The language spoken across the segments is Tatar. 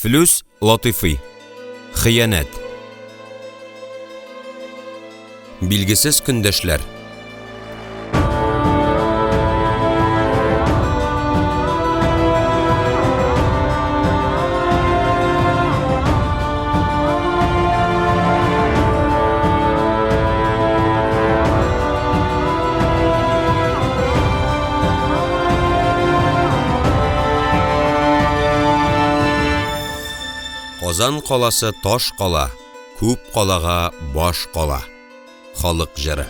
Флүс Латыйфый. Хыянәт. Билгесез көндәшләр. Казан каласы таш кала, күп калага баш кала. Халык җыры.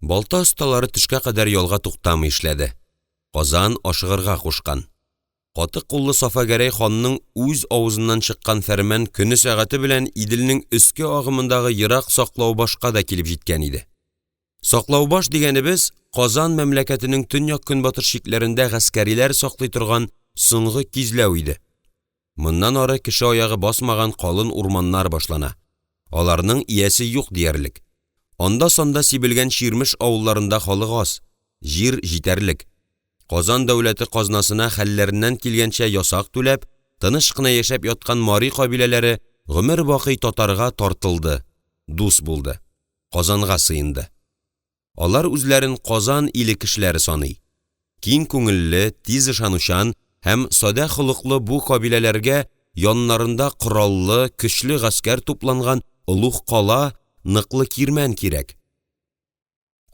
Балта осталары төшкә кадәр ялга туктамый эшләде. Казан ашыгырга кушкан. Каты куллы Сафа-Гәрәй ханның үз авызыннан чыккан фәрман көне-сәгате белән Иделнең өске агымындагы ерак Саклаубашка да килеп җиткән иде. Саклаубаш дигәнебез Казан мәмләкәтенең төньяк-көнбатыш чикләрендә гаскәриләр саклый торган соңгы кизләү иде. Моннан ары кеше аягы басмаган калын урманнар башлана, аларның иясе юк диярлек. Анда-санда сибелгән чирмеш авылларында халык аз, җир җитәрлек. Казан дәүләте казнасына хәлләреннән килгәнчә ясак түләп, тыныч кына яшәп яткан мари кабиләләре гомер бакый татарга тартылды, дус булды, Казанга сыенды. Алар үзләрен Казан иле кешеләре саный. Киң күңелле, тиз ышанучан һәм садә холыклы бу кабиләләргә яннарында кораллы, көчле гаскәр тупланган олуг кала, ныклы кирмән кирәк.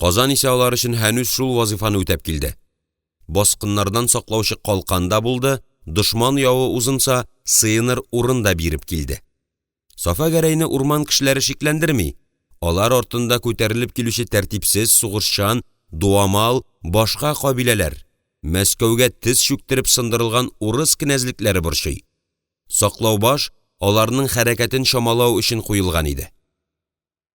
Казан исә алар өчен һәнүз шул вазыйфаны үтәп килде: баскыннардан саклаучы калкан да булды, дошман явы узынса, сыеныр урын да биреп килде. Сафа-Гәрәйне урман кешеләре шикләндерми, алар артында күтәрелеп килүче тәртипсез, сугышчан, дуамал башка кабиләләр, Мәскәүгә тез чүктереп сындырылган урыс кенәзлекләре борчый. Саклаубаш аларның хәрәкәтен чамалау өчен куелган иде.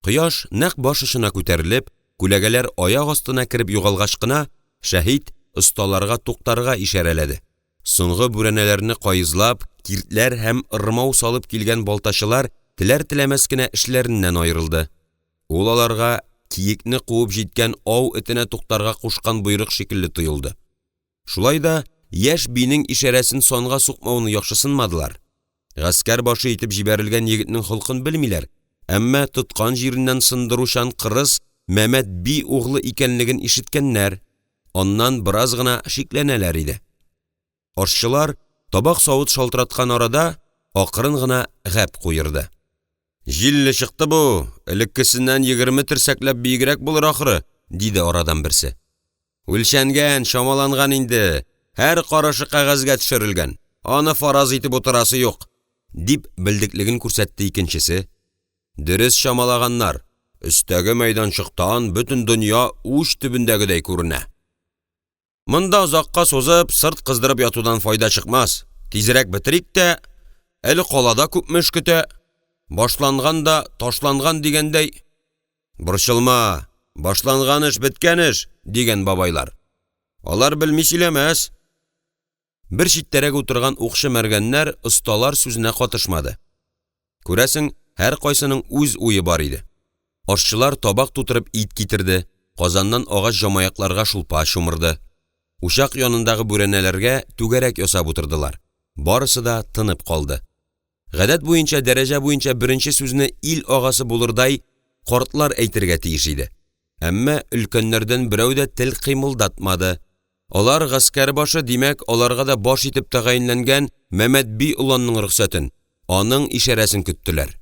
Кояш нәкъ баш очына күтәрелеп, күләгәләр аяк астына кереп югалгач кына, Шәһит осталарга туктарга ишарәләде. Соңгы бүрәнәләрне каезлап, киртләр һәм ырмау салып килгән балтачылар теләр-теләмәс кенә эшләреннән аерылды. Ул аларга киекне куып җиткән ау этенә туктарга кушкан боерык шикелле тоелды. Шулай да яшь бинең ишарәсен санга сукмауны яхшысынмадылар. Гаскәр башы итеп җибәрелгән егетнең холкын белмиләр, әмма тоткан җиреннән сындыручан кырыс Мәмәт би углы икәнлеген ишеткәннәр, аннан бераз гына шикләнәләр иде. Ашчылар табак-савыт шалтыраткан арада акрын гына гәп куерды: – Җилле чыкты бу, элеккесеннән 20 терсәкләп биегрәк булыр ахры,– диде арадан берсе. Үлчәнгән, чамаланган инде, һәр карышы кәгазьгә төшерелгән, аны фараз итеп утырасы юк,– дип, белдеклеген күрсәтте икенчесе. Дөрес чамалаганнар, өстәге мәйданчыктан бөтен дөнья уч төбендәгедәй күренә. Монда озакка сузып, сырт кыздырып ятудан файда чыкмас, тизрәк бетерик тә, әле калада күпме эш көтә, башланган да ташланган дигәндәй… Борчылма, башланган эш — беткән эш, дигән бабайлар. Алар белми сөйләмәс. Бер читтәрәк утырган укчы мәргәннәр осталар сүзенә катышмады. Күрәсең, һәркайсының үз уе бар иде. Ашчылар табак тутырып ит китерде, казаннан агач җамаякларга шулпа чумырды. Учак янындагы бүрәнәләргә түгәрәк ясап утырдылар, барысы да тынып калды. Гадәт буенча, дәрәҗә буенча беренче сүзне ил агасы булырдай картлар әйтергә тиеш иде. Әмма өлкәннәрдән берәү дә тел кыймылдатмады. Алар гаскәр башы, димәк, аларга да баш итеп тәгаенләнгән Мәмәт би оланның рөхсәтен, аның ишарәсен көттеләр.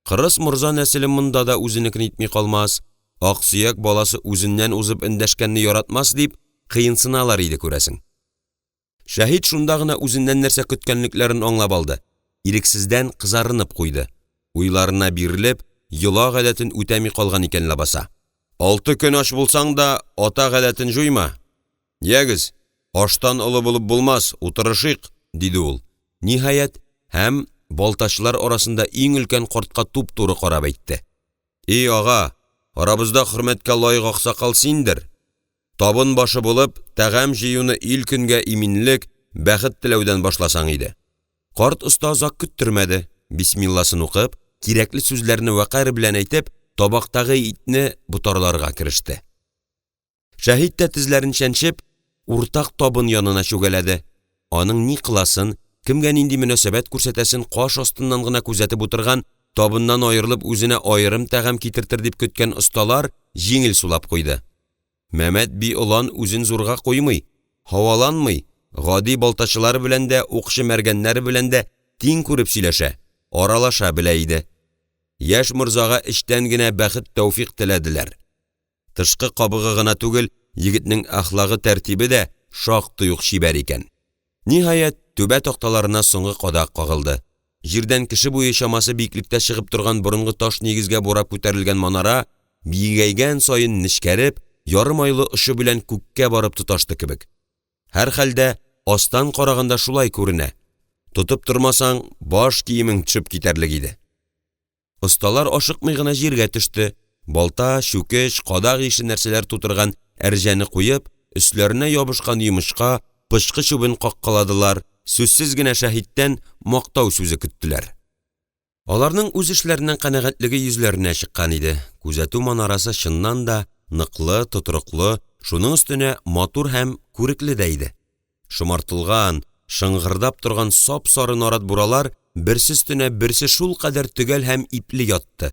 Кырыс морза нәселе монда да үзенекен итми калмас, аксөяк баласы үзеннән узып эндәшкәнне яратмас дип кыенсыналар иде, күрәсең. Шәһит шунда гына үзеннән нәрсә көткәнлекләрен аңлап алды, ирексездән кызарынып куйды, уйларына бирелеп, йола гадәтен үтәми калган икән ләбаса. Алты көн ач булсаң да, ата гадәтен җуйма. Ягез, аштан олы булып булмас, утырышыйк,– диде ул, ниһаять, һәм балтачлар арасында иң өлкән картка туп-туры карап әйтте: – И ага, арабызда хөрмәткә лаек аксакал синдер. Табын башы булып, тәгам җыюны ил-көнгә иминлек, бәхет теләүдән башласаң иде. Карт оста озак көттермәде, бисмилласын укып, кирәкле сүзләрне вәкарь белән әйтеп, табактагы итне ботарларга кереште. Шәһит тә тезләрен чәнчеп, уртак табын янына чүгәләде. Аның ни кыласын, кемгә нинди мөнәсәбәт күрсәтәсен каш астыннан гына күзәтеп утырган, табыннан аерылып үзенә аерым тәгам китертер дип көткән осталар җиңел сулап куйды: Мәмәт би олан үзен зурга куймый, һаваланмый, гади балтачлар белән дә, укчы мәргәннәр белән дә тиң күреп сөйләшә, аралаша белә иде. Яшь морзага эчтән генә бәхет-тәүфыйк теләделәр, тышкы кабыгы гына түгел, егетнең әхлагы-тәртибе дә шактый ук чибәр икән. Ниһаять, түбә такталарына соңгы кадак кагылды, җирдән кеше буе чамасы биеклектә чыгып торган борынгы таш нигезгә бурап күтәрелгән манара биегәйгән саен нечкәреп, ярым айлы очы белән күккә барып тоташты кебек, һәрхәлдә, астан караганда шулай күренә, тотып тормасаң, баш киемең төшеп китәрлек иде. Осталар ашыкмый гына җиргә төште, балта, чүкеч, кадак ише нәрсәләр тутырган әрҗәне куеп, өсләренә ябышкан йомычка, пычкы чүбен каккаладылар, сүзсез генә Шәһиттән мактау сүзе көттеләр. Аларның үз эшләреннән канәгатьлеге йөзләренә чыккан иде, күзәтү манарасы чыннан да ныклы, тотрыклы, шуның өстенә матур һәм күрекле дә иде. Шомартылган, шыңгырдап торган сап-сары нарат буралар берсе өстенә берсе шулкадәр төгәл һәм ипле ятты,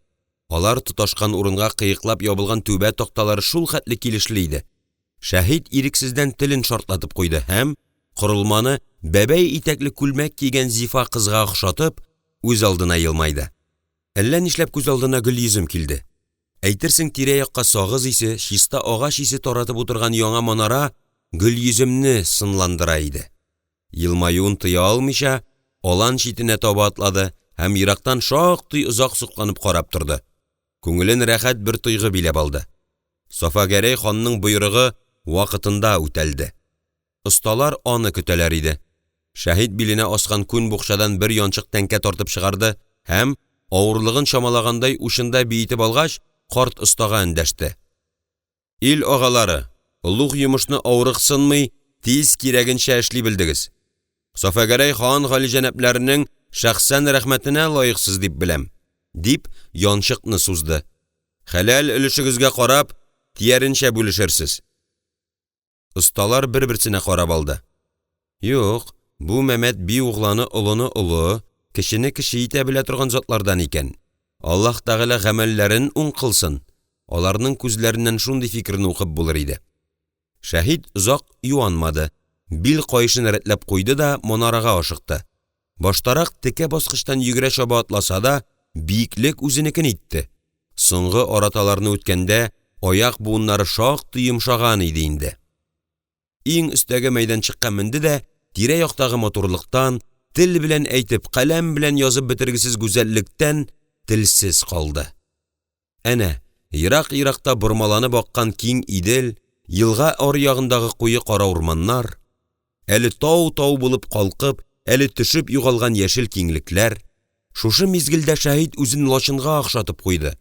алар тоташкан урынга кыеклап ябылган түбә такталары шулхәтле килешле иде, Шәһит ирексездән телен шартлатып куйды һәм корылманы бәбәй итәкле күлмәк кигән зифа кызга охшатып, үзалдына елмайды. Әллә нишләп күз алдына Гөлйөзем килде. Әйтерсең тирә-якка сагыз исе, чиста агач исе таратып утырган яңа манара Гөлйөземне сынландыра иде. Елмаюын тыя алмыйча, алан читенә таба атлады һәм ерактан шактый озак сокланып карап торды. Күңелен рәхәт бер тойгы биләп алды. Сафа-Гәрәй ханның боерыгы вакытында үтәлде. Осталар аны көтәләр иде. Шәһит биленә аскан күн букчадан бер янчык тәңкә тартып чыгарды һәм, авырлыгын чамалагандай учында биетеп алгач, карт остага эндәште: «Ил агалары, олуг йомышны авырыксынмый, тиз, кирәгенчә эшли белдегез. Сафа-Гәрәй хан галиҗанәпләренең шәхсән рәхмәтенә лаексыз дип беләм»,– дип, янчыкны сузды. «Хәләл өлешегезгә карап, тияренчә бүлешерсез». Осталар бер-берсенә карап алды. Юк, бу Мәмәт би угланы олыны олы, кечене кече итә белә торган затлардан икән, Аллаһ Тәгалә гамәлләрен уң кылсын, аларның күзләреннән шундый фикерне укып булыр иде. Шәһит озак юанмады, бил каешын рәтләп куйды да манарага ашыкты. Баштарак текә баскычтан йөгерә-чаба атласа да, биеклек үзенекен итте, соңгы араталарны үткәндә аяк буыннары шактый йомшаган иде инде. Иң өстәге мәйданчыкка менде дә тирә-яктагы матурлыктан, тел белән әйтеп, каләм белән язып бетергесез гүзәллектән телсез калды. Әнә ерак-еракта бормаланып аккан киң Идел, елга аръягындагы куе кара урманнар, әле тау-тау булып калкып, әле төшеп югалган яшел киңлекләр, шушы мизгелдә Шәһит үзен лачынга охшатып куйды,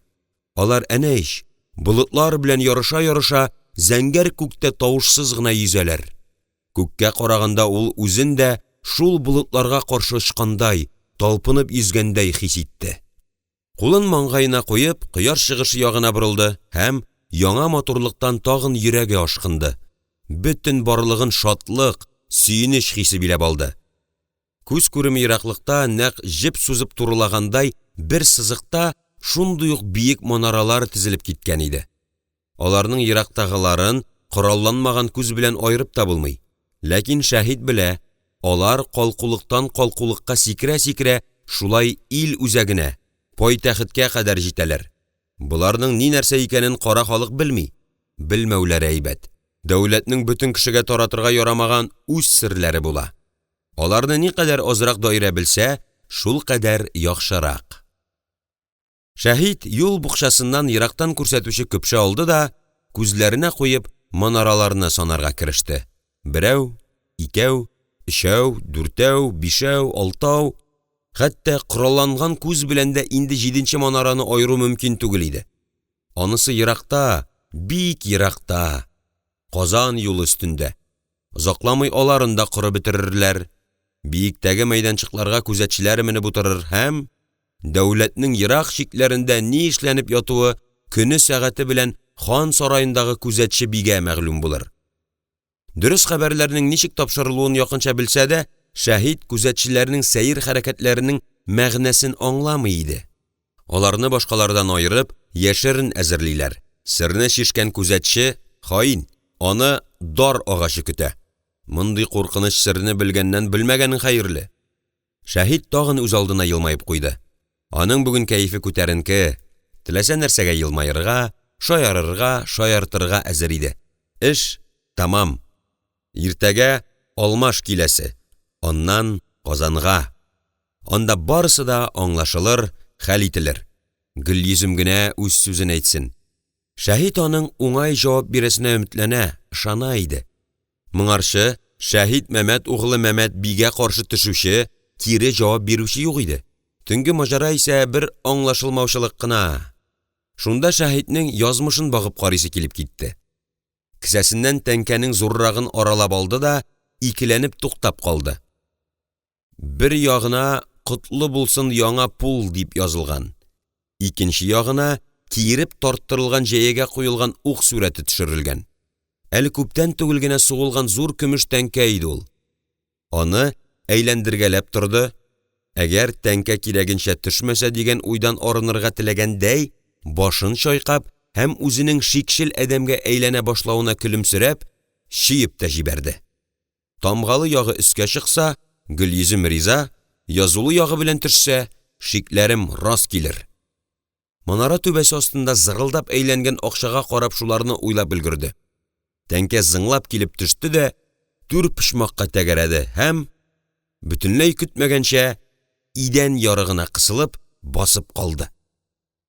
алар әнә ич, болытлар белән ярыша-ярыша зәңгәр күктә тавышсыз гына йөзәләр, күккә караганда ул үзен дә шул болытларга каршы очкандай, талпынып йөзгәндәй хис итте. Кулын маңгаена куеп, кояш чыгышы ягына борылды һәм яңа матурлыктан тагын йөрәге ашкынды, бөтен барлыгын шатлык, сөенеч хисе биләп алды. Күз күреме ераклыкта, нәкъ җеп сузып турылагандай бер сызыкта шундый ук биек манаралар тезелеп киткән иде. Аларның ерактагыларын коралланмаган күз белән аерып та булмый, ләкин Шәһит белә, алар калкулыктан калкулыкка сикерә-сикерә шулай ил үзәгенә, пайтәхеткә кадәр җитәләр. Боларның ни-нәрсә икәнен кара халык белми, белмәүләре әйбәт, дәүләтнең бөтен кешегә таратырга ярамаган үз серләре була. Аларны никадәр азрак даирә белсә, шулкадәр яхшырак. Шәһит юл букчасыннан ерактан күрсәтүче көпшә алды да, күзләренә куеп, манараларны санарга кереште: берәү, икәү, өчәү, дүртәү, бишәү, алтау… Хәтта коралланган күз белән дә инде җиденче манараны аеру мөмкин түгел иде. Анысы еракта, бик еракта, Казан юлы өстендә. Озакламый аларын да корып бетерерләр. Биектәге мәйданчыкларга күзәтчеләр менеп утырыр һәм… дәүләтнең ерак чикләрендә ни эшләнеп ятуы көне-сәгате белән хан сараендагы күзәтче бигә мәгълүм булыр. Дөрес хәбәрләрнең ничек тапшырылуын якынча белсә дә, Шәһит күзәтчеләрнең сәер хәрәкәтләренең мәгънәсен аңламый иде. Аларны башкалардан аерып, яшерен әзерлиләр, серне чишкән күзәтче — хаин, аны дар агачы көтә. Мондый куркыныч серне белгәннән белмәгәнең хәерле! Шәһит тагын үзалдына елмаеп куйды, аның бүген кәефе күтәренке, теләсә нәрсәгә елмаерга, шаярырга, шаяртырга әзер иде. Эш тәмам, иртәгә алмаш киләсе, аннан Казанга! Анда барысы да аңлашылыр, хәл ителер. Гөлйөзем генә үз сүзен әйтсен. Шәһит аның уңай җавап бирәсенә өметләнә, ышана иде. Моңарчы Шәһит Мәмәт углы Мәмәт бигә каршы төшүче, кире җавап бирүче юк иде. Төнге маҗара исә бер аңлашылмаучылык кына. Шунда Шәһитнең язмышын багып карыйсы килеп китте. Кесәсеннән тәңкәнең зуррагын аралап алды да икеләнеп туктап калды. Бер ягына «Котлы булсын яңа пул!» дип язылган, икенче ягына киереп тарттырылган җәягә куелган ук сурәте төшерелгән. Әле күптән түгел генә сугылган зур көмеш тәңкә иде ул. Аны әйләндергәләп торды, әгәр тәңкә кирәгенчә төшмәсә дигән уйдан арынырга теләгәндәй, башын чайкап һәм үзенең шикчел адәмгә әйләнә башлавына көлемсерәп, чөеп тә җибәрде. Тамгалы ягы өскә чыкса, Гөлйөзем риза, язулы ягы белән төшсә, шикләрем рас килер. Манара түбәсе астында зырылдап әйләнгән акчага карап шуларны уйлап өлгерде. Тәңкә зыңлап килеп төште дә түр почмакка тәгәрәде һәм, бөтенләй көтмәгәнчә, идән ярыгына кысылып басып калды.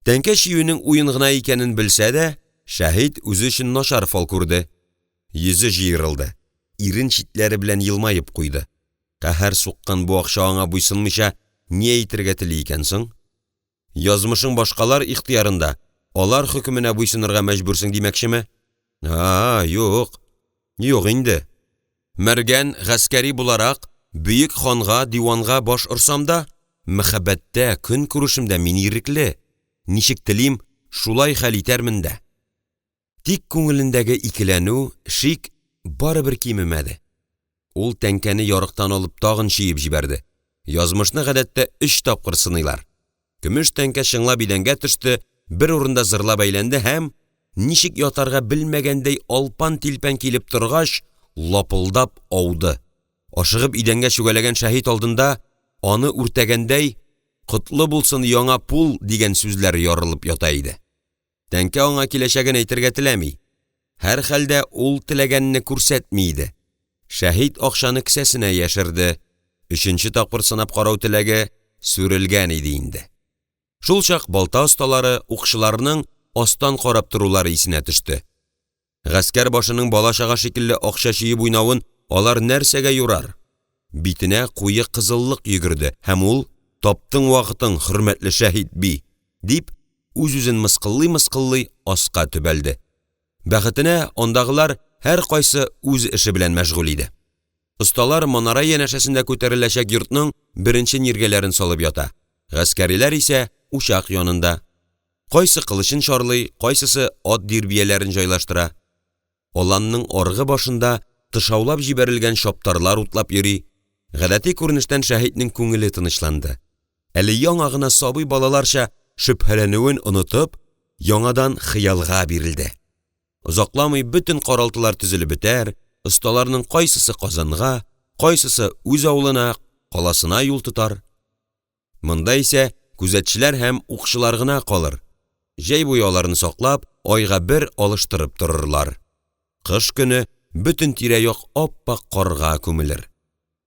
Тәңкә чөюнең уен гына икәнен белсә дә, Шәһит үзе өчен начар фал күрде, йөзе җыерылды, ирен читләре белән елмаеп куйды. Каһәр суккан бу акча аңа буйсынмыйча ни әйтергә тели икән соң? Язмышың башкалар ихтыярында, алар хөкеменә буйсынырга мәҗбүрсең димәкчеме? А, юк, юк инде! Мәргән гаскәри буларак, бөек ханга, диванга баш орсам да, мәхәббәттә, көн-күрешемдә мин ирекле, ничек телим, шулай хәл итәрмен дә. Тик күңелендәге икеләнү, шик барыбер кимемәде. Ул тәңкәне ярыктан алып тагын чөеп җибәрде. Язмышны гадәттә өч тапкыр сыныйлар. Көмеш тәңкә чыңлап идәнгә төште, бер урында зырлап әйләнде һәм, ничек ятарга белмәгәндәй алпан-тилпән килеп торгач, лапылдап ауды. Ашыгып идәнгә чүгәләгән Шәһит алдында аны үртәгәндәй «Котлы булсын яңа пул!» дигән сүзләр ярылып ята иде. Тәңкә аңа киләчәген әйтергә теләми, һәрхәлдә, ул теләгәнне күрсәтми иде. Шәһит акчаны кесәсенә яшерде, өченче тапкыр сынап карау теләге сүрелгән иде инде. Шул чак балта осталары, укчыларның астан карап торулары исенә төште. Гаскәр башының бала-чага шикелле акча чөеп уйнавын алар нәрсәгә юрар? Битенә куе кызыллык йөгерде һәм ул: «Таптың вакытын, хөрмәтле Шәһит би!» — дип, үз-үзен мыскыллый-мыскыллый аска төбәлде. Бәхетенә, андагылар һәркайсы үз эше белән мәшгуль иде. Осталар манара янәшәсендә күтәреләчәк йортның беренче ниргәләрен салып ята, гаскәриләр исә учак янында, кайсы кылычын чарлый, кайсысы ат дирбияләрен җайлаштыра. Аланның аргы башында тышаулап җибәрелгән чаптарлар утлап йөри. Гадәти күренештән Шәһитнең күңеле тынычланды. Әле яңа гына сабый балаларча шөбһәләнүен онытып, яңадан хыялга бирелде. Озакламый бөтен каралтылар төзелеп бетәр, осталарның кайсысы Казанга, кайсысы үз авылына, каласына юл тотар. Монда исә күзәтчеләр һәм укчылар гына калыр, җәй буе аларны саклап, айга бер алыштырып торырлар. Кыш көне бөтен тирә-як ап-ак карга күмелер.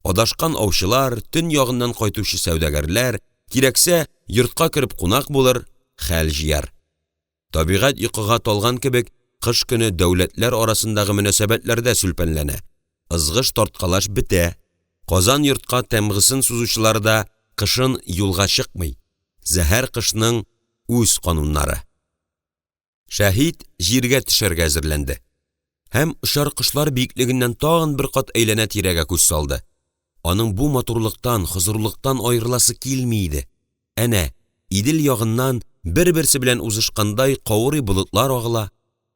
Адашкан аучылар, төн ягыннан кайтучы сәүдәгәрләр, кирәксә, йортка кереп кунак булыр, хәл җыяр. Табигать йокыга талган кебек, кыш көне дәүләтләр арасындагы мөнәсәбәтләр дә сүлпәнләнә, ызгыш-тарткалаш бетә, Казан йортка тәмгысын сузучылар да кышын юлга чыкмый, зәһәр кышның үз кануннары. Шәһит җиргә төшәргә әзерләнде һәм очар кошлар биеклегеннән тагын бер кат әйләнә-тирәгә күз салды. Аның бу матурлыктан, хозурлыктан аерыласы килми иде. Әнә Идел ягыннан бер-берсе белән узышкандай каурый болытлар агыла,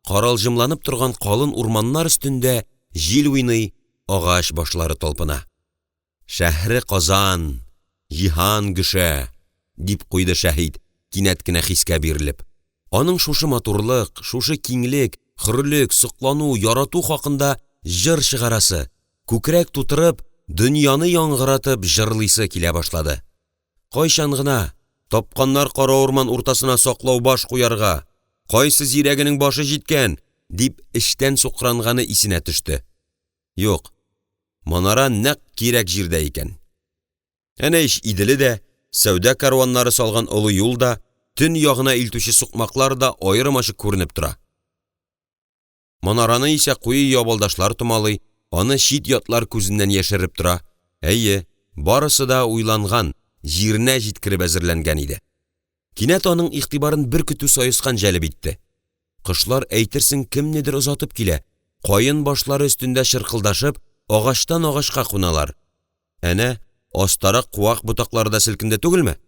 каралҗымланып торган калын урманнар өстендә җил уйный, агач башлары талпына. «Шәһре Казан — җиһан гөшә!» — дип куйды Шәһит, кинәт кенә хискә бирелеп. Аның шушы матурлык, шушы киңлек, хөрлек, соклану, ярату хакында җыр чыгарасы, күкрәк тутырып, дөньяны яңгыратып җырлыйсы килә башлады. Кайчан гына, тапканнар кара урман уртасына саклау баш куярга, кайсы зирәгенең башы җиткән, дип эчтән сукранганы исенә төште. Юк, манара нәкъ кирәк җирдә икән. Әнә ич Иделе дә, сәүдә кәрваннары салган олы юл да, төньягына илтүче сукмаклар да аермачык күренеп тора. Манараны исә куе ябалдашлар томалый, аны чит-ятлар күзеннән яшереп тора. Әйе, барысы да уйланган, җиренә җиткереп әзерләнгән иде. Кинәт аның игътибарын бер көтү саескан җәлеп итте. Кошлар әйтерсең кемнедер озатып килә, каен башлары өстендә чыркылдашып, агачтан агачка куналар. Әнә астарак куак ботаклары да селкенде түгелме?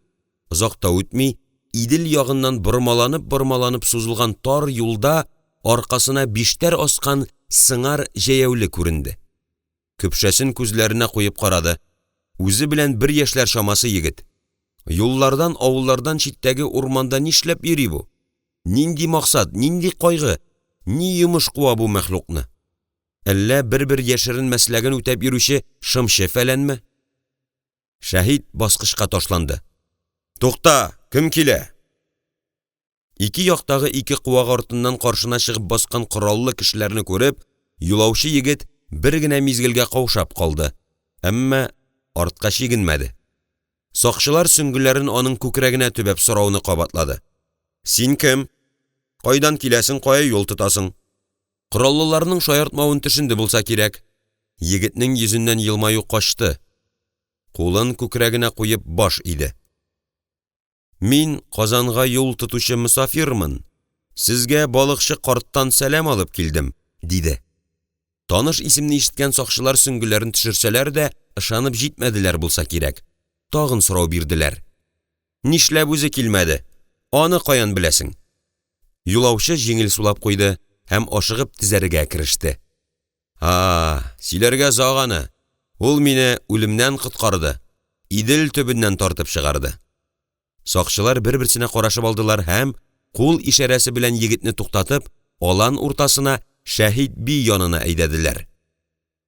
Озак та үтми, Идел ягыннан бормаланып-бормаланып сузылган тар юлда аркасына биштәр аскан сыңар җәяүле күренде. Көпшәсен күзләренә куеп карады, үзе белән бер яшьләр чамасы егет. Юллардан, авыллардан читтәге урманда нишләп йөри бу? Нинди максат, нинди кайгы, ни йомыш куа бу мәхлукны? Әллә бер-бер яшерен мәсләген үтәп йөрүче шымчы-фәләнме? Шәһит баскычка ташланды: «Тукта, кем килә?» Ике яктагы ике куак артыннан каршына чыгып баскан кораллы кешеләрне күреп, юлаучы егет бер генә мизгелгә каушап калды, әмма артка чигенмәде. Сакчылар сөңгеләрен аның күкрәгенә төбәп сорауны кабатлады: «Син кем? Кайдан киләсең, кая юл тотасың?» Кораллыларның шаяртмавын төшенде булса кирәк, егетнең йөзеннән елмаю качты, кулын күкрәгенә куеп баш иде: «Мин Казанга юл тотучы мосафирмын, сезгә балыкчы карттан сәлам алып килдем»,– диде. Таныш исемне ишеткән сакчылар сөңгеләрен төшерсәләр дә, ышанып җитмәделәр булса кирәк, тагын сорау бирделәр: «Нишләп үзе килмәде, аны каян беләсең?» Юлаучы җиңел сулап куйды һәм ашыгып тезәргә кереште: «А, сөйләргә озак аны, ул мине үлемнән коткарды, Идел төбеннән тартып чыгарды!» Сакчылар бер-берсенә карашып алдылар һәм кул ишарәсе белән егетне туктатып, алан уртасына, Шәһит би янына әйдәделәр.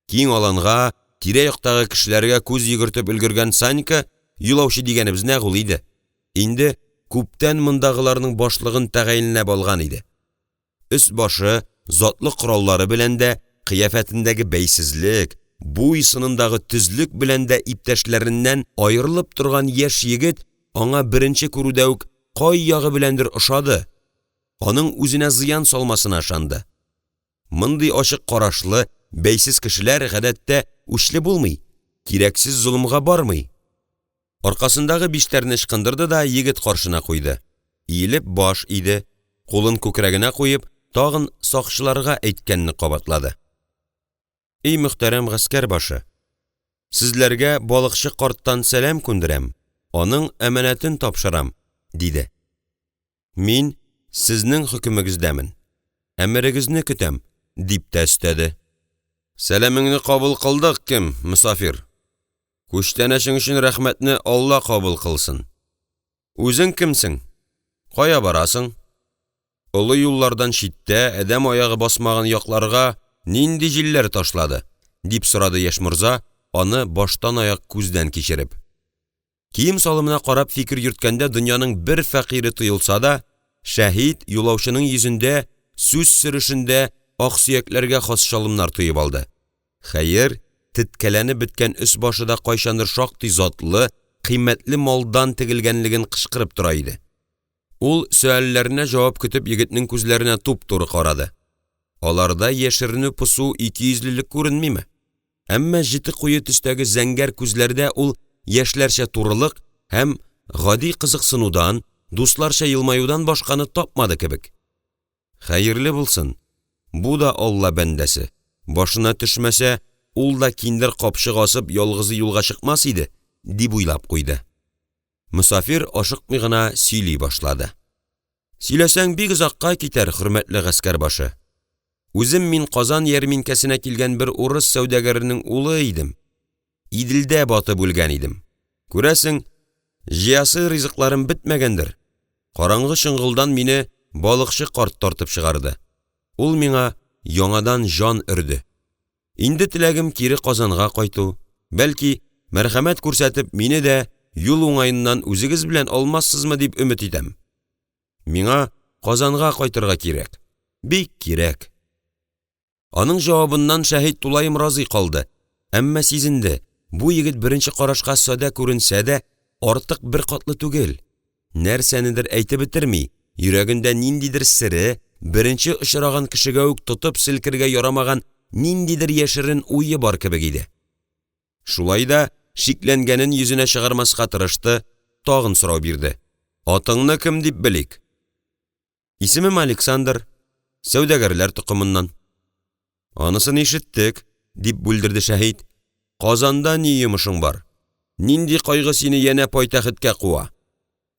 Киң аланга, тирә-яктагы кешеләргә күз йөгертеп өлгергән Санька (юлаучы дигәнебез нәкъ ул иде!) инде күптән мондагыларның башлыгын тәгаенләп алган иде. Өс-башы, затлы кораллары белән дә, кыяфәтендәге бәйсезлек, буй-сынындагы төзлек белән дә иптәшләреннән аерылып торган яшь егет аңа беренче күрүдә үк кай ягы беләндер ошады, аның үзенә зыян салмасына ышанды. Мондый ачык карашлы, бәйсез кешеләр, гадәттә, үчле булмый, кирәксез золымга бармый. Аркасындагы биштәрне ычкындырды да егет каршына куйды, иелеп баш иде, кулын күкрәгенә куеп, тагын сакчыларга әйткәнне кабатлады: – И мөхтәрәм гаскәр башы, сезләргә балыкчы карттан сәлам күндерәм, аның әманәтен тапшырам,– диде. – Мин сезнең хөкемегездәмен, әмерегезне көтәм,– дип тә өстәде. – Сәламеңне кабул кылдык, кем, мосафир, күчтәнәчең өчен рәхмәтне Алла кабул кылсын. Үзең кемсең, кая барасың, олы юллардан читтә, адәм аягы басмаган якларга нинди җилләр ташлады? — дип сорады яшь морза, аны баштанаяк күздән кичереп. Кием-салымына карап фикер йөрткәндә дөньяның бер фәкыйре тоелса да, Шәһит юлаучының йөзендә, сүз сөрешендә аксөякләргә хас чалымнар тоеп алды. Хәер, теткәләнеп беткән өс-башы да кайчандыр шактый затлы, кыйммәтле малдан тегелгәнлеген кычкырып тора иде. Ул сөальләренә җавап көтеп егетнең күзләренә туп-туры карады. Аларда яшеренү-посу, икейөзлелек күренмиме? Әмма җете куе төстәге зәңгәр күзләрдә ул яшьләрчә турылык һәм гади кызыксынудан, дусларча елмаюдан башканы тапмады кебек. Хәерле булсын, бу да Алла бәндәсе, башына төшмәсә, ул да киндер капчык асып ялгызы юлга чыкмас иде, дип уйлап куйды. Мосафир ашыкмый гына сөйли башлады: – Сөйләсәң, бик озакка китәр, хөрмәтле гаскәр башы. Үзем мин Казан ярминкәсенә килгән бер урыс сәүдәгәренең улы идем, Иделдә батып үлгән идем, күрәсең, җыясы ризыкларым бетмәгәндер, караңгы чоңгылдан мине балыкчы карт тартып чыгарды, ул миңа яңадан җан өрде. Инде теләгем кире Казанга кайту, бәлки, мәрхәмәт күрсәтеп, мине дә юл уңаеннан үзегез белән алмассызмы дип өмет итәм. Миңа Казанга кайтырга кирәк, бик кирәк!» Аның җавабыннан Шәһит тулаем разый калды, әмма сизенде, бу егет беренче карашка садә күренсә дә, артык беркатлы түгел, нәрсәнедер әйтеп бетерми, йөрәгендә ниндидер сере, беренче очраган кешегә үк тотып селкергә ярамаган ниндидер яшерен уе бар кебек иде. Шулай да шикләнгәнен йөзенә чыгармаска тырышты, тагын сорау бирде: «Атыңны кем дип белик?» «Исемем Александр, сәүдәгәрләр токымыннан». «Анысын ишеттек,– дип бүлдерде Шәһит.– Казанда ни йомышың бар, нинди кайгы сине янә пайтәхеткә куа?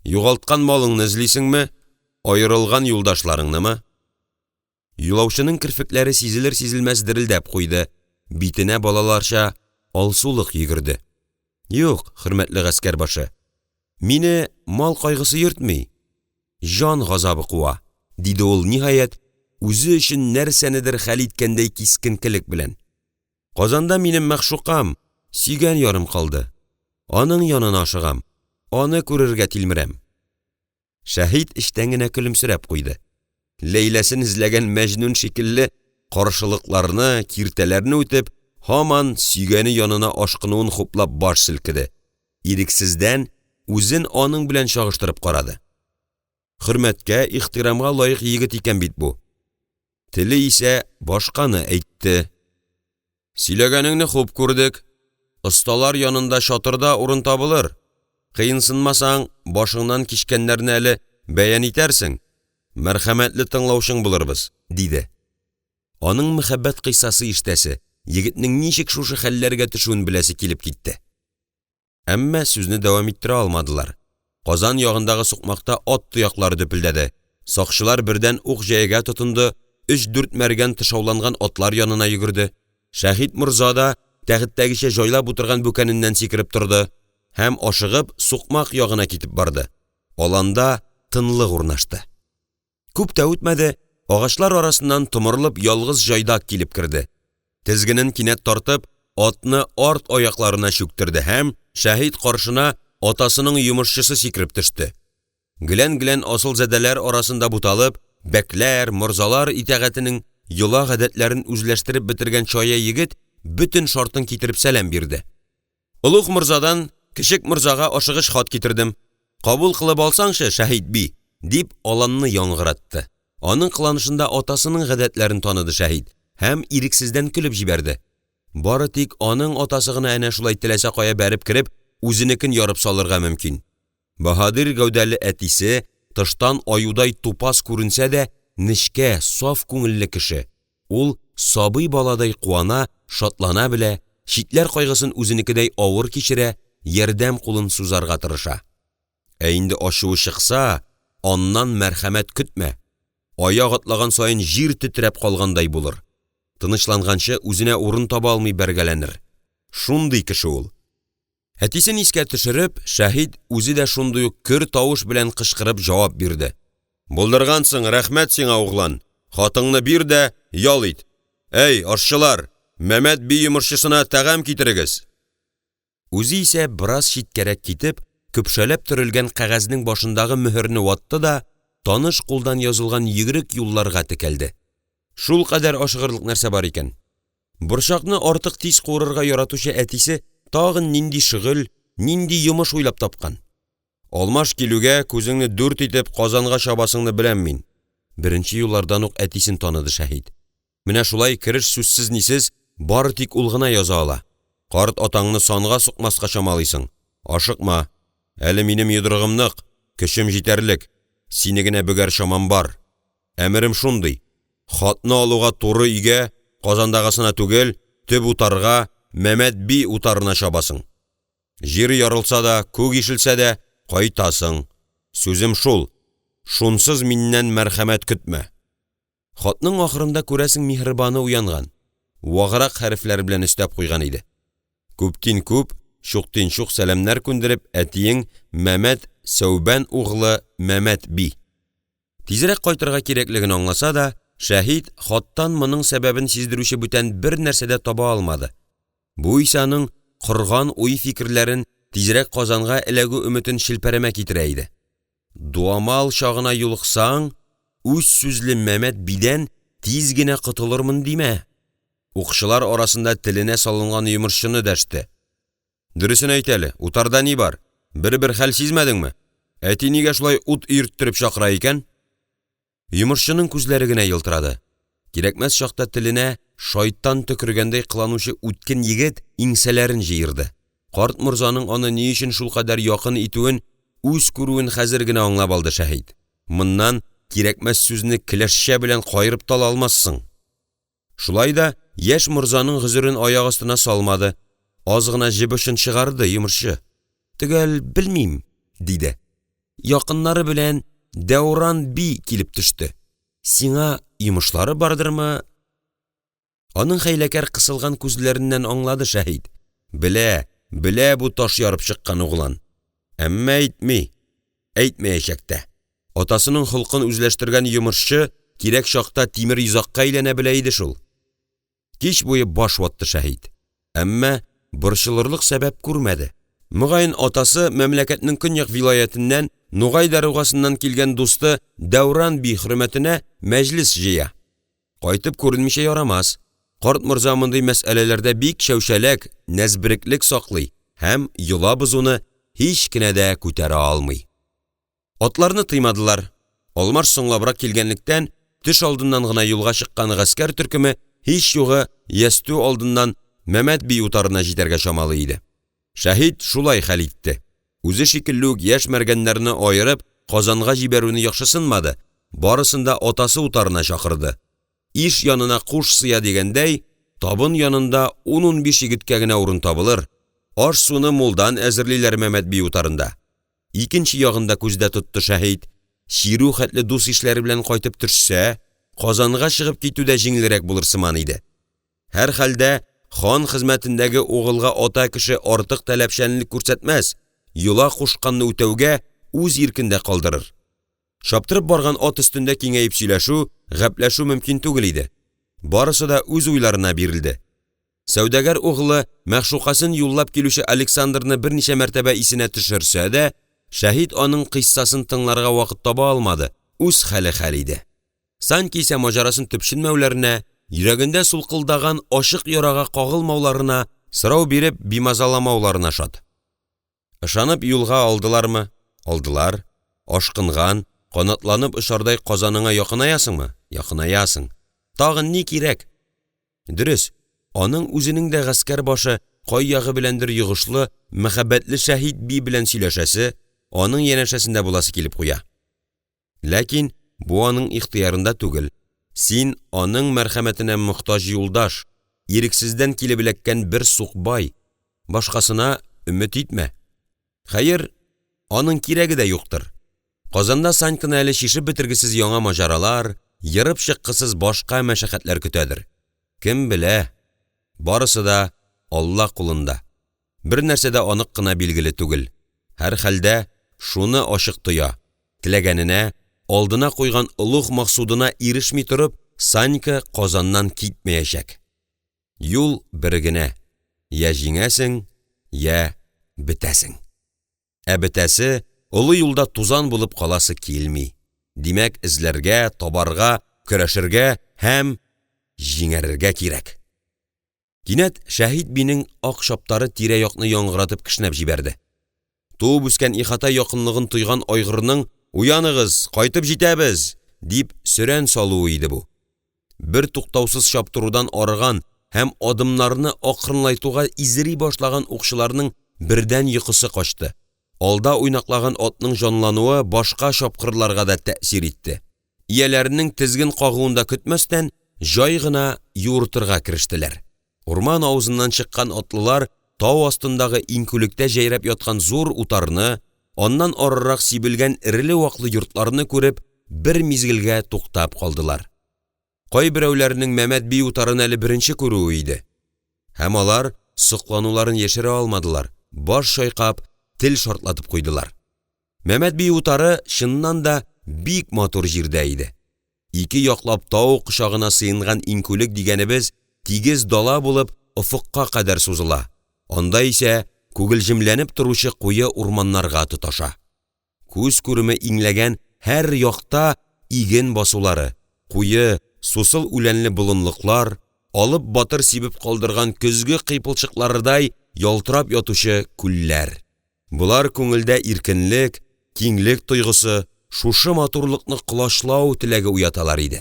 Югалткан малыңны эзлисеңме, аерылган юлдашларыңнымы?» Юлаучының керфекләре сизелер-сизелмәс дерелдәп куйды, битенә балаларча алсулык йөгерде: «Юк, хөрмәтле гаскәр башы, мине мал кайгысы йөртми, җан газабы куа»,– диде ул, ниһаять, үзе өчен нәрсәнедер хәл иткәндәй кискенлек белән. «Казанда минем мәгъшукам, сөйгән ярым калды, аның янына ашыгам, аны күрергә тилмерәм!» Шәһит эчтән генә көлемсерәп куйды, Ләйләсен эзләгән Мәҗнүн шикелле, каршылыкларны, киртәләрне үтеп, һаман сөйгәне янына ашкынуын хуплап баш селкеде, ирексездән үзен аның белән чагыштырып карады: хөрмәткә, ихтирамга лаек егет икән бит бу! Теле исә башканы әйтте: «Сөйләгәнеңне хуп күрдек, осталар янында чатырда урын табылыр, кыенсынмасаң, башыңнан кичкәннәрне әле бәян итәрсең, мәрхәмәтле тыңлаучың булырбыз»,– диде. Аның мәхәббәт кыйссасы ишетәсе, егетнең ничек шушы хәлләргә төшүен беләсе килеп китте. Әмма сүзне дәвам иттерә алмадылар, Казан ягындагы сукмакта ат тояклары дөпелдәде, сакчылар бердән ук-җәягә тотынды, өч-дүрт мәргән тышауланган атлар янына йөгерде, Шәһит морза да тәхеттәгечә җайлап утырган бүкәненнән сикереп торды һәм ашыгып сукмак ягына китеп барды, аланда тынлык урнашты. Күп тә үтмәде, агачлар арасыннан томырылып ялгыз җайдак килеп керде, тезгенен кинәт тартып, атны арт аякларына чүктерде һәм Шәһит каршына атасының йомышчысы сикереп төште. Гелән-гелән асылзадәләр арасында буталып, бәкләр, морзалар итагатенең йола-гадәтләрен үзләштереп бетергән чая егет бөтен шартын китереп сәлам бирде: «Олуг морзадан кечек морзага ашыгыч хат китердем, кабул кылып алсаңчы, Шәһит би!» — дип, аланны яңгыратты. Аның кыланышында атасының гадәтләрен таныды Шәһит һәм ирексездән көлеп җибәрде: бары тик аның атасы гына әнә шулай теләсә кая бәреп кереп үзенекен ярып салырга мөмкин. Баһадир гәүдәле әтисе тыштан аюдай тупас күренсә дә, нечкә, саф күңелле кеше, ул сабый баладай куана, шатлана белә, читләр кайгысын үзенекедәй авыр кичерә, ярдәм кулын сузарга тырыша. Ә инде ачуы чыкса, аннан мәрхәмәт көтмә, аяк атлаган саен җир тетрәп калгандай булыр, тынычланганчы үзенә урын таба алмый бәргәләнер, шундый кеше ул. Әтисен искә төшереп, Шәһит үзе дә шундый ук көр тавыш белән кычкырып җавап бирде: «Булдыргансың, рәхмәт сиңа, углан, хатыңны бир дә ял ит. Әй, ашчылар, Мәмәт би йомышчысына тәгам китерегез!» Үзе исә бераз читкәрәк китеп, көпшәләп төрелгән кәгазьнең башындагы мөһерне ватты да таныш кулдан язылган йөгерек юлларга текәлде. Шулкадәр ашыгырлык нәрсә бар икән? Борчакны артык тиз куырырга яратучы әтисе тагын нинди шөгыль, нинди йомыш уйлап тапкан? Алмаш килүгә, күзеңне дүрт итеп Казанга чабасыңны беләм мин. Беренче юллардан ук әтисен таныды Шәһит. Менә шулай кереш сүзсез-нисез, бары тик ул гына яза ала. Карт атаңны санга сукмаска чамалыйсың, ашыкма, әле минем йодрыгым нык, көчем җитәрлек, сине генә бөгәр чамам бар. Әмерем шундый: хатны алуга туры өйгә, Казандагысына түгел, төп утарга, Мәмәт би утарына чабасың. Җир ярылса да, күк ишелсә дә кайтасың. Сүзем шул, шунсыз миннән мәрхәмәт көтмә. Хатның ахырында, күрәсең, миһербаны уянган, ваграк хәрефләр белән өстәп куйган иде: «Күптин күп, чуктин чук сәламнәр күндереп, әтиең Мәмәт Сәүбән углы Мәмәт би». Тизрәк кайтырга кирәклеген аңласа да, Шәһит хаттан моның сәбәбен сиздерүче бүтән бер нәрсә дә таба алмады, бу исә аның корган уй-фикерләрен, тизрәк Казанга эләгү өметен челпәрәмә китерә иде. Дуамал чагына юлыксаң, үзсүзле Мәмәт бидән тиз генә котылырмын димә! Укчылар арасында теленә салынган йомышчыны дәште: «Дөресен әйт әле, утарда ни бар, бер-бер хәл сизмәдеңме, әти нигә шулай ут өерттереп чакыра икән?» Йомышчының күзләре генә елтырады, кирәкмәс чакта теленә шайтан төкергәндәй кыланучы үткен егет иңсәләрен җыерды, карт морзаның аны ни өчен шулкадәр якын итүен, үз күрүен хәзер генә аңлап алды Шәһит, моннан кирәкмәс сүзне келәшчә белән каерып та ала алмассың! Шулай да яшь морзаның гозерен аяк астына салмады, аз гына җеп очын чыгарды йомышчы: «Төгәл белмим,– диде.– Якыннары белән Дәүран би килеп төште, сиңа йомышлары бардырмы?» Аның хәйләкәр кысылган күзләреннән аңлады Шәһит, белә, белә бу таш ярып чыккан углан, әмма әйтми, әйтмәячәк тә! Атасының холкын үзләштергән йомышчы кирәк чакта тимер йозакка әйләнә белә иде шул. Кич буе баш ватты Шәһит, әмма борчылырлык сәбәп күрмәде. Мөгаен, атасы мәмләкәтнең көньяк вилаятеннән, нугай дәругасыннан килгән дусты Дәүран би хөрмәтенә мәҗлес җыя. Кайтып күренмичә ярамас, карт морза мондый мәсьәләләрдә бик чәүчәләк, нәзбереклек саклый һәм йола бозуны һич кенә дә күтәрә алмый. Атларны тыймадылар, алмаш соңлабрак килгәнлектән, төш алдыннан гына юлга чыккан гаскәр төркеме һич югы ястү алдыннан Мәмәт би утарына җитәргә чамалый иде. Шәһит шулай хәл итте, үзе шикелле үк яшь мәргәннәрне аерып Казанга җибәрүне яхшысынмады, барысын да атасы утарына чакырды. Иш янына куш сыя дигәндәй, табын янында ун-унбиш егеткә генә урын табылыр, аш-суны мулдан әзерлиләр Мәмәт би утарында. Икенче ягын да күздә тотты Шәһит, чирү хәтле дус-ишләре белән кайтып төшсә, Казанга чыгып китү дә җиңелрәк булыр сыман иде. Һәрхәлдә, хан хезмәтендәге угылга ата кеше артык таләпчәнлек күрсәтмәс, йола кушканны үтәүгә үз иркендә калдырыр. Чаптырып барган ат өстендә киңәеп сөйләшү, гәпләшү мөмкин түгел иде, барысы да үз уйларына бирелде. Сәүдәгәр углы мәгъшукасын юллап килүче Александрны берничә мәртәбә исенә төшерсә дә, Шәһит аның кыйссасын тыңларга вакыт таба алмады, үз хәле хәл иде. Санька исә маҗарасын төпченмәүләренә, йөрәгендә сулкылдаган ачык ярага кагылмауларына, сорау биреп бимазаламауларына шат. Ышанып юлга алдылармы, алдылар, ашкынган, канатланып очардай Казаныңа якынаясыңмы, якынаясың, тагын ни кирәк? Дөрес, аның үзенең дә гаскәр башы, кай ягы беләндер йогышлы, мәхәббәтле Шәһит би белән сөйләшәсе, аның янәшәсендә буласы килеп куя. Ләкин бу аның ихтыярында түгел, син аның мәрхәмәтенә мохтаҗ юлдаш, ирексездән килеп эләккән бер сукбай, башкасына өмет итмә. Хәер, аның кирәге дә юктыр, Казанда Саньканы әле чишеп бетергесез яңа маҗаралар, ерып чыккысыз башка мәшәкатьләр көтәдер, кем белә, барысы да Алла кулында, бернәрсә дә анык кына билгеле түгел, һәрхәлдә, шуны ачык тоя: теләгәненә, алдына куйган олуг максудына ирешми торып Санька Казаннан китмәячәк. Юл бер генә, я җиңәсең, я бетәсең. Ә бетәсе, олы юлда тузан булып каласы килми, димәк, эзләргә, табарга, көрәшергә һәм җиңәргә кирәк! Кинәт Шәһит бинең ак чаптары тирә-якны яңгыратып кешнәп җибәрде. Туып үскән ихата якынлыгын тойган айгырның «Уяныгыз, кайтып җитәбез!» дип сөрән салуы иде бу. Бертуктаусыз чаптырудан арыган һәм адымнарны акрынайтуга изри башлаган укчыларның бердән йокысы качты, алда уйнаклаган атның җанлануы башка чапкырларга да тәэсир итте, ияләренең тезген кагуын да көтмәстән, җай гына юыртырга керештеләр. Урман авызыннан чыккан атлылар тау астындагы иңкүлектә җәйрәп яткан зур утарны, аннан арырак сибелгән эреле-ваклы йортларны күреп, бер мизгелгә туктап калдылар. Кайберәүләрнең Мәмәт би утарын әле беренче күрүе иде һәм алар соклануларын яшерә алмадылар, баш чайкап, тел шартлатып куйдылар. Мәмәт би утары, чыннан да, бик матур җирдә иде. Ике яклап тау кочагына сыенган иңкүлек дигәнебез тигез дала булып офыкка кадәр сузыла, анда исә күгелҗемләнеп торучы куе урманнарга тоташа. Күз күреме иңләгән һәр якта иген басулары, куе, сусыл үләнле болынлыклар, Алып батыр сибеп калдырган көзге кыйпылчыкларыдай ялтырап ятучы күлләр. Болар күңелдә иркенлек, киңлек тойгысы, шушы матурлыкны колачлау теләге уяталар иде.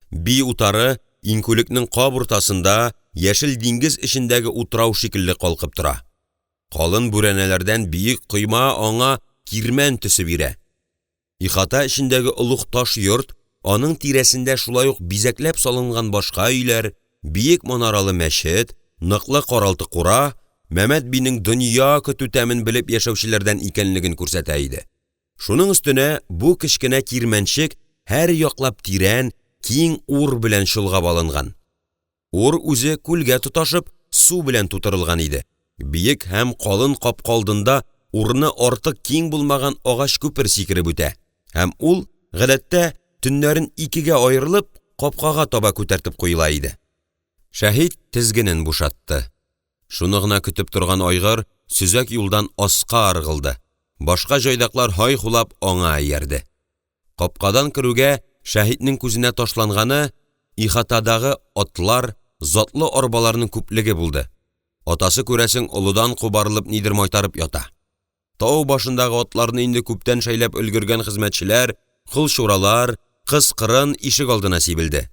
Би утары иңкүлекнең кап уртасында, яшел диңгез эчендәге утрау шикелле калкып тора. Калын бүрәнәләрдән биек койма аңа кирмән төсе бирә. Ихата эчендәге олуг таш йорт, аның тирәсендә шулай ук бизәкләп салынган башка өйләр, биек манаралы мәчет, ныклы каралты-кура Мәмәт бинең дөнья көтү тәмен белеп яшәүчеләрдән икәнлеген күрсәтә иде. Шуның өстенә бу кечкенә кирмәнчек һәрьяклап тирән, киң ур белән чолгап алынган. Ур үзе күлгә тоташып, су белән тутырылган иде. Биек һәм калын капка алдында урны артык киң булмаган агач күпер сикереп үтә һәм ул, гадәттә, төннәрен икегә аерылып, капкага таба күтәртеп куела иде. Шәһит тезгенен бушатты. Шуны гына көтеп торган айгыр сөзәк юлдан аска ыргылды, башка җайдаклар һай-һулап аңа иярде. Капкадан керүгә Шәһитнең күзенә ташланганы ихатадагы атлар, затлы арбаларның күплеге булды. Атасы, күрәсең, олыдан кубарылып нидер майтарып ята. Тау башындагы атларны инде күптән шәйләп өлгергән хезмәтчеләр, колчуралар, кыз-кырын ишегалдына сибелде.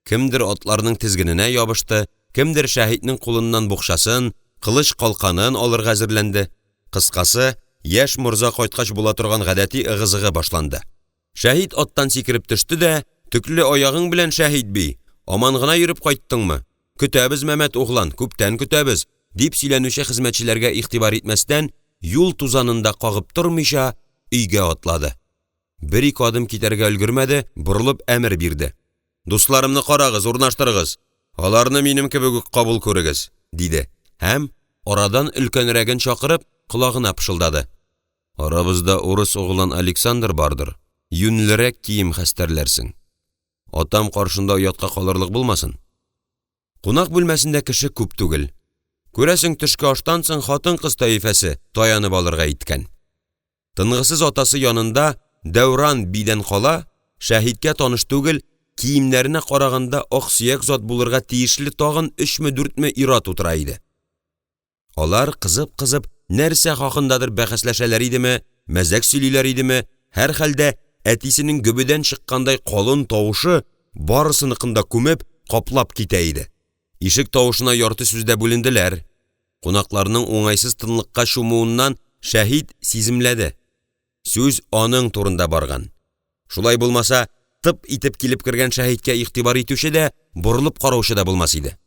Кемдер атларның тезгененә ябышты, кемдер Шәһитнең кулыннан букчасын, кылыч-калканын алырга әзерләнде. Кыскасы, яшь морза кайткач була торган гадәти ыгы-зыгы башланды. Шәһит аттан сикереп төште дә: «Төкле аягың белән, Шәһит би, аман гына йөреп кайттыңмы? Көтәбез, Мәмәт углан, күптән көтәбез!» — дип сөйләнүче хезмәтчеләргә игътибар итмәстән, юл тузанын да кагып тормыйча, өйгә атлады. Бер-ике адым китәргә өлгермәде, борылып әмер бирде: «Дусларымны карагыз, урнаштырыгыз, аларны минем кебек үк кабул күрегез»,– диде һәм арадан өлкәнрәген чакырып, колагына пышылдады: «Арабызда урыс углан Александр бардыр, юньлерәк кием хәстәрләрсең, атам каршында оятка калырлык булмасын!» Кунак бүлмәсендә кеше күп түгел, күрәсең, төшке аштан соң хатын-кыз таифәсе таянып алырга иткән. Тынгысыз атасы янында Дәүран бидән кала, Шәһиткә таныш түгел, киемнәренә караганда аксөяк зат булырга тиешле тагын өчме-дүртме ир-ат утыра иде. Алар кызып-кызып нәрсә хакындадыр бәхәсләшәләр идеме, мәзәк сөйлиләр идеме, һәрхәлдә, әтисенең гөбедән чыккандай калын тавышы барысыныкын да күмеп, каплап китә иде. Ишек тавышына ярты сүздә бүленделәр. Кунакларның уңайсыз тынлыкка чумуыннан Шәһит сиземләде: сүз аның турында барган. Шулай булмаса, тып итеп килеп кергән Шәһиткә игътибар итүче дә, борылып караучы да булмас иде.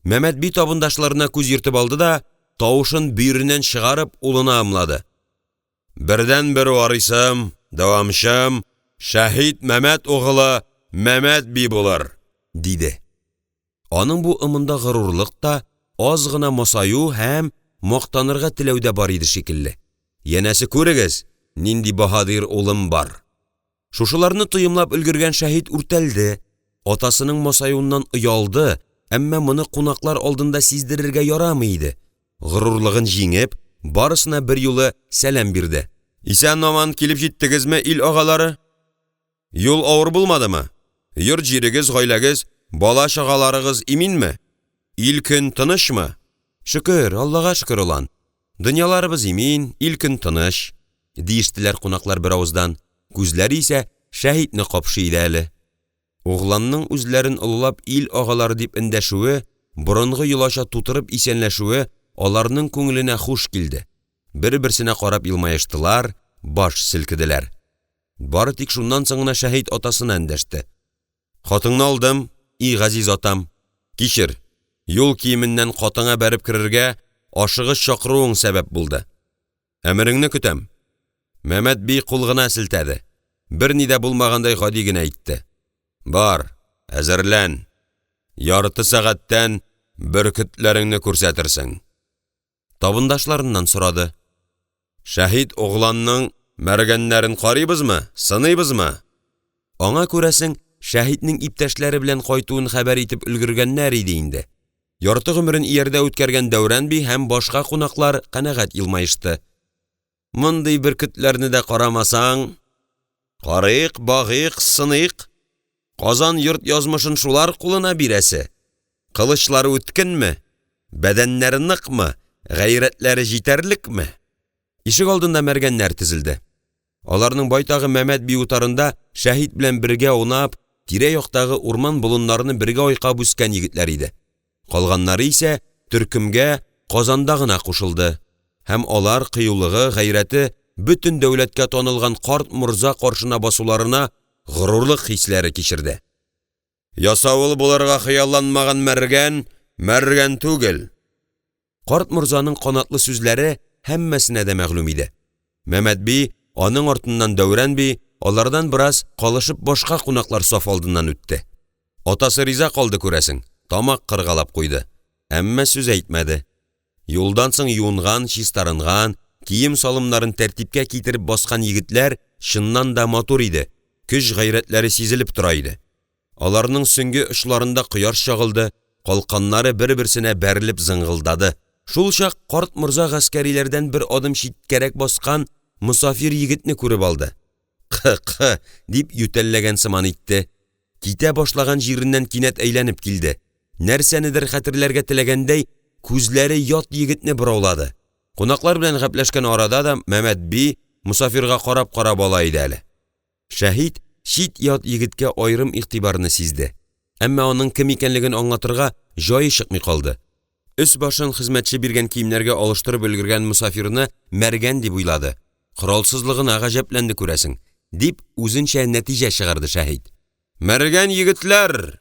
Мәмәт би табындашларына күз йөртеп алды да, тавышын бөереннән чыгарып, улына ымлады: «Бердәнбер варисым, дәвамчым Шәһит Мәмәт угылы Мәмәт би булыр»,– диде. Аның бу ымында горурлык та, аз гына масаю һәм мактанырга теләү дә бар иде шикелле, янәсе, күрегез, нинди баһадир улым бар! Шушыларны тоемлап өлгергән Шәһит үртәлде, атасының масаюыннан оялды, әмма моны кунаклар алдында сиздерергә ярамый иде, горурлыгын җиңеп, барысына берьюлы сәлам бирде: «Исән-аман килеп җиттегезме, ил агалары? Юл авыр булмадымы? Йорт-җирегез, гаиләгез, бала-чагаларыгыз иминме? Ил-көн тынычмы?» «Шөкер, Аллага шөкер, олан, дөньяларыбыз имин, ил-көн тыныч»,– диештеләр кунаклар беравыздан, күзләре исә Шәһитне капшый иде әле. Угланның үзләрен олылап «ил агалары» дип эндәшүе, борынгы йолача тутырып исәнләшүе аларның күңеленә хуш килде, бер-берсенә карап елмаештылар, баш селкеделәр. Бары тик шуннан соң гына Шәһит атасына эндәште: «Хатыңны алдым, и газиз атам, кичер, юл киеменнән катыңа бәреп керергә ашыгыч чакыруың сәбәп булды. Әмереңне көтәм!» Мәмәт би кул гына селтәде, берни дә булмагандай гади генә әйтте: «Бар, Әзерлән, ярты сәгатьтән бөркетләреңне күрсәтерсең! Табындашларыннан сорады: «Шәһит угланның мәргәннәрен карыйбызмы, сыныйбызмы?» Аңа, күрәсең, Шәһитнең иптәшләре белән кайтуын хәбәр итеп өлгергәннәр иде инде, ярты гомерен иярдә үткәргән Дәүран би һәм башка кунаклар канәгать елмаешты: «Мондый бөркетләрне дә карамасаң…» «Карыйк, багыйк, сыныйк, Казан-йорт язмышын шулар кулына бирәсе, кылычлары үткенме, бәдәннәре ныкмы, гайрәтләре җитәрлекме?» Ишегалдында мәргәннәр тезелде. Аларның байтагы Мәмәт би утарында Шәһит белән бергә аунап, тирә-яктагы урман-болыннарны бергә айкап үскән егетләр иде, калганнары исә төркемгә Казанда гына кушылды һәм алар кыюлыгы, гайрәте бөтен дәүләткә танылган карт морза каршына басуларына горурлык хисләре кичерде. «Ясавыл булырга хыялланмаган мәргән — мәргән түгел!» Карт морзаның канатлы сүзләре һәммәсенә дә мәгълүм иде. Мәмәт би, аның артыннан Дәүран би, алардан бераз калышып башка кунаклар саф алдыннан үтте. Атасы риза калды, күрәсең, тамак кыргалап куйды, әмма сүз әйтмәде. Юлдан соң юынган, чистарынган, кием-салымнарын тәртипкә китереп баскан егетләр чыннан да матур иде, көч-гайрәтләре сизелеп тора иде. Аларның сөңге очларында кояш чагылды, калканнары бер-берсенә бәрелеп зыңгылдады. Шул чак карт морза гаскәриләрдән бер адым читкәрәк баскан мосафир егетне күреп алды, «кы-кы» дип ютәлләгән сыман итте, китә башлаган җиреннән кинәт әйләнеп килде, нәрсәнедер хәтерләргә теләгәндәй күзләре ят егетне бораулады. Кунаклар белән гәпләшкән арада да Мәмәт би мосафирга карап-карап ала иде әле. Шәһит чит-ят егеткә аерым игътибарны сизде, әмма аның кем икәнлеген аңлатырга җае чыкмый калды. Өс-башын хезмәтче биргән киемнәргә алыштырып өлгергән мосафирны мәргән дип уйлады, коралсызлыгына гаҗәпләнде, күрәсең, дип үзенчә нәтиҗә чыгарды Шәһит. «Мәргән егетләр,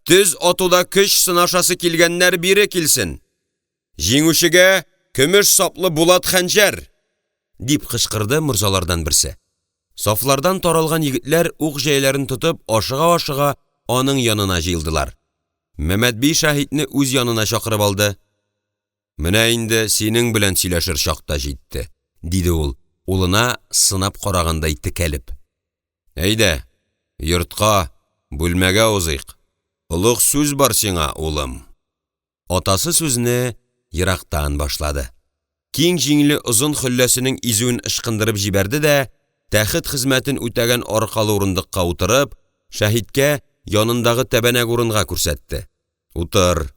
төз атуда көч сынашасы килгәннәр бире килсен! Җиңүчегә көмеш саплы булат хәнҗәр!» — дип кычкырды морзалардан берсе. Сафлардан таралган егетләр ук-җәяләрен тотып ашыга-ашыга аның янына җыелдылар. Мәмәт би Шәһитне үз янына чакырып алды: «Менә инде синең белән сөйләшер чак та җитте»,– диде ул, улына сынап карагандай текәлеп. «Әйдә, йортка, бүлмәгә узыйк, олуг сүз бар сиңа, улым!» Атасы сүзне ерактан башлады. Киң җиңле озын хөлләсенең изүен ычкындырып җибәрде дә, тәхет хезмәтен үтәгән аркалы урындыкка утырып, Шәһиткә янындагы тәбәнәк урынга күрсәтте: «Утыр,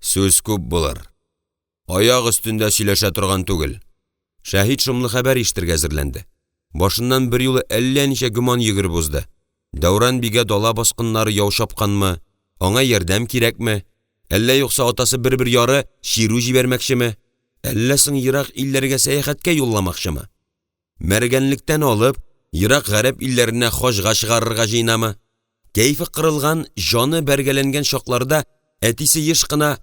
сүз күп булыр, аяк өстендә сөйләшә торган түгел!» Шәһит шомлы хәбәр ишетергә әзерләнде, башыннан берьюлы әллә ничә гөман йөгереп узды: Дәүран бигә дала баскыннары яу чапканмы, аңа ярдәм кирәкме, әллә юкса атасы бер-бер яры чирү җибәрмәкчеме, әллә соң ерак илләргә сәяхәткә юлламакчымы, мәргәнлектән алып, ерак гарәп илләренә хаҗга чыгарырга җыенамы? Кәефе кырылган, җаны бәргәләнгән чакларда әтисе еш кына: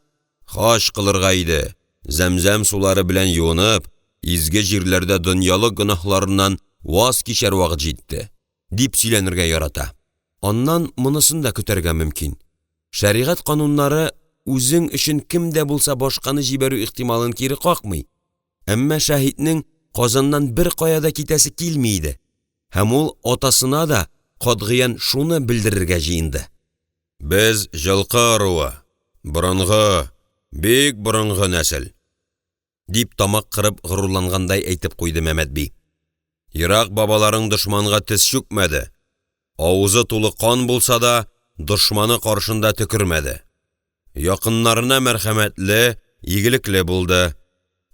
«Хаҗ кылырга иде, зәм-зәм сулары белән юынып, изге җирләрдә дөньялык гөнаһларыннан ваз кичәр вакыт җитте», — дип сөйләнергә ярата. Аннан монысын да көтәргә мөмкин: шәригать кануннары үзең өчен кем дә булса башканы җибәрү ихтималын кире какмый, әмма Шәһитнең Казаннан беркая да китәсе килми иде һәм ул атасына да катгыян шуны белдерергә җыенды. «Без Җылкы ыруы, борынгы, бик борынгы нәсел»,– дип, тамак кырып горурлангандай әйтеп куйды Мәмәт би. «Ерак бабаларың дошманга тез чүкмәде, авызы тулы кан булса да, дошманы каршында төкермәде, якыннарына мәрхәмәтле, игелекле булды,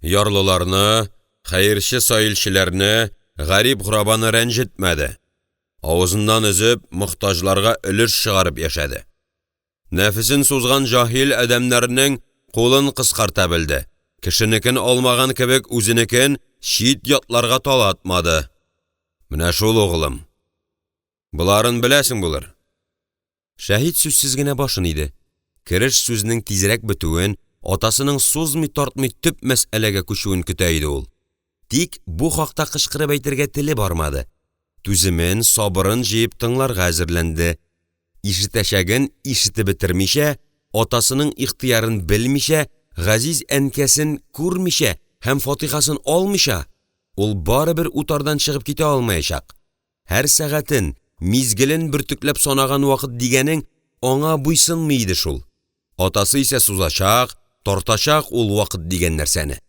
ярлыларны, хәерче-саилчеләрне, гарип-горабаны рәнҗетмәде, авызыннан өзеп, мохтаҗларга өлеш чыгарып яшәде. Нәфесен сузган җаһил адәмнәрнең кулын кыскарта белде, кешенекен алмаган кебек, үзенекен чит-ятларга талатмады. Менә шул, углым, боларын беләсең булыр!» Шәһит сүзсез генә башын иде, кереш сүзнең тизрәк бетүен, атасының сузмый-тартмый төп мәсьәләгә күчүен көтә иде ул. Тик бу хакта кычкырып әйтергә теле бармады, түземен, сабырын җыеп тыңларга әзерләнде. Ишетәчәген ишетеп бетермичә, атасының ихтыярын белмичә, газиз әнкәсен күрмичә һәм фатихасын алмыйча ул барыбер утардан чыгып китә алмаячак, һәр сәгатен, мизгелен бөртекләп санаган вакыт дигәнең аңа буйсынмый иде шул, атасы исә сузачак, тартачак ул вакыт дигән нәрсәне!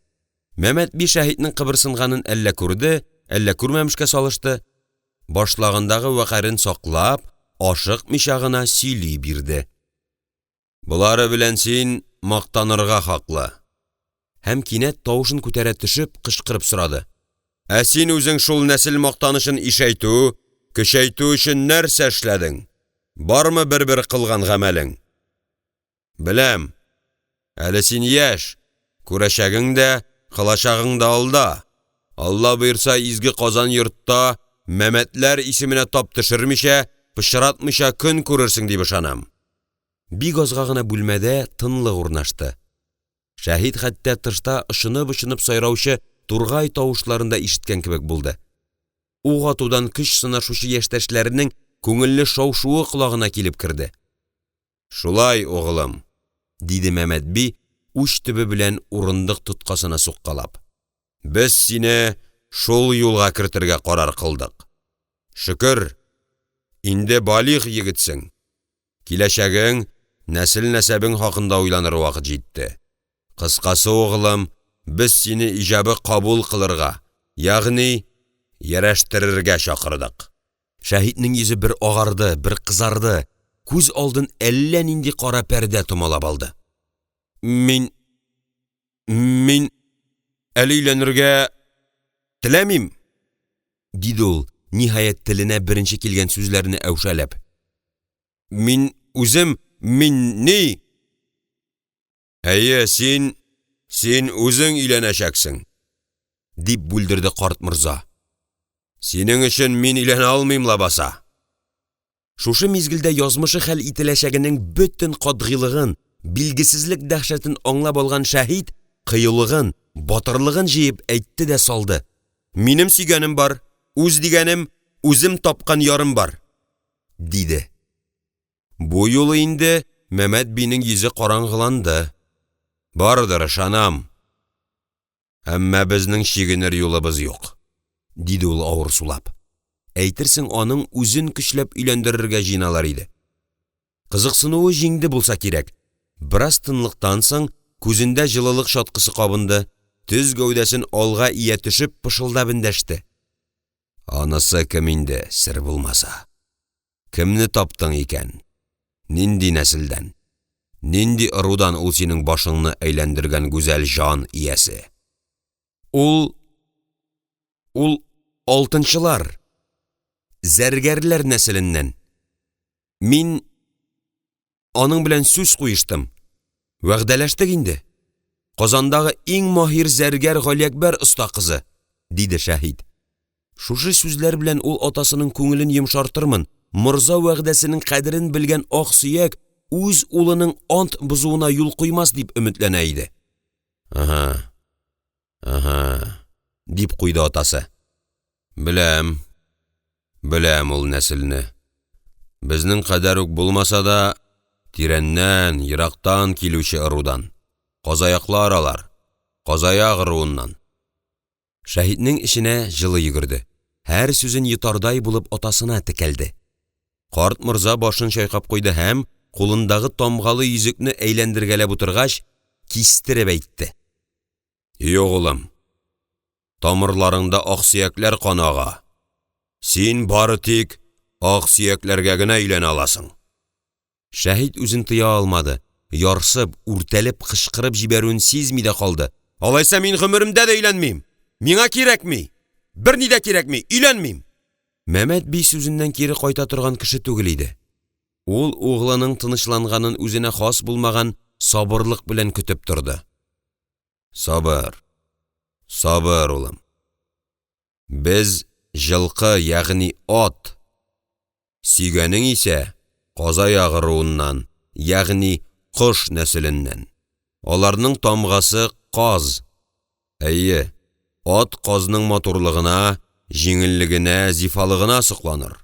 Мәмәт би Шәһитнең кыбырсынганын әллә күрде, әллә күрмәмешкә салышты, башлагандагы вәкарен саклап, ашыкмыйча гына сөйли бирде: – Болары белән син мактанырга хаклы! — Һәм кинәт тавышын күтәрә төшеп, кычкырып сорады: – Ә син үзең шул нәсел мактанычын ишәйтү, көчәйтү өчен нәрсә эшләдең, бармы бер-бер кылган гамәлең? Беләм, әле син яшь, күрәчәгең дә, кылачагың да алда, Алла боерса, изге Казан йортта Мәмәтләр исеменә тап төшермичә, пычратмыйча көн күрерсең дип ышанам. Бик азга гына бүлмәдә тынлык урнашты, Шәһит хәтта тышта очынып-очынып сайраучы тургай тавышларын да ишеткән кебек булды, ук атудан көч сынашучы яшьтәшләренең күңелле шау-шуы колагына килеп керде. Шулай, углым,– диде Мәмәт би, уч төбе белән урындык тоткасына суккалап.– Без сине шул юлга кертергә карар кылдык. Шөкер, инде балигъ егетсең, киләчәгең, нәсел-нәсәбең хакында уйланыр вакыт җитте. Кыскасы, углым, без сине иҗабе кабул кылырга, ягъни ярәштерергә чакырдык. Шәһитнең йөзе бер агарды, бер кызарды, күз алдын әллә нинди кара пәрдә томалап алды. – Мин… мин әле өйләнергә теләмим,– диде ул, ниһаять, теленә беренче килгән сүзләрне әүшәләп.– Мин үзем, мин ни… – Әйе, син, син үзең өйләнәчәксең,– дип бүлдерде карт морза.– Синең өчен мин өйләнә алмыйм лабаса! Шушы мизгелдә язмышы хәл ителәчәгенең бөтен катгыйлыгын, билгесезлек дәһшәтен аңлап алган Шәһит кыюлыгын, батырлыгын җыеп әйтте дә салды: – Минем сөйгәнем бар, үз дигәнем, үзем тапкан ярым бар! — диде. Бу юлы инде Мәмәт бинең йөзе караңгыланды: – Бардыр, ышанам. Әмма безнең чигенер юлыбыз юк,– диде ул, авыр сулап. Әйтерсең аның үзен көчләп өйләндерергә җыеналар иде. Кызыксынуы җиңде булса кирәк, бераз тынлыктан соң күзендә җылылык чаткысы кабынды, төз гәүдәсен алга ия төшеп пышылдап эндәште: – Анысы кем инде, сер булмаса? Кемне таптың икән? Нинди нәселдән, нинди ырудан ул синең башыңны әйләндергән гүзәл җан иясе? Ул… ул алтынчылар, зәргәрләр нәселеннән. Мин аның белән сүз куештым, вәгъдәләштек инде. Казандагы иң маһир зәргәр Галиәкбәр оста кызы,– диде Шәһит. Шушы сүзләр белән ул атасының күңелен йомшартырмын, морза вәгъдәсенең кадерен белгән аксөяк үз улының ант бозуына юл куймас дип өметләнә иде. Әһә, әһә,– дип куйды атасы. «Беләм, беләм ул нәселне, безнең кадәр үк булмаса да, тирәннән, ерактан килүче ырудан, казаяклар алар, Казаяк ыруыннан!» Шәһитнең эченә җылы йөгерде, һәр сүзен йотардай булып атасына текәлде. Карт морза башын чайкап куйды һәм кулындагы тамгалы йөзекне әйләндергәләп утыргач, кистереп әйтте: – Юк, улым, тамырларыңда аксөякләр каны ага, син бары тик аксөякләргә генә өйләнә аласың. Шәһит үзен тыя алмады, ярсып, үртәлеп кычкырып җибәрүен сизми дә калды: – Алайса мин гомеремдә дә өйләнмим, миңа кирәкми, берни дә кирәкми, өйләнмим! Мәмәт би сүзеннән кире кайта торган кеше түгел иде, ул углының тынычланганын үзенә хас булмаган сабырлык белән көтеп торды. Сабыр, сабыр, улым. Без җылкы, ягъни ат, сөйгәнең исә Казаяк ыруыннан, ягъни кош нәселеннән, аларның тамгасы каз, әйе, ат казның матурлыгына, җиңеллегенә, зифалыгына сокланыр,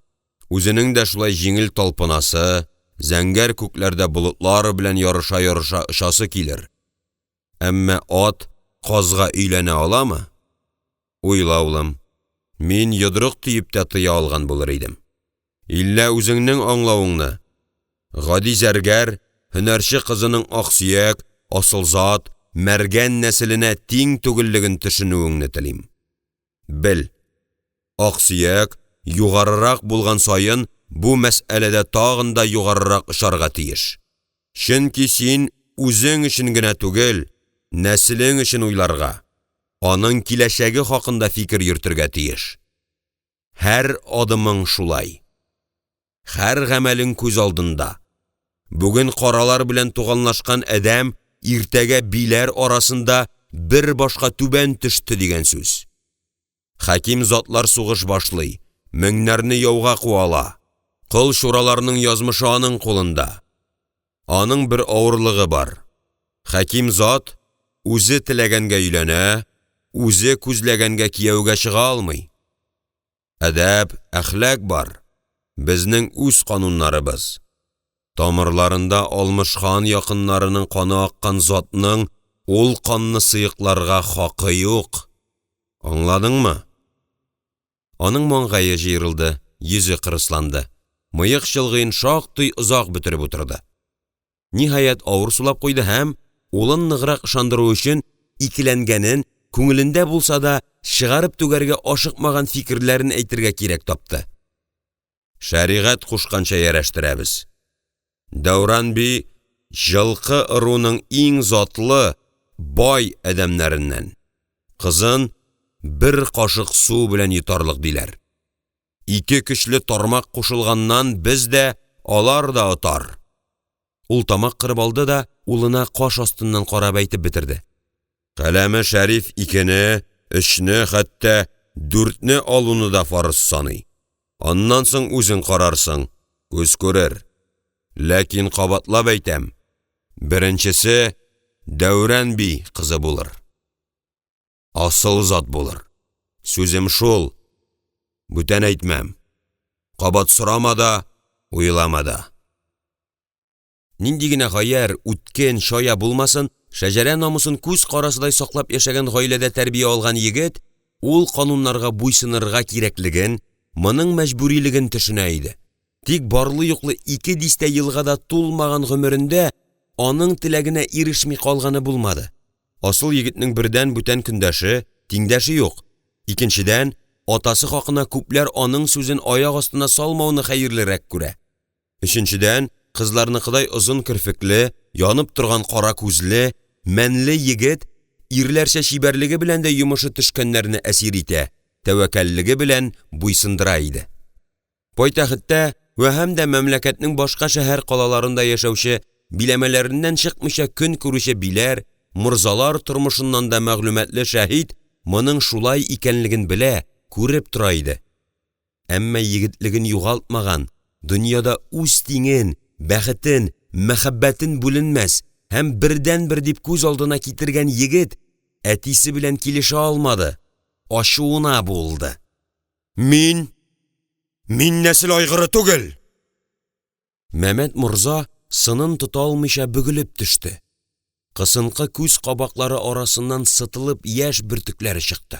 үзенең дә шулай җиңел талпынасы. зәңгәр күкләрдә болытлар белән ярыша-ярыша очасы килер, әмма ат казга өйләнә аламы? Уйла, улым, мин йодрык төеп тә тыя алган булыр идем. Иллә үзеңнең аңлавыңны, гади зәргәр, һөнәрче кызының аксөяк, асыл зат, мәргән нәселенә тиң түгеллеген төшенүеңне телим. Бел, аксөяк югарырак булган саен бу мәсьәләдә тагын да югарырак очарга тиеш, чөнки син үзең өчен генә түгел, нәселең өчен уйларга, аның киләчәге хакында фикер йөртергә тиеш, һәр адымың шулай, һәр гамәлең күз алдында, бүген каралар белән туганлашкан адәм иртәгә биләр арасында бер башка түбән төште дигән сүз. Хәким затлар сугыш башлый, меңнәрне яуга куа ала, кол чураларның язмышы аның кулында. Аның бер авырлыгы бар, хәким зат үзе теләгәнгә өйләнә, үзе күзләгәнгә кияүгә чыга алмый. Әдәп, әхлак бар, безнең үз кануннарыбыз. Тамырларында Алмыш хан якыннарының каны аккан затның ул канны сыекларга хакы юк. Аңладыңмы? Аның маңгае җыерылды, йөзе кырысланды, мыек чылгыен шактый озак бөтереп утырды. Ниһаять, авыр сулап куйды һәм улын ныграк ышандыру өчен икеләнгәнен, күңелендә булса да, чыгарып түгәргә ашыкмаган фикерләрен әйтергә кирәк тапты: «Шәригать кушканча ярәштерәбез. Дәүран би Җылкы ыруының иң затлы, бай адәмнәреннән, кызын бер кашык су белән йотарлык диләр. Ике көчле тармак кушылганнан без дә, алар да отар!» Ул тамак кырып алды да улына каш астыннан карап әйтеп бетерде: «Каләме шәриф икене, өчне, хәтта дүртне алуны да фарыз саный. Аннан соң үзең карарсың, күз күрер. Ләкин кабатлап әйтәм, беренчесе Дәүран би кызы булыр. Асыл зат булыр. Сүзем шул, бүтән әйтмәм. Кабат сорама да, уйлама да!» Нинди генә гаярь, үткен, чая булмасын, шәҗәрә намусын күз карасыдай саклап яшәгән гаиләдә тәрбия алган егет ул кануннарга буйсынырга кирәклеген, моның мәҗбүрилеген төшенә иде. Тик барлы-юклы ике дистә елга да тулмаган гомерендә аның теләгенә ирешми калганы булмады. Асыл егетнең, бердән, бүтән көндәше, тиңдәше юк, икенчедән, атасы хакына күпләр аның сүзен аяк астына салмауны хәерлерәк күрә, өченчедән, кызларныкыдай озын керфекле, янып торган кара күзле, мәнле егет ирләрчә чибәрлеге белән дә йомышы төшкәннәрне әсир итә, тәвәккәллеге белән буйсындыра иде. Пайтәхеттә вә һәм дә мәмләкәтнең башка шәһәр-калаларында яшәүче, биләмәләреннән чыкмыйча көн күрүче биләр, морзалар тормышыннан да мәгълүматлы Шәһит моның шулай икәнлеген белә, күреп тора иде. Әмма егетлеген югалтмаган, дөньяда үз тиңен, бәхетен, мәхәббәтен бүленмәс һәм бердәнбер дип күз алдына китергән егет әтисе белән килешә алмады, ачуына буылды. «Мин, мин нәсел айгыры түгел!» Мәмәт морза сынын тота алмыйча бөгелеп төште, кысынкы күз кабаклары арасыннан сытылып яшь бөртекләре чыкты.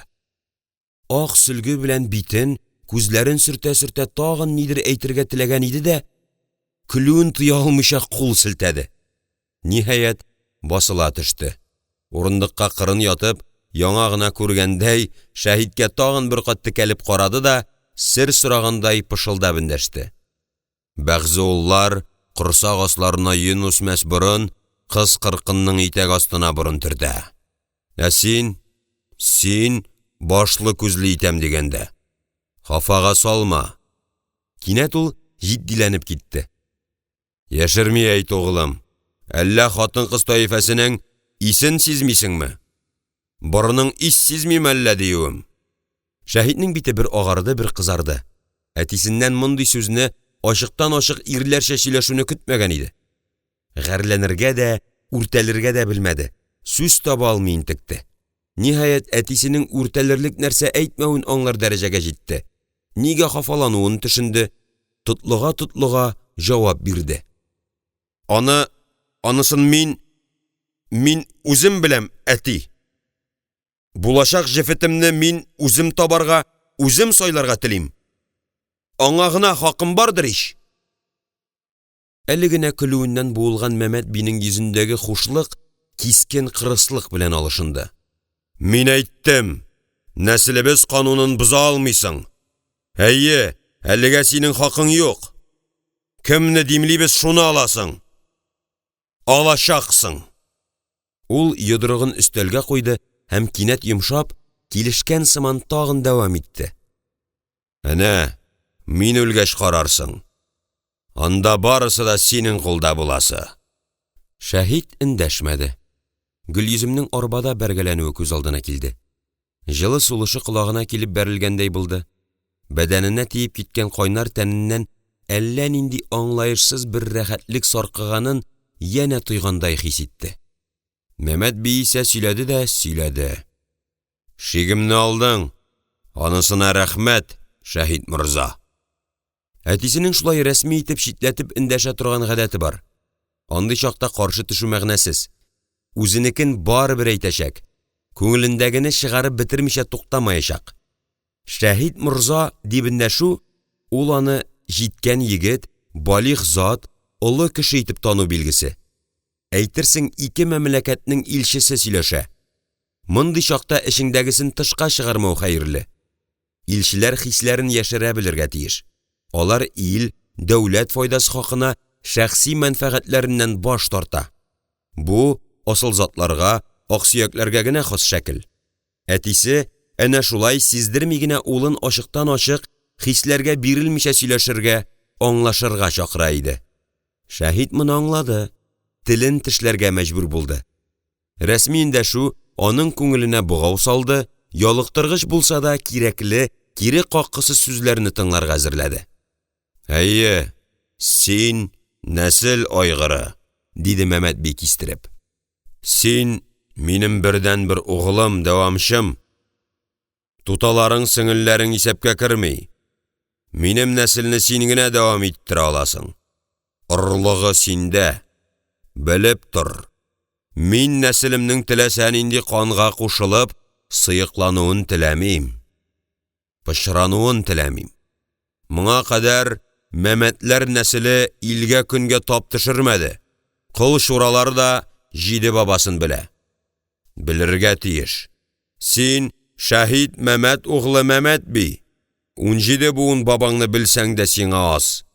Ак сөлге белән битен, күзләрен сөртә-сөртә тагын нидер әйтергә теләгән иде дә, көлүен тыя алмыйча кул селтәде. Ниһаять, басыла төште, урындыкка кырын ятып, яңа гына күргәндәй, Шәһиткә тагын бер кат текәлеп карады да сер сорагандай пышылдап эндәште: «Бәгъзе уллар корсак асларына йон үсмәс борын кыз-кыркынның итәк астына борын төртә… Ә син, син башлы-күзле итәм дигәндә, хафага салма!» Кинәт ул җитдиләнеп китте: «Яшерми әйт, углым, әллә хатын-кыз таифәсенең исен сизмисеңме? Борының ис сизмиме әллә диюем?» Шәһитнең бите бер агарды, бер кызарды. Әтисеннән мондый сүзне, ачыктан-ачык ирләрчә сөйләшүне көтмәгән иде. Гарьләнергә дә, үртәлергә дә белмәде, сүз таба алмый интекте. Ниһаять, әтисенең үртәлерлек нәрсә әйтмәвен аңлар дәрәҗәгә җитте, нигә хафалануын төшенде, тотлыга-тотлыга җавап бирде. Аны анысын мин… мин үзем беләм, әти. Булачак җефетемне мин үзем табарга, үзем сайларга телим. Аңа гына хакым бардыр ич!» Әле генә көлүеннән буылган Мәмәт бинең йөзендәге хушлык кискен кырыслык белән алышынды: – Мин әйттем, нәселебез канунын боза алмыйсың! Әйе, әлегә синең хакың юк! Кемне димлибез, шуны аласың! Алачаксың! Ул йодрыгын өстәлгә куйды һәм кинәт йомшап, килешкән сыман тагын дәвам итте: – Әнә мин үлгәч карарсың, анда барысы да синең кулда буласы! Шәһит эндәшмәде, Гөлйөземнең арбада бәргәләнүе күз алдына килде, җылы сулышы колагына килеп бәрелгәндәй булды, бәдәненә тиеп киткән кайнар тәненнән әллә нинди аңлаешсыз бер рәхәтлек саркыганын янә тойгандай хис итте. Мәмәт би исә сөйләде дә сөйләде: – Шигемне алдың, анысына рәхмәт, Шәһит морза! Әтисенең шулай рәсми итеп, читләтеп эндәшә торган гадәте бар, андый чакта каршы төшү мәгънәсез, үзенекен барыбер әйтәчәк, күңелендәгене чыгарып бетермичә туктамаячак. «Шәһит морза» дип эндәшү ул аны җиткән егет, балигъ зат, олы кеше итеп тану билгесе, әйтерсең ике мәмләкәтнең илчесе сөйләшә, мондый чакта эчеңдәгесен тышка чыгармау хәерле, илчеләр хисләрен яшерә белергә тиеш, алар ил, дәүләт файдасы хакына шәхси мәнфәгатьләреннән баш тарта, бу асыл затларга, аксөякләргә генә хас шәкел. Әтисе әнә шулай сиздерми генә улын ачыктан-ачык, хисләргә бирелмичә сөйләшергә, аңлашырга чакыра иде. Шәһит моны аңлады, телен тешләргә мәҗбүр булды. Рәсми эндәшү аның күңеленә богау салды, ялыктыргыч булса да, кирәкле, кире каккысыз сүзләрне тыңларга әзерләде. – Әйе, син нәсел айгыры,– диде Мәмәт би, кистереп. – Син минем бердәнбер углым, дәвамчым. Туталарың, сеңелләрең исәпкә керми, минем нәселне син генә дәвам иттерә аласың, орлыгы синдә, белеп тор, мин нәселемнең теләсә нинди канга кушылып сыеклануын теләмим, пычрануын теләмим. Моңа кадәр Мәмәтләр нәселе илгә-көнгә тап төшермәде, колчуралар да җиде бабасын белә, белергә тиеш. Син — Шәһит Мәмәт углы Мәмәт би, унҗиде буын бабаңны белсәң дә сиңа аз,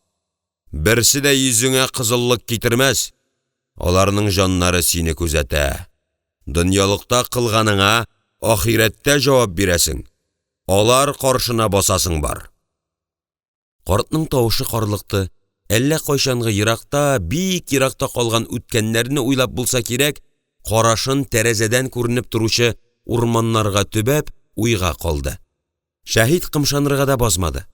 берсе дә йөзеңә кызыллык китермәс, аларның җаннары сине күзәтә, дөньялыкта кылганыңа ахирәттә җавап бирәсең, алар каршына басасың бар!» Картның тавышы карлыкты, әллә кайчангы, еракта, бик еракта калган үткәннәрне уйлап булса кирәк, карашын тәрәзәдән күренеп торучы урманнарга төбәп, уйга калды. Шәһит кымшанырга да базмады,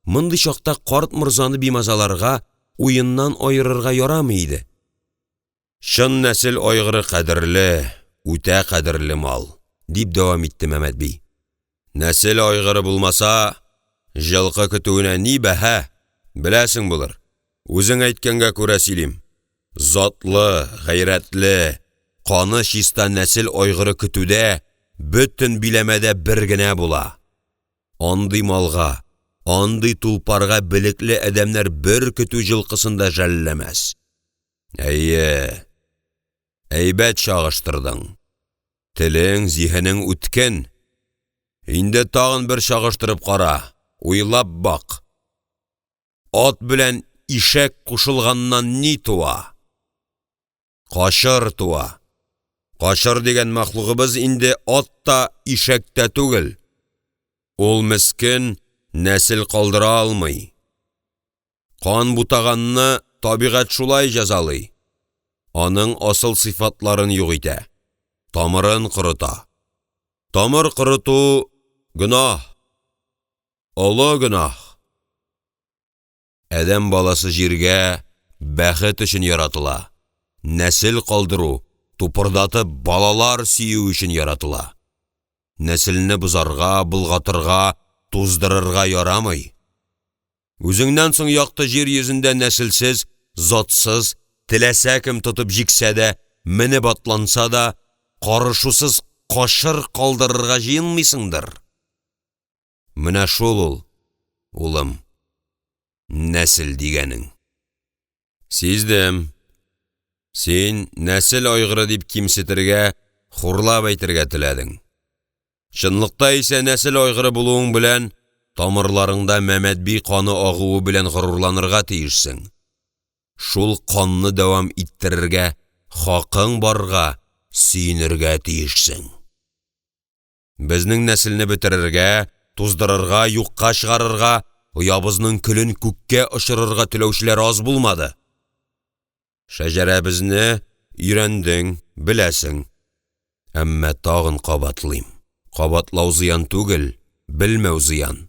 мондый чакта карт морзаны бимазаларга, уеннан аерырга ярамый иде. – Чын нәсел айгыры кадерле, үтә кадерле мал,– дип дәвам итте Мәмәт би. – Нәсел айгыры булмаса, җылкы көтүенә ни бәһа, беләсең булыр, үзең әйткәнгә күрә сөйлим, затлы, гайрәтле, каны чиста нәсел айгыры көтүдә, бөтен биләмәдә бер генә була. Андый малга, андый тулпарга белекле адәмнәр бер көтү җылкысын да жәлләмәс. Әйе, әйбәт чагыштырдың, телең, зиһенең үткен, инде тагын бер чагыштырып кара, уйлап бак: ат белән ишәк кушылганнан ни туа? Качыр туа! Качыр дигән мәхлугыбыз инде ат та, ишәк тә түгел, ул мескен нәсел калдыра алмый, кан бутаганны табигать шулай җәзалый, аның асыл сыйфатларын юк итә, тамырын корыта. Тамыр корыту — гөнаһ, олы гөнаһ! Адәм баласы җиргә бәхет өчен яратыла, нәсел калдыру, тупырдатып балалар сөю өчен яратыла. Нәселне бозарга, болгатырга, туздырырга ярамый. Үзеңнән соң якты җир йөзендә нәселсез, затсыз, теләсә кем тотып җиксә дә, менеп атланса да, карышусыз качыр калдырырга җыенмыйсыңдыр? Менә шул ул, улым, нәсел дигәнең! Сиздем, син нәсел айгыры дип кимсетергә, хурлап әйтергә теләдең, чынлыкта исә нәсел айгыры булуың белән, тамырларыңда Мәмәтби каны агуы белән горурланырга тиешсең, шул канны дәвам иттерергә хакың барга сөенергә тиешсең. Безнең нәселне бетерергә, туздырырга, юкка чыгарырга, оябызның көлен күккә очырырга теләүчеләр аз булмады. Шәҗәрәбезне өйрәндең, беләсең, әмма тагын кабатлыйм, кабатлау зыян түгел, белмәү зыян.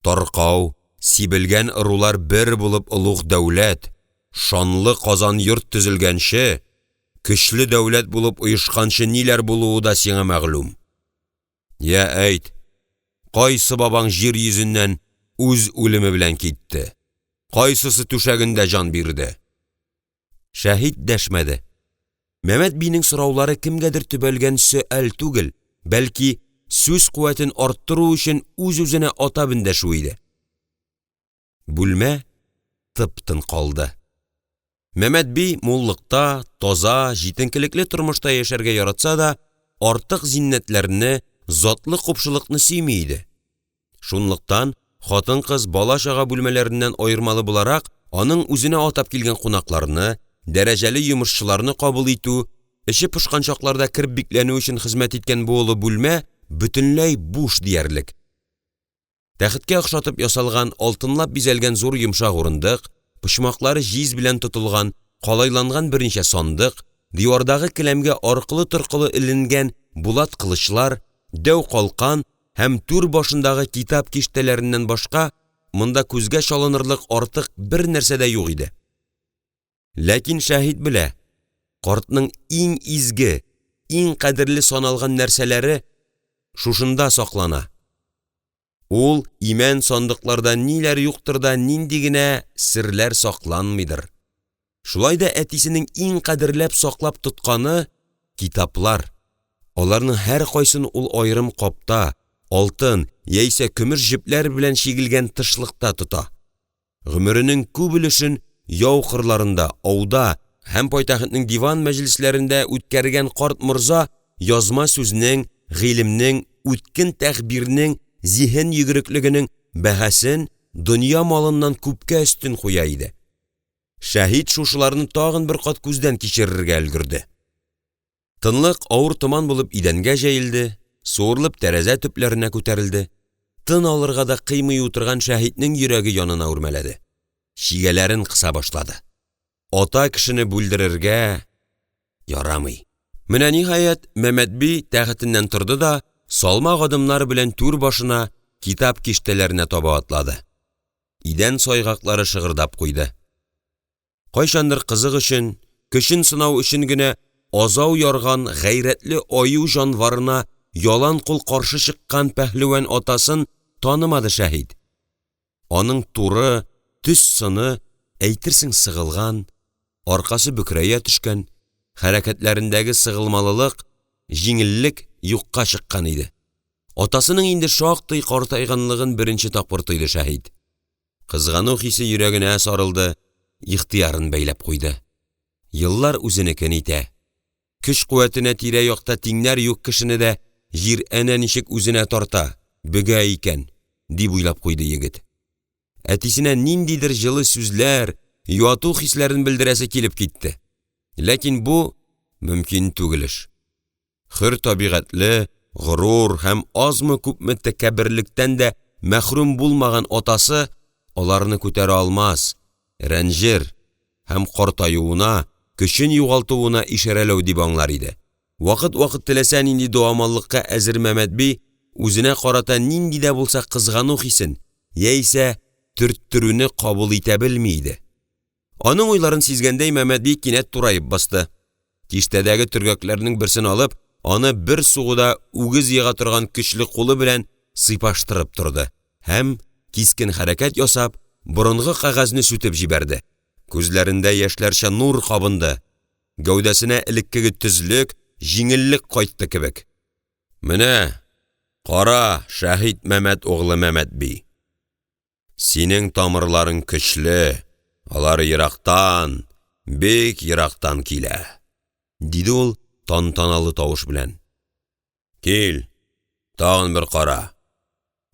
Таркау, сибелгән ырулар бер булып олуг дәүләт, шанлы Казан йорт төзелгәнче, көчле дәүләт булып оешканчы ниләр булуы да сиңа мәгълүм. Я, әйт, кайсы бабаң җир йөзеннән үз үлеме белән китте, кайсысы түшәгендә җан бирде? Шәһит дәшмәде. Мәмәт бинең сораулары кемгәдер төбәлгән сөаль түгел, бәлки сүз куәтен арттыру өчен үз-үзенә атап эндәшү иде. Бүлмә тып-тын калды. Мәмәт би муллыкта, таза, җитенкелекле тормышта яшәргә яратса да, артык зиннәтләрне, затлы купшылыкны сөйми иде. Шунлыктан хатын-кыз, бала-чага бүлмәләреннән аермалы буларак, аның үзенә атап килгән кунакларны, дәрәҗәле йомышчыларны кабул итү, эче пошкан чакларда кереп бикләнү өчен хезмәт иткән бу олы бүлмә бөтенләй буш диярлек. Тәхеткә охшатып ясалган, алтынлап бизәлгән зур йомшак урындык, почмаклары җиз белән тотылган, калайланган берничә сандык, дивардагы келәмгә аркылы-торкылы эленгән булат кылычлар, дәү калкан һәм түр башындагы китап киштәләреннән башка монда күзгә чалынырлык артык бер нәрсә дә юк иде. Ләкин Шәһит белә, картның иң изге, иң кадерле саналган нәрсәләре шушында саклана. Ул имән сандыкларда ниләр юктыр да, нинди генә серләр сакланмыйдыр. Шулай да әтисенең иң кадерләп саклап тотканы китаплар. Аларның һәркайсын ул аерым капта, алтын яисә көмеш җепләр белән чигелгән тышлыкта тота. Гомеренең күп өлешен яу кырларында, ауда һәм пайтәхетнең диван мәҗлесләрендә үткәргән карт морза язма сүзнең, гыйлемнең, үткен тәгъбирнең, зиһен йөгереклегенең бәһасен дөнья малыннан күпкә өстен куя иде. Шәһит шушыларны тагын бер кат күздән кичерергә өлгерде. Тынлык авыр томан булып идәнгә җәелде, суырылып тәрәзә төпләренә күтәрелде, тын алырга да кыймый утырган Шәһитнең йөрәге янына үрмәләде, чигәләрен кыса башлады. Ата кешене бүлдерергә ярамый. Менә, ниһаять, Мәмәтби тәхетеннән торды да салмак адымнар белән түр башына, китап киштәләренә таба атлады. Идән сайгаклары шыгырдап куйды. Кайчандыр кызык өчен, көчен сынау өчен генә азау ярган гайрәтле аю җанварына ялан кул каршы чыккан пәһлеван атасын танымады Шәһит. Аның туры, төз сыны әйтерсең сыгылган, аркасы бөкрәя төшкән, хәрәкәтләрендәге сыгылмалылык, җиңеллек юкка чыккан иде. Атасының инде шактый картайганлыгын беренче тапкыр тойды Шәһит. Кызгану хисе йөрәгенә сарылды, ихтыярын бәйләп куйды. Еллар үзенекен итә. Көч-куәтенә тирә-якта тиңнәр юк кешене дә җир әнә ничек үзенә тарта, бөгә икән, дип уйлап куйды егет. Әтисенә ниндидер җылы сүзләр, юату хисләрен белдерәсе килеп китте. Ләкин бу мөмкин түгел эш. Хөр табигатьле, горур һәм азмы-күпме тәкәбберлектән дә мәхрүм булмаган атасы аларны күтәрә алмас, рәнҗер һәм картаюына, көчен югалтуына ишарәләү дип аңлар иде. Вакыт-вакыт теләсә нинди дуамаллыкка әзер Мәмәтби үзенә карата нинди дә булса кызгану хисен яисә төрттерүне кабул итә белми иде. Аның уйларын сизгәндәй Мәмәтби кинәт тураеп басты. Киштәдәге төргәкләрнең берсен алып, аны бер сугуда үгез ега торган көчле кулы белән сыйпаштырып торды һәм кискен хәрәкәт ясап, борынгы кәгазьне сүтеп җибәрде. Күзләрендә яшьләрчә нур кабынды, гәүдәсенә элеккеге төзлек, җиңеллек кайтты кебек. – Менә кара, Шәһит Мәмәт углы Мәмәтби, синең тамырларың көчле, алар ерактан, бик ерактан килә,– диде ул тантаналы тавыш белән.– Кил, тагын бер кара,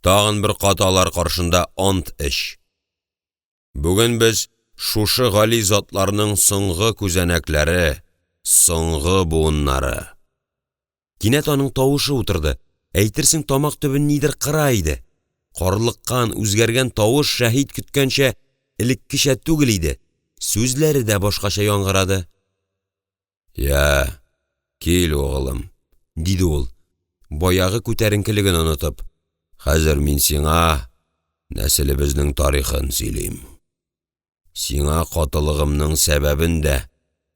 тагын бер кат алар каршында ант эч. Бүген без шушы гали затларның соңгы күзәнәкләре, соңгы буыннары!» Кинәт аның тавышы утырды, әйтерсең тамак төбен нидер кыра иде. Карлыккан, үзгәргән тавыш Шәһит көткәнчә, элеккечә түгел иде, сүзләре дә башкача яңгырады. «Я, кил, углым,– диде ул, баягы күтәренкелеген онытып,– хәзер мин сиңа нәселебезнең тарихын сөйлим. Сиңа катылыгымның сәбәбен дә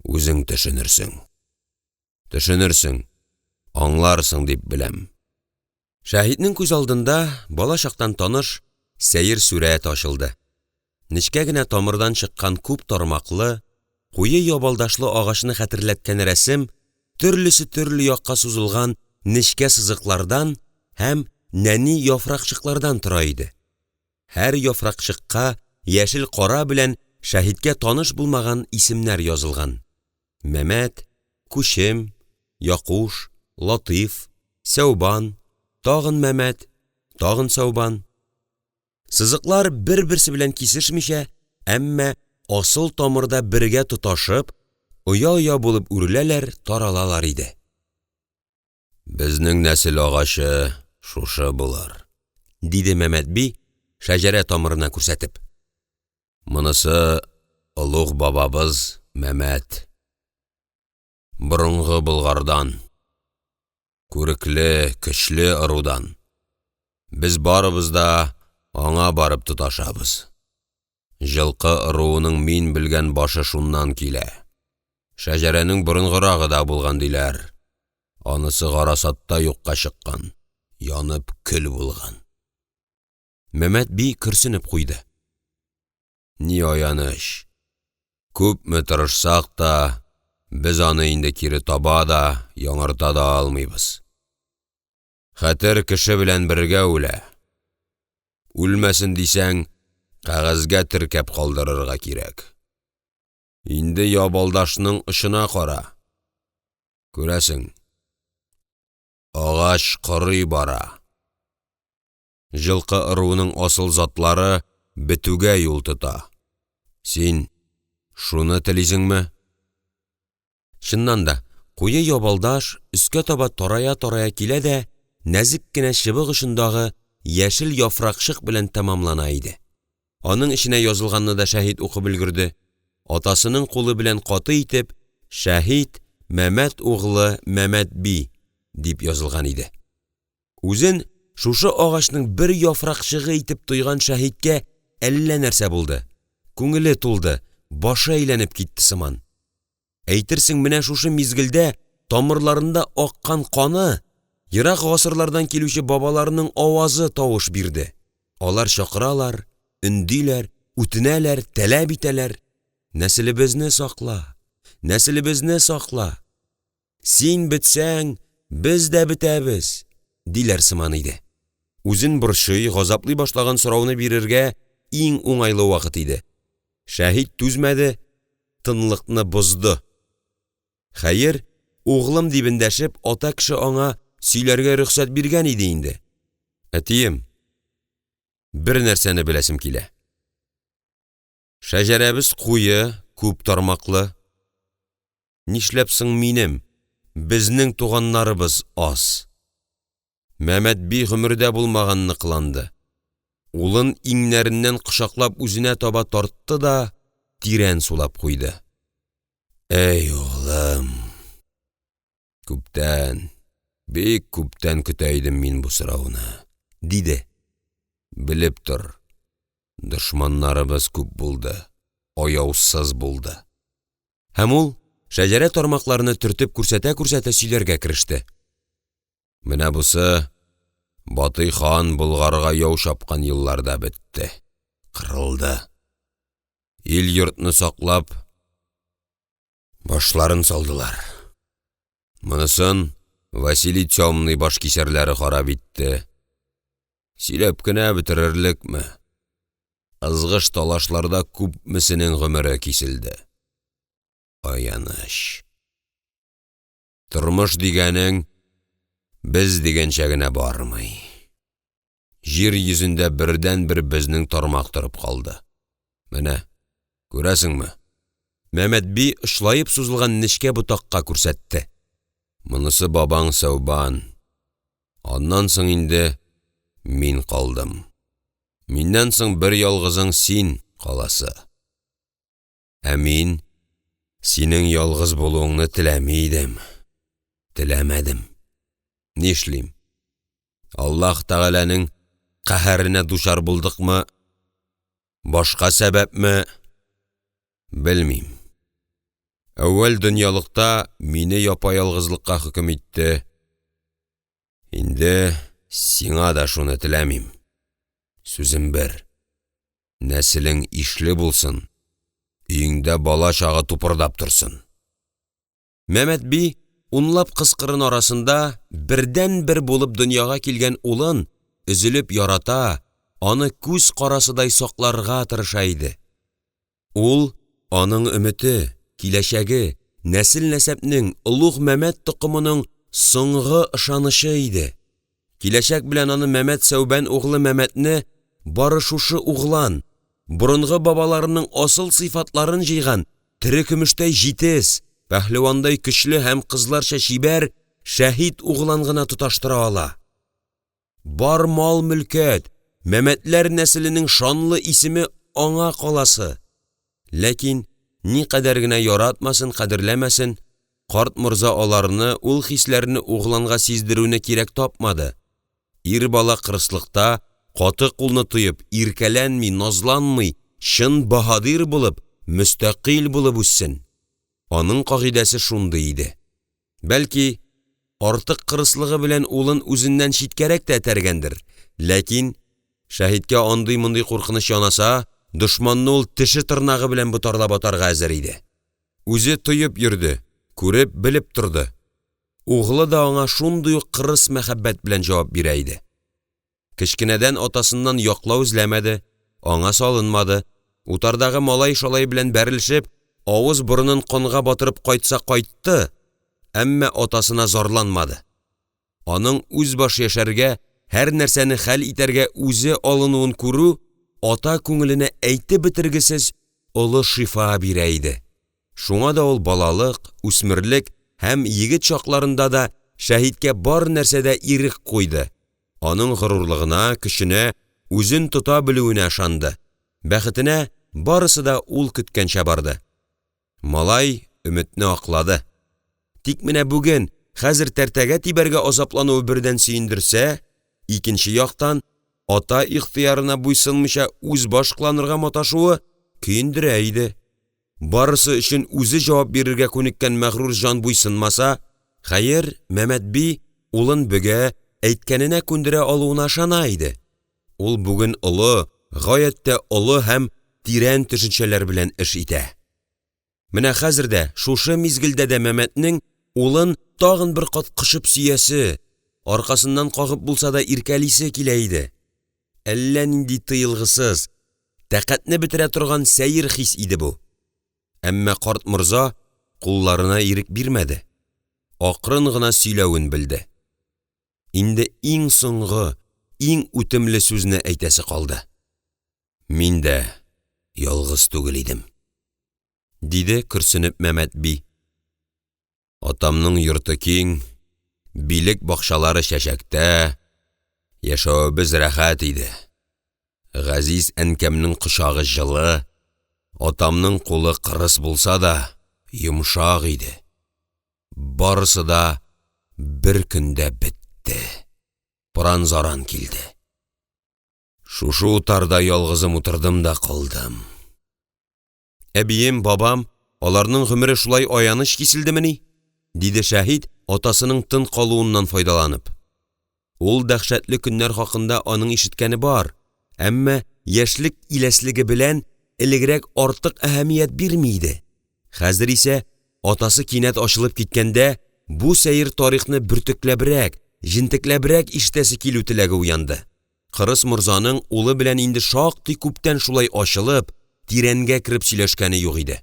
үзең төшенерсең. Төшенерсең, аңларсың дип беләм». Шәһитнең күз алдында балачактан таныш, сәер сурәт ачылды: нечкә генә тамырдан чыккан күп тармаклы, куе ябалдашлы агачны хәтерләткән рәсем төрлесе төрле якка сузылган нечкә сызыклардан һәм нәни яфракчыклардан тора иде, һәр яфракчыкка яшел кара белән Шәһиткә таныш булмаган исемнәр язылган: Мәмәт, Күчем, Якуш, Латыйф, Сәүбан, тагын Мәмәт, тагын Сәүбан. Сызыклар бер-берсе белән кисешмичә, әмма асыл тамырда бергә тоташып, оя-оя булып үреләләр, таралалар иде. «Безнең нәсел агачы шушы булыр»,– диде Мәмәт би, шәҗәрә тамырына күрсәтеп. «Монысы олуг бабабыз Мәмәт. Борынгы Болгардан, күрекле, көчле ырудан. Без барыбыз да аңа барып тоташабыз. Җылкы ыруының мин белгән башы шуннан килә. Шәҗәрәнең борынгырагы да булган диләр. Анысы гарасатта юкка чыккан, янып көл булган. Мәмәт би көрсенеп куйды. Ни аяныч, күпме тырышсак та, без аны инде кире таба да, яңарта да алмыйбыз. Хәтер кеше белән бергә үлә. Үлмәсен дисәң, кәгазьгә теркәп калдырырга кирәк. Инде ябалдашның очына кара. Күрәсең, агач корый бара. Җылкы ыруының асыл затлары бетүгә юл тота. Син шуны телисеңме? Чыннан да, куе ябалдаш өскә таба тарая-тарая килә дә нәзек кенә чыбык очындагы яшел яфракчык белән тәмамлана иде. Аның эченә язылганны да Шәһит укып өлгерде, атасының кулы белән каты итеп «Шәһит Мәмәт углы Мәмәтби» дип язылган иде. Үзен шушы агачның бер яфракчыгы итеп тойган Шәһиткә әллә нәрсә булды, күңеле тулды, башы әйләнеп китте сыман. Әйтерсең менә шушы мизгелдә тамырларында аккан каны, ерак гасырлардан килүче бабаларының авазы тавыш бирде, алар чакыралар, өндиләр, үтенәләр, таләп итәләр: «Нәселебезне сакла, нәселебезне сакла! Син бетсәң, без дә бетәбез!» — диләр сыман иде. Үзен борчый, газаплый башлаган сорауны бирергә иң уңайлы вакыт иде, Шәһит түзмәде, тынлыкны бозды. Хәер, «углым» дип эндәшеп, ата кеше аңа сөйләргә рөхсәт биргән иде инде. «Әтием, бер нәрсәне беләсем килә. Шәҗәрәбез куе, күп тармаклы. Нишләп соң минем, безнең туганнарыбыз аз?» Мәмәт би гомердә булмаганны кыланды, улын иңнәреннән кочаклап үзенә таба тартты да тирән сулап куйды: «Әй углым, күптән, бик күптән көтә идем мин бу сорауны,– диде.– Белеп тор, дошманнарыбыз күп булды, аяусыз булды!» Һәм ул шәҗәрә тармакларына төртеп күрсәтә-күрсәтә сөйләргә кереште. Менә бусы Батый хан Болгарга яу чапкан елларда бетте, кырылды. Ил-йортны саклап башларын салдылар. Монысын Василий Темный башкисәрләре харап итте. Сөйләп кенә бетерерлекме, ызгыш-талашларда күпмесенең гомере киселде. Аяныч! Тормыш дигәнең без дигәнчә генә бармый. Җир йөзендә бердәнбер безнең тармак торып калды. Менә күрәсеңме? Мәмәт би очлаеп сузылган нечкә ботакка күрсәтте. Монысы бабаң Сәүбан. Аннан соң инде мин калдым. Миннән соң бер ялгызың син каласы. Ә мин синең ялгыз булуыңны теләми идем, теләмәдем. Нишлим? Аллаһ Тәгаләнең каһәренә дучар булдыкмы, башка сәбәпме, белмим. Әүвәл дөньялыкта мине япа-ялгызлыкка хөкем итте. Инде сиңа да шуны теләмим. Сүзем бер, нәселең ишле булсын, өеңдә бала-чага тупырдап торсын. Мәмәт би унлап кыз-кыркын арасында бердәнбер булып дөньяга килгән улын өзелеп ярата, аны күз карасыдай сакларга тырыша иде. Ул аның өмете, киләчәге, нәсел-нәсәпнең, олуг Мәмәт токымының соңгы ышанычы иде. Киләчәк белән аны Мәмәт Сәүбән углы Мәмәтне бары шушы углан, борынгы бабаларының асыл сыйфатларын җыйган, терекөмештәй җитез, пәһлевандай көчле һәм кызларча чибәр Шәһит углан гына тоташтыра ала. Бар мал-мөлкәт, Мәмәтләр нәселенең шанлы исеме аңа каласы! Ләкин никадәр генә яратмасын, кадерләмәсен, карт морза аларны, ул хисләрне угланга сиздерүне кирәк тапмады, ир бала кырыслыкта каты кулны тоеп, иркәләнми, назланмый, чын баһадир булып, мөстәкыйль булып үссен. Аның кагыйдәсе шундый иде. Бәлки, артык кырыслыгы белән улын үзеннән читкәрәк тә этәргәндер, ләкин Шәһиткә андый-мондый куркыныч янаса, дошманны ул теше-тырнагы белән ботарлап атарга әзер иде. Үзе тоеп йөрде, күреп, белеп торды, углы да аңа шундый ук кырыс мәхәббәт белән җавап бирә иде. Кечкенәдән атасыннан яклау эзләмәде, аңа салынмады, утардагы малай-шалай белән бәрелешеп, авыз-борынын канга батырып кайтса кайтты, әмма атасына зарланмады. Аның үзбаш яшәргә, һәрнәрсәне хәл итәргә үзе алынуын күрү ата күңеленә әйтеп бетергесез олы шифа бирә иде. Шуңа да ул балалык, үсмерлек һәм егет чакларында да Шәһиткә бар нәрсәдә ирек куйды, аның горурлыгына, көченә, үзен тота белүенә ышанды. Бәхетенә, барысы да ул көткәнчә барды. Малай өметне аклады. Тик менә бүген, хәзер тәртәгә тибәргә азаплануы бердән сөендерсә, икенче яктан, ата ихтыярына буйсынмыйча үзбаш кыланырга маташуы көендерә иде. Барысы өчен үзе җавап бирергә күнеккән мәгърур җан буйсынмаса, хәер, Мәмәт би улын бөгә, әйткәненә күндерә алуына ышана иде. Ул бүген олы, гаять тә олы һәм тирән төшенчәләр белән эш итә. Менә хәзер дә, шушы мизгелдә дә Мәмәтнең улын тагын бер кат кочып сөясе, аркасыннан кагып булса да иркәлисе килә иде. Әллә нинди тыелгысыз, тәкатьне бетерә торган сәер хис иде бу. Әмма карт морза кулларына ирек бирмәде, акрын гына сөйләвен белде. Инде иң соңгы, иң үтемле сүзне әйтәсе калды. «Мин дә ялгыз түгел идем»,– диде көрсенеп Мәмәт би. «Атамның йорты киң, билек бакчалары чәчәктә, яшәвебез рәхәт иде. Газиз әнкәмнең кочагы җылы, атамның кулы кырыс булса да, йомшак иде. Барысы да бер көндә бетте, пыран-заран килде. Шушы утарда ялгызым утырдым да калдым. Әбием, бабам, аларның гомере шулай аяныч киселдемени?» — диде Шәһит, атасының тын калуыннан файдаланып. Ул дәһшәтле көннәр хакында аның ишеткәне бар, әмма яшьлек иләслеге белән. элегрәк артык әһәмият бирми иде, хәзер исә, атасы кинәт ачылып киткәндә, бу сәер тарихны бөртекләбрәк, җентекләбрәк ишетәсе килү теләге уянды. Кырыс морзаның улы белән инде шактый күптән шулай ачылып, тирәнгә кереп сөйләшкәне юк иде.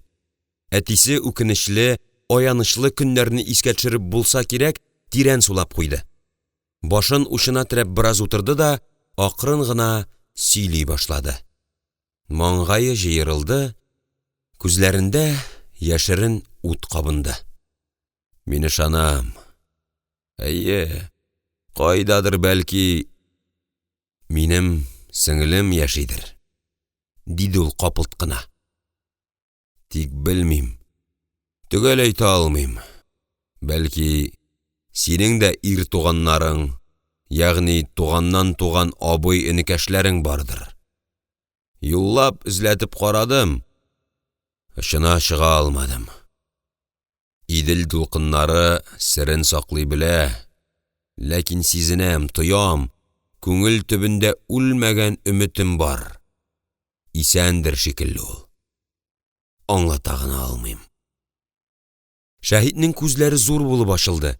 Әтисе үкенечле, аянычлы көннәрне искә төшереп булса кирәк, тирән сулап куйды, башын учына терәп бераз утырды да акрын гына сөйли башлады, маңгае җыерылды, күзләрендә яшерен ут кабынды. Мин ышанам, әйе, кайдадыр бәлки минем сеңлем яшидер,– диде ул капылт кына. Тик белмим, төгәл әйтә алмыйм, бәлки, синең дә ир туганнарың, ягъни туганнан туган абый-энекәшләрең бардыр. Юллап эзләтеп карадым, очына чыга алмадым. Идел дулкыннары серен саклый белә, ләкин сизенәм, тоям, күңел төбендә үлмәгән өметем бар, исәндер шикелле ул. Аңлата гына алмыйм. Шәһитнең күзләре зур булып ачылды,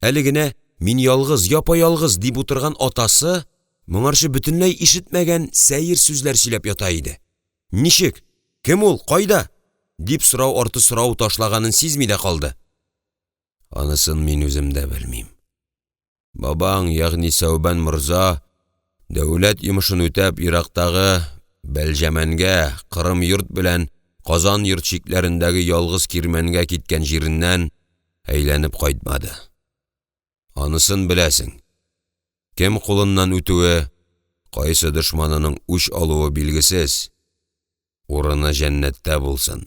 әле генә «мин ялгыз, япа-ялгыз» дип утырган атасы моңарчы бөтенләй ишетмәгән сәер сүзләр сөйләп ята иде. «Ничек? Кем ул? Кайда?» дип сорау арты сорау ташлаганын сизми дә калды. Анысын мин үзем дә белмим. Бабаң, ягъни Сәүбән морза, дәүләт йомышын үтәп, ерактагы Бәлҗәмәнгә, Кырым йорт белән Казан йорт чикләрендәге ялгыз кирмәнгә киткән җиреннән әйләнеп кайтмады. Анысын беләсең. Кем кулыннан үтүе, кайсы дошманының үч алуы билгесез. Урыны җәннәттә булсын.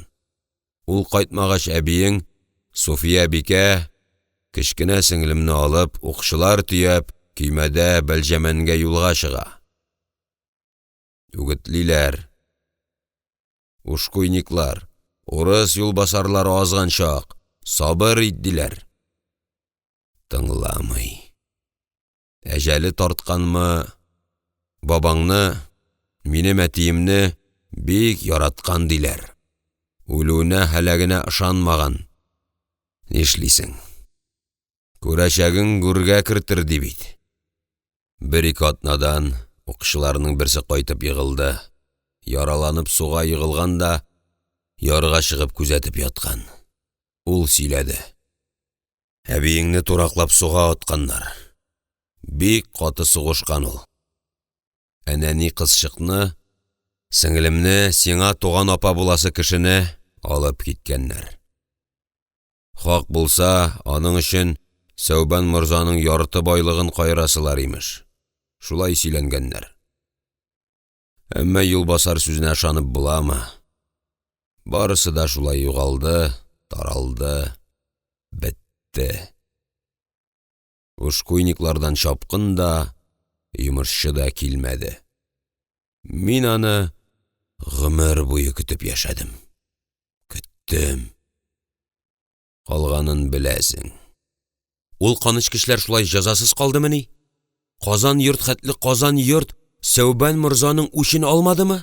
Ул кайтмагач, әбиең Суфия бикә кечкенә сеңлемне алып, укчылар төяп, көймәдә Бәлҗәмәнгә юлга чыга. Үгетлиләр. Ушкуйниклар, урыс юлбасарлары азган чак, сабыр ит, диләр. Тыңламый. Әҗәле тартканмы, бабаңны, минем әтиемне бик яраткан диләр, үлүенә, һәлагенә ышанмаган. Нишлисең, күрәчәгең гүргә кертер, ди бит. Бер-ике атнадан укчыларның берсе кайтып егылды, яраланып суга егылган да ярга чыгып күзәтеп яткан. Ул сөйләде. Әбиеңне тураклап суга атканнар. Бик каты сугышкан ул. Ә нәни кызчыкны, сеңлемне, сиңа туган апа буласы кешене алып киткәннәр. Хак булса, аның өчен Сәүбән морзаның ярты байлыгын каерасылар, имеш. Шулай сөйләнгәннәр. Әмма юлбасар сүзенә ышанып буламы? Барысы да шулай югалды, таралды, бетте. Ушкуйниклардан чапкын да, йомышчы да килмәде. Мин аны гомер буе көтеп яшәдем. Көттем. Калганын беләсең. Ул канечкечләр шулай җәзасыз калдымыни? Казан йорт хәтле Казан йорт Сәүбән морзаның үчен алмадымы?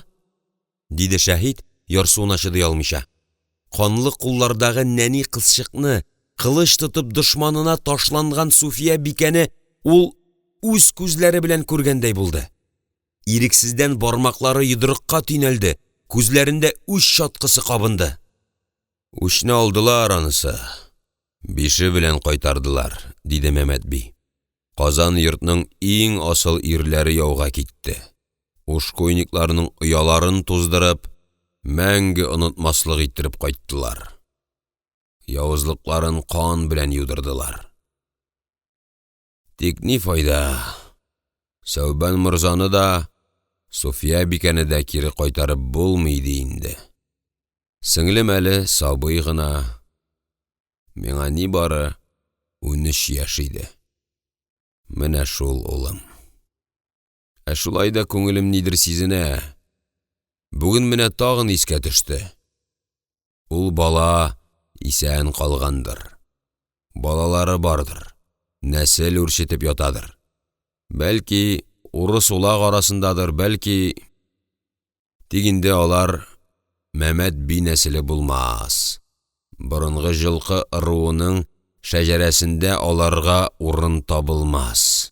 Диде Шәһит, ярсуына чыдый алмыйча. Канлы куллардагы нәни кызчыкны, кылыч тотып дошманына ташланган Суфия бикәне ул үз күзләре белән күргәндәй булды. Ирексездән бармаклары йодрыкка төйнәлде, күзләрендә үч чаткысы кабынды. Үчне алдылар анысы, бише белән кайтардылар,– диде Мәмәт би. Казан йортның иң асыл ирләре яуга китте. Ушкуйникларның ояларын туздырып, мәңге онытмаслык иттереп кайттылар. Явызлыкларын кан белән юдырдылар. Тик ни файда, Сәүбән морзаны да, Суфия бикәне дә кире кайтарып булмый иде инде. Сеңлем әле сабый гына, миңа нибары 13 яшь иде. Менә шул, улым. Ә шулай да күңелем нидер сизенә. Бүген менә тагын искә төште. Ул бала исән калгандыр. Балалары бардыр, нәсел үрчетеп ятадыр. Бәлки, урыс-улак арасындадыр, бәлки... Тик инде алар Мәмәт би нәселе булмас, борынгы Җылкы ыруының шәҗәрәсендә аларга урын табылмас!»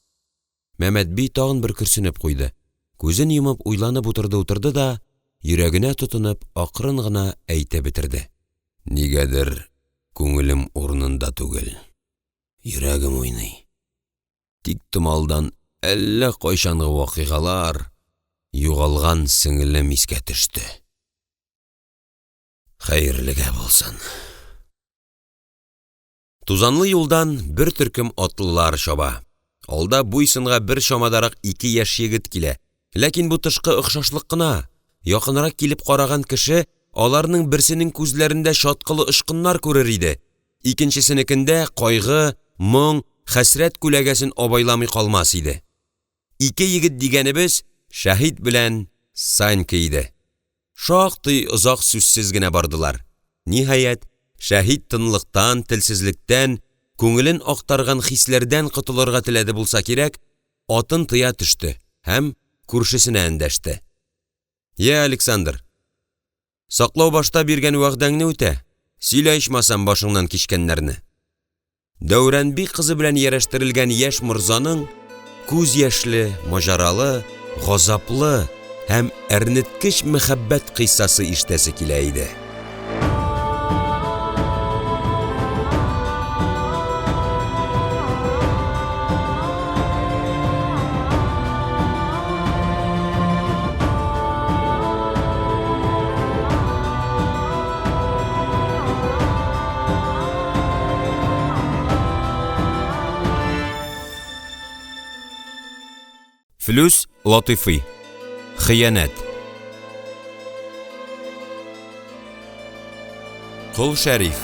Мәмәт би тагын бер көрсенеп куйды, күзен йомып уйланып утырды-утырды да, йөрәгенә тотынып, акрын гына әйтеп бетерде: «Нигәдер күңелем урынында түгел, йөрәгем уйный, тиктомалдан әллә кайчангы вакыйгалар, югалган сеңлем искә төште. Хәерлегә булсын!» Тузанлы юлдан бер төркем атлылар чаба, алда буй-сынга бер чамадарак ике яшь егет килә, ләкин бу тышкы охшашлык кына, якынрак килеп караган кеше аларның берсенең күзләрендә чаткылы очкыннар күрер иде, икенчесенекендә кайгы, моң, хәсрәт күләгәсен абайламый калмас иде. Ике егет дигәнебез Шәһит белән Санька иде. Шактый озак сүзсез генә бардылар, ниһаять, Шәһит тынлыктан, телсезлектән, күңелен актарган хисләрдән котылырга теләде булса кирәк, атын тыя төште һәм күршесенә эндәште: «Йә, Александр, саклаубашта биргән вәгъдәңне үтә, сөйлә ичмасам башыңнан кичкәннәрне!» Дәүран би кызы белән ярәштерелгән яшь морзаның күз яшьле, маҗаралы, газаплы һәм әрнеткеч мәхәббәт кыйссасы ишетәсе килә иде. Флүс Латыйфый. Хыянәт. Кол Шәриф.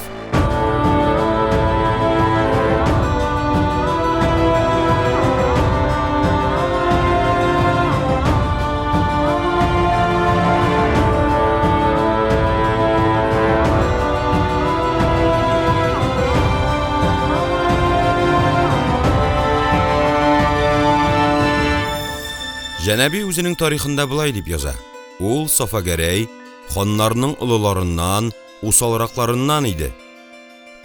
Җәнәби үзенең тарихында болай дип яза: Ул, Сафагәрәй, ханнарның олыларыннан, усалракларыннан иде.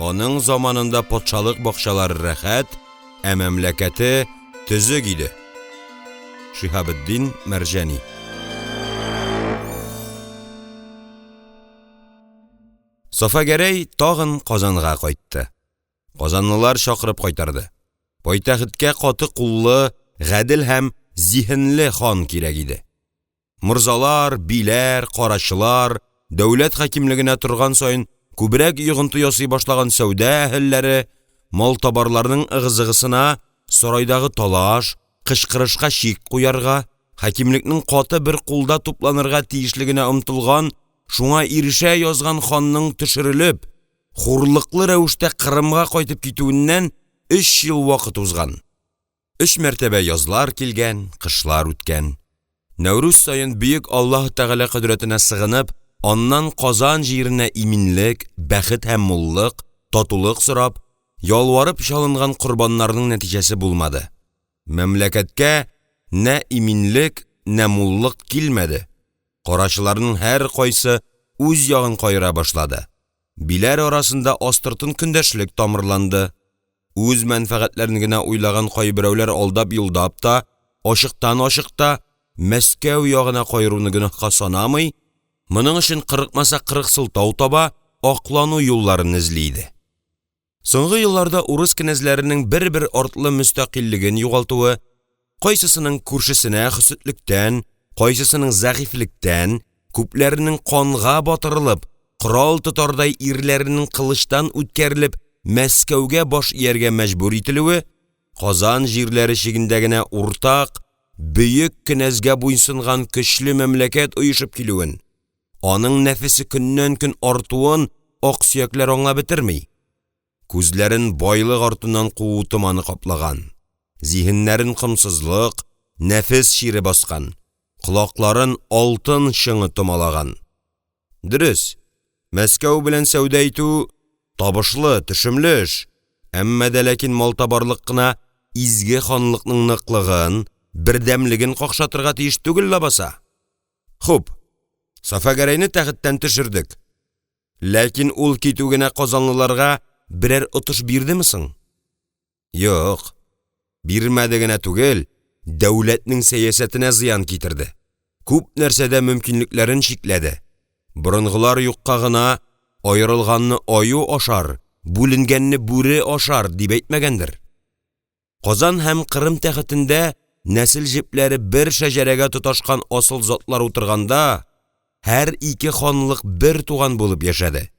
Аның заманында патшалык бакчалары рәхәт, ә мәмләкәте төзек иде. Шиһабетдин Мәрҗани. Сафагәрәй тагын Казанга кайтты. Казанлылар чакырып кайтарды. Пайтәхеткә каты куллы, гадел һәм зиһенле хан кирәк иде. Морзалар, биләр, карачылар, дәүләт хакимлегенә торган саен күбрәк йогынты ясый башлаган сәүдә әһелләре, малтабарларның ыгы-зыгысына, сарайдагы талаш, кычкырышка чик куярга, хакимлекнең каты бер кулда тупланырга тиешлегенә омтылган, шуңа ирешә язган ханның төшерелеп, хурлыклы рәвештә Кырымга кайтып китүеннән өч ел вакыт узган. Өч мәртәбә язлар килгән, кышлар үткән. Нәүрүз саен бөек Аллаһ Тәгалә кодрәтенә сыгынып, аннан Казан җиренә иминлек, бәхет һәм муллык, татулык сорап, ялварып чалынган корбаннарның нәтиҗәсе булмады. Мәмләкәткә нә иминлек, нә муллык килмәде. Карачыларның һәркайсы үз ягын каера башлады. Биләр арасында астыртын көндәшлек тамырланды. Үз мәнфәгатьләрен генә уйлаган кайберәүләр алдап-йолдап та, ачыктан-ачык та Мәскәү ягына каеруны гөнаһка санамый, моның өчен кырыкмаса кырык сылтау таба, аклану юлларын эзли иде. Соңгы елларда урыс кенәзләренең бер-бер артлы мөстәкыйльлеген югалтуы, кайсысының күршесенә хөсетлектән, кайсысының зәгыйфьлектән, күпләренең канга батырылып, корал тотардай ирләренең кылычтан үткәрелеп Мәскәүгә баш ияргә мәҗбүр ителүе, Казан җирләре чигендә генә уртак, бөек кенәзгә буйсынган көчле мәмләкәт оешып килүен, аның нәфесе көннән-көн артуын аксөякләр аңлап бетерми. Күзләрен байлык артыннан куу томаны каплаган, зиһеннәрен комсызлык, нәфес чире баскан, колакларын алтын чыңы томалаган. Дөрес, Мәскәү белән сәүдә итү — табышлы, төшемле эш, әмма дә ләкин малтабарлык кына изге ханлыкның ныклыгын, бердәмлеген какшатырга тиеш түгел ләбаса! Хуп, Сафагәрәйне тәхеттән төшердек, ләкин ул китү генә казанлыларга берәр отыш бирдеме соң? Юк, бирмәде генә түгел, дәүләтнең сәясәтенә зыян китерде, күп нәрсәдә мөмкинлекләрен чикләде, борынгылар юкка гына «аерылганны аю ашар, бүленгәнне бүре ашар» дип әйтмәгәндер. Казан һәм Кырым тәхетендә нәсел җепләре бер шәҗәрәгә тоташкан асыл затлар утырганда һәр ике ханлык бер туган булып яшәде,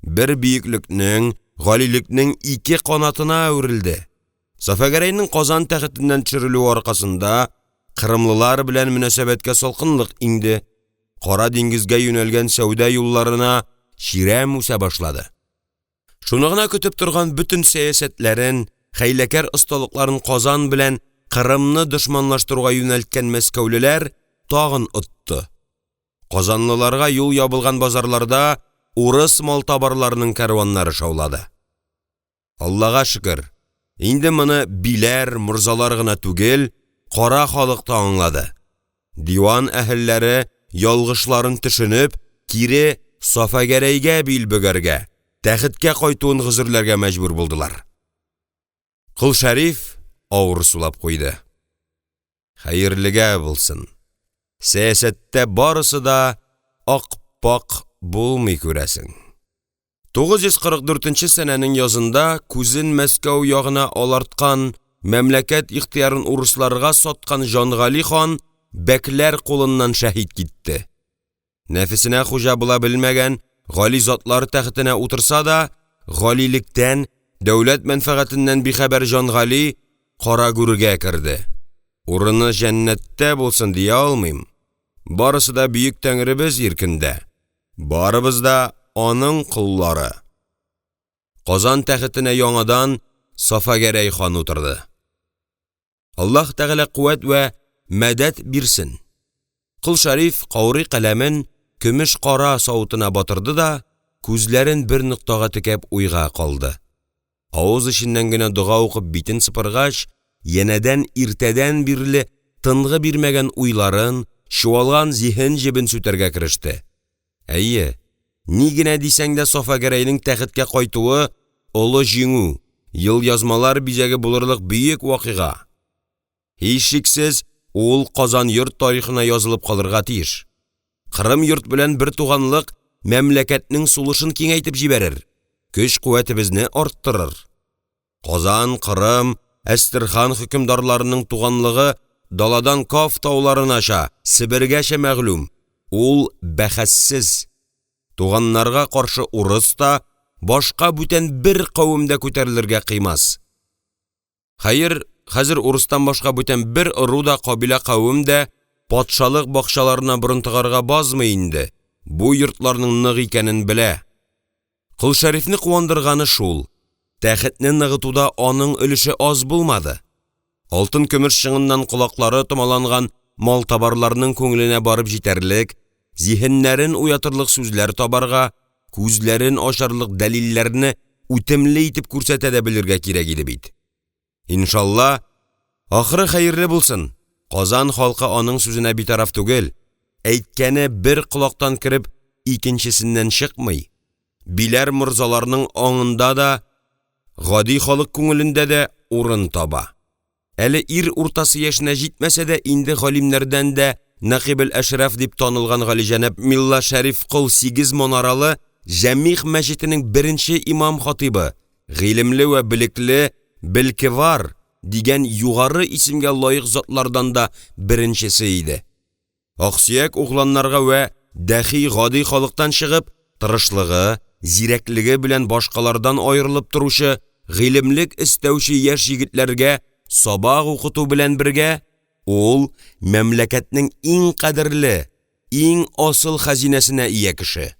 бер бөеклекнең, галилекнең ике канатына әверелде. Сафагәрәйнең Казан тәхетеннән төшерелүе аркасында кырымлылар белән мөнәсәбәткә салкынлык иңде, Кара диңгезгә юнәлгән сәүдә юлларына чирәм үсә башлады. Шуны гына көтеп торган, бөтен сәясәтләрен, хәйләкәр осталыкларын Казан белән Кырымны дошманлаштыруга юнәлткән мәскәүлеләр тагын отты, казанлыларга юл ябылган базарларда урыс малтабарларының кәрваннары шаулады. Аллага шөкер, инде моны биләр, морзалар гына түгел, кара халык та аңлады, диван әһелләре ялгышларын төшенеп, кире Сафагәрәйгә бил бөгәргә, тәхеткә кайтуын гозерләргә мәҗбүр булдылар. Кол Шәриф авыр сулап куйды. Хәерлегә булсын, сәясәттә барысы да ак-пакь булмый, күрәсең. 944 сәнәнең язында күзен Мәскәү ягына аларткан, мәмләкәт ихтыярын урысларга саткан Җангали хан бәкләр кулыннан шәһит китте. Нәфесенә хуҗа була белмәгән, гали затлар тәхетенә утырса да, галилектән, дәүләт мәнфәгатеннән бихәбәр Җангали карагүргә керде. Урыны җәннәттә булсын дия алмыйм, барысы да бөек Тәңребез иркендә, барыбыз да аның коллары. Казан тәхетенә яңадан Сафагәрәй хан утырды. Аллаһ Тәгалә куәт вә мәдәт бирсен! Кол Шәриф каурый каләмен көмеш кара савытына батырды да күзләрен бер ноктага текәп уйга калды. Авыз эченнән генә дога укып битен сыпыргач, янәдән иртәдән бирле тынгы бирмәгән уйларын, чуалган зиһен җебен сүтәргә кереште. Әйе, ни генә дисәң дә, Сафагәрәйнең тәхеткә кайтуы олы җиңү, елъязмалар бизәге булырлык бөек вакыйга. Һичшиксез, ул Казан йорт тарихына язылып калырга тиеш. Кырым йорт белән бертуганлык мәмләкәтнең сулышын киңәйтеп җибәрер, көч-куәтебезне арттырыр. Казан, Кырым, Әстерхан хөкемдарларының туганлыгы даладан Каф тауларынача, Себергәчә мәгълүм, ул бәхәссез. Туганнарга каршы урыс та, башка бүтән бер кавем дә күтәрелергә кыймас. Хәер, хәзер урыстан башка бүтән бер ыру да, кабилә-кавем дә патшалык бакчаларына борын тыгарга базмый инде, бу йортларның нык икәнен белә. Кол Шәрифне куандырганы шул, тәхетне ныгытуда аның өлеше аз булмады. Алтын-көмеш чыңыннан колаклары томаланган малтабарларның күңеленә барып җитәрлек, зиһеннәрен уятырлык сүзләр табарга, күзләрен ачарлык дәлилләрне үтемле итеп күрсәтә дә белергә кирәк иде бит. Иншалла, ахыры хәерле булсын, Казан халкы аның сүзенә битараф түгел, әйткәне бер колактан кереп икенчесеннән чыкмый, биләр-морзаларның аңында да, гади халык күңелендә дә урын таба. Әле ир уртасы яшенә җитмәсә дә, инде галимнәрдән дә Нәкыйбел-Әшраф дип танылган галиҗанәп Милла-Шәрифкол сигез манаралы Җәмигъ мәчетенең беренче имам-хатыйбы, гыйлемле вә белекле «Белкевар» дигән югары исемгә лаек затлардан да беренчесе иде. Аксөяк угланнарга вә дәхи гади халыктан чыгып, тырышлыгы, зирәклеге белән башкалардан аерылып торучы, гыйлемлек эстәүче яшь егетләргә сабак укыту белән бергә, ул мәмләкәтнең иң кадерле, иң асыл хәзинәсенә ия кеше.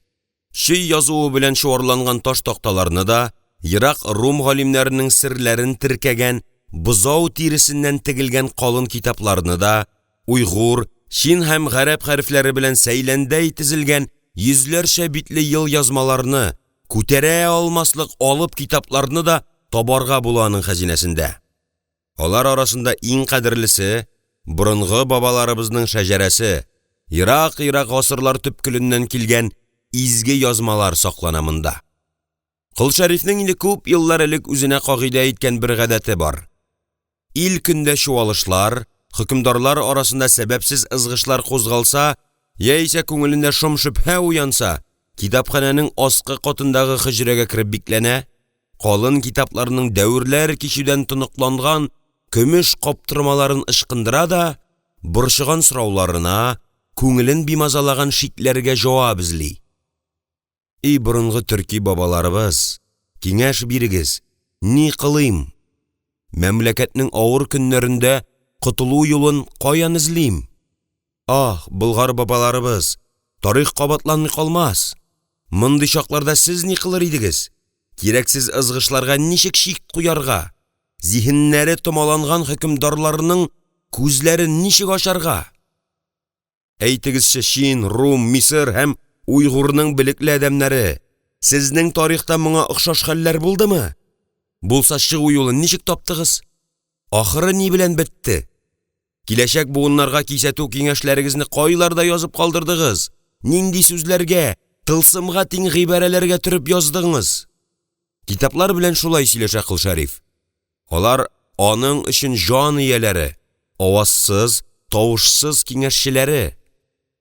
Чөй язуы белән чуарланган таш такталарны да, ерак рум галимнәренең серләрен теркәгән бозау тиресеннән тегелгән калын китапларны да, уйгур, чин һәм гарәп хәрефләре белән сәйләндәй тезелгән йөзләрчә битле елъязмаларны, күтәрә алмаслык алып китапларны да табарга була аның хәзинәсендә. Алар арасында иң кадерлесе — борынгы бабаларыбызның шәҗәрәсе, ерак-ерак гасырлар төпкеленнән килгән изге язмалар саклана монда. Кол Шәрифнең инде күп еллар элек үзенә кагыйдә иткән бер гадәте бар: ил-көндә чуалышлар, хөкемдарлар арасында сәбәпсез ызгышлар кузгалса яисә күңелендә шом-шөбһә уянса, китапханәнең аскы катындагы хөҗрәгә кереп бикләнә, калын китапларның дәверләр кичүдән тоныкланган көмеш каптырмаларын ычкындыра да борчыган сорауларына, күңелен бимазалаган шикләргә җавап эзли. И борынгы төрки бабаларыбыз, киңәш бирегез, ни кылыйм, мәмләкәтнең авыр көннәрендә котылу юлын каян эзлим? Аһ, болгар бабаларыбыз, тарих кабатланмый калмас, мондый чакларда сез ни кылыр идегез, кирәксез ызгышларга ничек чик куярга, зиһеннәре томаланган хөкемдарларның күзләрен ничек ачарга? Әйтегезче, Чин, Рум, Мисыр һәм уйгурның белекле адәмнәре, сезнең тарихта моңа охшаш хәлләр булдымы? Булса, чыгу юлын ничек таптыгыз? Ахыры ни белән бетте? Киләчәк буыннарга кисәтү-киңәшләрегезне кайларда язып калдырдыгыз, нинди сүзләргә, тылсымга тиң гыйбарәләргә төреп яздыңыз? Китаплар белән шулай сөйләшә Кол Шәриф. Алар аның өчен җан ияләре, авазсыз, тавышсыз киңәшчеләре.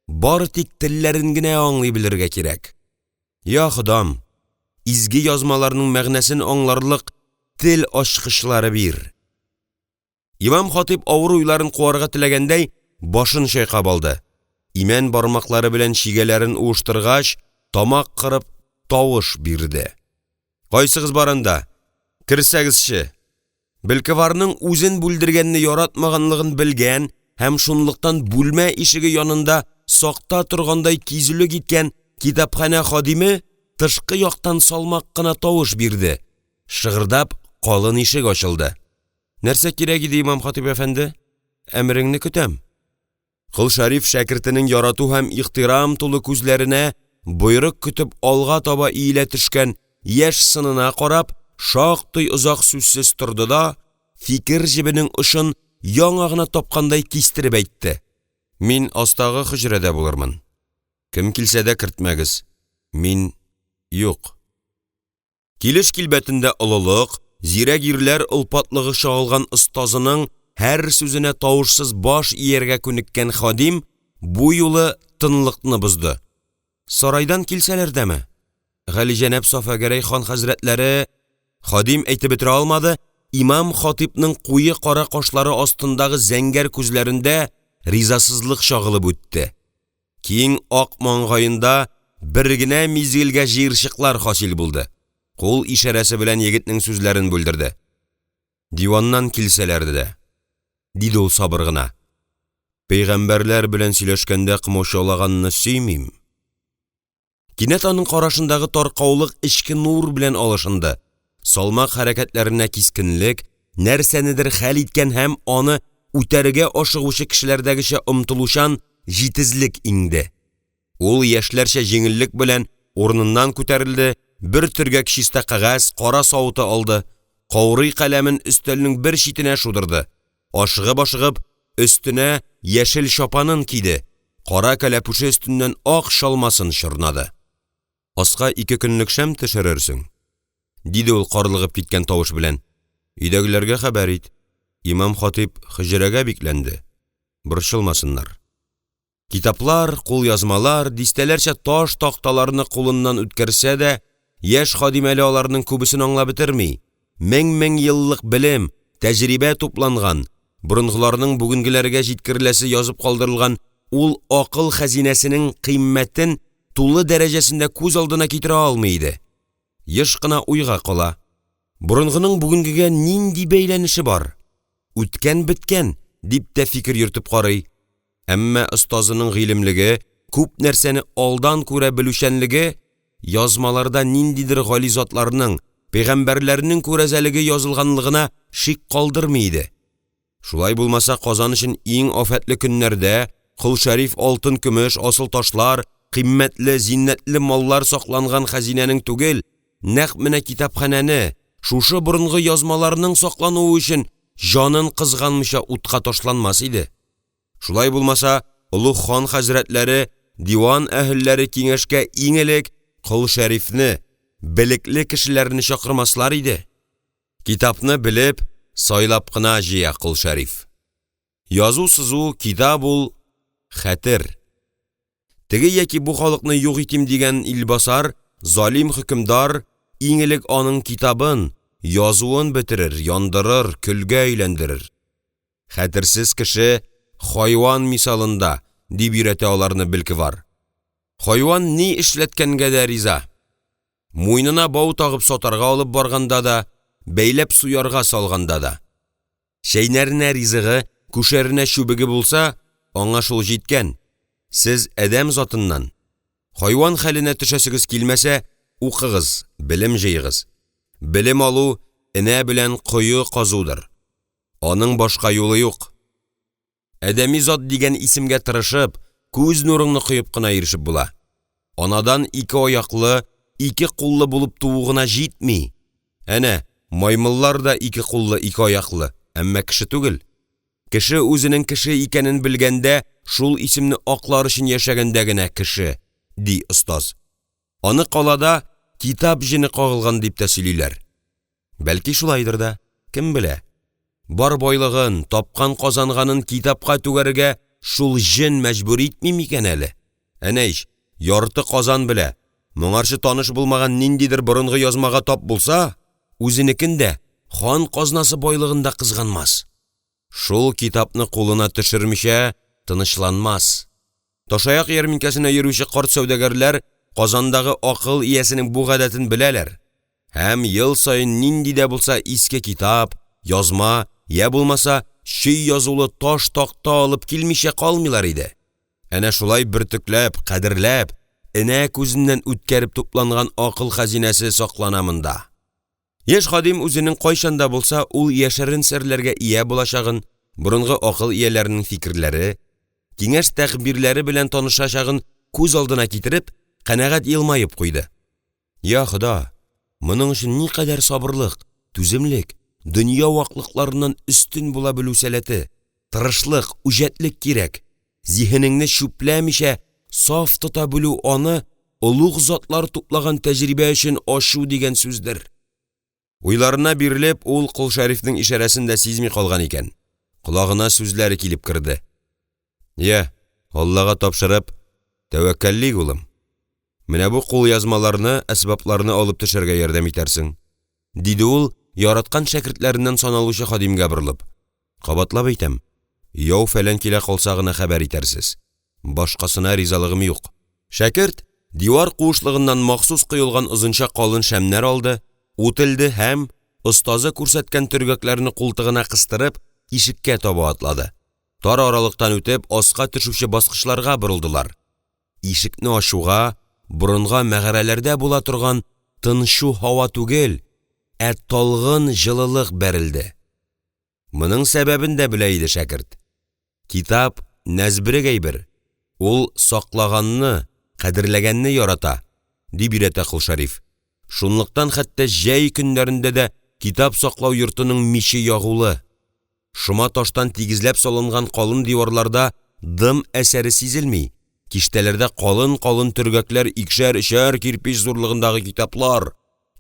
Бары тик телләрен генә аңлый белергә кирәк. Я Ходам, изге язмаларның мәгънәсен аңларлык тел ачкычлары бир! Имам-хатыйп авыр уйларын куарга теләгәндәй башын чайкап алды, имән бармаклары белән чигәләрен уыштыргач, тамак кырып тавыш бирде: – Кайсыгыз бар анда, керсәгезче! Белковарның үзен бүлдергәнне яратмаганлыгын белгән һәм шунлыктан бүлмә ишеге янында сакта торгандай кизүлек иткән китапханә хадиме тышкы яктан салмак кына тавыш бирде, шыгырдап калын ишек ачылды. — Нәрсә кирәк иде, имам-хатыйп әфәнде, әмереңне көтәм. Кол Шәриф шәкертенең ярату һәм ихтирам тулы күзләренә, боерык көтеп алга таба иелә төшкән яшь сынына карап шактый озак сүзсез торды да фикер җебенең очын яңа гына тапкандай кистереп әйтте: – Мин астагы хөҗрәдә булырмын, кем килсә дә кертмәгез, мин юк. Килеш-килбәтендә олылык, зирәк ирләр олпатлыгы чагылган остазының һәр сүзенә тавышсыз баш ияргә күнеккән хадим бу юлы тынлыкны бозды: – Сарайдан килсәләр дәме? Галиҗанәп Сафа-Гәрәй хан хәзрәтләре…. Хадим әйтеп бетерә алмады, имам-хатыйпның куе кара кашлары астындагы зәңгәр күзләрендә ризасызлык чагылып үтте, киң ак маңгаенда бер генә мизгелгә җыерчыклар хасил булды, кул ишарәсе белән егетнең сүзләрен бүлдерде: – Диваннан килсәләр дә,– диде ул сабыр гына,– пәйгамбәрләр белән сөйләшкәндә комачаулаганны сөймим. Кинәт аның карашындагы таркаулык эчке нур белән алышынды, салмак хәрәкәтләренә кискенлек, нәрсәнедер хәл иткән һәм аны үтәргә ашыгучы кешеләрдәгечә омтылучан җитезлек иңде. Ул яшьләрчә җиңеллек белән урыныннан күтәрелде, бер төргәк чиста кәгазь, кара савыты алды, каурый каләмен өстәлнең бер читенә шудырды, ашыгып-ашыгып өстенә яшел чапанын киде, кара кәләпүше өстеннән ак чалмасын чорнады. — Аска ике көнлек шәм төшерерсең,– диде ул карлыгып киткән тавыш белән.– Өйдәгеләргә хәбәр ит, имам-хатыйп хөҗрәгә бикләнде, борчылмасыннар. Китаплар, кулъязмалар, дистәләрчә таш такталарны кулыннан үткәрсә дә, яшь хадим әле аларның күбесен аңлап бетерми, мең-мең еллык белем, тәҗрибә тупланган, борынгыларның бүгенгеләргә җиткереләсе язып калдырылган ул акыл хәзинәсенең кыйммәтен тулы дәрәҗәсендә күз алдына китерә алмый иде. Еш кына уйга кала: борынгының бүгенгегә нинди бәйләнеше бар? Үткән беткән, дип тә фикер йөртеп карый. Әмма остазының гыйлемлеге, күп нәрсәне алдан күрә белүчәнлеге, язмаларда ниндидер гали затларның, пәйгамбәрләрнең күрәзәлеге язылганлыгына шик калдырмый иде. Шулай булмаса, Казан өчен иң афәтле көннәрдә Кол Шәриф алтын-көмеш, асыл ташлар, кыйммәтле, зиннәтле маллар сакланган хәзинәнең түгел, нәкъ менә китапханәне, шушы борынгы язмаларның саклануы өчен җанын кызганмыйча утка ташланмас иде. Шулай булмаса, олуг хан хәзрәтләре, диван әһелләре киңәшкә иң элек Кол Шәрифне, белекле кешеләрне чакырмаслар иде. Китапны белеп, сайлап кына җыя Кол Шәриф. Язу-сызу, китап ул — хәтер. Теге яки бу халыкны юк итим дигән илбасар, залим хөкемдар иң элек аның китабын, язуын бетерер, яндырыр, көлгә әйләндерер. Хәтерсез кеше хайван мисалында, дип өйрәтә аларны белкевар. Хайван ни эшләткәнгә дә риза, муенына бау тагып сатарга алып барганда да, бәйләп суярга салганда да. Чәйнәренә ризыгы, күшәренә чүбеге булса, аңа шул җиткән. Сез адәм затыннан, хайван хәленә төшәсегез килмәсә, укыгыз, белем җыегыз. Белем алу энә белән кое казудыр, аның башка юлы юк. Адәми зат дигән исемгә тырышып, күз нурыңны коеп кына ирешеп була. Анадан ике аяклы, ике куллы булып туу гына җитми. Әнә маймыллар да ике куллы, ике аяклы, әмма кеше түгел. Кеше үзенең кеше икәнен белгәндә, шул исемне аклар өчен яшәгәндә генә кеше, ди остаз. Аны калада китап җене кагылган дип тә сөйлиләр. Бәлки шулайдыр да, кем белә. Бар байлыгын, тапкан-казанганын китапка түгәргә шул җен мәҗбүр итми микән әле? Әнә ич, ярты Казан белә, моңарчы таныш булмаган ниндидер борынгы язмага тап булса, үзенекен дә, хан казнасы байлыгын да кызганмас. Шул китапны кулына төшермичә тынычланмас. Ташаяк ярминкәсенә йөрүче карт сәүдәгәрләр Казандагы акыл иясенең бу гадәтен беләләр һәм ел саен нинди дә булса иске китап, язма, я булмаса чөй язулы таш такта алып килмичә калмыйлар иде. Әнә шулай бөртекләп, кадерләп, энә күзеннән үткәреп тупланган акыл хәзинәсе саклана монда. Яшь хадим үзенең кайчан да булса ул яшерен серләргә ия булачагын, борынгы акыл ияләренең фикерләре, киңәш-тәгъбирләре белән танышачагын күз алдына китереп, канәгать елмаеп куйды. Я Хода, моның өчен никадәр сабырлык, түземлек, дөнья ваклыкларыннан өстен була белү сәләте, тырышлык, үҗәтлек кирәк, зиһенеңне чүпләмичә саф тота белү аны олуг затлар туплаган тәҗрибә өчен ачу дигән сүздер. Уйларына бирелеп, ул Кол Шәрифнең ишарәсен дә сизми калган икән, колагына сүзләре килеп керде: «Я, Аллага тапшырып, тәвәккәллик, улым. Менә бу кулъязмаларны, әсбапларны алып төшәргә ярдәм итәрсең»,– диде ул, яраткан шәкертләреннән саналучы хадимгә борылып. «Кабатлап әйтәм, яу-фәлән килә калса гына хәбәр итәрсез, башкасына ризалыгым юк». Шәкерт дивар куышлыгыннан махсус коелган озынча калын шәмнәр алды, ут элде һәм остазы күрсәткән төргәкләрне култыгына кыстырып ишеккә таба атлады. Тар аралыктан үтеп, аска төшүче баскычларга борылдылар. Ишекне ачуга, борынга мәгарәләрдә була торган тынчу һава түгел, ә талгын җылылык бәрелде. Моның сәбәбен дә белә иде шәкерт: китап нәзберек әйбер, ул саклаганны, кадерләгәнне ярата, дип өйрәтә Кол Шәриф, шунлыктан хәтта җәй көннәрендә дә китап саклау йортының миче ягулы, шома таштан тигезләп салынган калын диварларда дым әсәре сизелми, киштәләрдә калын-калын төргәкләр икешәр-өчәр кирпеч зурлыгындагы китаплар,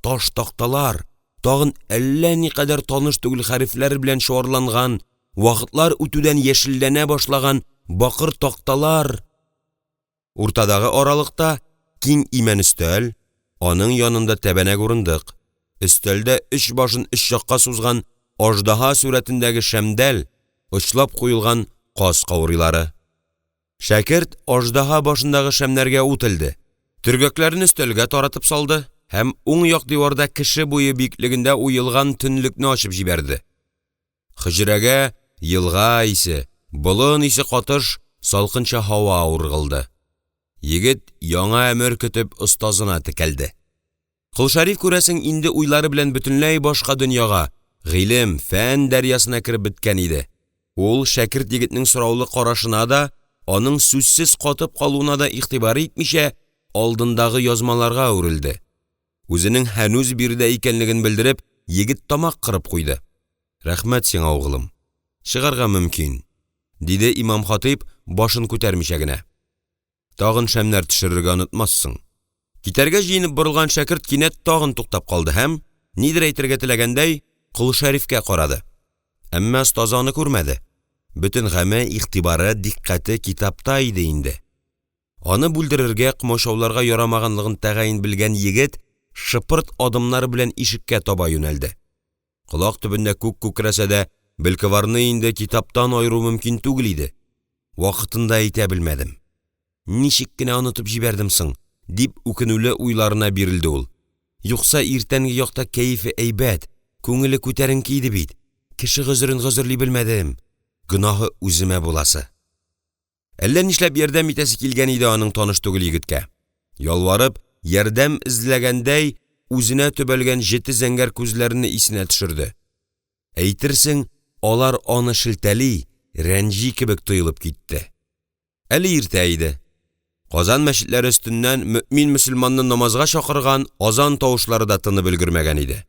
таш такталар, тагын әллә никадәр таныш түгел хәрефләр белән чуарланган, вакытлар үтүдән яшелләнә башлаган бакыр такталар. Уртадагы аралыкта киң имән өстәл, аның янында тәбәнәк урындык, өстәлдә өч башын өч якка сузган аждаһа сурәтендәге шәмдәл, очлап куелган каз каурыйлары. Шәкерт аждаһа башындагы шәмнәргә ут элде, төргәкләрне өстәлгә таратып салды һәм уң як диварда кеше буе биеклегендә уелган төнлекне ачып җибәрде. Хөҗрәгә елга исе, болын исе катыш салкынча һава ургылды. Егет яңа әмер көтеп остазына текәлде. Кол Шәриф, күрәсең, инде уйлары белән бөтенләй башка дөньяга, гыйлем, фән дәрьясына кереп беткән иде. Ул шәкерт егетнең сораулы карашына да, аның сүзсез катып калуына да игътибар итмичә, алдындагы язмаларга үрелде. Үзенең һәнүз биредә икәнлеген белдереп, егет тамак кырып куйды. «Рәхмәт сиңа, углым, чыгарга мөмкин»,– Диде имам-хатыйп, башын күтәрмичә генә. Тагын шәмнәр төшерергә онытмассың. Китәргә җыенып борылган шәкерт кинәт тагын туктап калды һәм нидер әйтергә теләгәндәй Кол Шәрифкә карады, әмма остазы аны күрмәде, бөтен гаме, игътибары, дикъкате китапта иде инде. Аны бүлдерергә, комачауларга ярамаганлыгын тәгаен белгән егет шыпырт адымнар белән ишеккә таба юнәлде. Колак төбендә күк күкрәсә дә, белковарны инде китаптан аеру мөмкин түгел иде. «Вакытында әйтә белмәдем, ничек кенә онытып җибәрдем соң?» — дип үкенүле уйларына бирелде ул. «Юкса иртәнге якта кәефе әйбәт, күңеле күтәренке иде бит, кеше гозерен гозерли белмәдем, гөнаһы үземә буласы!» Әллә нишләп ярдәм итәсе килгән иде аның таныш түгел егеткә. Ялварып, ярдәм эзләгәндәй үзенә төбәлгән җете зәңгәр күзләрне исенә төшерде, әйтерсең алар аны шелтәли, рәнҗи кебек тоелып китте. Әле иртә иде, Казан мәчетләре өстеннән мөэмин-мөселманны намазга чакырган азан тавышлары да тынып өлгермәгән иде.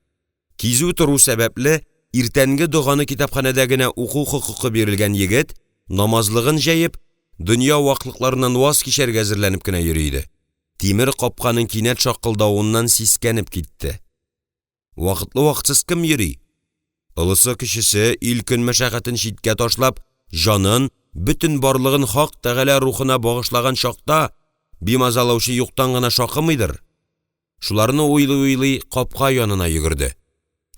Кизү тору сәбәпле, иртәнге доганы китапханәдә генә уку хокукы бирелгән егет, намазлыгын җәеп, дөнья ваклыкларыннан ваз кичәргә әзерләнеп кенә йөри иде, тимер капканың кинәт шакылдавыннан сискәнеп китте. Вакытлы-вакытсыз кем йөри? Олысы-кечесе, ил-көн мәшәкатен читкә ташлап, җанын, бөтен барлыгын Хак Тәгалә рухына багышлаган чакта бимазалаучы юктан гына шакымыйдыр. Шуларны уйлый-уйлый капка янына йөгерде.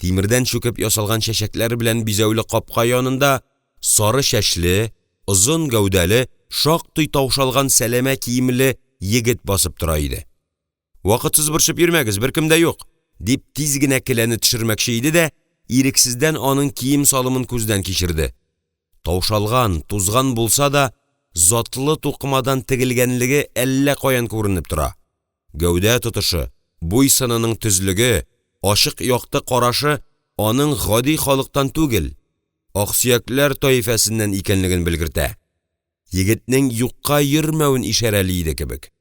Тимердән чүкеп ясалган чәчәкләр белән бизәүле капка янында сары чәчле, озын гәүдәле, шактый таушалган сәләмә киемле егет басып тора иде. «Вакытсыз борчып йөрмәгез, беркем дә юк»,– дип тиз генә келәне төшермәкче иде дә, ирексездән аның кием-салымын күздән кичерде: таушалган, тузган булса да, затлы тукымадан тегелгәнлеге әллә каян күренеп тора, гәүдә тотышы, буй-сынының төзлеге, ачык якты карашы аның гади халыктан түгел, аксөякләр таифәсеннән икәнлеген белгертә, егетнең юкка йөрмәвен ишарәли иде кебек.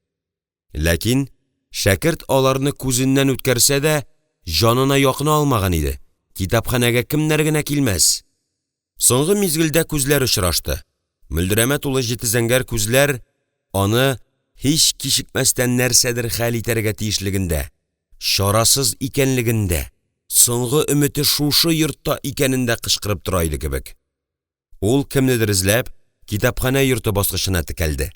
Ләкин шәкерт аларны күзеннән үткәрсә дә, җанына якын алмаган иде, китапханәгә кемнәр генә килмәс! Соңгы мизгелдә күзләр очрашты, мөлдерәмә тулы җете зәңгәр күзләр аны һич кичекмәстән нәрсәдер хәл итәргә тиешлегендә, чарасыз икәнлегендә, соңгы өмете шушы йортта икәнен дә кычкырып тора иде кебек. Ул кемнедер эзләп китапханә йорты баскычына текәлде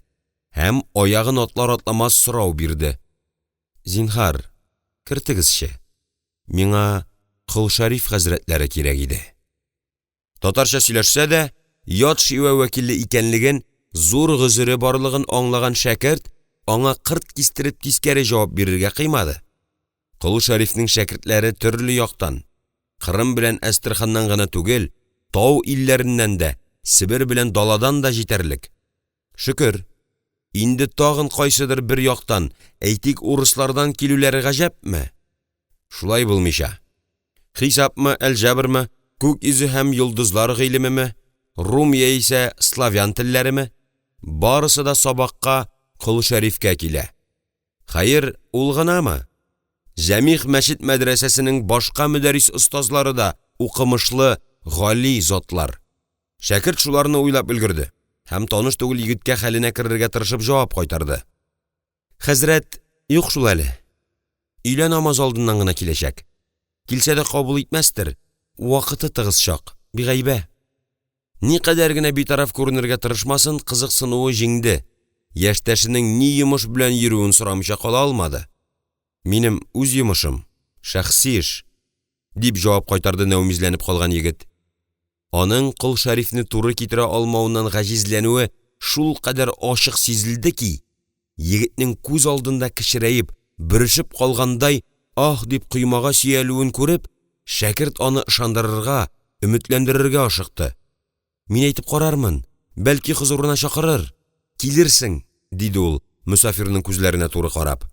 һәм аягын атлар-атламас сорау бирде: «Зинһар, кертегезче, миңа Кол Шәриф хәзрәтләре кирәк иде». Татарча сөйләшсә дә, ят шивә вәкиле икәнлеген, зур гозере барлыгын аңлаган шәкерт аңа кырт кистереп тискәре җавап бирергә кыймады. Кол Шәрифнең шәкертләре төрле яктан, Кырым белән Әстерханнан гына түгел, тау илләреннән дә, Себер белән даладан да җитәрлек. Шөкер, инде тагын кайсыдыр бер яктан, әйтик, урыслардан килүләре гаҗәпме? Шулай булмыйча! Хисапмы, әлҗәберме, күк йөзе һәм йолдызлар гыйлемеме, рум яисә славян телләреме — барысы да сабакка Кол Шәрифкә килә. Хәер, ул гынамы, Җәмигъ мәчет-мәдрәсәсенең башка мөдәррис остазлары да укымышлы, гали затлар. Шәкерт шуларны уйлап өлгерде һәм таныш түгел егеткә хәленә керергә тырышып җавап кайтарды: – Хәзрәт юк шул әле, өйлә намазы алдыннан гына киләчәк. Килсә дә кабул итмәстер, вакыты тыгыз чак, бигайбә. Никадәр генә битараф күренергә тырышмасын, кызыксынуы җиңде, яшьтәшенең ни йомыш белән йөрүен сорамыйча кала алмады. «Минем үз йомышым, шәхси эш»,– дип җавап кайтарды нәүмизләнеп калган егет. Аның Кол Шәрифне туры китерә алмавыннан гаҗизләнүе шулкадәр ачык сизелде ки, егетнең күз алдында кечерәеп, бөрешеп калгандай «аһ» дип коймага сөялүен күреп, шәкерт аны ышандырырга, өметләндерергә ашыкты: «Мин әйтеп карармын, бәлки хозурына чакырыр, килерсең»,– диде ул, мосафирның күзләренә туры карап.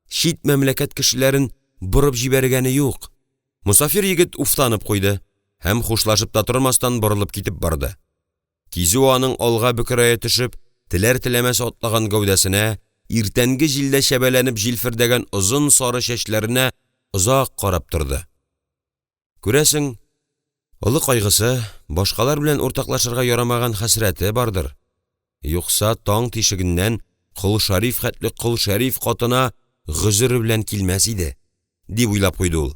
«Чит мәмләкәт кешеләрен борып җибәргәне юк». Мосафир егет уфтанып куйды һәм хушлашып та тормастан борылып китеп барды. Кизү аның алга бөкрәя төшеп, теләр-теләмәс атлаган гәүдәсенә, иртәнге җилдә чәбәләнеп җилфердәгән озын сары чәчләренә озак карап торды. Күрәсең, Олы кайгысы, башкалар белән уртаклашырга ярамаган хәсрәте бардыр, юкса таң тишегеннән Кол Шәриф хәтле Кол Шәриф катына гозер белән килмәс иде», — дип уйлап куйды ул.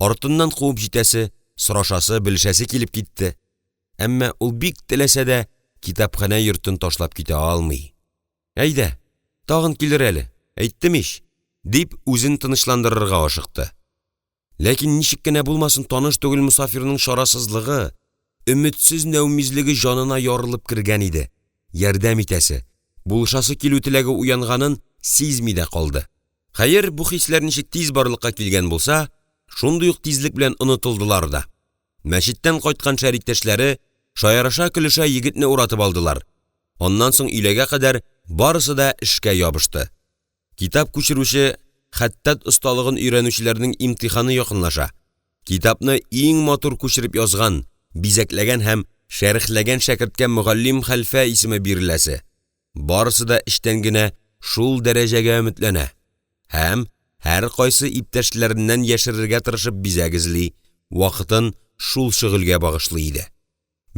Артыннан куып җитәсе, сорашасы, белешәсе килеп китте, әмма ул бик теләсә дә китапханә йортын ташлап китә алмый. «Әйдә, тагын килер әле, әйттем ич!» — дип, үзен тынычландырырга ашыкты. Ләкин ничек кенә булмасын, таныш түгел мосафирның чарасызлыгы, өметсез нәүмизлеге җанына ярылып кергән иде, ярдәм итәсе, булышасы килү теләге уянганын сизми дә калды. Хәер, бу хисләр ничек тиз барлыкка килгән булса, шундый ук тизлек белән онытылдылар да. Мәчеттән кайткан шәриктәшләре шаярыша-көлешә егетне уратып алдылар, аннан соң өйләгә кадәр барысы да эшкә ябышты: китап күчерүче хәттат осталыгын өйрәнүчеләрнең имтиханы якынлаша, китапны иң матур күчереп язган, бизәкләгән һәм шәрехләгән шәкерткә мөгаллим хәлфә исеме биреләсе, барысы да эчтән генә шул дәрәҗәгә өметләнә һәм һәркайсы иптәшләреннән яшерергә тырышып бизәк эзли, вакытын шул шөгыльгә багышлый иде.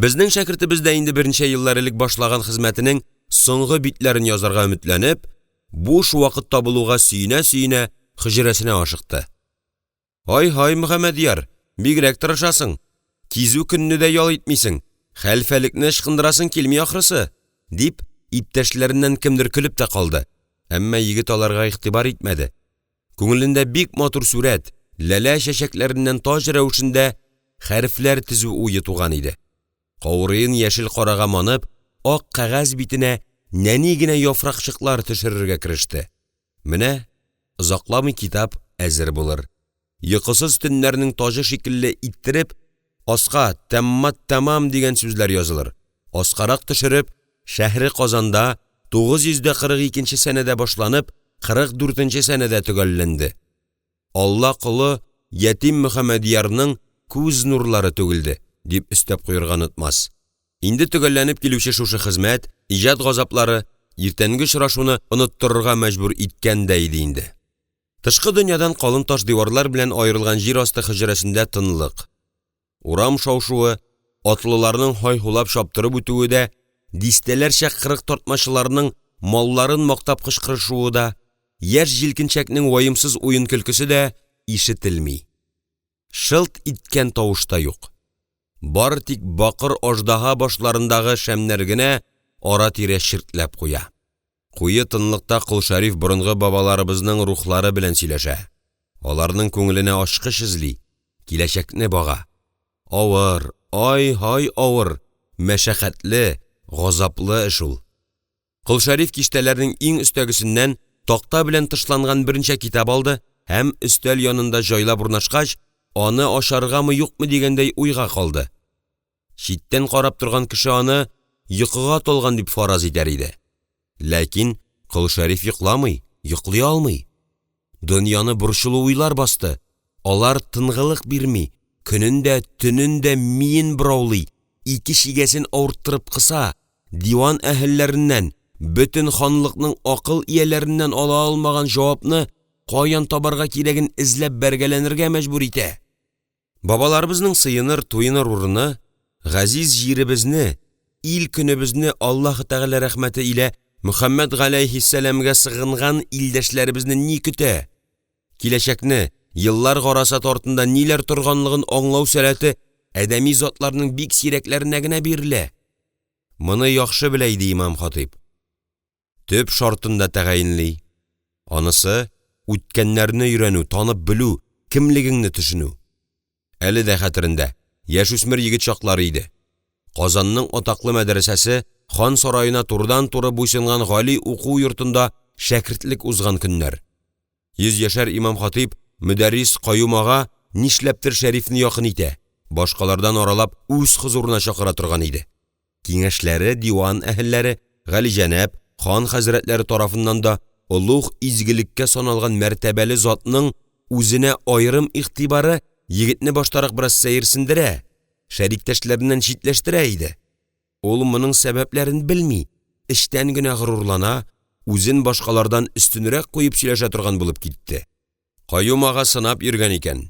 Безнең шәкертебез дә инде берничә еллар элек башлаган хезмәтенең соңгы битләрен язарга өметләнеп, буш вакыт табылуга сөенә-сөенә хөҗрәсенә ашыкты. «Ай-һай, Мөхәммәдьяр, бигрәк тырышасың, кизү көнне дә ял итмисең, хәлфәлекне ычкындырасың килми ахрысы!» — дип, иптәшләреннән кемдер көлеп тә калды, әмма егет аларга игътибар итмәде, күңелендә бик матур сурәт — лалә чәчәкләреннән таҗ рәвешендә хәрефләр тезү уе туган иде. Каурыен яшел карага манып, ак кәгазь битенә нәни генә яфракчыклар төшерергә кереште. Менә озакламый китап әзер булыр, йокысыз төннәрнең таҗы шикелле иттереп аска «тәммат тәмам» дигән сүзләр язылыр, аскарак төшереп «Шәһре Казанда 942 нче сәнәдә башланып, 44 нче сәнәдә төгәлләнде, Алла колы ятим Мөхәммәдьярның күз нурлары түгелде», — дип өстәп куярга онытмас. Инде төгәлләнеп килүче шушы хезмәт, иҗат газаплары иртәнге очрашуны оныттырырга мәҗбүр иткән дә иде инде. Тышкы дөньядан калын таш диварлар белән аерылган җир асты хөҗрәсендә тынлык. Урам шау-шуы, атлыларның һай-һулап чаптырып үтүе дә, дистәләрчә кырык тартмачыларның малларын мактап кычкырышуы да, яшь-җилкенчәкнең ваемсыз уен-көлкесе дә ишетелми. Шылт иткән тавыш та юк. Бары тик бакыр аждаһа башларындагы шәмнәр генә ара-тирә чертләп куя. Куе тынлыкта Кол Шәриф борынгы бабаларыбызның рухлары белән сөйләшә, аларның күңеленә ачкыч эзли, киләчәкне бага. Авыр, ай-һай авыр, мәшәкатьле, газаплы эш ул. Кол Шәриф киштәләрнең иң өстәгесеннән такта белән тышланган берничә китап алды һәм өстәл янында җайлап урнашкач, аны ачаргамы-юкмы дигәндәй уйга калды. Читтән карап торган кеше аны йокыга талган дип фараз итәр иде. Ләкин Кол Шәриф йокламый, йоклый алмый. Дөньяны борчулы уйлар басты, алар тынгылык бирми, көнен дә, төнен дә миен бораулый, ике чигәсен авырттырып кыса, диван әһелләреннән, бөтен ханлыкның акыл ияләреннән ала алмаган җавапны каян табарга кирәген эзләп бәргәләнергә мәҗбүр итә. Бабаларыбызның сыеныр, туеныр урыны газиз җиребезне, ил-көнебезне Аллаһы Тәгалә рәхмәте илә Мөхәммәт галәйһиссәламгә сыгынган илдәшләребезне ни көтә? Киләчәкне, еллар гарасаты артында ниләр торганлыгын аңлау сәләте адәми затларның бик сирәкләренә генә бирелә. Моны яхшы белә иде имам-хатыйп. Төп шартын да тәгаенли. Анысы — үткәннәрне өйрәнү, танып белү, кемлегеңне төшенү. Әле дә хәтерендә, яшүсмер егет чаклары иде. Казанның атаклы мәдрәсәсе, хан сараена турыдан-туры буйсынган гали уку йортында шәкертлек узган көннәр. Йөзьяшәр имам-хатыйп мөдәррис Каюм ага нишләптер Шәрифне якын итә, башкалардан аралап үз хозурына чакыра торган иде. Киңәшләре диван әһелләре, галиҗанәп, хан хәзрәтләре тарафыннан да олуг изгелеккә саналган мәртәбәле затның үзенә аерым игътибары егетне баштарак бераз сәерсендерә, шәриктәшләреннән читләштерә иде. Ул моның сәбәпләрен белми, эчтән генә горурлана, үзен башкалардан өстенрәк куеп сөйләшә торган булып китте. Каюм ага сынап йөргән икән.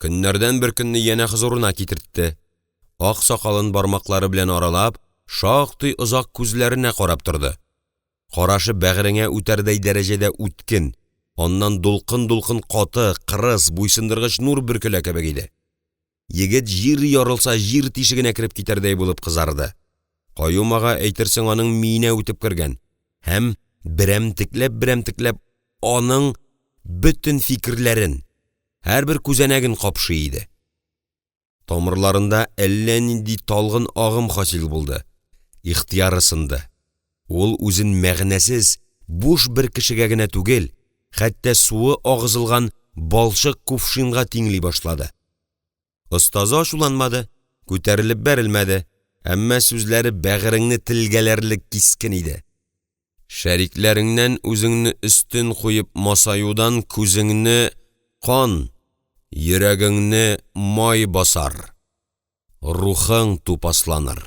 Көннәрдән бер көнне янә хозурына китертте, ак сакалын бармаклары белән аралап, шактый озак күзләренә карап торды, карашы бәгыреңә үтәрдәй дәрәҗәдә үткен, аннан дулкын-дулкын каты, кырыс, буйсындыргыч нур бөркелә кебек иде. Егет җир ярылса җир тишегенә кереп китәрдәй булып кызарды, Каюм ага әйтерсең аның миенә үтеп кергән һәм берәмтекләп-берәмтекләп аның бөтен фикерләрен, һәрбер күзәнәген капшый иде. Тамырларында әллә нинди талгын агым хасил булды, ихтыяры сынды, ул үзен мәгънәсез, буш бер кешегә генә түгел, хәтта суы агызылган балчык кувшинга тиңли башлады. Остазы ачуланмады, күтәрелеп бәрелмәде, әмма сүзләре бәгыреңне телгәләрлек кискен иде: «Шәрикләреңнән үзеңне өстен куеп масаюдан күзеңне кан, йөрәгеңне май басар, рухың тупасланыр.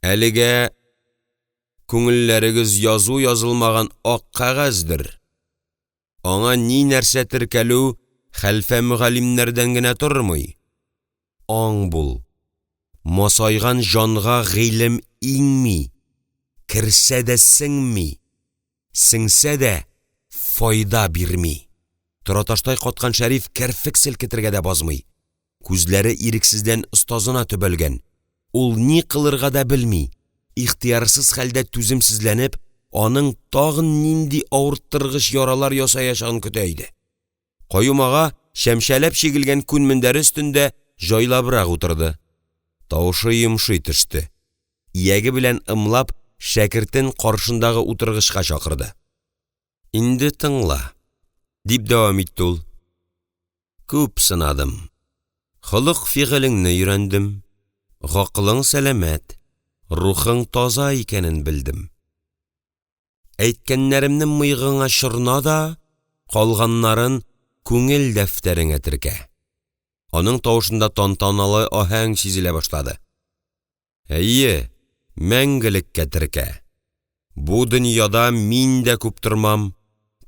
Әлегә күңелләрегез язу язылмаган ак кәгазьдер, аңа ни-нәрсә теркәлү хәлфә мөгаллимнәрдән генә тормый, аң бул, масайган җанга гыйлем иңми, керсә дә сеңми, сеңсә дә файда бирми». Тораташтай каткан Шәриф керфек селкетергә дә базмый, күзләре ирексездән остазына төбәлгән, ул ни кылырга да белми, ихтыярсыз хәлдә түземсезләнеп, аның тагын нинди авырттыргыч яралар ясаячагын көтә иде. Каюм ага чәмчәләп чигелгән күн мендәре өстендә җайлабрак утырды, тавышы йомшый төште, ияге белән ымлап шәкертен каршындагы утыргычка чакырды. «Инде тыңла»,– дип дәвам итте ул. «Күп сынадым, холык-фигылеңне өйрәндем, гакылың сәламәт, рухың таза икәнен белдем. Әйткәннәремне мыегыңа чорна да, калганнарын күңел дәфтәреңә теркә!» Аның тавышында тантаналы аһәң сизелә башлады. «Әйе, мәңгелеккә теркә! Бу дөньяда мин дә күп тормам,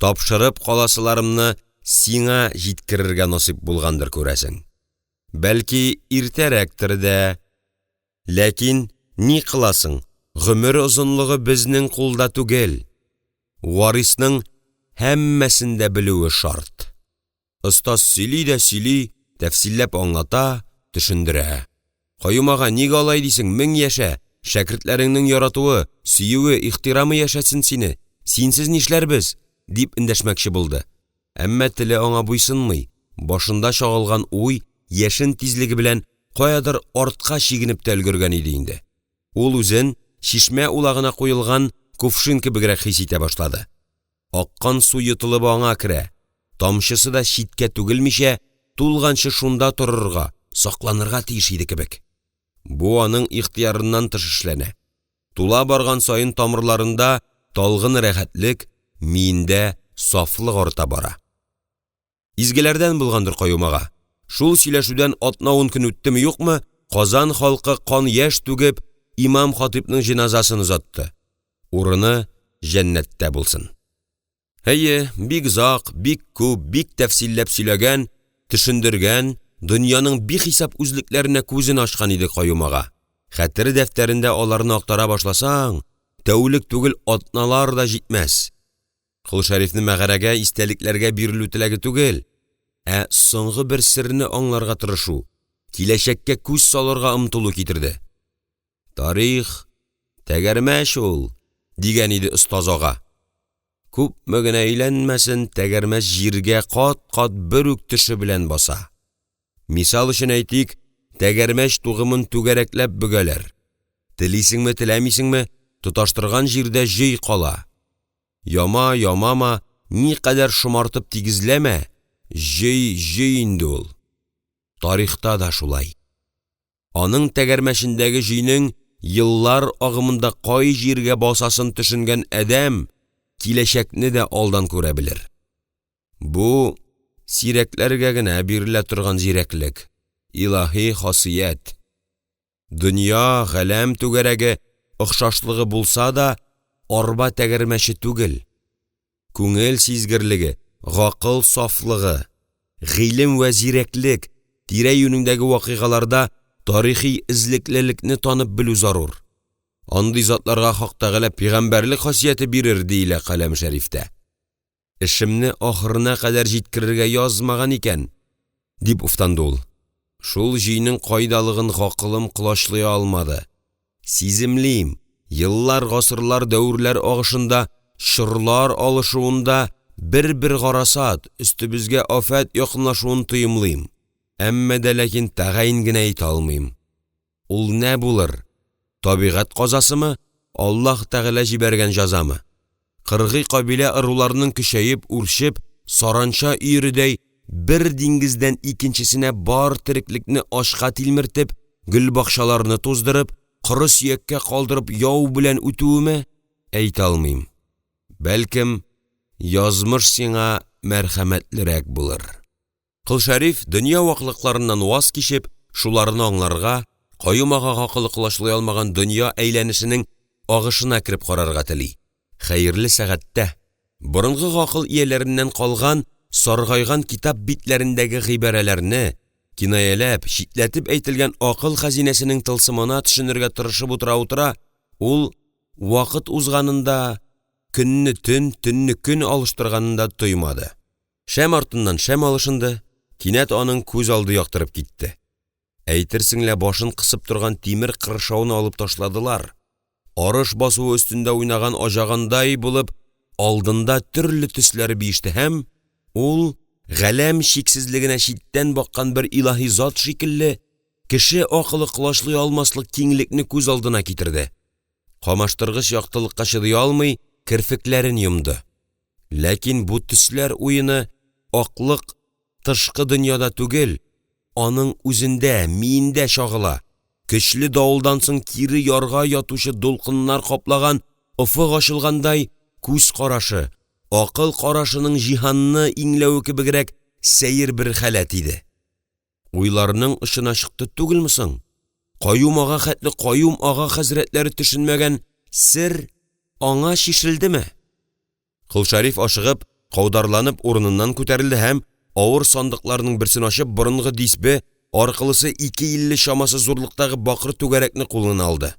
тапшырып каласыларымны сиңа җиткерергә насыйп булгандыр, күрәсең. Бәлки, иртәрәктер дә, ләкин ни кыласың, гомер озынлыгы безнең кулда түгел. Варисның һәммәсен дә белүе шарт!» Остаз сөйли дә сөйли, тәфсилләп аңлата, төшендерә. Каюм ага, нигә алай дисең, мең яшә, шәкертләреңнең яратуы, сөюе, ихтирамы яшәтсен сине, синсез нишләрбез, дип эндәшмәкче булды, әмма теле аңа буйсынмый, башында чагылган уй яшен тизлеге белән каядыр артка чигенеп тә өлгергән иде инде. Ул үзен чишмә улагына куелган кувшин кебегрәк хис итә башлады, аккан су йотылып аңа керә, тамчысы да читкә түгелмичә, тулганчы шунда торырга, сакланырга тиеш иде кебек. Бу аның ихтыярыннан тыш эшләнә, тула барган саен тамырларында талгын рәхәтлек, миендә сафлык арта бара. Изгеләрдән булгандыр Каюм ага, шул сөйләшүдән атна-ун көн үттеме-юкмы, Казан халкы кан-яшь түгеп имам-хатыйпның җеназасын озатты, урыны җәннәттә булсын. Әйе, бик озак, бик күп, бик тәфсилләп сөйләгән, төшендергән, дөньяның бихисап үзлекләренә күзен ачкан иде Каюм ага, хәтер дәфтәрендә аларны актара башласаң, тәүлек түгел, атналар да җитмәс. Кол Шәрифне мәгарәгә, истәлекләргә бирелү теләге түгел, ә соңгы бер серне аңларга тырышу, киләчәккә күз салырга омтылу китерде. Тарих — тәгәрмәч ул, дигән иде остаз ага. Күпме генә әйләнмәсен, тәгәрмәч җиргә кат-кат бер үк төше белән баса. Мисал өчен әйтик, тәгәрмәч тугымын түгәрәкләп бөгәләр. Телисеңме, теләмисеңме, тоташтырган җирдә җөй кала. Яма, ямама, никадәр шомартып тигезләмә, җөй җөй инде ул. Тарихта да шулай. Аның тәгәрмәчендәге җөйнең еллар агымында кай җиргә басасын төшенгән адәм киләчәкне дә алдан күрә белер. Бу сирәкләргә генә бирелә торган зирәклек, илаһи хасият. Дөнья, галәм түгәрәге охшашлыгы булса да, арба тәгәрмәче түгел. Күңел сизгерлеге, гакыл сафлыгы. гыйлем вә зирәклек, тирә-юнеңдәге вакыйгаларда тарихи эзлеклелекне танып белү зарур. Андый затларга Хак Тәгалә пигамбәрлек хасияте бирер, диелә Кәлам шәрифтә. «Эшемне ахырына кадәр җиткерергә язмаган икән!» — дип уфтанды ул. «Шул җөйнең кайдалыгын гакылым колачлый алмады, сиземлим, еллар, гасырлар, дәверләр агышында, чорлар алышуында бер-бер гарасат, өстебезгә афәт якынлашуын тоемлыйм, әмма дә ләкин тәгаен генә әйтә алмыйм, ул нә булыр, табигать казасымы, Аллаһ Тәгалә җибәргән җәзамы, кыргый кабилә-ыруларның көчәеп, үрчеп, саранча өередәй бер диңгездән икенчесенә бар тереклекне ачка тилмертеп, гөлбакчаларны туздырып, коры сөяккә калдырып яу белән үтүеме, әйтә алмыйм, бәлкем, язмыш сиңа мәрхәмәтлерәк булыр!» Кол Шәриф дөнья ваклыкларыннан ваз кичеп, шуларны аңларга, Каюм ага гакылы колачлый алмаган дөнья әйләнешенең агышына кереп карарга тели, хәерле сәгатьтә, борынгы гакыл ияләреннән калган саргайган китап битләрендәге гыйбарәләрне, кинаяләп, читләтеп әйтелгән акыл хәзинәсенең тылсымына төшенергә тырышып утыра-утыра, ул вакыт узганын да, көнне төн, төнне көн алыштырганын да тоймады. Шәм артыннан шәм алышынды, кинәт аның күз алды яктырып китте, әйтерсең лә башын кысып торган тимер кыршауны алып ташладылар, арыш басуы өстендә уйнаган аҗагандай булып алдында төрле төсләр биеште һәм ул, галәм чиксезлегенә читтән баккан бер илаһи зат шикелле, кеше акылы колачлый алмаслык киңлекне күз алдына китерде, камаштыргыч яктылыкка чыдый алмый керфекләрен йомды, ләкин бу төсләр уены, аклык тышкы дөньяда түгел, аның үзендә, миендә чагыла, көчле давылдан соң кире ярга ятучы дулкыннар каплаган офык ачылгандай, күз карашы, акыл карашының җиһанны иңләве кебегрәк сәер бер халәт иде. Уйларының очына чыкты түгелме соң? Каюм ага хәтле Каюм ага хәзрәтләре төшенмәгән сер аңа чишелдеме? Кол Шәриф ашыгып, каударланып урыныннан күтәрелде һәм авыр сандыкларның берсен ачып, борынгы дисбе, аркылысы ике илле чамасы зурлыктагы бакыр түгәрәкне кулына алды.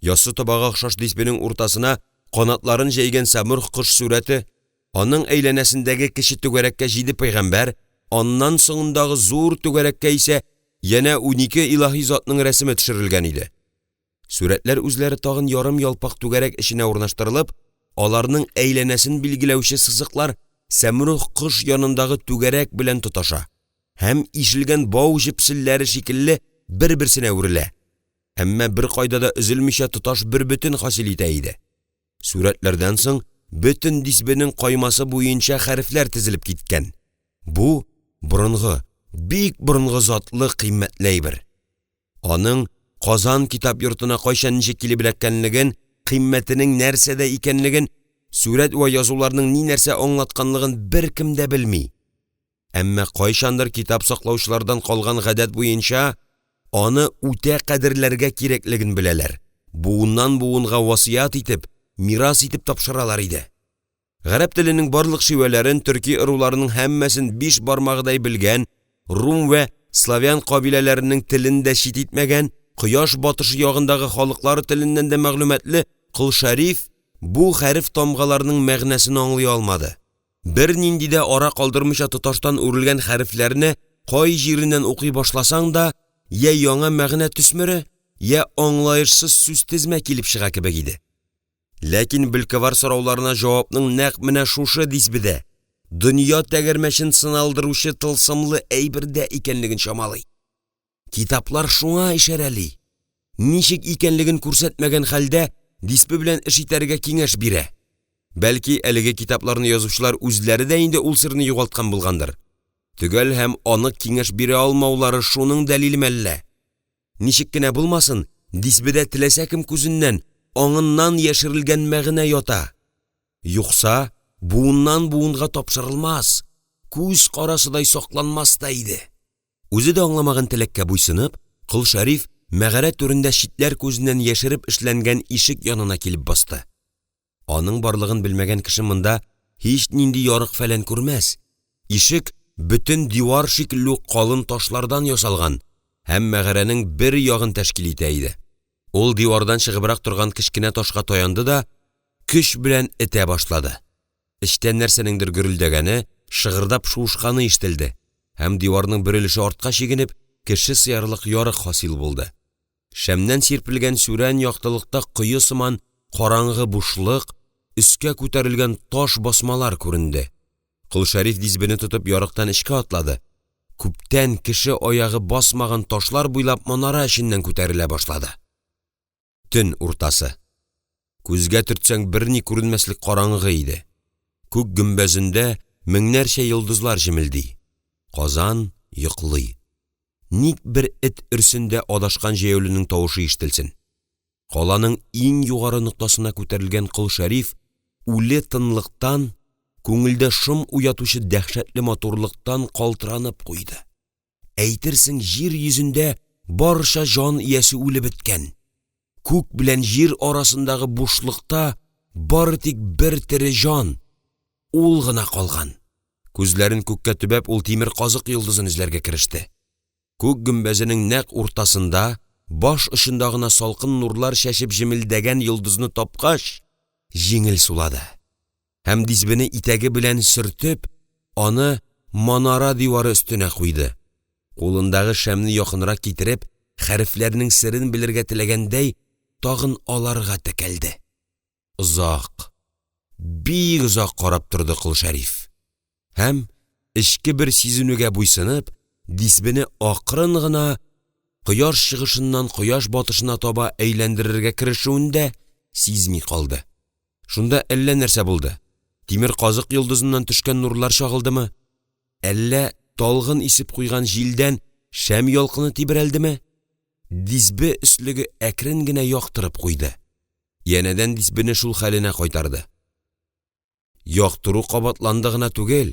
Яссы табага охшаш дисбенең уртасына канатларын җәйгән сәмруг кош сурәте, аның әйләнәсендәге кече түгәрәккә җиде пәйгамбәр, аннан соңындагы зур түгәрәккә исә янә унике илаһи затның рәсеме төшерелгән иде. Сурәтләр үзләре тагын ярым ялпак түгәрәк эченә урнаштырылып, аларның әйләнәсен билгеләүче сызыклар сәмруг кош янындагы түгәрәк белән тоташа һәм ишелгән бау җепселләре шикелле бер-берсенә үрелә, әмма беркайда да өзелмичә тоташ бербөтен хасил итә иде. Сурәтләрдән соң бөтен дисбенең каймасы буенча хәрефләр тезелеп киткән. Бу борынгы, бик борынгы затлы, кыйммәтле әйбер. Аның Казан китап йортына кайчан, ничек килеп эләккәнлеген, кыйммәтенең нәрсәдә икәнлеген, сурәт вә язуларның ни-нәрсә аңлатканлыгын беркем дә белми. Әмма кайчандыр китап саклаучылардан калган гадәт буенча аны үтә кадерләргә кирәклеген беләләр, буыннан буынга васыять итеп, мирас итеп тапшыралар иде. Гарәп теленең барлык шивәләрен, төрки ыруларының һәммәсен биш бармагыдай белгән, рум вә славян кабиләләренең телен дә чит итмәгән, кояш батышы ягындагы халыклар теленнән дә мәгълүматлы Кол Шәриф бу хәреф-тамгаларның мәгънәсен аңлый алмады. Бернинди дә ара калдырмыйча тоташтан үрелгән хәрефләрне кай җиреннән укый башласаң да, я яңа мәгънә төсмере, я аңлаешсыз сүзтезмә килеп чыга кебек иде. Ләкин бөлкәвар сорауларына җавапның нәкъ менә шушы дисбедә, дөнья тәгәрмәчен сыналдыручы тылсымлы әйбердә икәнлеген чамалый. Китаплар шуңа ишарәли, ничек икәнлеген күрсәтмәгән хәлдә дисбе белән эш итәргә киңәш бирә. Бәлки әлеге китапларны язучылар үзләре дә инде ул серне югалткан булгандыр. Төгәл һәм анык киңәш бирә алмаулары шуның дәлилеме әллә? Ничек кенә булмасын, дисбедә теләсә кем күзеннән, аңыннан яшерелгән мәгънә ята. Юкса буыннан буынга тапшырылмас, күз карасыдай сакланмас та иде. Үзе дә аңламаган теләккә буйсынып, Кол Шәриф мәгарә түрендә читләр күзеннән яшереп эшләнгән ишек янына килеп басты. Аның барлыгын белмәгән кеше монда һичнинди ярык-фәлән күрмәс, ишек бөтен дивар шикелле үк калын ташлардан ясалган һәм мәгарәнең бер ягын тәшкил итә иде. Ул дивардан чыгыбрак торган кечкенә ташка таянды да көч белән этә башлады, эчтән нәрсәнеңдер гөрелдәгәне, шыгырдап шуышканы ишетелде һәм диварның бер өлеше артка чигенеп, кеше сыярлык ярык хасил булды. Шәмнән сирпелгән сүрән яктылыкта кое сыман караңгы бушлык, өскә күтәрелгән таш басмалар күренде. Кол Шәриф дисбене тотып ярыктан эчкә атлады, күптән кеше аягы басмаган ташлар буйлап манара эченнән күтәрелә башлады. Төн уртасы. Күзгә төртсәң берни күренмәслек караңгы иде. Күк гөмбәзендә меңнәрчә йолдызлар җемелди. Казан йоклый. Ник бер эт өрсен дә адашкан җәяүленең тавышы ишетелсен. Каланың иң югары ноктасына күтәрелгән Кол Шәриф үле тынлыктан, күңелдә шом уятучы дәһшәтле матурлыктан калтыранып куйды. Әйтерсең җир йөзендә барча җан иясе үлеп беткән, күк белән җир арасындагы бушлыкта бары тик бер тере җан — ул гына калган. Күзләрен күккә төбәп, ул тимер казык йолдызын эзләргә кереште. Күк гөмбәзенең нәкъ уртасында, баш очында гына салкын нурлар чәчеп җемелдәгән йолдызны тапкач, җиңел сулады һәм дисбене итәге белән сөртеп аны манара дивары өстенә куйды, кулындагы шәмне якынрак китереп, хәрефләрнең серен белергә теләгәндәй, тагын аларга текәлде. Озак, бик озак карап торды Кол Шәриф һәм эчке бер сизенүгә буйсынып, дисбене акрын гына кояш чыгышыннан кояш батышына таба әйләндерергә керешүен дә сизми калды. Шунда әллә нәрсә булды, тимер казык йолдызыннан төшкән нурлар чагылдымы, әллә талгын исеп куйган җилдән шәм ялкыны тибрәлдеме, дисбе өслеге әкрен генә яктырып куйды. Янәдән дисбене шул хәленә кайтарды. Яктыру кабатланды гына түгел,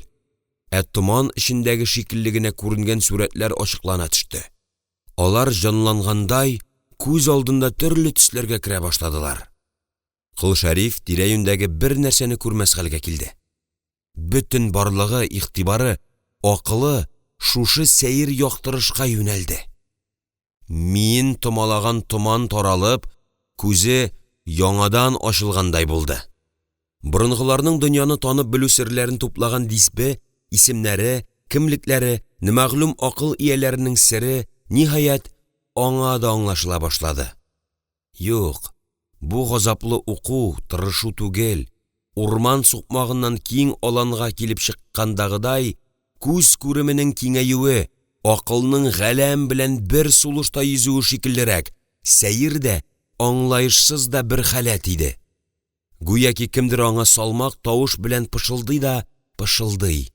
ә томан эчендәге шикелле генә күренгән сурәтләр ачыклана төште. Алар җанлангандай күз алдында төрле төсләргә керә башладылар. Кол Шәриф тирә-юньдәге бер нәрсәне күрмәс хәлгә килде. Бөтен барлыгы, игътибары, акылы шушы сәер яктырышка юнәлде. Миен томалаган томан таралып, күзе яңадан ачылгандай булды. Борынгыларның дөньяны танып белү серләрен туплаган дисбе, исемнәре, кемлекләре, нәмәгълүм акыл ияләренең сере, ниһаять, аңа да аңлашыла башлады. Юк, бу газаплы уку, тырышу түгел, урман сукмагыннан киң аланга килеп чыккандагыдай күз күременең киңәюе, акылның галәм белән бер сулышта йөзүе шикеллерәк, сәер дә, аңлаешсыз да бер халәт иде. Гүяки кемдер аңа салмак тавыш белән пышылдый да пышылдый,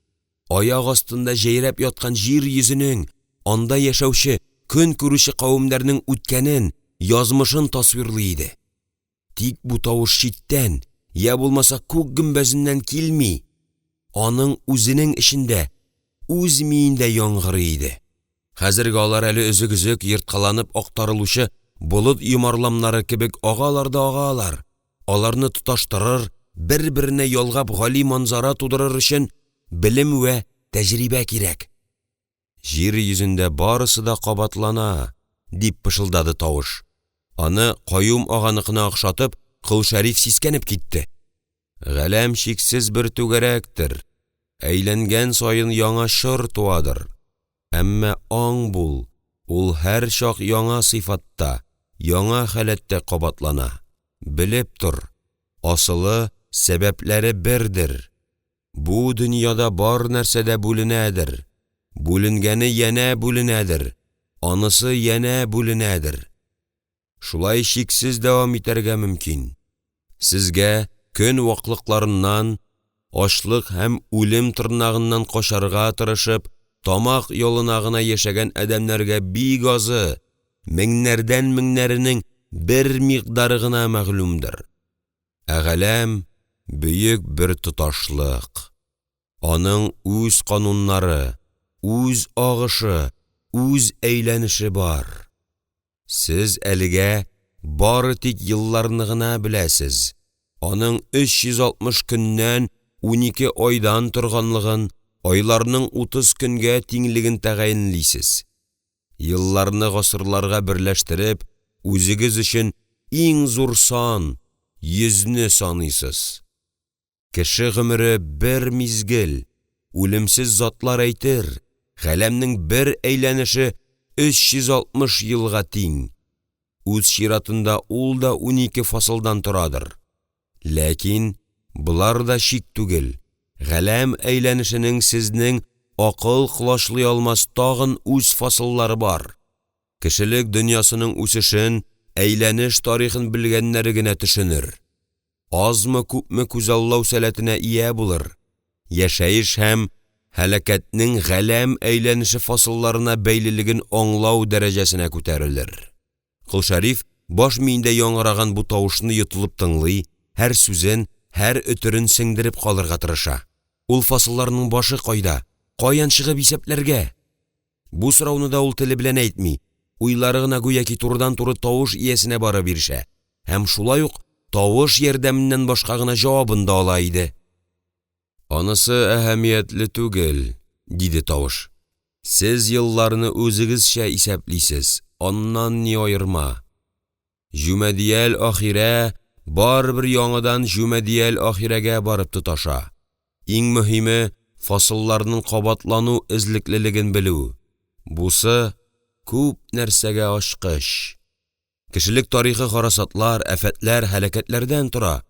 аяк астында җәйрәп яткан җир йөзенең, анда яшәүче, көн күрүче кавемнәрнең үткәнен, язмышын тасвирлый иде. Тик бу тавыш читтән, я булмаса күк гөмбәзеннән килми, аның үзенең эчендә, үз миендә яңгырый иде. Хәзергә алар әле өзек-өзек, ерткаланып актарылучы болыт йомарламнары кебек агалар да агалар, аларны тоташтырыр, бер-беренә ялгап гали манзара тудырыр өчен белем вә тәҗрибә кирәк. Җир йөзендә барысы да кабатлана,– дип пышылдады тавыш. Аны Каюм аганыкына охшатып, Кол Шәриф сискәнеп китте. Галәм чиксез бер түгәрәктер, әйләнгән саен яңа чор туадыр. Әмма аң бул, ул һәрчак яңа сыйфатта, яңа халәттә кабатлана. Белеп тор, асылы, сәбәпләре бердер. Бу дөньяда бар нәрсә дә бүленәдер, бүленгәне янә бүленәдер, анысы янә бүленәдер. Шулай чиксез дәвам итәргә мөмкин. Сезгә көн ваклыкларыннан, ачлык һәм үлем тырнагыннан качарга тырышып, тамак ялына гына яшәгән адәмнәргә бик азы, меңнәрдән меңнәренең бер микъдары гына мәгълүмдер. Ә галәм — бөек бер тоташлык. Аның үз кануннары, үз агышы, үз әйләнеше бар. Сез әлегә бары тик елларны гына беләсез, аның 360 көннән, 12 айдан торганлыгын, Айларның 30 көнгә тиңлеген тәгаенлисез. Елларны гасырларга берләштереп, үзегез өчен иң зур сан — йөзне саныйсыз. Кеше гомере бер мизгел, үлемсез затлар әйтер, галәмнең бер әйләнеше 360 елга тиң, үз чиратында ул да 12 фасылдан торадыр, ләкин болар да чик түгел, галәм әйләнешенең сезнең акыл колачлый алмас тагын үз фасыллары бар, кешелек дөньясының үсешен, әйләнеш тарихын белгәннәр генә төшенер, азмы-күпме күзаллау сәләтенә ия булыр, яшәеш һәм һәлакәтнең галәм әйләнеше фасылларына бәйлелеген аңлау дәрәҗәсенә күтәрелер. Кол Шәриф баш миендә яңгыраган бу тавышны йотылып тыңлый, һәр сүзен, һәр өтерен сеңдереп калырга тырыша. Ул фасылларның башы кайда, каян чыгып исәпләргә? Бу сорауны да ул теле белән әйтми, уйлары гына гүяки турыдан-туры тавыш иясенә барып ирешә һәм шулай ук тавыш ярдәменнән башка гына җавабын да ала иде. «Анысы әһәмиятле түгел,– диде тавыш.– Сез елларны үзегезчә исәплисез, аннан ни аерма? Җүмәдиәл-ахирә барыбер яңадан җүмәдиәл-ахирәгә барып тоташа. Иң мөһиме — фасылларның кабатлану эзлеклелеген белү, бусы күп нәрсәгә ачкыч. Кешелек тарихы гарасатлар, афәтләр, һәлакәтләрдән тора,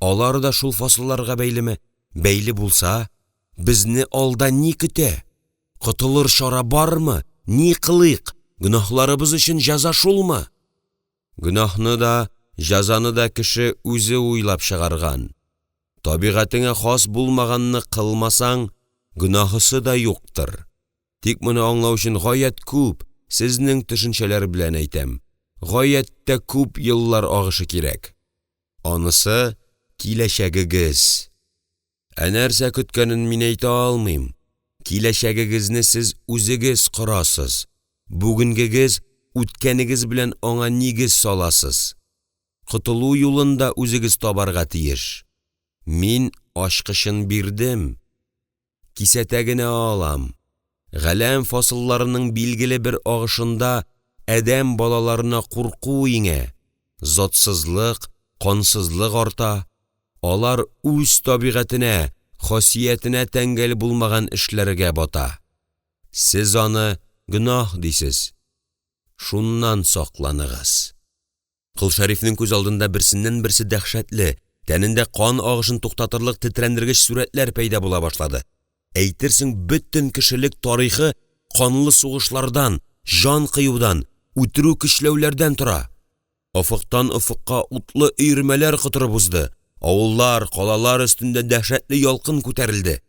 алар да шул фасылларга бәйлеме, бәйле булса, безне алда ни көтә, котылыр чара бармы, ни кылыйк, гөнаһларыбыз өчен җәза шулмы? Гөнаһны да, җәзаны да кеше үзе уйлап чыгарган. Табигатеңә хас булмаганны кылмасаң, гөнаһысы да юктыр. Тик моны аңлау өчен гаять күп, сезнең төшенчәләр белән әйтәм, гаять тә күп еллар агышы кирәк. Анысы киләчәгегез. Ә нәрсә көткәнен мин әйтә алмыйм, киләчәгегезне сез үзегез корасыз, бүгенгегез, үткәнегез белән аңа нигез саласыз. Котылу юлын да үзегез табарга тиеш. Мин ачкычын бирдем, кисәтә генә алам: галәм фасылларының билгеле бер агышында адәм балаларына курку иңә, затсызлык, кансызлык арта, алар үз табигатенә, хасиятенә тәңгәл булмаган эшләргә бата. Сез аны гөнаһ дисез, шуннан сакланыгыз. Кол Шәрифнең күз алдында берсеннән-берсе дәһшәтле, тәнендә кан агышын туктатырлык тетрәндергеч сурәтләр пәйда була башлады, әйтерсең бөтен кешелек тарихы канлы сугышлардан, җан кыюдан, үтерү-көчләүләрдән тора. Офыктан офыкка утлы өермәләр котырып узды, авыллар, калалар өстендә дәһшәтле ялкын күтәрелде.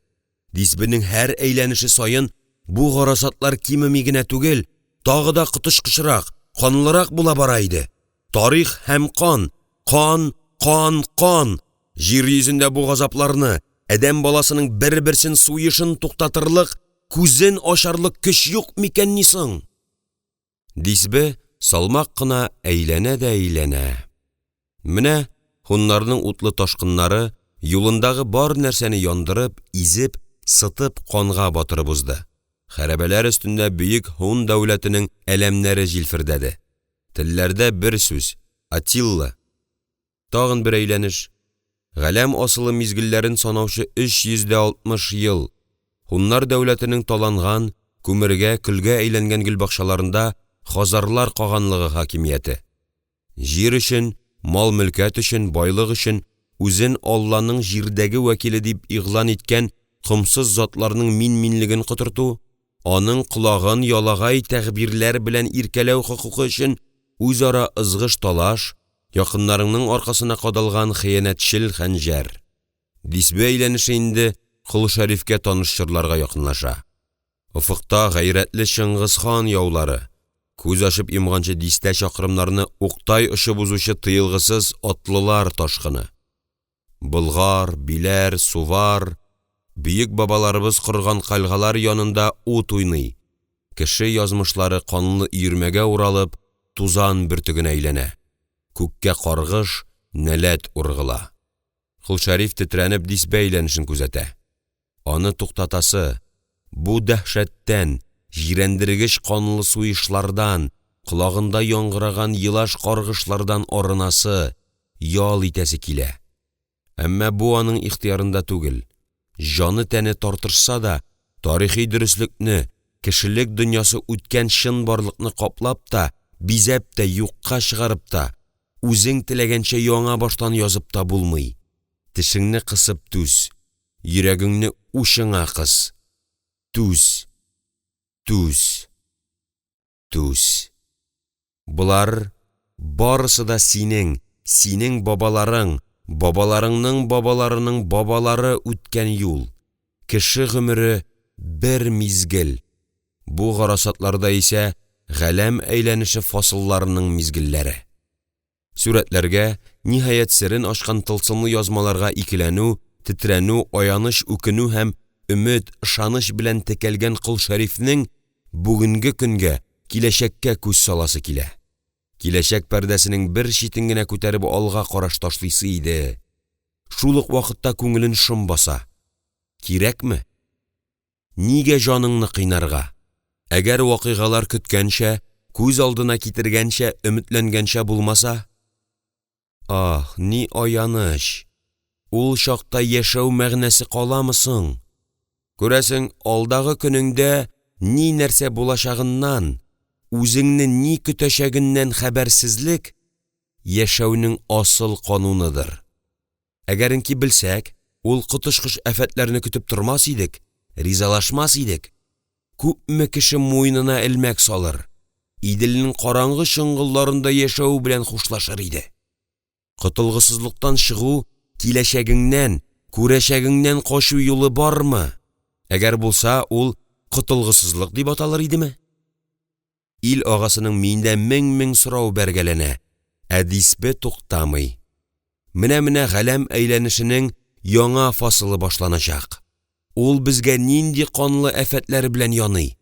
Дисбенең һәр әйләнеше саен бу гарасатлар кимеми генә түгел, тагы да коточкычрак, канлырак була бара иде. Тарих һәм кан, кан, кан, кан! Җир йөзендә бу газапларны, адәм баласының бер-берсен суешын туктатырлык, күзен ачарлык көч юк микәнни соң? Дисбе салмак кына әйләнә дә әйләнә. Менә һуннарның утлы ташкыннары юлындагы бар нәрсәне яндырып, изеп, сытып, канга батырып узды, хәрабәләр өстендә бөек һун дәүләтенең әләмнәре җилфердәде. Телләрдә бер сүз — Атилла! Тагын бер әйләнеш. Галәм асылы мизгелләрен санаучы 360 ел — һуннар дәүләтенең таланган, күмергә, көлгә әйләнгән гөлбакчаларында Хазарлар каганлыгы хакимияте. Җир өчен, мал-мөлкәт өчен, байлык өчен үзен Алланың җирдәге вәкиле дип игълан иткән комсыз затларның мин-минлеген котырту, аның колагын ялагай тәгъбирләр белән иркәләү хокукы өчен үзара ызгыш-талаш, якыннарыңның аркасына кадалган хыянәтчел хәнҗәр. Дисбе әйләнеше инде Кол Шәрифкә таныш чорларга якынлаша. Офыкта гайрәтле Чыңгыз хан яулары, күз ачып йомганчы дистә чакрымнарны уктай очып узучы тыелгысыз атлылар ташкыны. Болгар, Биләр, Сувар, бөек бабаларыбыз корган кальгалар янында ут уйный, кеше язмышлары канлы өермәгә уралып, тузан бөртегенә әйләнә, күккә каргыш, нәләт ургыла. Кол Шәриф тетрәнеп дисбе әйләнешен күзәтә. Аны туктатасы! Бу дәһшәттән, җирәндергеч канлы суешлардан, колагында яңгыраган елаш-каргышлардан арынасы, ял итәсе килә, әмма бу аның ихтыярында түгел, җаны-тәне тартышса да, тарихи дөреслекне, кешелек дөньясы үткән чынбарлыкны каплап та, бизәп тә, юкка чыгарып та, үзең теләгәнчә яңа баштан язып та булмый, тешеңне кысып түз, йөрәгеңне учыңа кыс, түз, түз, түз! Болар барысы да синең, синең бабаларың, бабаларыңның бабаларының бабалары үткән юл, кеше гомере бер мизгел, бу гарасатларда исә галәм әйләнеше фасылларының мизгелләре. Сурәтләргә, ниһаять, серен ачкан тылсымлы язмаларга икеләнү, тетрәнү, аяныч үкенү һәм өмет, ышаныч белән текәлгән Кол Шәрифнең бүгенге көнгә, киләчәккә күз саласы килә. Киләчәк пәрдәсенең бер читен генә күтәреп алга караш ташлыйсы иде. Шул ук вакытта күңелен шом баса: кирәкме? Нигә җаныңны кыйнарга? Әгәр вакыйгалар көткәнчә, күз алдына китергәнчә, өметләнгәнчә булмаса? Аһ, ни аяныч, ул чакта яшәү мәгънәсе каламы соң? Күрәсең, алдагы көнеңдә ни-нәрсә булачагыннан, үзеңне ни көтәчәгеннән хәбәрсезлек яшәүнең асыл кануныдыр. Әгәренки белсәк, ул коточкыч афәтләрне көтеп тормас идек, ризалашмас идек. Күпме кеше муенына элмәк салыр, Иделнең караңгы чоңгылларында яшәү белән хушлашыр иде. Котылгысызлыктан чыгу, киләчәгеңнән, күрәчәгеңнән качу юлы бармы? Әгәр булса, ул котылгысызлык дип аталыр идеме? Ил агасының миендә мең-мең сорау бәргәләнә, ә дисбе туктамый. Менә-менә галәм әйләнешенең яңа фасылы башланачак. Ул безгә нинди канлы афәтләр белән яный?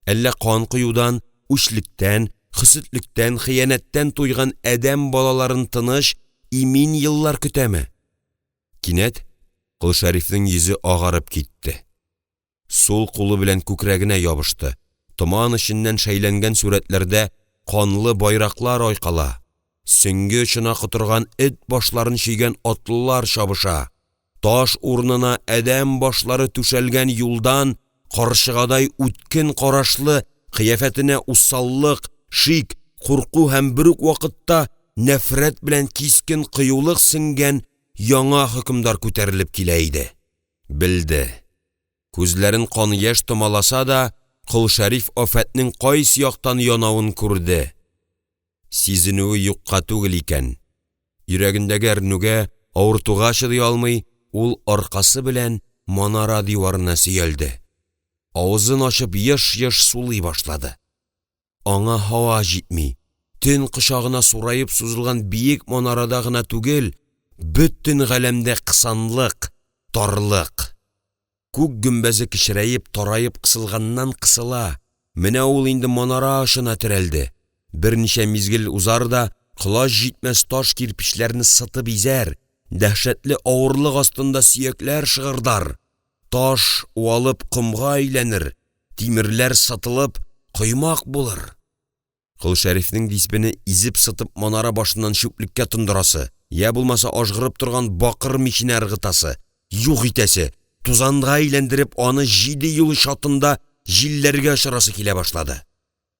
Әллә кан коюдан, үчлектән, хөсетлектән, хыянәттән туйган адәм балаларын тыныч, имин еллар көтәме? Кинәт Кол Шәрифнең йөзе агарып китте, сул кулы белән күкрәгенә ябышты, томан эченнән шәйләнгән сурәтләрдә канлы байраклар айкала, сөңге очына котырган эт башларын чөйгән атлылар чабыша, таш урынына адәм башлары түшәлгән юлдан карчыгадай үткен карашлы, кыяфәтенә усаллык, шик, курку һәм бер үк вакытта нәфрәт белән кискен кыюлык сеңгән яңа хөкемдар күтәрелеп килә иде. Белде, күзләрен кан-яшь томаласа да, Кол Шәриф афәтнең кайсы яктан янавын күрде. Сизенүе юкка түгел икән, йөрәгендәге әрнүгә, авыртуга чыдый алмый, ул аркасы белән манара диварына сөялде, авызын ачып еш-еш сулый башлады. Аңа һава җитми, төн кочагына сураеп сузылган биек манарада гына түгел, бөтен галәмдә кысанлык, тарлык. Күк гөмбәзе кечерәеп, тараеп кысылганнан-кысыла, менә ул инде манара очына терәлде, берничә мизгел узар да колач җитмәс таш кирпечләрне сытып изәр, дәһшәтле авырлык астында сөякләр шыгырдар, таш уалып комга әйләнер, тимерләр сытылып коймак булыр. Кол Шәрифнең дисбене изеп-сытып манара башыннан чүплеккә тондырасы, я булмаса ажгырып торган бакыр миченә ыргытасы, юк итәсе, тузанга әйләндереп аны җиде юл чатында җилләргә очырасы килә башлады.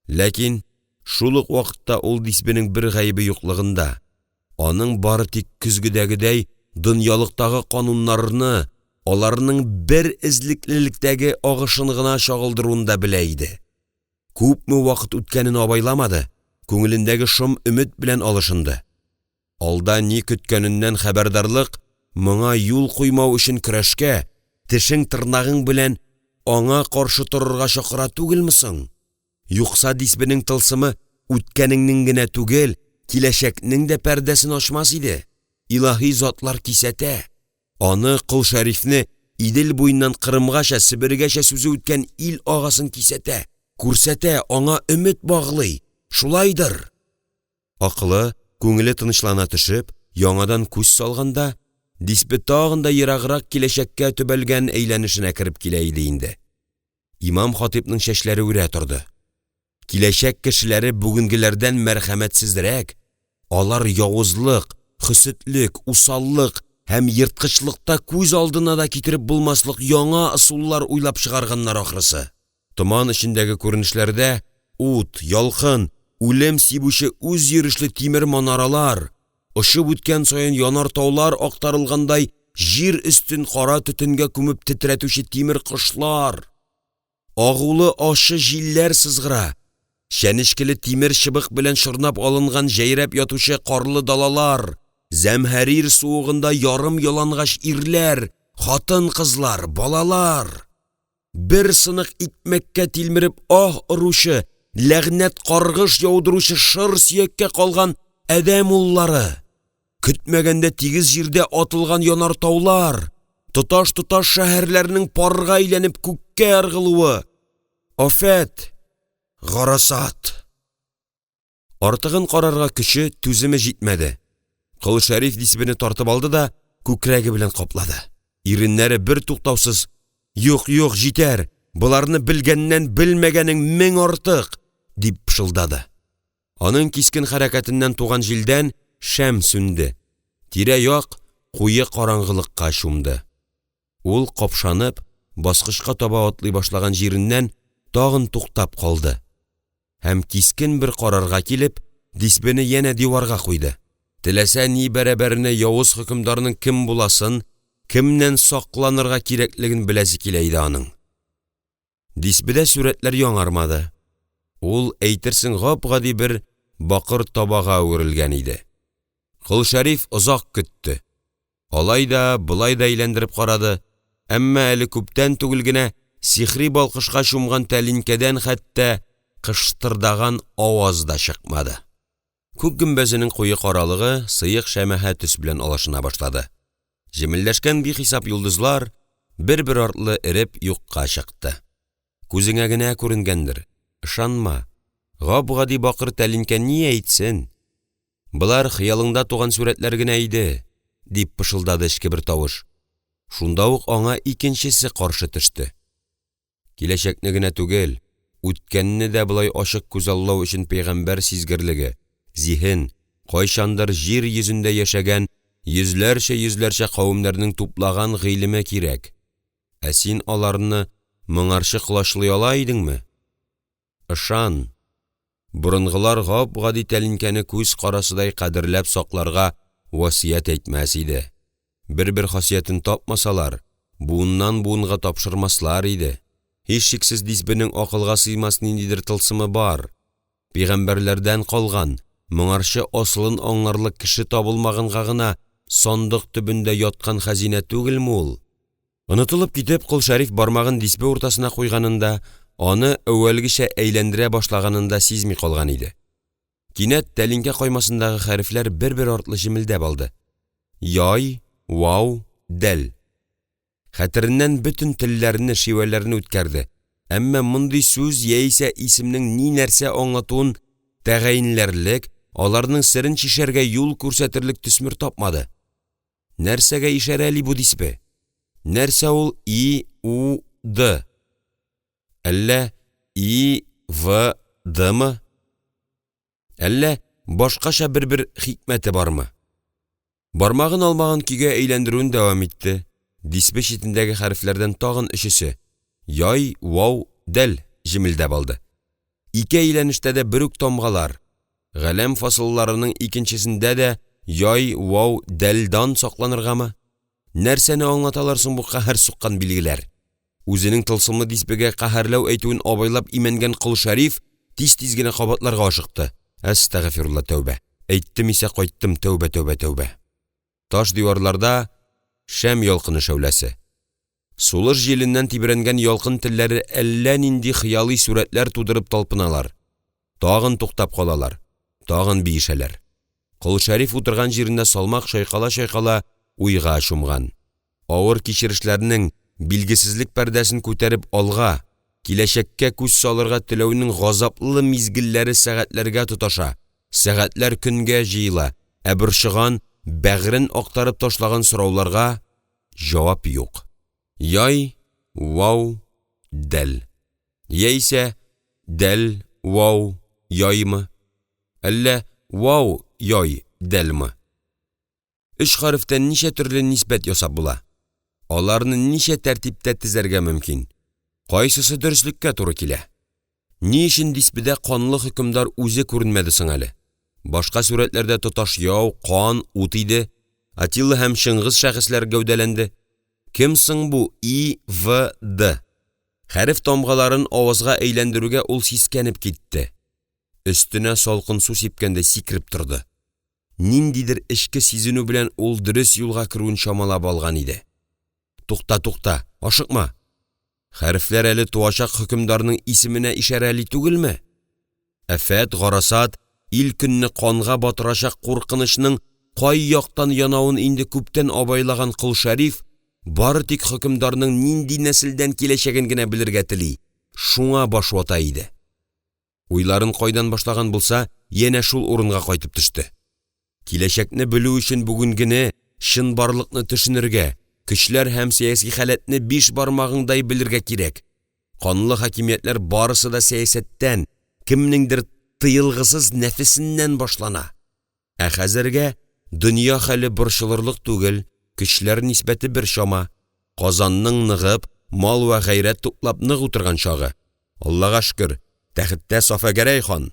Ләкин шул ук вакытта ул дисбенең бер гаебе юклыгын да, аның бары тик көзгедәгедәй дөньялыктагы кануннарны, аларның бер эзлеклелектәге агышын гына чагылдыруын да белә иде. Күпме вакыт үткәнен абайламады, күңелендәге шом өмет белән алышынды. Алда ни көткәненнән хәбәрдарлык моңа юл куймау өчен көрәшкә, тешең-тырнагың белән аңа каршы торырга чакыра түгелме соң? Юкса дисбенең тылсымы үткәнеңнең генә түгел, киләчәкнең дә пәрдәсен ачмас иде. Илаһи затлар кисәтә. Аны, Кол Шәрифне, Идел буеннан Кырымгача, Себергәчә сүзе үткән ил агасын кисәтә, күрсәтә, аңа өмет баглый. Шулайдыр! Акылы, күңеле тынычлана төшеп, яңадан күз салганда, дисбе тагын да ераграк киләчәккә төбәлгән әйләнешенә кереп килә иде инде. Имам-хатыйпның чәчләре үрә торды: киләчәк кешеләре бүгенгеләрдән мәрхәмәтсезрәк, алар явызлык, хөсетлек, усаллык һәм ерткычлыкта күз алдына да китереп булмаслык яңа ысуллар уйлап чыгарганнар, ахрысы. Томан эчендәге күренешләрдә ут, ялкын, үлем сибүче үзйөрешле тимер манаралар, очып үткән саен янартаулар актарылгандай җир өстен кара төтенгә күмеп тетрәтүче тимер кошлар, агулы ачы җилләр сызгыра, чәнечкеле тимер чыбык белән чорнап алынган җәйрәп ятучы карлы далалар, зәмһәрир суыгында ярым ялангач ирләр, хатын-кызлар, балалар, бер сынык икмәккә тилмереп аһ оручы, ләгънәт каргыш яудыручы шыр сөяккә калган адәм уллары, көтмәгәндә тигез җирдә атылган янартаулар, тоташ-тоташ шәһәрләрнең парга әйләнеп күккә ыргылуы, афәт, гарасат… Артыгын карарга көче, түземе җитмәде, Кол Шәриф дисбене тартып алды да күкрәге белән каплады, иреннәре бертуктаусыз: «Юк, юк, җитәр, боларны белгәннән белмәгәнең мең артык!» — дип пышылдады. Аның кискен хәрәкәтеннән туган җилдән шәм сүнде, тирә-як куе караңгылыкка чумды. Ул капшанып баскычка таба атлый башлаган җиреннән тагын туктап калды һәм кискен бер карарга килеп, дисбене янә диварга куйды. Теләсә ни бәрабәренә явыз хөкемдарның кем буласын, кемнән сакланырга кирәклеген беләсе килә иде аның. Дисбедә сурәтләр яңармады, ул әйтерсең гап-гади бер бакыр табага әверелгән иде. Кол Шәриф озак көтте, алай да, болай да әйләндереп карады, әмма әле күптән түгел генә сихри балкышка чумган тәлинкәдән хәтта кыштырдаган аваз да чыкмады. Күк гөмбәзенең куе каралыгы сыек шәмәхә төс белән алышына башлады, җемелдәшкән бихисап йолдызлар бер-бер артлы эреп юкка чыкты. Күзеңә генә күренгәндер, ышанма, гап-гади бакыр тәлинкә ни әйтсен?! Болар хыялыңда туган сурәтләр генә иде», — дип пышылдады эчке бер тавыш, шунда ук аңа икенчесе каршы төште: «Киләчәкне генә түгел, үткәнне дә болай ачык күзаллау өчен пәйгамбәр сизгерлеге, зиһен, кайчандыр җир йөзендә яшәгән йөзләрчә-йөзләрчә кавемнәрнең туплаган гыйлеме кирәк, ә син аларны моңарчы колачлый ала идеңме? Ышан, борынгылар гап-гади тәлинкәне күз карасыдай кадерләп сакларга васыять әйтмәс иде, бер-бер хасиятен тапмасалар, буыннан-буынга тапшырмаслар иде. Һичшиксез, дисбенең акылга сыймас ниндидер тылсымы бар, пәйгамбәрләрдән калган, моңарчы асылын аңларлык кеше табылмаганга гына сандык төбендә яткан хәзинә түгелме ул? Онытылып китеп, Кол Шәриф бармагын дисбе уртасына куйганын да, аны әүвәлгечә әйләндерә башлаганын да сизми калган иде. Кинәт тәлинкә каймасындагы хәрефләр бер-бер артлы җемелдәп алды: яй, вау, дәл. Хәтереннән бөтен телләрне, шивәләрне үткәрде, әмма мондый сүз яисә исемнең ни-нәрсә аңлатуын тәгаенләрлек, аларның серен чишәргә юл күрсәтерлек төсмер тапмады. Нәрсәгә ишарәли бу дисбе? Нәрсә ул И, У, Д? Әллә И, В, Дмы? Әллә башкача бер-бер хикмәте бармы? Бармагын алмаган көйгә әйләндерүен дәвам итте, дисбе читендәге хәрефләрдән тагын өчесе — яй, вау, дәл җемелдәп алды. Ике әйләнештә дә бер үк тамгалар, галәм фасылларының икенчесендә дә яй, вау, дәлдән сакланыргамы? Нәрсәне аңлаталар соң бу каһәр суккан билгеләр? Үзенең тылсымлы дисбегә каһәрләү әйтүен абайлап имәнгән Кол Шәриф тиз-тиз генә кабатларга ашыкты: Әстәгъфирулла, тәүбә! Әйттем исә кайттым, тәүбә, тәүбә, тәүбә! Таш диварларда шәм ялкыны шәүләсе. Сулыш җиленнән тибрәнгән ялкын телләре әллә нинди хыялый сурәтләр тудырып талпыналар, тагын туктап калалар, тагын биешәләр. Кол Шәриф утырган җирендә салмак чайкала-чайкала уйга чумган, авыр кичерешләрнең, билгесезлек пәрдәсен күтәреп алга, киләчәккә күз салырга теләүнең газаплы мизгелләре сәгатьләргә тоташа, сәгатьләр көнгә җыела, ә борчыган, бәгырен актарып ташлаган сорауларга җавап юк. Яй, вау, дәл. Яисә Дәл-вау-яймы? Әллә вау-яй-дәлме? Өч хәрефтән ничә төрле нисбәт ясап була, аларны ничә тәртиптә тезәргә мөмкин, кайсысы дөреслеккә туры килә? Ни өчен дисбедә канлы хөкемдар үзе күренмәде соң әле? Башка сурәтләрдә тоташ яу, кан, ут иде, Атилла һәм Чыңгыз шәхесләре гәүдәләнде. Кем соң бу И. В. Д? Хәреф тамгаларын авазга әйләндерүгә ул сискәнеп китте, өстенә салкын су сипкәндәй сикереп торды. Ниндидер эчке сизенү белән ул дөрес юлга керүен чамалап алган иде. Тукта, тукта, ашыкма, хәрефләр әле туачак хөкемдарның исеменә ишарәли түгелме? Афәт, гарасат ил-көнне канга батырачак куркынычның кай яктан янавын инде күптән абайлаган Кол Шәриф бары тик хөкемдарның нинди нәселдән киләчәген генә белергә тели, шуңа баш вата иде. Уйларын кайдан башлаган булса, янә шул урынга кайтып төште. Киләчәкне белү өчен бүгенгене, чынбарлыкны төшенергә, көчләр һәм сәяси халәтне биш бармагыңдай белергә кирәк. Канлы хакимиятләр барысы да сәясәттән, кемнеңдер тыелгысыз нәфесеннән башлана. Ә хәзергә дөнья хәле борчылырлык түгел, көчләр нисбәте бер чама, Казанның ныгып, мал вә гайрәт туплап нык утырган чагы, Аллага шөкер, тәхеттә Сафа-Гәрәй хан,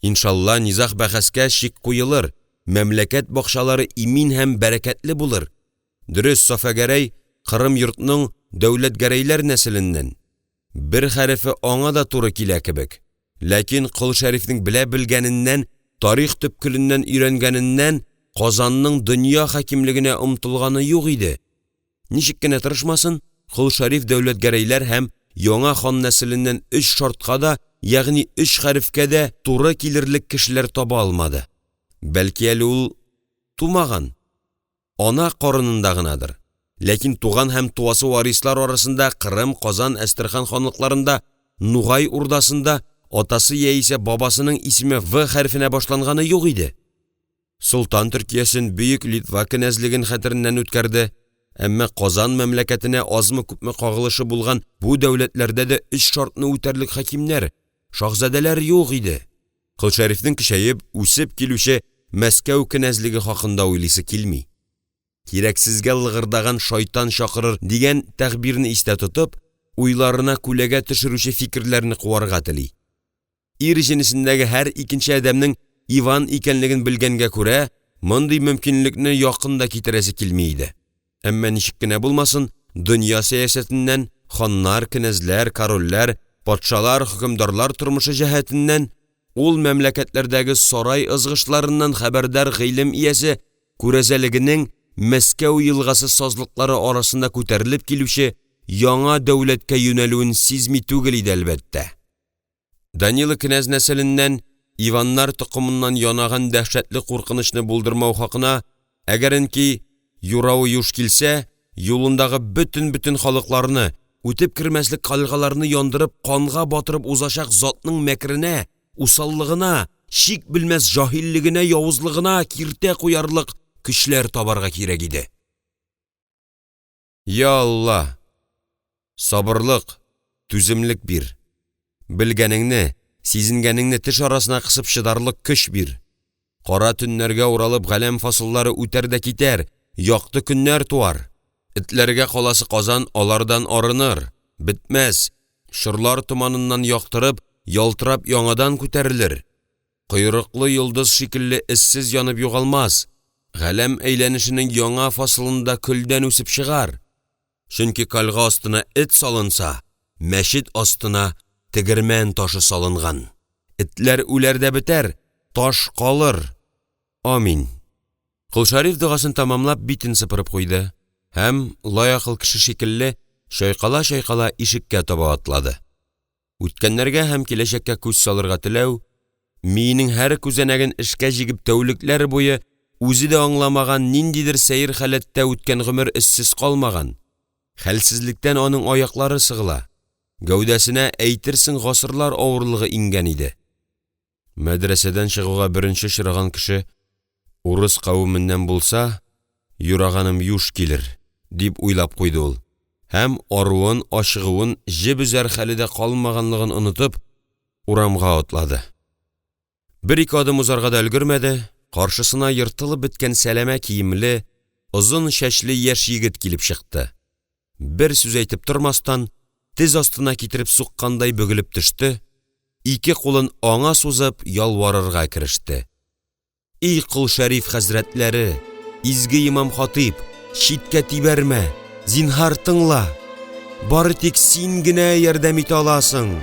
иншалла, низаг-бәхәскә чик куелыр, мәмләкәт бакчалары имин һәм бәрәкәтле булыр. Дөрес, Сафа-Гәрәй Кырым йортның Дәүләтгәрәйләр нәселеннән, бер хәрефе аңа да туры килә кебек, ләкин Кол Шәрифнең белә белгәненнән, тарих төпкеленнән өйрәнгәненнән Казанның дөнья хакимлегенә омтылганы юк иде. Ничек кенә тырышмасын, Кол Шәриф Дәүләтгәрәйләр һәм яңа хан нәселеннән өч шартка да, ягъни өч хәрефкә дә туры килерлек кешеләр таба алмады. Бәлки әле ул тумаган, ана карынында гынадыр, ләкин туган һәм туасы варислар арасында Кырым, Казан, Әстерхан ханлыкларында, Нугай урдасында атасы яисә бабасының исеме В хәрефенә башланганы юк иде. Солтан Төркиясен, Бөек Литва кенәзлеген хәтереннән үткәрде, әмма Казан мәмләкәтенә азмы-күпме кагылышы булган бу дәүләтләрдә дә өч шартны үтәрлек хакимнәр, шаһзадәләр юк иде. Кол Шәрифнең көчәеп, үсеп килүче Мәскәү кенәзлеге хакында уйлыйсы килми. Кирәксезгә лыгырдаган шайтан чакырыр дигән тәгъбирне истә тотып, уйларына күләгә төшерүче фикерләрне куарга тели. Ир җенесендәге һәр икенче адәмнең Иван икәнлеген белгәнгә күрә, мондый мөмкинлекне якын да китерәсе килми иде. Әмма ничек кенә булмасын, дөнья сәясәтеннән, ханнар, кенәзләр, корольләр, патшалар, хөкемдарлар тормышы җәһәтеннән, ул мәмләкәтләрдәге сарай ызгышларыннан хәбәрдар гыйлем иясе күрәзәлегенең Мәскәү елгасы сазлыклары арасында күтәрелеп килүче яңа дәүләткә юнәлүен сизми түгел иде, әлбәттә. Данила кенәз нәселеннән, Иваннар токымыннан янаган дәһшәтле куркынычны булдырмау хакына, әгәренки юравы юш килсә, юлындагы бөтен-бөтен халыкларны, үтеп кермәслек кальгаларны яндырып, канга батырып узачак затның мәкеренә, усаллыгына, чик белмәс җаһиллегенә, явызлыгына киртә куярлык көчләр табарга кирәк иде. Йа Алла, сабырлык, түземлек бир, белгәнеңне, сизенгәнеңне теш арасына кысып чыдарлык көч бир. Кара төннәргә уралып галәм фасыллары үтәр дә китәр, якты көннәр туар. Этләргә каласы Казан алардан арыныр, бетмәс, чорлар томаныннан яктырып, ялтырап яңадан күтәрелер. Койрыклы йолдыз шикелле эзсез янып югалмас, галәм әйләнешенең яңа фасылында көлдән үсеп чыгар. Чөнки кальга астына эт салынса, мәчет астына тегермән ташы салынган. Этләр үләр дә бетәр, таш калыр. Амин. Кол Шәриф догасын тәмамлап битен сыпырып куйды һәм лаякыл кеше шикелле чайкала-чайкала ишеккә таба атлады. Үткәннәргә һәм киләчәккә күз салырга теләү, миенең һәр күзәнәген эшкә җигеп тәүлекләр буе үзе дә аңламаган ниндидер сәер халәттә үткән гомер эзсез калмаган, хәлсезлектән аның аяклары сыгыла, гәүдәсенә әйтерсең гасырлар авырлыгы иңгән иде. Мәдрәсәдән чыгуга беренче очраган кеше урыс кавеменнән булса, юраганым юш килер, дип уйлап куйды ул. Һәм аруын, ачыгуын, җеп өзәр хәле дә калмаганлыгын онытып, урамга атлады. Бер-ике адым узарга да өлгермәде, каршысына ертылып беткән сәләмә киемле, озын чәчле яшь егет килеп чыкты, бер сүз әйтеп тормастан, тез астына китереп суккандай бөгелеп төште, ике кулын аңа сузып ялварырга кереште: «И Кол Шәриф хәзрәтләре, изге имам-хатыйп, читкә тибәрмә, зинһар тыңла, бары тик син генә ярдәм итә аласың!»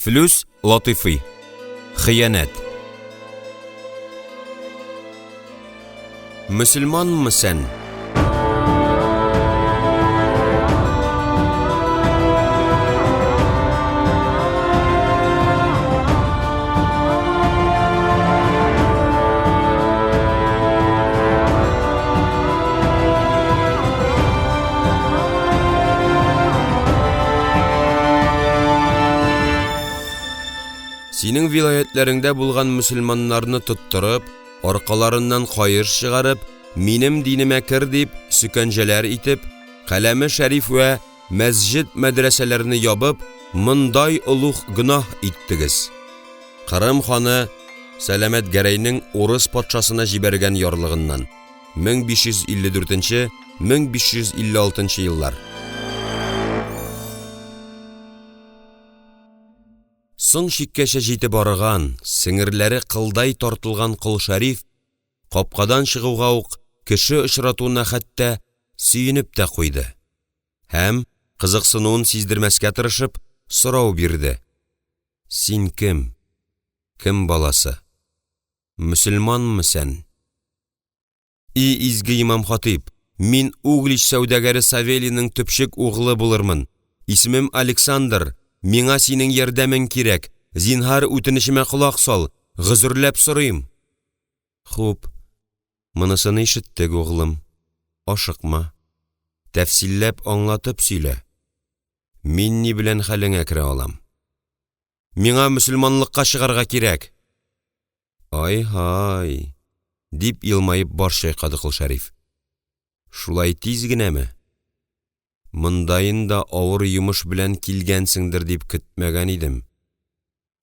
Флүс Латыйфый. Хыянәт. Мөселманмы сән? Синең вилаятьләреңдә булган мөселманнарны тоттырып, аркаларыннан каеш чыгарып, минем динемә кер дип, сөкәнҗәләр итеп, каләме шәриф вә мәсҗед-мәдрәсәләрне ябып, мондай олуг гөнаһ иттегез. Кырым ханы Сәламәтгәрәйнең урыс патшасына җибәргән ярлыгыннан, 1554 1556 еллар. Соң чиккәчә җитеп арыган, сеңерләре кылдай тартылган Кол Шәриф капкадан чыгуга ук кеше очратуына хәтта сөенеп тә куйды һәм, кызыксынуын сиздермәскә тырышып, сорау бирде: «Син кем? Кем баласы? Мөселманмы сән?» «И изге имам-хатыйп, мин Углич сәүдәгәре Савелийның төпчек углы булырмын, исемем Александр, миңа синең ярдәмең кирәк, зинһар, үтенечемә колак сал, гозерләп сорыйм!» Хуп, монысын ишеттек, углым, ашыкма, тәфсилләп аңлатып сөйлә, мин ни белән хәлеңә керә алам? Миңа мөселманлыкка чыгарга кирәк! Ай-һай, дип елмаеп баш чайкады Кол Шәриф. Шулай тиз генәме? Мондаен да авыр йомыш белән килгәнсеңдер дип көтмәгән идем.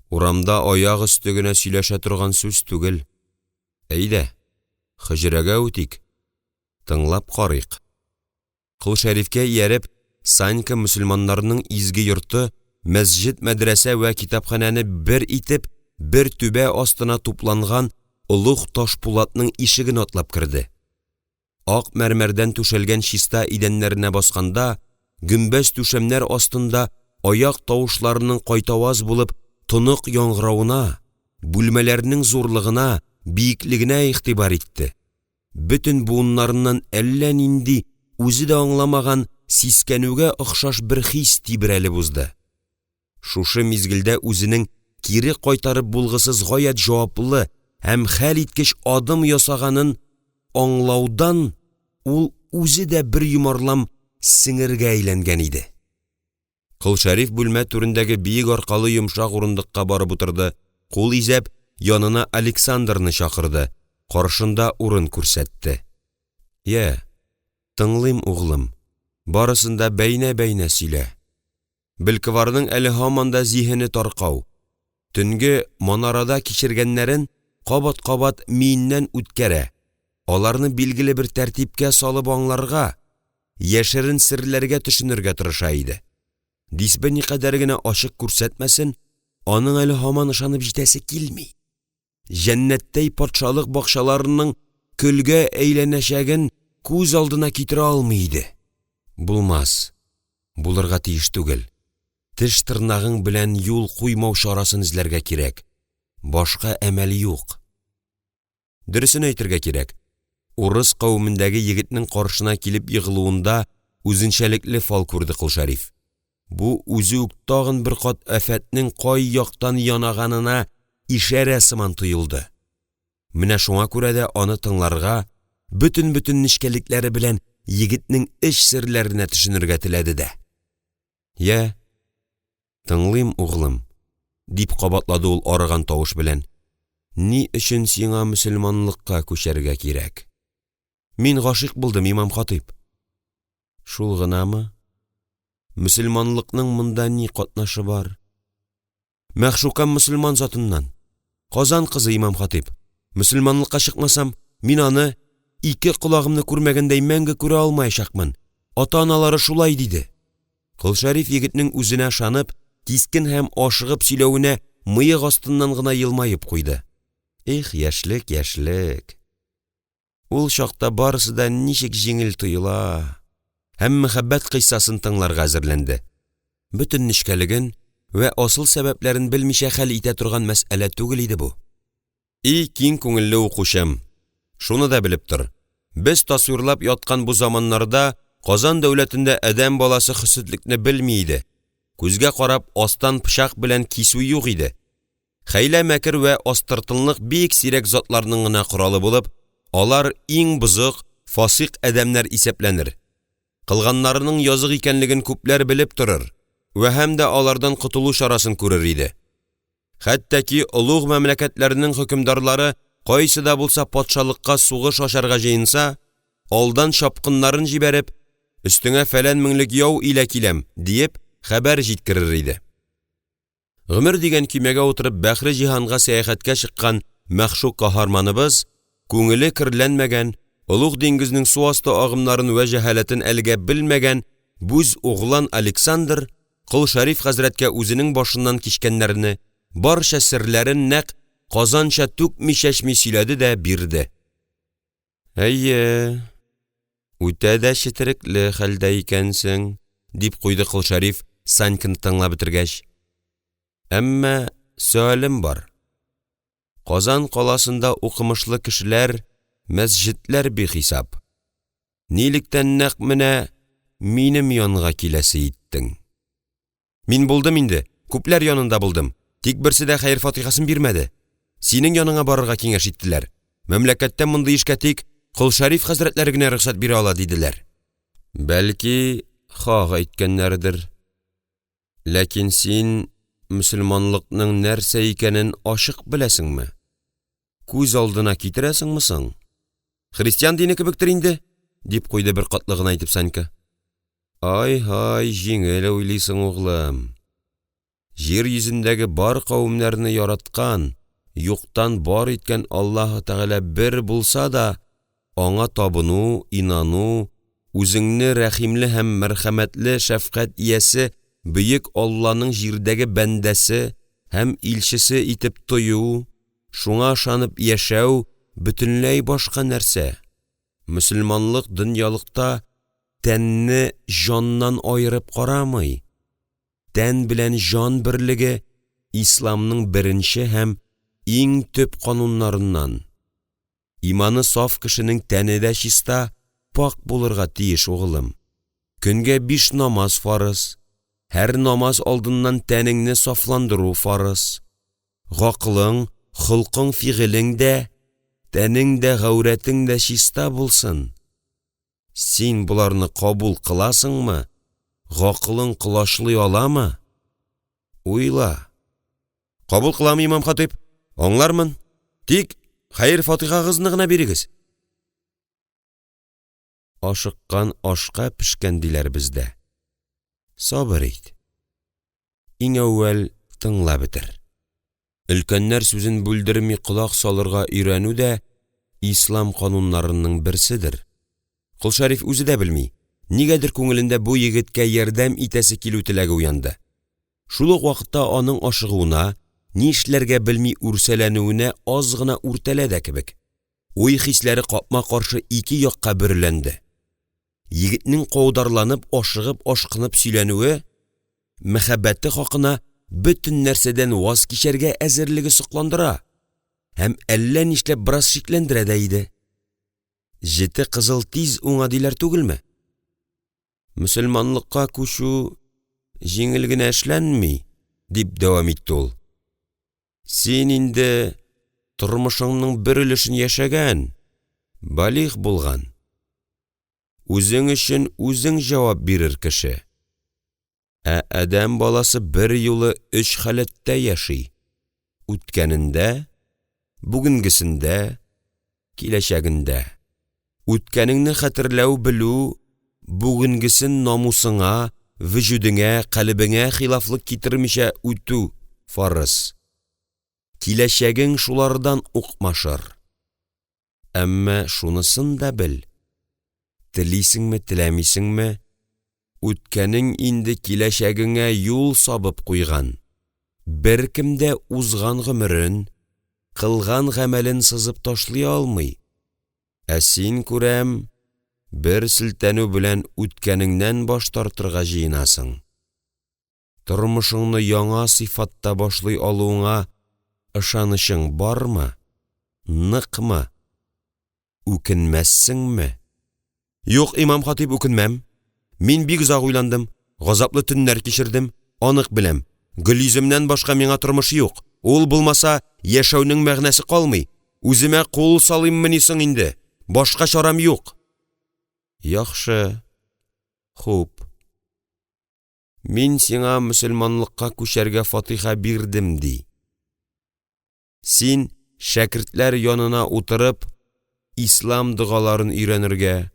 Урамда аяк өсте генә сөйләшә торган сүз түгел. Әйдә, хөҗрәгә үтик, тыңлап карыйк. Кол Шәрифкә ияреп, Санька мөселманнарның изге йорты мәсҗед-мәдрәсә вә китапханәне бер итеп, бер түбә астына тупланган олуг ташпулатның ишеген атлап керде. Ак мәрмәрдән түшәлгән чиста идәннәренә басканда, гөмбәз түшәмнәр астында аяк тавышларының кайтаваз булып тонык яңгыравына, бүлмәләрнең зурлыгына, биеклегенә игътибар итте. Бөтен буыннарыннан әллә нинди, үзе дә аңламаган сискәнүгә охшаш бер хис тибрәлеп узды. Шушы мизгелдә үзенең кире кайтарып булгысыз гаять җаваплы һәм хәлиткеч адым ясаганын аңлаудан ул үзе дә бер йомарлам сеңергә әйләнгән иде. Кол Шәриф бүлмә түрендәге биек аркалы йомшак урындыкка барып утырды, кул изәп, янына Александрны чакырды, каршында урын күрсәтте. Я, тыңлыйм, углым, барысын да бәйнә-бәйнә сөйлә. Белковарның әле һаман да зиһене таркау, төнге манарада кичергәннәрен кабат-кабат миеннән үткәрә, аларны билгеле бер тәртипкә салып аңларга, яшерен серләргә төшенергә тырыша иде. Дисбе никадәр генә ачык күрсәтмәсен, аның әле һаман ышанып җитәсе килми, җәннәттәй патшалык бакчаларының көлгә әйләнәчәген күз алдына китерә алмый иде. Булмас, булырга тиеш түгел. Теш-тырнагың белән юл куймау чарасын эзләргә кирәк. Башка әмәл юк. Дөресен әйтергә кирәк, урыс кавемендәге егетнең каршына килеп егылуында үзенчәлекле фал күрде Кол Шәриф. Бу үзе үк тагын бер кат афәтнең кай яктан янаганына ишарә сыман тоелды. Менә шуңа күрә дә аны тыңларга, бөтен-бөтен нечкәлекләре белән егетнең эч серләренә төшенергә теләде дә. Я, тыңлыйм, углым,– дип кабатлады ул арыган тавыш белән.– Ни өчен сиңа мөселманлыкка күчәргә кирәк? Мин гашыйк булдым, имам-хатыйп. Шул гынамы? Мөселманлыкның монда ни катнашы бар? Мәгъшукам мөселман затыннан. Казан кызы, имам-хатыйп. Мөселманлыкка чыкмасам, мин аны ике колагымны күрмәгәндәй мәңге күрә алмаячакмын. Ата-аналары шулай диде. Кол Шәриф егетнең үзенә ышанып, кискен һәм ашыгып сөйләвенә мыек астыннан гына елмаеп куйды. Их, яшьлек, яшьлек! Ул чакта барысы да ничек җиңел тоела! Һәм мәхәббәт кыйссасын тыңларга әзерләнде. Бөтен нечкәлеген вә асыл сәбәпләрен белмичә хәл итә торган мәсьәлә түгел иде бу. И киң күңелле укучым, шуны да белеп тор, без тасвирлап яткан бу заманнарда Казан дәүләтендә адәм баласы хөсетлекне белми иде, күзгә карап астан пычак белән кисү юк иде. Хәйлә-мәкер вә астыртынлык бик сирәк затларның гына коралы булып, алар иң бозык, фасыйк адәмнәр исәпләнер, кылганнарының язык икәнлеген күпләр белеп торыр вә һәм дә алардан котылу чарасын күрер иде. Хәтта ки олуг мәмләкәтләрнең хөкемдарлары кайсы да булса патшалыкка сугыш ачарга җыенса, алдан чапкыннарын җибәреп, «Өстеңә фәлән меңлек яу илә киләм», диеп хәбәр җиткерер иде. Гомер дигән көймәгә утырып бәхре җиһанга сәяхәткә чыккан мәгъшук каһарманыбыз, күңеле керләнмәгән, олуг диңгезнең су асты агымнарын вә җәһаләтен әлегә белмәгән бүз углан Александр Кол Шәриф хәзрәткә үзенең башыннан кичкәннәрне, барча серләрен нәкъ Казанча түкми-чәчми сөйләде дә бирде. Әйе, үтә дә четерекле хәлдә икәнсең,– дип куйды Кол Шәриф, Саньканы тыңлап бетергәч. «Әмма сөалем бар. Казан каласында укымышлы кешеләр, мәсҗедләр бихисап. Нилектән нәкъ менә минем янга киләсе иттең? Мин булдым инде, күпләр янында булдым, тик берсе дә хәер-фатихасын бирмәде. Синең яныңа барырга киңәш иттеләр. Мәмләкәттә мондый эшкә тик Кол Шәриф хәзрәтләре генә рөхсәт бирә ала, диделәр. Бәлки, хак әйткәннәрдер. Ләкин син мөселманлыкның нәрсә икәнен ачык беләсеңме? Күз алдына китерәсеңме соң? Христиан дине кебектер инде? — дип куйды беркатлы гына итеп Санька. Ай-һай, җиңел уйлыйсың, углым. Җир йөзендәге бар кавемнәрне яраткан, юктан бар иткән Аллаһы Тәгалә бер булса да, аңа табыну, инану, үзеңне рәхимле һәм мәрхәмәтле шәфкать иясе бөек Алланың җирдәге бәндәсе һәм илчесе итеп тою, шуңа ышанып яшәү бөтенләй башка нәрсә. Мөселманлык дөньялыкта тәнне җаннан аерып карамый. Тән белән җан берлеге исламның беренче һәм иң төп кануннарыннан. Иманы саф кешенең тәне дә чиста, пакь булырга тиеш, углым. Көнгә биш намаз фарыз, һәр намаз алдыннан тәнеңне сафландыру фарыз. Гакылың, холкың-фигылең дә, тәнең дә, гаурәтең дә чиста булсын. Син боларны кабул кыласыңмы, гакылың колачлый аламы? Уйла. Кабул кылам, имам-хатыйп, аңлармын, тик хәер-фатихагызны гына бирегез. Ашыккан ашка пешкән диләр бездә. Сабыр ит. Иң әүвәл тыңлап бетер. Өлкәннәр сүзен бүлдерми колак салырга өйрәнү дә ислам кануннарының берседер. Кол Шәриф үзе дә белми, нигәдер күңелендә бу егеткә ярдәм итәсе килү теләге уянды. Шул ук вакытта аның ашыгуына, нишләргә белми үрсәләнүенә аз гына үртәлә дә кебек. Уй-хисләре капма-каршы ике якка бөреләнде. Егетнең каударланып, ашыгып, ашкынып сөйләнүе, мәхәббәте хакына бөтен нәрсәдән ваз кичәргә әзерлеге сокландыра һәм әллә нишләп бераз шикләндерә дә иде. Җете кызыл тиз уңа диләр түгелме? Мөселманлыкка күчү җиңел генә эшләнми,– дип дәвам итте ул. Син инде тормышыңның бер өлешен яшәгән, балигъ булган, үзең өчен үзең җавап бирер кеше, ә адәм баласы берьюлы өч халәттә яши: үткәнендә, бүгенгесендә, киләчәгендә. Үткәнеңне хәтерләү белү, бүгенгесен намусыңа, вөҗүдеңә, калебеңә хилафлык китермичә үтү фарыз, киләчәгең шулардан укмашыр. Әмма шунысын да бел, телисеңме, теләмисеңме, үткәнең инде киләчәгеңә юл сабып куйган, беркем дә узган гомерен, кылган гамәлен сызып ташлый алмый, ә син, күрәм, бер селтәнү белән үткәнеңнән баш тартырга җыенасың, тормышыңны яңа сыйфатта башлый алуыңа ышанычың бармы, ныкмы, үкенмәссеңме? Юк, имам-хатыйп, үкенмәм. Мин бик озак уйландым, газаплы төннәр кичердем, анык беләм: Гөлйөземнән башка миңа тормыш юк, ул булмаса, яшәүнең мәгънәсе калмый, үземә кул салыйммыни соң инде, башка чарам юк! Яхшы, хуп, мин сиңа мөселманлыкка күчәргә фатиха бирдем ди, син шәкертләр янына утырып ислам догаларын өйрәнергә,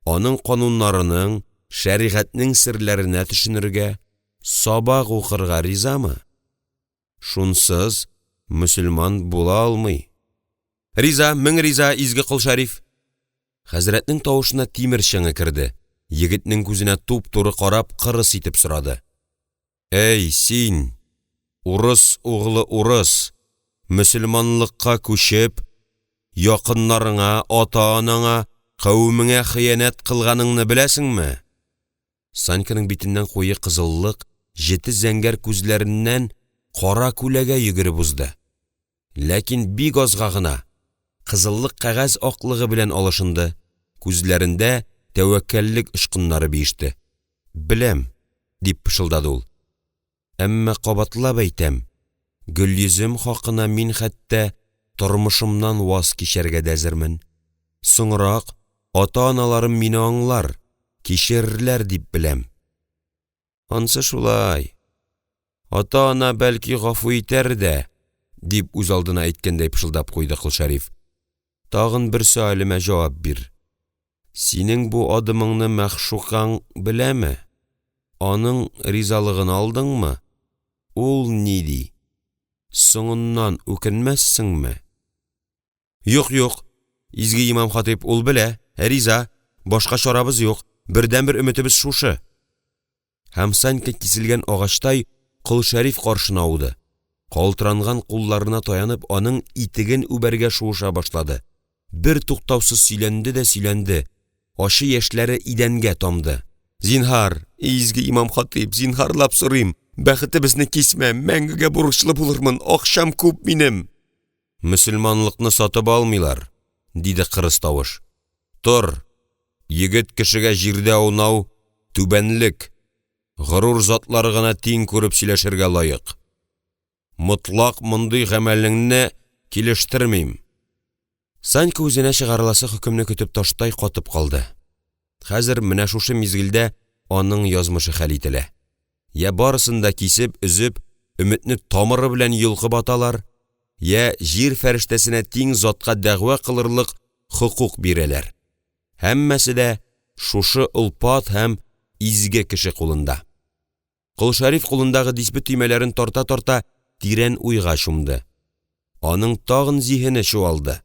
аның кануннарының, шәригатьнең серләренә төшенергә, сабак укырга ризамы? Шунсыз мөселман була алмый. Риза, мең риза, изге Кол Шәриф! Хәзрәтнең тавышына тимер чыңы керде, егетнең күзенә туп-туры карап, кырыс итеп сорады: «Әй син, урыс углы урыс, мөселманлыкка күчеп, якыннарыңа, ата-анаңа, кавемеңә хыянәт кылганыңны беләсеңме?» Саньканың битеннән куе кызыллык, җете зәңгәр күзләреннән кара күләгә йөгереп узды, ләкин бик азга гына, кызыллык кәгазь аклыгы белән алышынды, күзләрендә тәвәккәллек очкыннары биеште. «Беләм»,– дип пышылдады ул. «Әмма кабатлап әйтәм, Гөлйөзем хакына мин хәтта тормышымнан ваз кичәргә дә әзермен. Соңрак ата-аналарым мине аңлар, кичерерләр дип беләм». «Ансы шулай, ата-ана, бәлки, гафу итәр дә,– дип, үзалдына әйткәндәй пышылдап куйды Кол Шәриф.– Тагын бер сөалемә җавап бир: синең бу адымыңны мәгъшукаң беләме, аның ризалыгын алдыңмы, ул ни ди, соңыннан үкенмәссеңме?» «Юк, юк, изге имам-хатыйп, ул белә, риза, башка чарабыз юк, бердәнбер өметебез шушы!» Һәм Санька киселгән агачтай Кол Шәриф каршына ауды, калтыранган кулларына таянып аның итеген үбәргә шуыша башлады, бертуктаусыз сөйләнде дә сөйләнде, ачы яшьләре идәнгә тамды. «Зинһар, изге имам-хатыйп, зинһарлап сорыйм, бәхетебезне кисмә, мәңгегә бурычлы булырмын, акчам күп минем!» «Мөселманлыкны сатып алмыйлар,– диде кырыс тавыш.– Тор, егет кешегә җирдә аунау — түбәнлек, горур затлар гына тиң күреп сөйләшергә лаек. Мотлак мондый гамәлеңне килештермим!» Санька үзенә чыгарыласы хөкемне көтеп таштай катып калды. Хәзер, менә шушы мизгелдә аның язмышы хәл ителә: я барысын да кисеп, өзеп, өметне тамыры белән йолкып аталар, я җир фәрештәсенә тиң затка дәгъва кылырлык хокук бирәләр. Һәммәсе дә шушы олпат һәм изге кеше кулында. Кол Шәриф кулындагы дисбе төймәләрен тарта-тарта тирән уйга чумды. Аның тагын зиһене чуалды,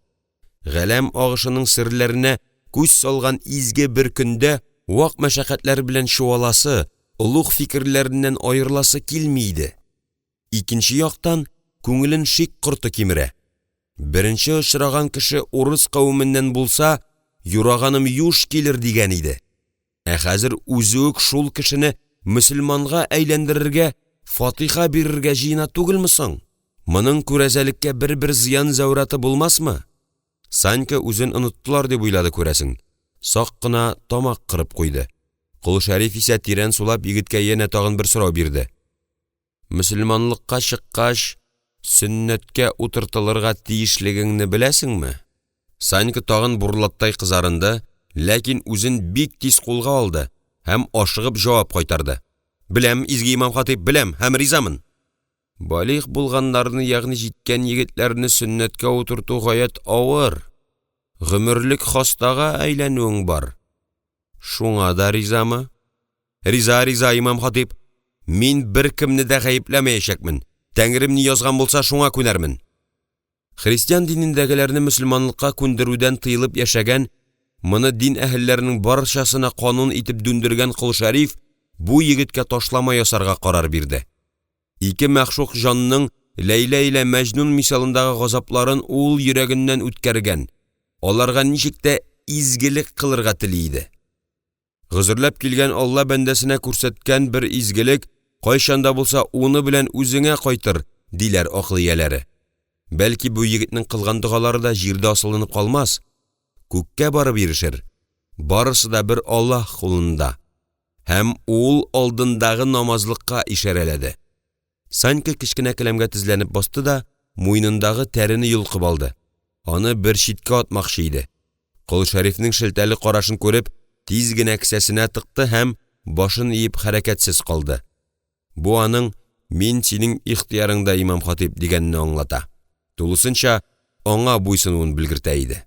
галәм агышының серләренә күз салган изге бер көндә вак мәшәкатьләр белән чуаласы, олуг фикерләреннән аерыласы килми иде. Икенче яктан, күңелен шик корты кимерә: беренче очраган кеше урыс кавеменнән булса, юраганым юш килер, дигән иде, ә хәзер үзе үк шул кешене мөселманга әйләндерергә фатиха бирергә җыена түгелме соң? Моның күрәзәлеккә бер-бер зыян-зәүраты булмасмы? Санька үзен оныттылар дип уйлады, күрәсең, сак кына тамак кырып куйды. Кол Шәриф исә тирән сулап егеткә янә тагын бер сорау бирде: «Мөселманлыкка чыккач, Сөннәткә утыртылырга тиешлегеңне беләсеңме? Санька тагын бурлаттай кызарынды, ләкин үзен бик тиз кулга алды һәм ашыгып җавап кайтарды: – Беләм, изге имам-хатыйп, беләм һәм ризамын! Балигъ булганнарны, ягъни җиткән егетләрне сөннәткә утырту гаять авыр, гомерлек хастага әйләнүең бар, шуңа да ризамы? Риза, риза, имам-хатыйп, мин беркемне дә гаепләмәячәкмен, Тәңрем ни язган булса, шуңа күнәрмен. Христиан динендәгеләрне мөселманлыкка күндерүдән тыелып яшәгән, моны дин әһелләренең барчасына канун итеп дүндергән Кол Шәриф бу егеткә ташлама ясарга карар бирде. Ике мәгъшук җанның Ләйлә илә Мәҗнүн мисалындагы газапларын ул йөрәгеннән үткәргән, аларга ничек тә изгелек кылырга тели иде. Гозерләп килгән Алла бәндәсенә күрсәткән бер изгелек кайчан да булса уны белән үзеңә кайтыр, диләр акыл ияләре. Бәлки бу егетнең кылган догалары да җирдә асылынып калмас, күккә барып ирешер, барысы да бер Аллаһ кулында. Һәм ул алдындагы намазлыкка ишарәләде. Санька кечкенә келәмгә тезләнеп басты да муенындагы тәрене йолкып алды, аны бер читкә атмакчы иде, Кол Шәрифнең шелтәле карашын күреп, тиз генә кесәсенә тыкты һәм башын иеп хәрәкәтсез калды. Бу аның «мин синең ихтыярыңда, имам-хатыйп» дигәнне аңлата, тулысынча аңа буйсынуын белгертә иде.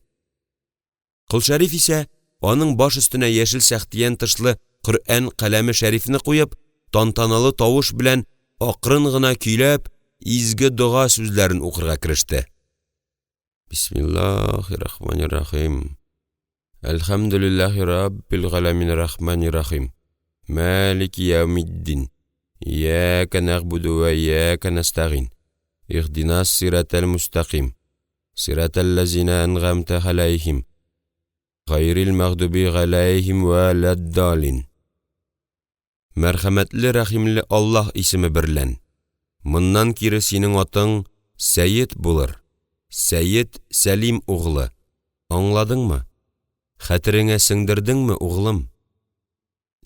Кол Шәриф исә аның баш өстенә яшел сәхтиян тышлы Коръән каләме шәрифне куеп, тантаналы тавыш белән акрын гына көйләп, изге дога сүзләрен укырга кереште. Бисмиллахиррахманиррахим. Әлхәмдүлилләһи раббил галәмин рахманиррахим. Малики яумиддин. Ияка нәгъбуду вә ияка нәстәгыйн. Иһдинас сиратал мустаким. Сиратал ләзина әнгамта галәйһим. Гайрил мәгъдуби галәйһим вә ләддалин. Мәрхәмәтле, рәхимле Аллаһ исеме берлән! Моннан кире синең атың Сәет булыр, Сәет Сәлим углы, аңладыңмы, хәтереңә сеңдердеңме, углым?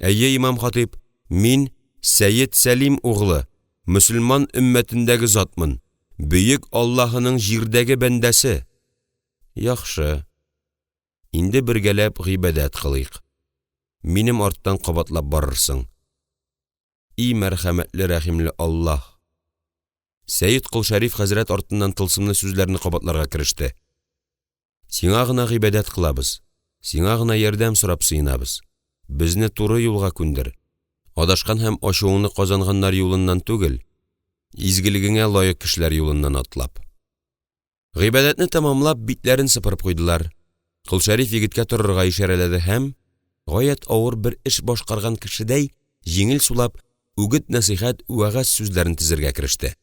Әйе, имам-хатыйп, мин Сәет Сәлим углы, мөселман өммәтендәге затмын, бөек Аллаһының җирдәге бәндәсе. Яхшы. Инде бергәләп гыйбадәт кылыйк. Минем арттан кабатлап барырсың. И мәрхәмәтле, рәхимле Аллаһ! Сәет Кол Шәриф хәзрәт артыннан тылсымлы сүзләрне кабатларга кереште. Сиңа гына гыйбадәт кылабыз, сиңа гына ярдәм сорап сыенабыз. Безне туры юлга күндер. Адашкан һәм ачуыңны казанганнар юлыннан түгел, изгелегеңә лаек кешеләр юлыннан атлап. Гыйбадәтне тәмамлап, битләрен сыпырып куйдылар. Кол Шәриф егеткә торырга ишарәләде һәм, гаять авыр бер эш башкарган кешедәй, җиңел сулап, үгет-нәсыйхәт, вәгазь сүзләрен тезергә кереште.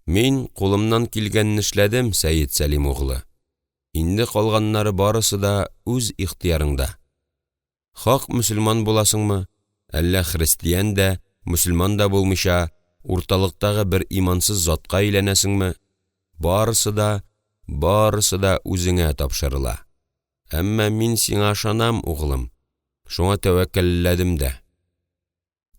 «Мин кулымнан килгәнне эшләдем, Сәет Сәлим углы. Инде калганнары барысы да үз ихтыярыңда. Хак мөселман буласыңмы, әллә христиан дә, мөселман да булмыйча, урталыктагы бер имансыз затка әйләнәсеңме, барысы да, барысы да үзеңә тапшырыла. Әмма мин сиңа ышанам, углым, шуңа тәвәккәлләдем дә.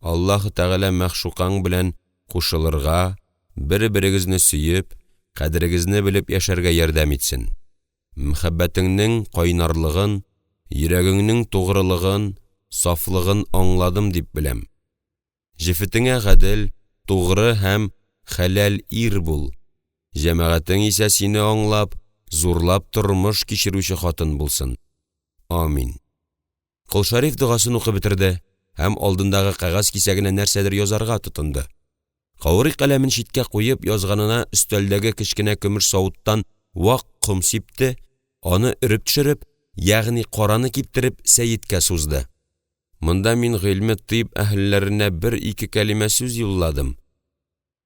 Аллаһы Тәгалә мәгъшукаң белән кушылырга, бер-берегезне сөеп, кадерегезне белеп яшәргә ярдәм итсен. Мәхәббәтеңнең кайнарлыгын, йөрәгеңнең тугрылыгын, сафлыгын аңладым дип беләм. Җефетеңә гадел, тугры һәм хәләл ир бул. Җәмәгатең исә сине аңлап, зурлап тормыш кичерүче хатын булсын. Амин. Кол Шәриф догасын укып бетерде һәм алдындагы кәгазь кисәгенә нәрсәдер язарга тотынды. Каурый каләмен читкә куеп, язганына өстәлдәге кечкенә көмеш савыттан вак ком сипте, аны өреп төшереп, ягъни караны киптереп Сәеткә сузды. Монда мин гыйльме тыйб әһелләренә бер-ике кәлимә сүз юлладым.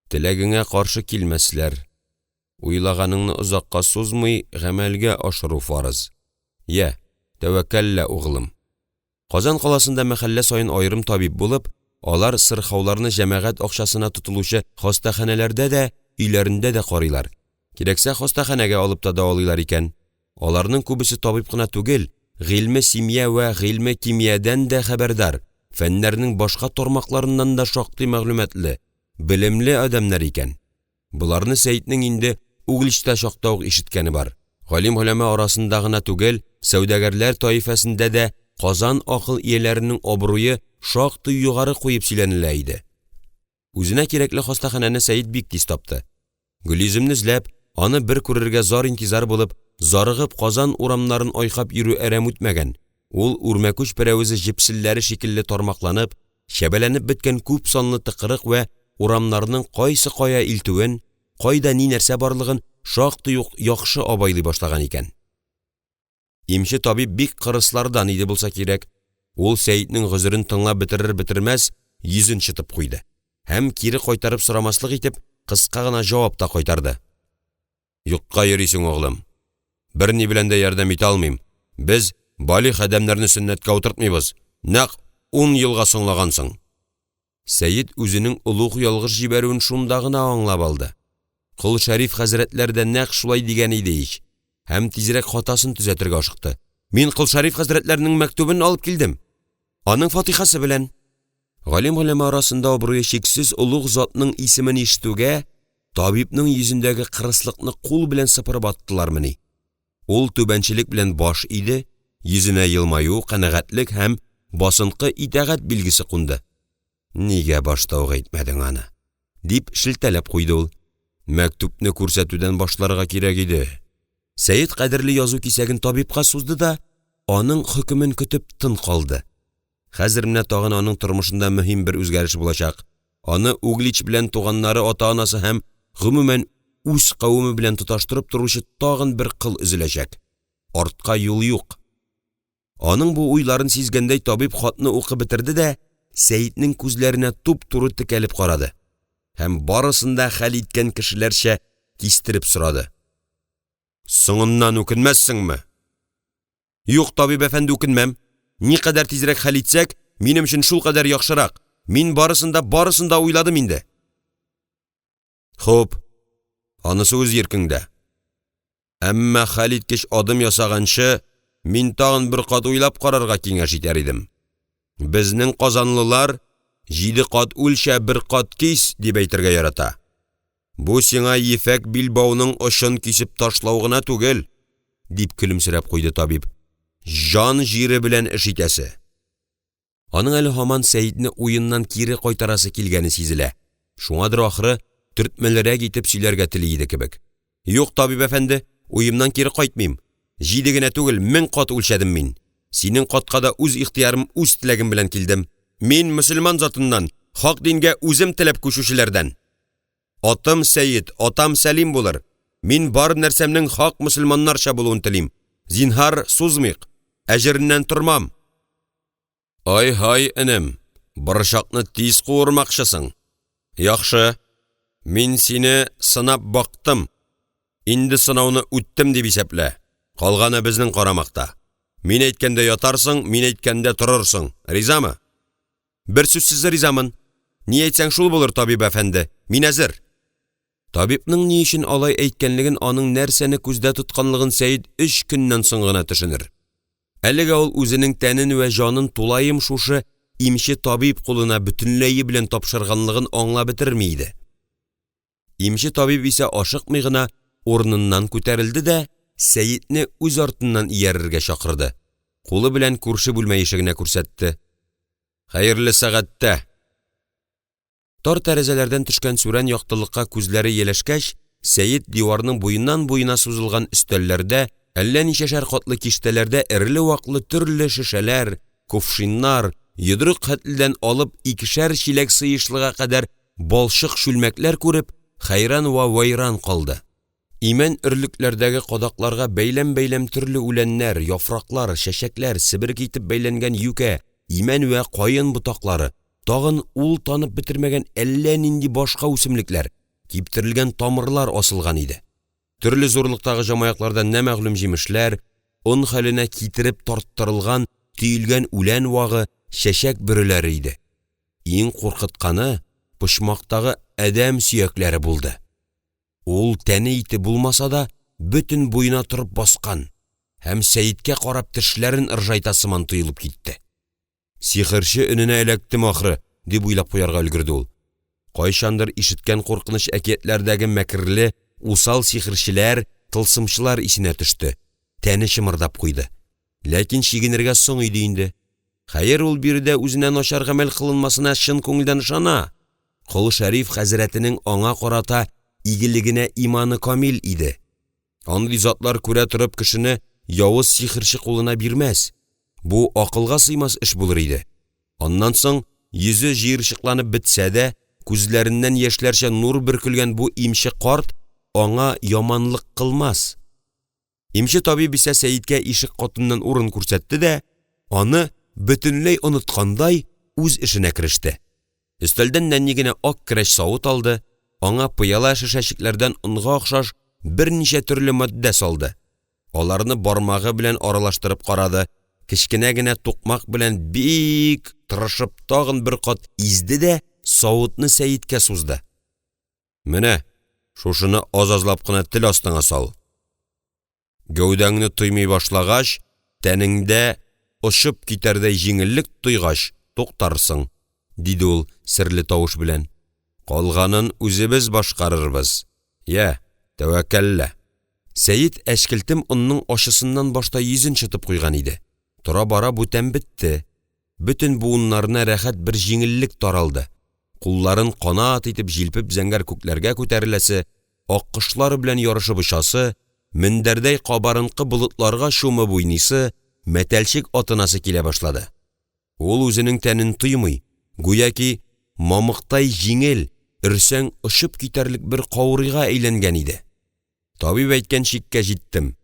Теләгеңә каршы килмәсләр. Уйлаганыңны озакка сузмый гамәлгә ашыру фарыз. Я, тәвәккәллә, углым. Казан каласында мәхәллә саен аерым табиб булып, алар сырхауларны җәмәгать акчасына тотылучы хастаханәләрдә дә, өйләрендә дә карыйлар, кирәксә хастаханәгә алып та дәвалыйлар икән. Аларның күбесе табиб кына түгел, гыйльме симья вә гыйльме кимиядән дә хәбәрдар, фәннәрнең башка тармакларыннан да шактый мәгълүматлы, белемле адәмнәр икән. Боларны Сәетнең инде Угличта чакта ук ишеткәне бар, галим-голәмә арасында гына түгел, сәүдәгәрләр таифәсендә дә Казан акыл ияләренең абруе шактый югары куеп сөйләнелә иде. Үзенә кирәкле хастаханәне Сәет бик тиз тапты. Гөлйөземне эзләп, аны бер күрергә зар-интизар булып, зарыгып Казан урамнарын айкап йөрү әрәм үтмәгән, ул үрмәкүч пәрәвезе җепселләре шикелле тармакланып, чәбәләнеп беткән күпсанлы тыкрык вә урамнарның кайсы кая илтүен, кайда ни-нәрсә барлыгын шактый ук яхшы абайлый башлаган икән. Имче табиб бик кырыслардан иде булса кирәк, ул Сәетнең гозерен тыңлап бетерер-бетермәс йөзен чытып куйды һәм кире кайтарып сорамаслык итеп кыска гына җавап та кайтарды: «Юкка йөрисең, углым, берни белән дә ярдәм итә алмыйм, без балигъ адәмнәрне сөннәткә утыртмыйбыз, нәкъ ун елга соңлагансың!» Сәет үзенең олуг ялгыш җибәрүен шунда гына аңлап алды, Кол Шәриф хәзрәтләре дә нәкъ шулай дигән иде ич, һәм тизрәк хатасын төзәтергә ашыкты: «Мин Кол Шәриф хәзрәтләренең мәктүбен алып килдем, аның фатихасы белән!» Галим-голәмә арасында абруе чиксез олуг затның исемен ишетүгә табибның йөзендәге кырыслыкны кул белән сыпырып аттылармыни, ул түбәнчелек белән баш иде, йөзенә елмаю, канәгатьлек һәм басынкы итагать билгесе кунды. «Нигә башта ук әйтмәдең аны?» — дип шелтәләп куйды ул. «Мәктүпне күрсәтүдән башларга кирәк иде!» Сәет кадерле язу кисәген табибка сузды да аның хөкемен көтеп тын калды. Хәзер менә тагын аның тормышында мөһим бер үзгәреш булачак, аны Углич белән туганнары, ата-анасы һәм гомумән үз кавеме белән тоташтырып торучы тагын бер кыл өзеләчәк. Артка юл юк. Аның бу уйларын сизгәндәй табиб хатны укып бетерде дә Сәетнең күзләренә туп-туры текәлеп карады һәм барысын да хәл иткән кешеләрчә кистереп сорады: «Соңыннан үкенмәссеңме?» «Юк, табиб әфәнде, үкенмәм. Никадәр тизрәк хәл итсәк, минем өчен шулкадәр яхшырак. Мин барысын да, барысын да уйладым инде!» «Хуп, анысы үз иркеңдә. Әмма хәлиткеч адым ясаганчы мин тагын бер кат уйлап карарга киңәш итәр идем. Безнең казанлылар, җиде кат үлчә, бер кат кис, дип әйтергә ярата. Бу сиңа ефәк билбауның очын кисеп ташлау гына түгел,– дип көлемсерәп куйды табиб,– җан җире белән эш итәсе!» Аның әле һаман Сәетне уеннан кире кайтарасы килгәне сизелә, шуңадыр, ахры, төртмәлерәк итеп сөйләргә тели иде кебек. «Юк, табиб әфәнде, уемнан кире кайтмыйм, җиде генә түгел, мең кат үлчәдем мин. Синең катка да үз ихтыярым, үз теләгем белән килдем. Мин мөселман затыннан, хак дингә үзем теләп күчүчеләрдән. Атым Сәет, атам Сәлим булыр. Мин бар нәрсәмнең хак мөселманнарча булуын телим. Зинһар, сузмыйк, әҗереннән тормам!» «Ай-һай, энем, борчакны тиз куырмакчысың. Яхшы, мин сине сынап бактым, инде сынауны үттем дип исәплә, калганы безнең карамакта. Мин әйткәндә ятарсың, мин әйткәндә торырсың, ризамы?» «Берсүзсез ризамын. Ни әйтсәң, шул булыр, табиб әфәнде, мин әзер!» Табибның ни өчен алай әйткәнлеген, аның нәрсәне күздә тотканлыгын Сәет өч көннән соң гына төшенер. Әлегә ул үзенең тәнен вә җанын тулаем шушы имче табиб кулына бөтенләе белән тапшырганлыгын аңлап бетерми иде. Имче табиб исә ашыкмый гына урыныннан күтәрелде дә Сәетне үз артыннан иярергә чакырды, кулы белән күрше бүлмә ишегенә күрсәтте: «Хәерле сәгатьтә!» Тар тәрәзәләрдән төшкән сүрән яктылыкка күзләре ияләшкәч, Сәет диварның буеннан-буена сузылган өстәлләрдә, әллә ничәшәр катлы киштәләрдә эреле-ваклы төрле шешәләр, кувшиннар, йодрык хәтледән алып икешәр чиләк сыешлыга кадәр балчык чүлмәкләр күреп, хәйран вә вәйран калды. Имән өрлекләрдәге кадакларга бәйләм-бәйләм төрле үләннәр, яфраклар, чәчәкләр, себерке итеп бәйләнгән юкә, имән вә каен ботаклары, тагын ул танып бетермәгән әллә нинди башка үсемлекләр, киптерелгән тамырлар асылган иде. Төрле зурлыктагы җамаякларда нәмәгълүм җимешләр, он хәленә китереп тарттырылган, төелгән үлән вагы, чәчәк бөреләре иде. Иң куркытканы почмактагы адәм сөякләре булды. Ул тәне-ите булмаса да, бөтен буена торып баскан һәм Сәеткә карап тешләрен ыржайта сыман тоелып китте. «Сихерче өненә эләктем, ахры»,– дип уйлап куярга өлгерде ул. Кайчандыр ишеткән куркыныч әкиятләрдәге мәкерле, усал сихерчеләр, тылсымчылар исенә төште, тәне чымырдап куйды, ләкин чигенергә соң иде инде. Хәер, ул биредә үзенә начар гамәл кылынмасына чын күңелдән ышана, Кол Шәриф хәзрәтенең аңа карата игелегенә иманы камил иде, андый затлар күрә торып кешене явыз сихерче кулына бирмәс, бу акылга сыймас эш булыр иде, аннан соң, йөзе җыерчыкланып бетсә дә, күзләреннән яшьләрчә нур бөркелгән бу имче карт аңа яманлык кылмас! Имче табиб исә Сәеткә ишек катыннан урын күрсәтте дә, аны бөтенләй оныткандай, үз эшенә кереште. Өстәлдән нәни генә ак керәч савыт алды, аңа пыяла шешәчекләрдән онга охшаш берничә төрле матдә салды, аларны бармагы белән аралаштырып карады, кечкенә генә тукмак белән би-ик тырышып тагын бер кат изде дә савытны Сәеткә сузды: «Менә шушыны аз-азлап кына тел астыңа сал, гәүдәңне тоймый башлагач, тәнеңдә очып китәрдәй җиңеллек тойгач туктарсың»,– диде ул серле тавыш белән. «Калганын үзебез башкарырбыз, я, тәвәккәллә!» Сәет әчкелтем онның ачысыннан башта йөзен чытып куйган иде, тора-бара бу тәм бетте, бөтен буыннарына рәхәт бер җиңеллек таралды, кулларын канат итеп җилпеп зәңгәр күкләргә күтәреләсе, аккошлар белән ярышып очасы, мендәрдәй кабарынкы болытларга чумып уйныйсы, мәтәлчек атынасы килә башлады. Ул үзенең тәнен тоймый, гүяки мамыктай җиңел, өрсәң очып китәрлек бер каурыйга әйләнгән иде. Табиб әйткән чиккә җиттем,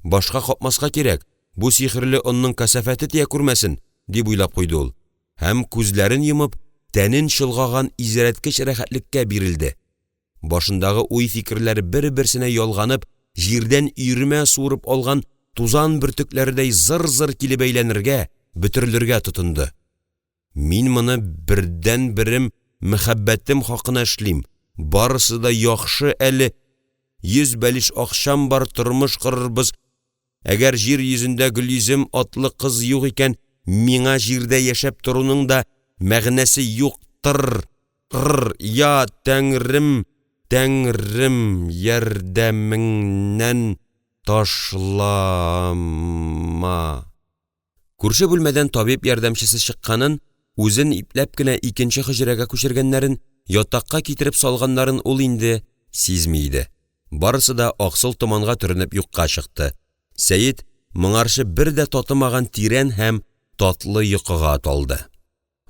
башка капмаска кирәк, бу сихерле онның касафәте тия күрмәсен, дип уйлап куйды ул һәм күзләрен йомып тәнен чолгаган изрәткеч рәхәтлеккә бирелде, башындагы уй-фикерләре бер-берсенә ялганып җирдән өермә суырып алган тузан бөртекләредәй зыр-зыр килеп әйләнергә, бөтерелергә тотынды: «Мин моны бердәнберем, мәхәббәтем хакына эшлим, барысы да яхшы әле, йөз бәлеш акчам бар, тормыш корырбыз, әгәр җир йөзендә Гөлйөзем атлы кыз юк икән, миңа җирдә яшәп торуның да мәгънәсе юктыр-р, я Тәңрем, Тәңрем, ярдәмеңнән ташлама!» Күрше бүлмәдән табиб ярдәмчесе чыкканын, үзен ипләп кенә икенче хөҗрәгә күчергәннәрен, ятакка китереп салганнарын ул инде сизми иде, барысы да аксыл томанга төренеп юкка чыкты, Сәет моңарчы бер дә татымаган тирән һәм татлы йокыга талды.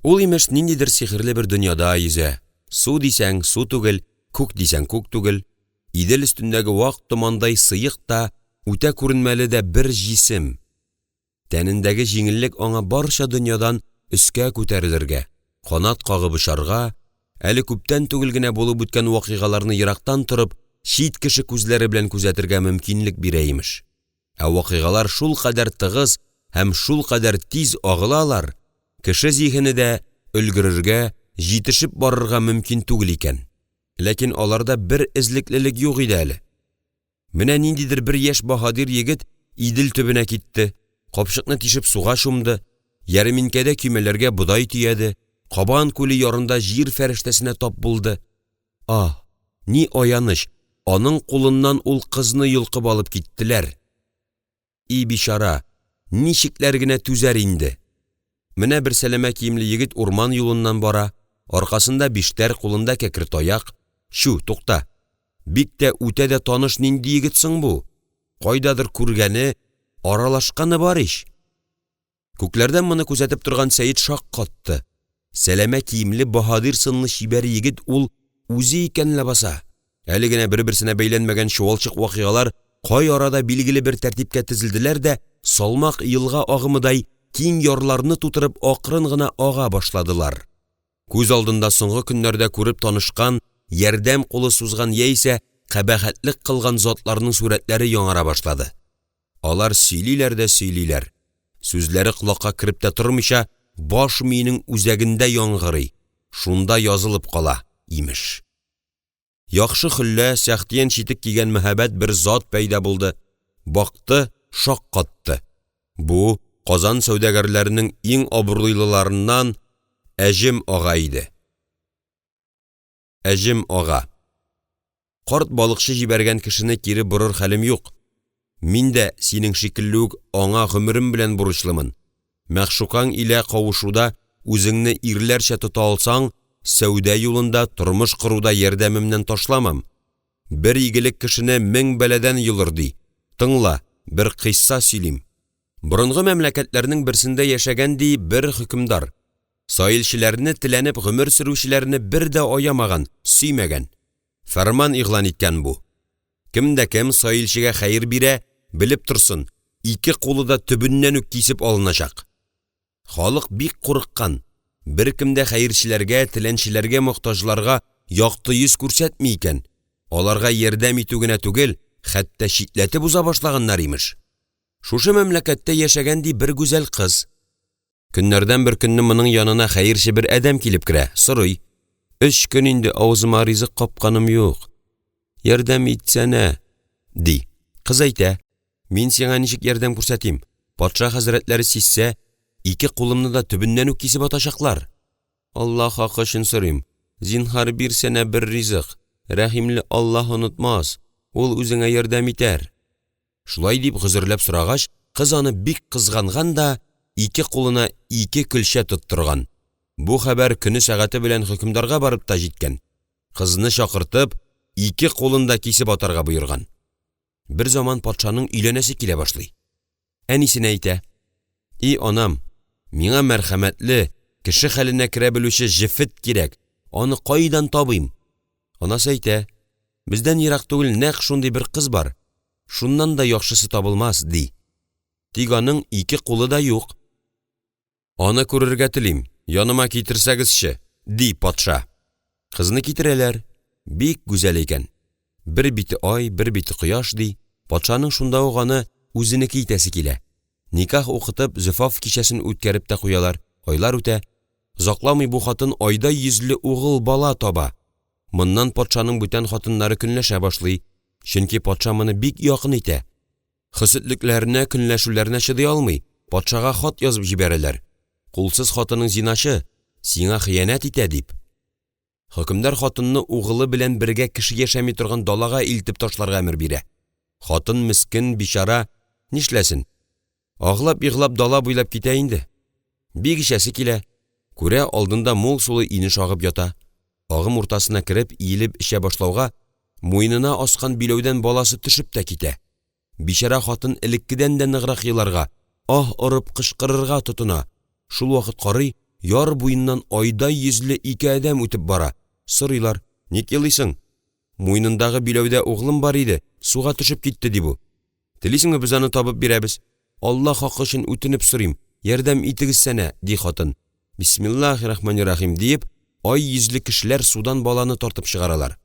Ул, имеш, ниндидер сихерле бер дөньяда йөзә, су дисәң су түгел, күк дисәң күк түгел, Идел өстендәге вак томандай сыек та, үтә күренмәле дә бер җисем, тәнендәге җиңеллек аңа барча дөньядан өскә күтәрелергә, канат кагып очарга, әле күптән түгел генә булып үткән вакыйгаларны ерактан торып, чит кеше күзләре белән күзәтергә мөмкинлек бирә, имеш. Ә вакыйгалар шулкадәр тыгыз һәм шулкадәр тиз агылалар, кеше зиһене дә өлгерергә, җитешеп барырга мөмкин түгел икән. Ләкин аларда бер эзлеклелек юк иде әле. Менә ниндидер бер яшь баһадир егет Идел төбенә китте, капчыкны тишеп суга чумды, ярминкәдә көймәләргә бодай төяде, Кабан күле ярында җир фәрештәсенә тап булды. Аһ, ни аяныч, аның кулыннан ул кызны йолкып алып киттеләр. И бичара, ничекләр генә түзәр инде! Менә бер сәләмә киемле егет урман юлыннан бара, аркасында биштәр, кулында кәкре таяк. Чү, тукта, бик тә, үтә дә таныш нинди егет соң бу? Кайдадыр күргәне, аралашканы бар ич! Күкләрдән моны күзәтеп торган Сәет шаккатты, сәләмә киемле, баһадир сынлы чибәр егет ул үзе икән ләбаса! Әле генә бер-берсенә бәйләнмәгән чуалчык вакыйгалар кай арада билгеле бер тәртипкә тезелделәр дә салмак елга агымыдай киң ярларны тутырып акрын гына ага башладылар. Күз алдында соңгы көннәрдә күреп танышкан, ярдәм кулы сузган яисә кабахәтлек кылган затларның сурәтләре яңара башлады. Алар сөйлиләр дә сөйлиләр, сүзләре колакка кереп тә тормыйча баш миенең үзәгендә яңгырый, шунда язылып кала, имеш. Яхшы хөллә, сәхтиян читек кигән мәһабәт бер зат пәйда булды, бакты, шаккатты, бу Казан сәүдәгәрләренең иң абруйлыларыннан Әҗем ага иде. Әҗем ага, карт балыкчы җибәргән кешене кире борыр хәлем юк, мин дә синең шикелле үк аңа гомерем белән бурычлымын, мәгъшукаң илә кавышуда үзеңне ирләрчә тота алсаң, сәүдә юлында, тормыш коруда ярдәмемнән ташламам, бер игелек кешене мең бәладән йолыр, ди, тыңла, бер кыйсса сөйлим. Борынгы мәмләкәтләрнең берсендә яшәгән, ди, бер хөкемдар, саилчеләрне, теләнеп гомер сөрүчеләрне бер дә аямаган, сөймәгән. Фәрман игълан иткән бу: кем дә кем саилчегә хәер бирә, белеп торсын, ике кулы да төбеннән үк кисеп алыначак. Халык бик курыккан, беркем дә хәерчеләргә, теләнчеләргә, мохтаҗларга якты йөз күрсәтми икән, аларга ярдәм итү генә түгел, хәтта читләтеп уза башлаганнар, имеш. Шушы мәмләкәттә яшәгән ди бер гүзәл кыз. Көннәрдән бер көнне моның янына хәерче бер адәм килеп керә, сорый: «Өч көн инде авызыма ризык капканым юк, ярдәм итсәнә!» — ди. Кыз әйтә: «Мин сиңа ничек ярдәм күрсәтим, патша хәзрәтләре сизсә, ике кулымны да төбеннән үк кисеп атачаклар. Алла хакы өчен сорыйм, зинһар, бирсәнә бер ризык, рәхимле Аллаһ онытмас, ул үзеңә ярдәм итәр». Шулай дип гозерләп сорагач, кыз аны бик кызганган да ике кулына ике көлчә тоттырган. Бу хәбәр көне-сәгате белән хөкемдарга барып та җиткән, кызны чакыртып, ике кулын да кисеп атарга боерган. Берзаман патшаның өйләнәсе килә башлый. Әнисенә әйтә: «И анам, миңа мәрхәмәтле, кеше хәленә керә белүче җефет кирәк, аны кайдан табыйм?» Анасы әйтә: «Бездән ерак түгел нәкъ шундый бер кыз бар, шуннан да яхшысы табылмас», — ди. Тик аның ике кулы да юк. «Аны күрергә телим, яныма китерсәгезче!» — ди патша. Кызны китерәләр, бик гүзәл икән, бер бите ай, бер бите кояш, ди, патшаның шунда ук аны үзенеке итәсе килә. Никах укытып, зөфаф кичәсен үткәреп тә куялар, айлар үтә, озакламый бу хатын айдай йөзле угыл бала таба. Моннан патшаның бүтән хатыннары көнләшә башлый, чөнки патша моны бик якын итә. Хөсетлекләренә, көнләшүләренә чыдый алмый, патшага хат язып җибәрәләр: «Кулсыз хатының зиначы, сиңа хыянәт итә»,– дип. Хөкемдар хатынны угылы белән бергә кеше яшәми торган далага илтеп ташларга әмер бирә. Хатын мескен, бичара нишләсен, аглап-еглап дала буйлап китә инде. Бик эчәсе килә, күрә, алдында мул сулы инеш агып ята. Агым уртасына кереп, иелеп эчә башлауга, муенына аскан биләүдән баласы төшеп тә китә. Бичара хатын элеккедән дә ныграк еларга, аһ орып кычкырырга тотына. Шул вакыт карый, яр буеннан айдай йөзле ике адәм үтеп бара, сорыйлар: «Ник елыйсың?» «Муенындагы биләүдә углым бар иде, суга төшеп китте»,– ди бу. «Телисеңме, без аны табып бирәбез?» «Алла хакы өчен үтенеп сорыйм, ярдәм итегезсәнә»,– ди хатын. «Бисмиллаһир-рахмәнир-рахим»,– диеп, ай йөзле кешеләр судан баланы тартып чыгаралар.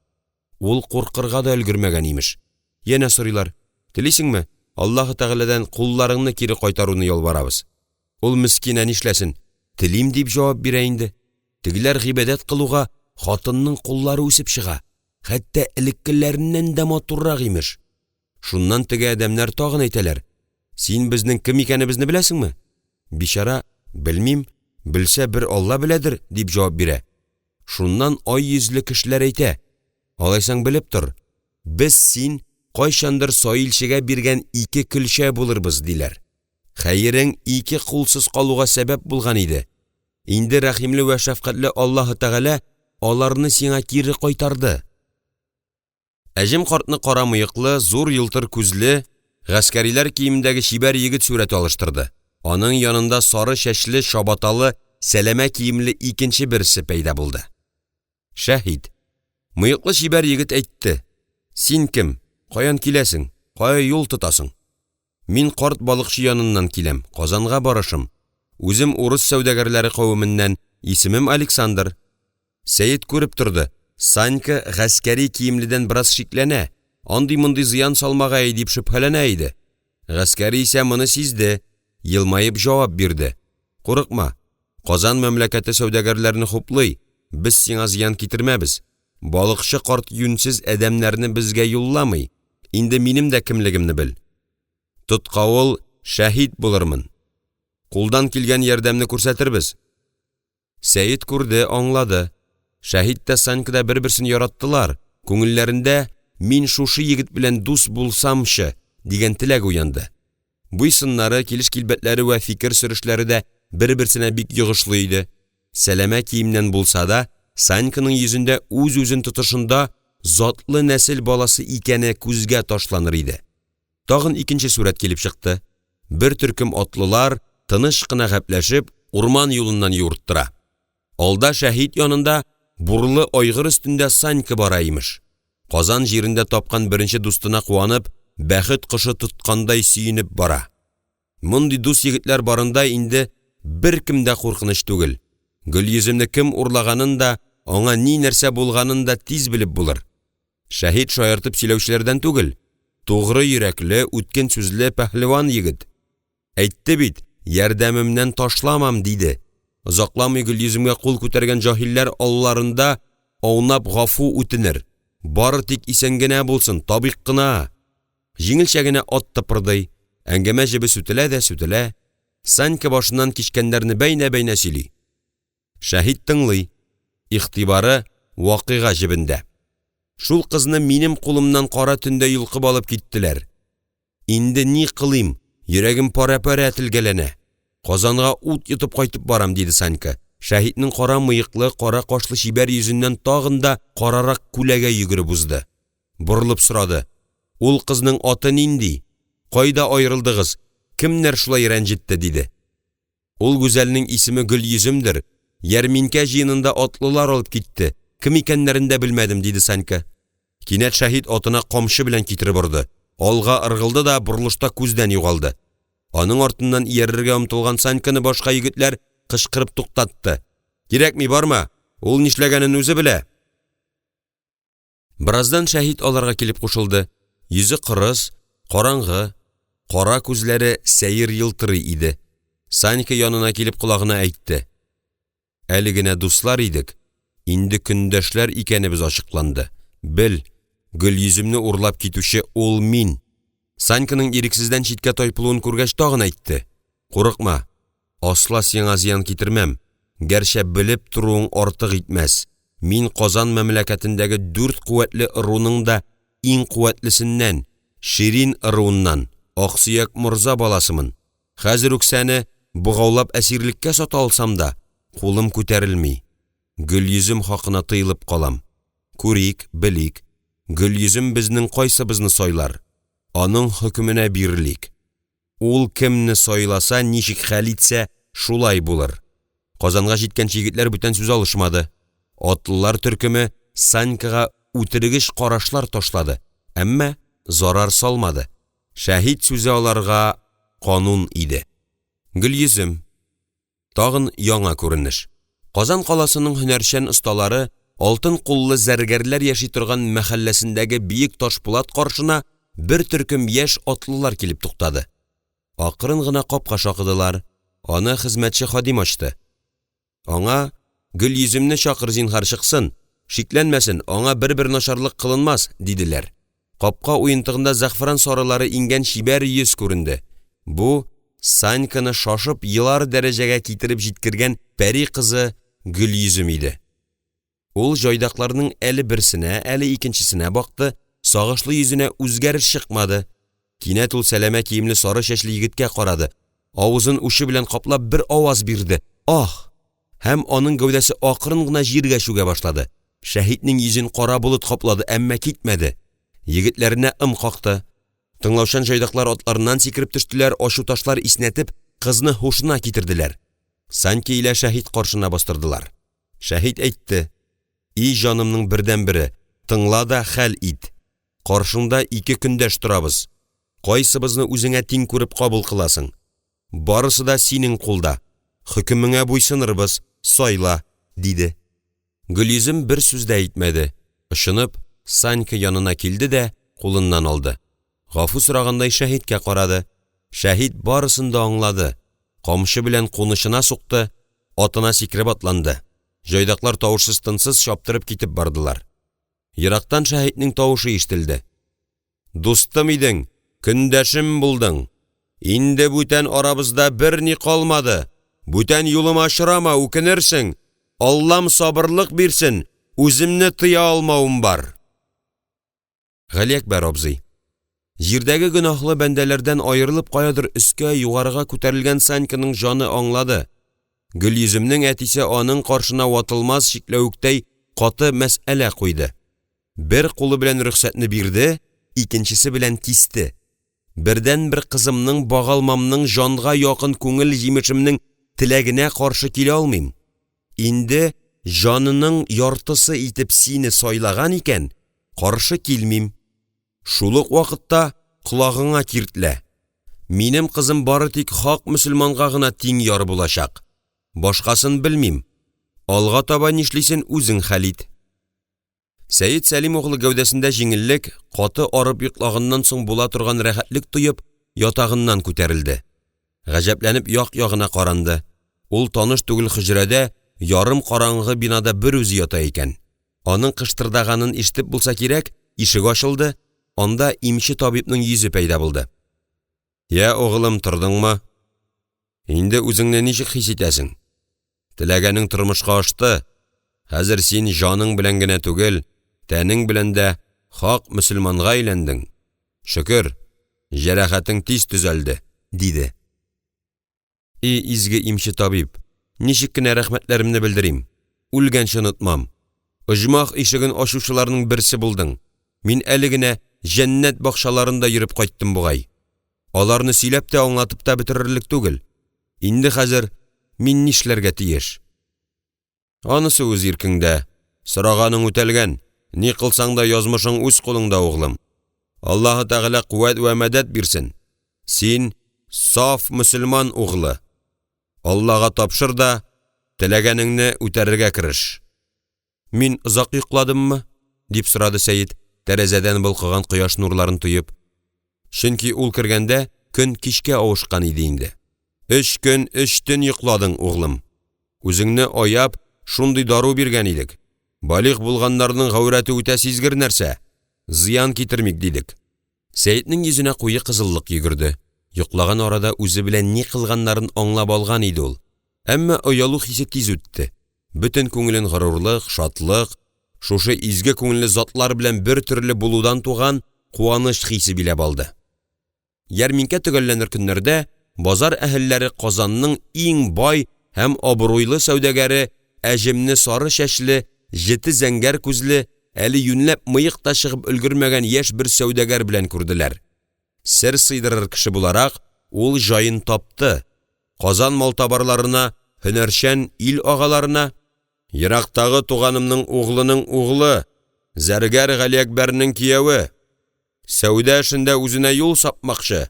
Ул куркырга да өлгермәгән, имеш. Янә сорыйлар: «Телисеңме, Аллаһы Тәгаләдән кулларыңны кире кайтаруны ялварабыз?» Ул мескинә нишләсен, «телим» дип җавап бирә инде. Тегеләр гыйбадәт кылуга, хатынның куллары үсеп чыга, хәтта элеккеләреннән дә матуррак, имеш. Шуннан теге адәмнәр тагын әйтәләр: «Син безнең кем икәнебезне беләсеңме?» Бичара: «Белмим, белсә, бер Алла беләдер»,– дип җавап бирә. Шуннан ай йөзле кешеләр әйтә: «Алайсаң белеп тор, без син кайчандыр саилчегә биргән ике көлчә булырбыз»,– диләр. «Хәерең ике кулсыз калуга сәбәп булган иде, инде рәхимле вә шәфкатьле Аллаһы Тәгалә аларны сиңа кире кайтарды». Әҗем картны кара мыеклы, зур елтыр күзле, гаскәриләр киемендәге чибәр егет сурәте алыштырды, аның янында сары чәчле, чабаталы, сәләмә киемле икенче берсе пәйда булды. Шәһит. Мыеклы чибәр егет әйтте: «Син кем, каян киләсең, кая юл тотасың?» «Мин карт балыкчы яныннан киләм, Казанга барышым. Үзем урыс сәүдәгәрләре кавеменнән, исемем Александр». Сәет күреп торды, Санька гаскәри киемледән бераз шикләнә, андый-мондый зыян салмагае дип шөбһәләнә иде. Гаскәри исә моны сизде, елмаеп җавап бирде: «Курыкма, Казан мәмләкәте сәүдәгәрләрне хуплый, без сиңа зыян китермәбез. Балыкчы карт юньсез адәмнәрне безгә юлламый, инде минем дә кемлегемне бел. Тоткавыл шәһит булырмын. Кулдан килгән ярдәмне күрсәтербез». Сәет күрде, аңлады. Шәһит тә, Санька да бер-берсен яраттылар, күңелләрендә «мин шушы егет белән дус булсамчы!» дигән теләк уянды, буй-сыннары, килеш-килбәтләре вә фикер сөрешләре дә бер-берсенә бик йогышлы иде, сәләмә киемнән булса да, Саньканың йөзендә, үз-үзен тотышында затлы нәсел баласы икәне күзгә ташланыр иде. Тагын икенче сурәт килеп чыкты: бер төркем атлылар тыныч кына гәпләшеп урман юлыннан юырттыра, алда, Шәһит янында, бурлы айгыр өстендә Санька бара, имеш, Казан җирендә тапкан беренче дустына куанып, бәхет кошы тоткандай сөенеп бара. Мондый дус егетләр барында инде беркем дә куркыныч түгел, Гөлйөземне кем урлаганын да, аңа ни-нәрсә булганын да тиз белеп булыр. Шәһит шаяртып сөйләүчеләрдән түгел, тугры йөрәкле, үткен сүзле, пәһлеван егет. Әйтте бит, ярдәмемнән ташламам, диде, озакламый Гөлйөземгә кул күтәргән җаһилләр алларында аунап гафу үтенер, бары тик исән генә булсын, табыйк кына! Җиңелчә генә ат тыпырдый, әңгәмә җебе сүтелә дә сүтелә, Санька башыннан кичкәннәрне бәйнә-бәйнә сөйли, Шәһит тыңлый, игътибары вакыйга җебендә: «Шул кызны минем кулымнан кара төндә йолкып алып киттеләр, инде ни кылыйм, йөрәгем парә-парә телгәләнә, Казанга ут йотып кайтып барам»,– диде Санька, Шәһитнең кара мыеклы, кара кашлы чибәр йөзеннән тагын да карарак күләгә йөгереп узды, борылып сорады: «Ул кызның аты нинди, кайда аерылдыгыз, кемнәр шулай рәнҗетте?» — диде. «Ул гүзәлнең исеме Гөлйөземдер, ярминкә җыенында атлылар алып китте, кем икәннәрен дә белмәдем»,– диде Санька. Кинәт Шәһит атына камчы белән китереп орды, алга ыргылды да борылышта күздән югалды. Аның артыннан иярергә омтылган Саньканы башка егетләр кычкырып туктатты: «Кирәкми, барма, ул нишләгәнен үзе белә!» Бераздан Шәһит аларга килеп кушылды, йөзе кырыс, караңгы, кара күзләре сәер елтырый иде. Санька янына килеп колагына әйтте: «Әле генә дуслар идек, инде көндәшләр икәнебез ачыкланды, бел, Гөлйөземне урлап китүче ул мин!» Саньканың ирексездән читкә тайпылуын күргәч, тагын әйтте: «Курыкма, асла сиңа зыян китермәм, гәрчә белеп торуың артык итмәс, мин Казан мәмләкәтендәге дүрт куәтле ыруның да иң куәтлесеннән, Ширин ыруыннан, аксөяк морза баласымын, хәзер үк сәне богаулап әсирлеккә сата алсам да, кулым күтәрелми, Гөлйөзем хакына тыелып калам, күрик, белик, Гөлйөзем безнең кайсыбызны сайлар, аның хөкеменә бирелик, ул кемне сайласа, ничек хәл итсә, шулай булыр». Казанга җиткәнче егетләр бүтән сүз алышмады, атлылар төркеме Санькага үтергеч карашлар ташлады, әмма зарар салмады, Шәһит сүзе аларга канун иде. Гөлйөзем. Тагын яңа күренеш. Казан каласының һөнәрчән осталары, алтын куллы зәргәрләр яши торган мәхәлләсендәге биек ташпулат каршына бер төркем яшь атлылар килеп туктады. Акрын гына капка шакыдылар, аны хезмәтче хадим ачты, аңа: «Гөлйөземне чакыр, зинһар, чыксын, шикләнмәсен, аңа бер-бер начарлык кылынмас», — диделәр. Капка уентыгында зәгъфран сарылары иңгән чибәр йөз күренде, бу Саньканы шашып елар дәрәҗәгә китереп җиткергән пәри кызы Гөлйөзем иде. Ул җайдакларның әле берсенә, әле икенчесенә бакты, сагышлы йөзенә үзгәреш чыкмады, кинәт ул сәләмә киемле, сары чәчле егеткә карады, авызын учы белән каплап бер аваз бирде: «Аһ!» — һәм аның гәүдәсе акрын гына җиргә чүгә башлады. Шәһитнең йөзен кара болыт каплады, әмма китмәде, егетләренә ым какты. Тыңлаучан җайдаклар атларыннан сикереп төштеләр, ачуташлар иснәтеп, кызны һушына китерделәр. Санька илә Шәһит каршына бастырдылар. Шәһит әйтте: «И җанымның бердәнбере, тыңла да хәл ит, каршыңда ике көндәш торабыз, кайсыбызны үзеңә тиң күреп кабул кыласың, барысы да синең кулда, хөкемеңә буйсынырбыз, сайла!» — диде. Гөлйөзем бер сүз дә әйтмәде, очынып Санька янына килде дә кулыннан алды, гафу сорагандай Шәһиткә карады, Шәһит барысын да аңлады, камчы белән кунычына сукты, атына сикереп атланды, җайдаклар тавышсыз-тынсыз чаптырып китеп бардылар. Ерактан Шәһитнең тавышы ишетелде: «Дустым идең, көндәшем булдың, инде бүтән арабызда берни калмады, бүтән юлыма очрама, үкенерсең, Аллам сабырлык бирсен. үземне тыя алмавым бар!» Галиәкбәр абзый. Җирдәге гөнаһлы бәндәләрдән аерылып каядыр өскә, югарыга күтәрелгән Саньканың җаны аңлады, Гөлйөземнең әтисе аның каршына ватылмас чикләвектәй каты мәсьәлә куйды, бер кулы белән рөхсәтне бирде, икенчесе белән кисте: «Бердәнбер кызымның, багалмамның, җанга якын күңел җимешемнең теләгенә каршы килә алмыйм, инде җанының яртысы итеп сине сайлаган икән, каршы килмим, шул ук вакытта колагыңа киртлә, минем кызым бары тик хак мөселманга гына тиң яр булачак, башкасын белмим, алга таба нишлисен үзең хәл ит!» Сәет Сәлим углы гәүдәсендә җиңеллек, каты арып йоклаганнан соң була торган рәхәтлек тоеп, ятагыннан күтәрелде, гаҗәпләнеп як-ягына каранды, ул таныш түгел хөҗрәдә, ярым караңгы бинада берүзе ята икән. Аның кыштырдаганын ишетеп булса кирәк, ишек ачылды, анда имче табибның йөзе пәйда булды. «Я, углым, тордыңмы? Инде үзеңне ничек хис итәсең? Теләгәнең тормышка ашты, хәзер син җаның белән генә түгел, тәнең белән дә хак мөселманга әйләндең, шөкер, җәрәхәтең тиз төзәлде»,– диде. «И изге имче табиб, ничек кенә рәхмәтләремне белдерим, үлгәнче онытмам. Оҗмах ишеген ачучыларның берсе булдың, мин әле генә җәннәт бакчаларында йөреп кайттым бугай, аларны сөйләп тә, аңлатып та бетерерлек түгел. Инде хәзер мин нишләргә тиеш?» «Анысы үз иркеңдә, сораганың үтәлгән, ни кылсаң да, язмышың үз кулыңда, углым. Аллаһы Тәгалә куәт вә мәдәт бирсен, син саф мөселман углы, Аллага тапшыр да теләгәнеңне үтәргә кереш!» «Мин озак йокладыммы?» — дип сорады Сәет, тәрәзәдән балкыган кояш нурларын тоеп. Чөнки ул кергәндә көн кичкә авышкан иде инде. «Өч көн, өч төн йокладың, углым. Үзеңне аяп шундый дару биргән идек, балигъ булганнарның гаурәте үтә сизгер нәрсә, зыян китермик дидек». Сәетнең йөзенә куе кызыллык йөгерде, йоклаган арада үзе белән ни кылганнарын аңлап алган иде ул. Әмма оялу хисе тиз үтте, бөтен күңелен горурлык, шатлык, шушы изге күңелле затлар белән бертөрле булудан туган куаныч хисе биләп алды. Ярминкә төгәлләнер көннәрдә базар әһелләре Казанның иң бай һәм абруйлы сәүдәгәре Әҗемне сары чәчле, җете зәңгәр күзле, әле юньләп мыек та чыгып өлгермәгән яшь бер сәүдәгәр белән күрделәр. Сер сыйдырыр кеше буларак, ул җаен тапты, Казан малтабарларына, һөнәрчән ил агаларына: «Ерактагы туганымның углының углы, зәргәр Галиәкбәрнең кияве, сәүдә эшендә үзенә юл сапмакчы»,–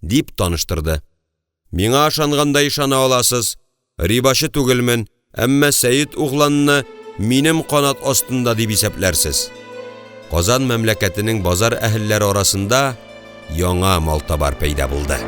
дип таныштырды. «Миңа ышангандай ышана аласыз, рибачы түгелмен, әмма Сәет угланны минем канат астында дип исәпләрсез». Казан мәмләкәтенең базар әһелләре арасында яңа малтабар пәйда булды.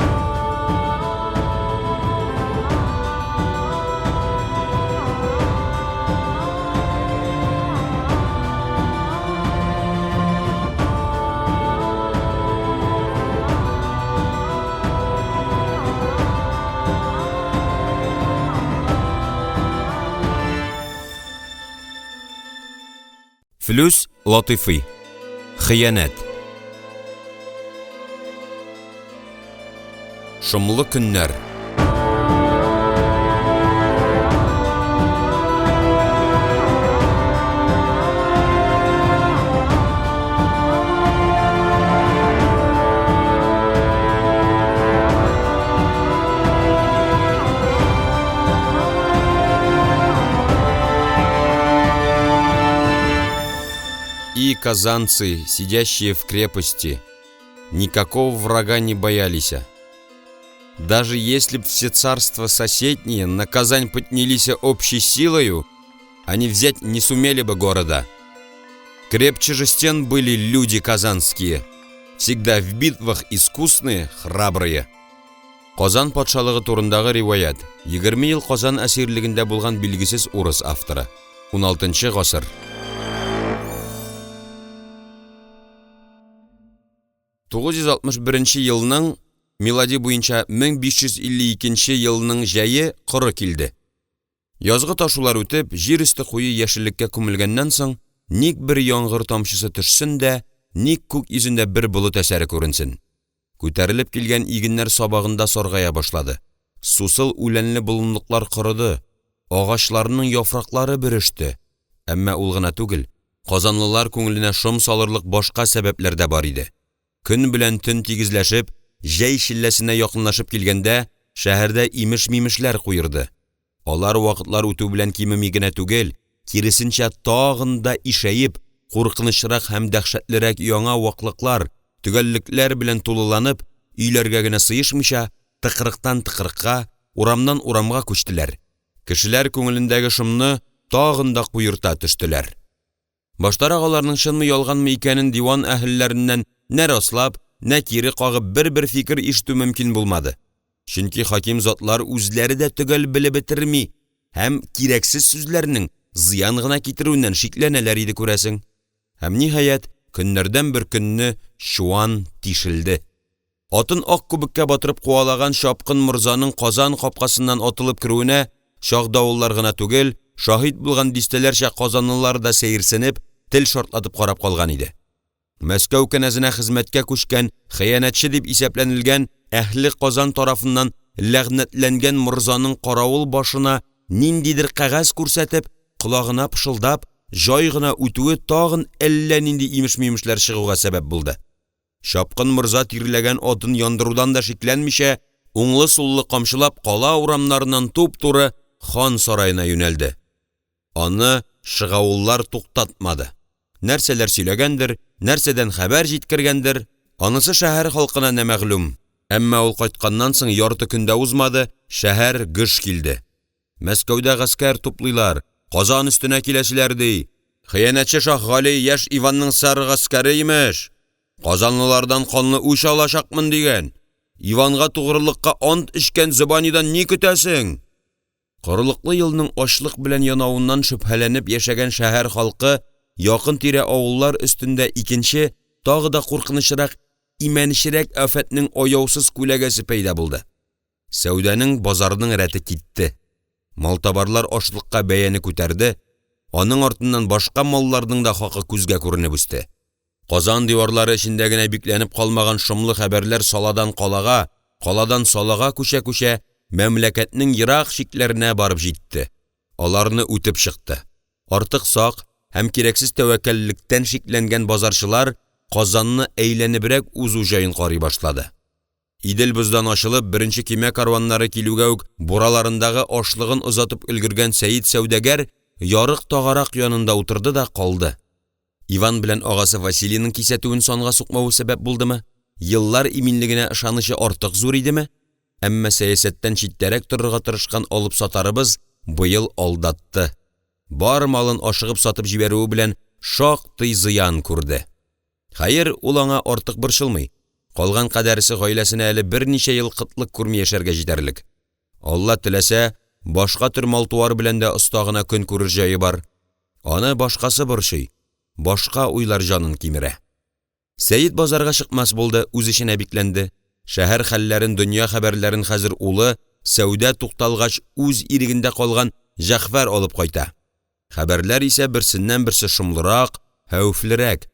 Флүс Латыйфый. Хыянәт. Шомлы көннәр. И казанцы, сидящие в крепости, никакого врага не боялись. Даже если б все царства соседние на Казань поднялись общей силою, они взять не сумели бы города. Крепче же стен были люди казанские, всегда в битвах искусные, храбрые. Казан патшалыгы турындагы риваять. 20 ел Казан әсирлегендә булган билгесез урыс авторы. 16 гасыр. 961 елның, милади буенча 1552 елның җәе коры килде. Язгы ташулар үтеп, җир өсте куе яшеллеккә күмелгәннән соң, ник бер яңгыр тамчысы төшсен дә, ник күк йөзендә бер болыт әсәре күренсен! Күтәрелеп килгән игеннәр сабагында саргая башлады, сусыл үләнле болынлыклар корыды, агачларның яфраклары бөреште, әмма ул гына түгел, казанлылар күңеленә шом салырлык башка сәбәпләр дә бар иде: көн белән төн тигезләшеп, җәй челләсенә якынлашып килгәндә шәһәрдә имеш-мимешләр куерды, алар вакытлар үтү белән кимеми генә түгел, киресенчә, тагын да ишәеп, куркынычрак һәм дәһшәтлерәк яңа ваклыклар, төгәллекләр белән тулыланып, өйләргә генә сыешмыйча, тыкрыктан тыкрыкка, урамнан урамга күчтеләр, кешеләр күңелендәге шомны тагын да куерта төштеләр. Баштарак аларның чынмы-ялганмы икәнен диван әһелләреннән нә раслап, нә кире кагып бер-бер фикер ишетү мөмкин булмады, чөнки хаким затлар үзләре дә төгәл белеп бетерми һәм кирәксез сүзләрнең зыян гына китерүеннән шикләнәләр иде, күрәсең. Һәм, ниһаять, көннәрдән бер көнне чуан тишелде. Атын ак күбеккә батырып куалаган чапкын морзаның Казан капкасыннан атылып керүенә чагдавыллар гына түгел, шаһит булган дистәләрчә казанлылар да сәерсенеп, тел шартлатып карап калган иде. Мәскәү кенәзенә хезмәткә күчкән, хыянәтче дип исәпләнелгән, әһле Казан тарафыннан ләгънәтләнгән морзаның каравыл башына ниндидер кәгазь күрсәтеп, колагына пышылдап, җай гына үтүе тагын әллә нинди имеш-мимешләр чыгуга сәбәп булды. Чапкын морза тирләгән атын яндырудан да шикләнмичә, уңлы-суллы камчылап кала урамнарыннан туп-туры хан сараена юнәлде. Аны шыгавыллар туктатмады, нәрсәләр сөйләгәндер, нәрсәдән хәбәр җиткергәндер, анысы шәһәр халкына нәмәгълүм, әмма ул кайтканнан соң ярты көн дә узмады, шәһәр гөж килде: Мәскәүдә гаскәр туплыйлар, Казан өстенә киләселәр, ди, хыянәтче Шаһгали яшь Иванның сәргаскәре, имеш, казанлылардан канлы үч алачакмын, дигән, Иванга тугрылыкка ант эчкән зобанидан ни көтәсең? Корылыклы елның ачлык белән янавыннан шөбһәләнеп яшәгән шәһәр халкы, якын-тирә авыллар өстендә икенче, тагын да куркынычрак, имәнечрәк афәтнең аяусыз күләгәсе пәйда булды: сәүдәнең, базарның рәте китте, малтабарлар ашлыкка бәяне күтәрде, аның артыннан башка малларның да хакы күзгә күренеп үсте. Казан диварлары эчендә генә бикләнеп калмаган шомлы хәбәрләр саладан калага, каладан салага күчә-күчә мәмләкәтнең ерак чикләренә барып җитте, аларны үтеп чыкты. Артык сак һәм кирәксез тәвәккәллектән шикләнгән базарчылар Казанны әйләнебрәк узу җаен карый башлады. Идел боздан ачылып, беренче көймә кәрваннары килүгә үк бураларындагы ашлыгын озатып өлгергән Сәет сәүдәгәр ярык тагарак янында утырды да калды. Иван белән агасы Василийның кисәтүен санга сукмавы сәбәп булдымы, еллар иминлегенә ышанычы артык зур идеме, әмма сәясәттән читтәрәк торырга тырышкан алып-сатарыбыз быел алдатты, бар малын ашыгып сатып җибәрүе белән шактый зыян күрде. Хәер, ул аңа артык борчылмый, калган кадәресе гаиләсенә әле берничә ел кытлык күрми яшәргә җитәрлек. Алла теләсә, башка төр мал-туар белән дә оста гына көн күрер җае бар. Аны башкасы борчый, башка уйлар җанын кимерә. Сәет базарга чыкмас булды, үз эченә бикләнде. Шәһәр хәлләрен, дөнья хәбәрләрен хәзер улы, сәүдә тукталгач үз ирегендә калган Җәгъфәр алып кайта. Хәбәрләр исә берсеннән-берсе шомлырак, хәвефлерәк.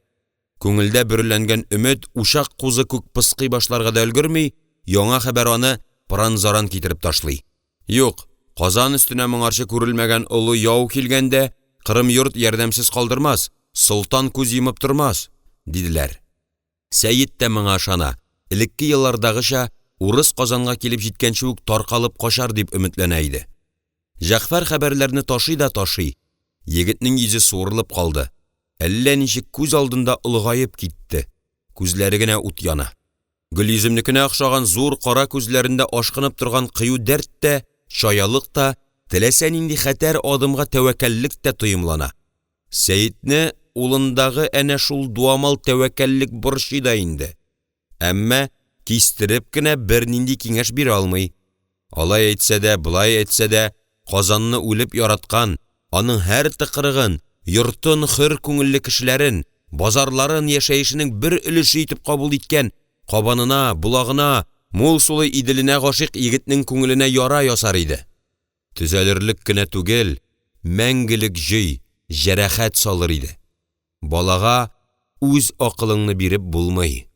Күңелдә бөреләнгән өмет учак кузы күк пыскый башларга да өлгерми, яңа хәбәр аны пыран-заран китереп ташлый. Юк, Казан өстенә моңарчы күрелмәгән олы яу килгәндә Кырым йорт ярдәмсез калдырмас, солтан күз йомып тормас, диделәр. Сәет тә моңа ышана, элекке еллардагыча, урыс Казанга килеп җиткәнче үк таркалып качар дип өметләнә иде. Җәгъфәр хәбәрләрне ташый да ташый, егетнең йөзе суырылып калды, әллә ничек күз алдында олыгаеп китте, күзләре генә ут яна. Гөлйөземнекенә охшаган зур кара күзләрендә ашкынып торган кыю дәрт тә, чаялык та, теләсә нинди хәтәр адымга тәвәккәллек тә тоемлана. Сәетне улындагы әнә шул дуамал тәвәккәллек борчый да инде. Әмма кистереп кенә бернинди киңәш бирә алмый. Алай әйтсә дә, болай әйтсә дә, Казанны үлеп яраткан, аның һәр тыкрыгын, йортын, хөр күңелле кешеләрен, базарларын яшәешенең бер өлеше итеп кабул иткән, Кабанына, Болагына, мул сулы Иделенә гашыйк егетнең күңеленә яра ясар иде. Төзәлерлек кенә түгел, мәңгелек җөй, җәрәхәт салыр иде. Балага үз акылыңны биреп булмый.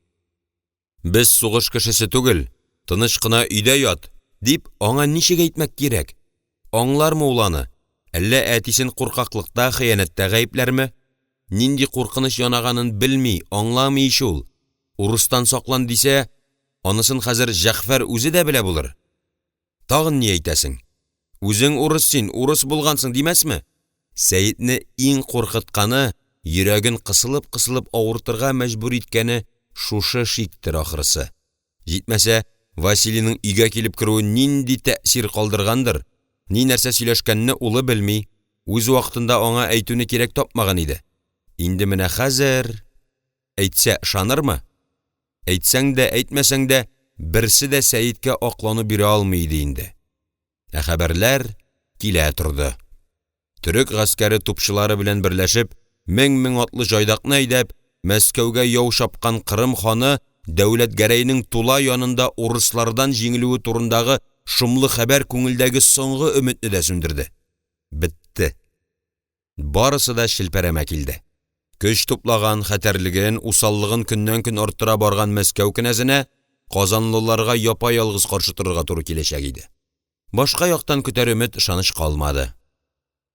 «Без сугыш кешесе түгел, тыныч кына өйдә ят»,– дип аңа ничек әйтмәк кирәк, аңлармы ул аны, әллә әтисен куркаклыкта, хыянәттә гаепләрме? Нинди куркыныч янаганын белми, аңламый ич ул! Урыстан саклан дисә, анысын хәзер Җәгъфәр үзе дә белә булыр. Тагын ни әйтәсең? Үзең урыс син, урыс булгансың димәсме? Сәетне иң куркытканы, йөрәген кысылып-кысылып авыртырга мәҗбүр иткәне шушы шиктер, ахрысы. Җитмәсә, Василийның өйгә килеп керүе нинди тәэсир калдыргандыр, ни-нәрсә сөйләшкәнне улы белми, үз вакытында аңа әйтүне кирәк тапмаган иде. Инде менә хәзер… әйтсә ышанырмы? Әйтсәң дә, әйтмәсәң дә, берсе дә Сәеткә аклану бирә алмый иде инде. Ә хәбәрләр килә торды. Төрек гаскәре тупчылары белән берләшеп, мең-мең атлы җайдакны әйдәп, Мәскәүгә яу чапкан Кырым ханы Дәүләтгәрәйнең Тула янында урыслардан җиңелүе турындагы шомлы хәбәр күңелдәге соңгы өметне дә сүндерде. Бетте. Барысы да челпәрәмә килде. Көч туплаган, хәтәрлеген, усаллыгын көннән-көн арттыра барган Мәскәү кенәзенә казанлыларга япа-ялгыз каршы торырга туры киләчәк иде. Башка яктан көтәр өмет, ышаныч калмады.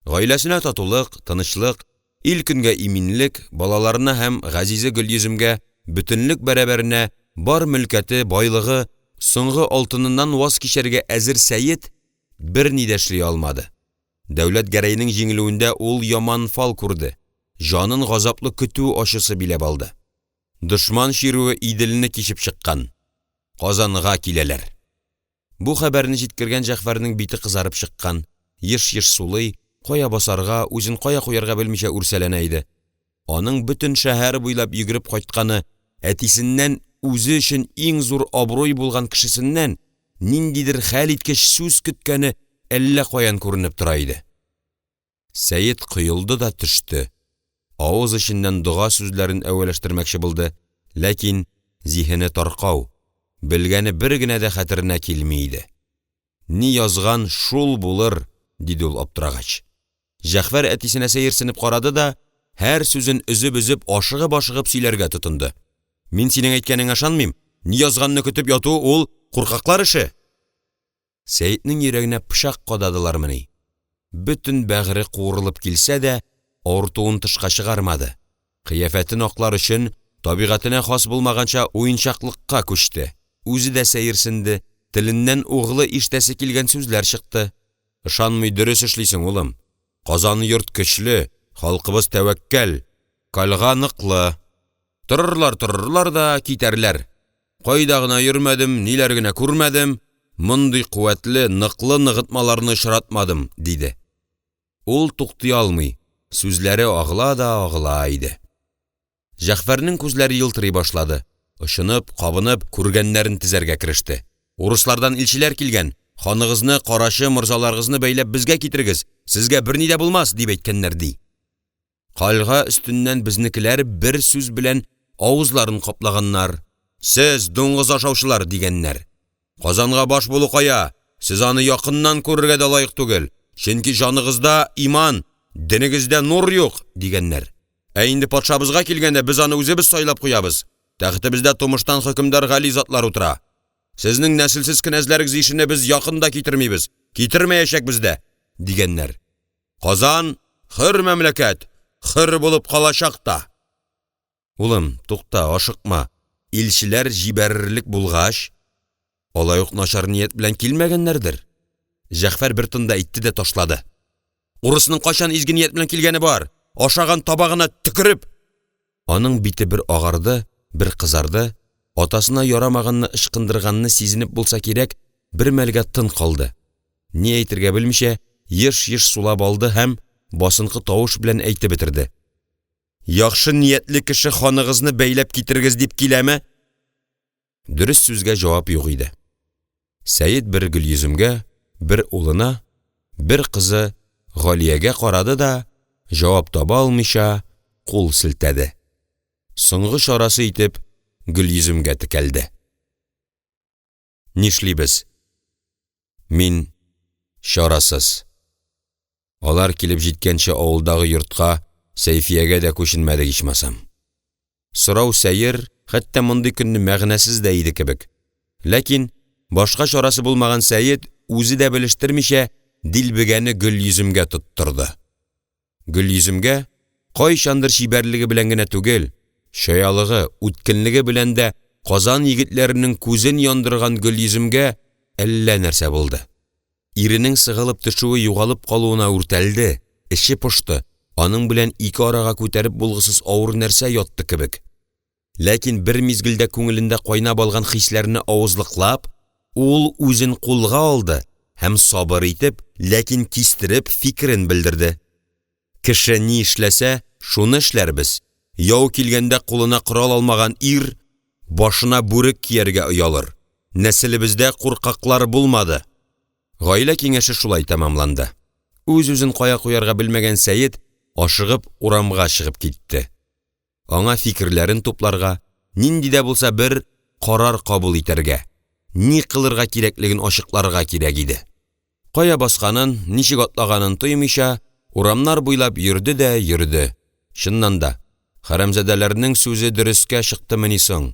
Гаиләсенә татулык, тынычлык, ил-көнгә иминлек, балаларына һәм газизе Гөлйөземгә бөтенлек бәрабәренә бар мөлкәте, байлыгы, соңгы алтыныннан ваз кичәргә әзер Сәет берни дә эшли алмады. Дәүләт-Гәрәйнең җиңелүендә ул яман фал күрде, җанын газаплы көтү ачысы биләп алды. Дошман чирүе Иделне кичеп чыккан, Казанга киләләр. Бу хәбәрне җиткергән Җәгъфәрнең бите кызарып чыккан, еш-еш сулый, кая басарга, үзен кая куярга белмичә үрсәләнә иде. Аның бөтен шәһәр буйлап йөгереп кайтканы, әтисеннән, үзе өчен иң зур абруй булган кешесеннән, ниндидер хәлиткеч сүз көткәне әллә каян күренеп тора иде. Сәет коелды да төште, авыз эченнән дога сүзләрен әвәләштермәкче булды, ләкин зиһене таркау, белгәне бер генә дә хәтеренә килми иде. Ни язган шул булыр,– диде ул аптырагач. Җәгъфәр әтисенә сәерсенеп карады да һәр сүзен өзеп-өзеп, ашыгып-ашыгып сөйләргә тотынды: «Мин синең әйткәнеңә ышанмыйм, ни язганны көтеп яту ул куркаклар эше!» Сәетнең йөрәгенә пычак кададылармыни, бөтен бәгыре куырылып килсә дә, авыртуын тышка чыгармады, кыяфәтен аклар өчен табигатенә хас булмаганча уенчаклыкка күчте, үзе дә сәерсенде, теленнән углы ишетәсе килгән сүзләр чыкты: «Ышанмый дөрес эшлисең, улым. Казан йорт көчле, халкыбыз тәвәккәл, кальга ныклы. Торырлар-торырлар да китәрләр. Кайда гына йөрмәдем, ниләр генә күрмәдем, мондый куәтле, ныклы ныгытмаларны очратмадым»,– диде. Ул туктый алмый, сүзләре агыла да агыла иде. Җәгъфәрнең күзләре елтырый башлады, очынып, кабынып, күргәннәрен тезәргә кереште: «Урыслардан илчеләр килгән, ханыгызны, карачы морзаларыгызны бәйләп безгә китерегез, сезгә берни дә булмас, дип әйткәннәр, ди. Кальга өстеннән безнекеләр бер сүз белән авызларын каплаганнар, сез дуңгыз ашаучылар, дигәннәр. Казанга баш булу кая, сез аны якыннан күрергә дә лаек түгел, чөнки җаныгызда иман, денегездә нур юк, дигәннәр. Ә инде патшабызга килгәндә, без аны үзебез сайлап куябыз, тәхетебездә тумыштан хөкемдар гали затлар утыра. Сезнең нәселсез кенәзләрегез ишене без якын да китермибез, китермәячәкбез дә!» — дигәннәр. «Казан — хөр мәмләкәт, хөр булып калачак та!» «Улым, тукта, ашыкма, илчеләр җибәрерлек булгач, алай ук начар ният белән килмәгәннәрдер?» Җәгъфәр бер тында әйтте дә ташлады: «Урысның кайчан изге ният белән килгәне бар? Ашаган табагына төкереп!» Аның бите бер агарды, бер кызарды, атасына ярамаганны ычкындырганны сизенеп булса кирәк, бер мәлгә тын калды, ни әйтергә белмичә еш-еш сулап алды һәм басынкы тавыш белән әйтеп бетерде: «Яхшы ниятле кеше ханыгызны бәйләп китерегез дип киләме?» Дөрес сүзгә җавап юк иде. Сәет бер Гөлйөземгә, бер улына, бер кызы Галиягә карады да, җавап таба алмыйча, кул селтәде. Соңгы чарасы итеп Гөлйөземгә текәлде. Нишлибез? Мин Чарасыз. Алар килеп җиткәнче авылдагы йортка Сәйфиягә дә күченмәдек ичмасам! Сорау сәер, хәтта мондый көнне мәгънәсез дә иде кебек, ләкин башка чарасы булмаган Сәет үзе дә белештермичә дилбегәне Гөлйөземгә тоттырды. Гөлйөземгә, кайчандыр чибәрлеге белән генә түгел, чаялыгы, үткенлеге белән дә Казан егетләренең күзен яндырган Гөлйөземгә әллә нәрсә булды, иренең сыгылып төшүе, югалып калуына үртәлде, эче пошты, аның белән ике арага күтәреп булгысыз авыр нәрсә ятты кебек. Ләкин бер мизгелдә күңелендә кайнап алган хисләрне авызлыклап, ул үзен кулга алды һәм сабыр итеп, ләкин кистереп фикерен белдерде: «Кеше ни эшләсә, шуны эшләрбез, яу килгәндә кулына корал алмаган ир башына бүрек кияргә оялыр, нәселебездә куркаклар булмады!» Гаилә киңәше шулай тәмамланды. Үз-үзен кая куярга белмәгән Сәет ашыгып урамга чыгып китте. Аңа фикерләрен тупларга, нинди дә булса бер карар кабул итәргә, ни кылырга кирәклеген ачыкларга кирәк иде. Кая басканын, ничек атлаганын тоймыйча, урамнар буйлап йөрде дә йөрде. Чыннан да, хәрәмзадәләрнең сүзе дөрескә чыктымыни соң?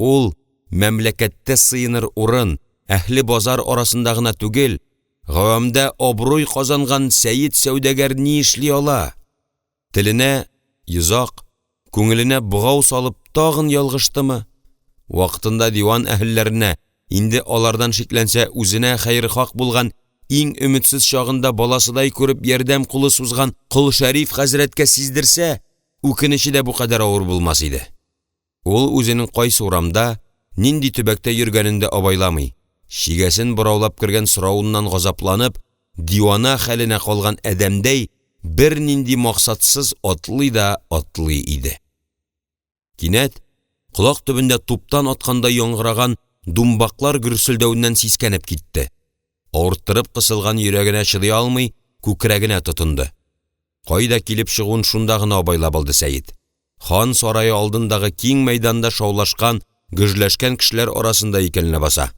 Ул мәмләкәттә сыеныр урын, әһле базар арасында гына түгел, гавамда абруй казанган Сәет сәүдәгәр ни эшли ала? Теленә йозак, күңеленә богау салып тагын ялгыштымы? Вакытында диван әһелләренә, инде алардан шикләнсә, үзенә хәерхаһ булган, иң өметсез чагында баласыдай күреп ярдәм кулы сузган Кол Шәриф хәзрәткә сиздерсә, үкенече дә бу кадәр авыр булмас иде. Ул үзенең кайсы урамда, нинди төбәктә йөргәнен дә абайламый, чигәсен бораулап кергән соравыннан газапланып, дивана хәленә калган адәмдәй бернинди максатсыз атлый да атлый иде. Кинәт колак төбендә туптан аткандай яңгыраган думбаклар гөрселдәвеннән сискәнеп китте, авырттырып кысылган йөрәгенә чыдый алмый күкрәгенә тотынды. Кайда килеп чыгуын шунда гына абайлап алды Сәет, хан сарае алдындагы киң мәйданда шаулашкан, гөжләшкән кешеләр арасында икән ләбаса!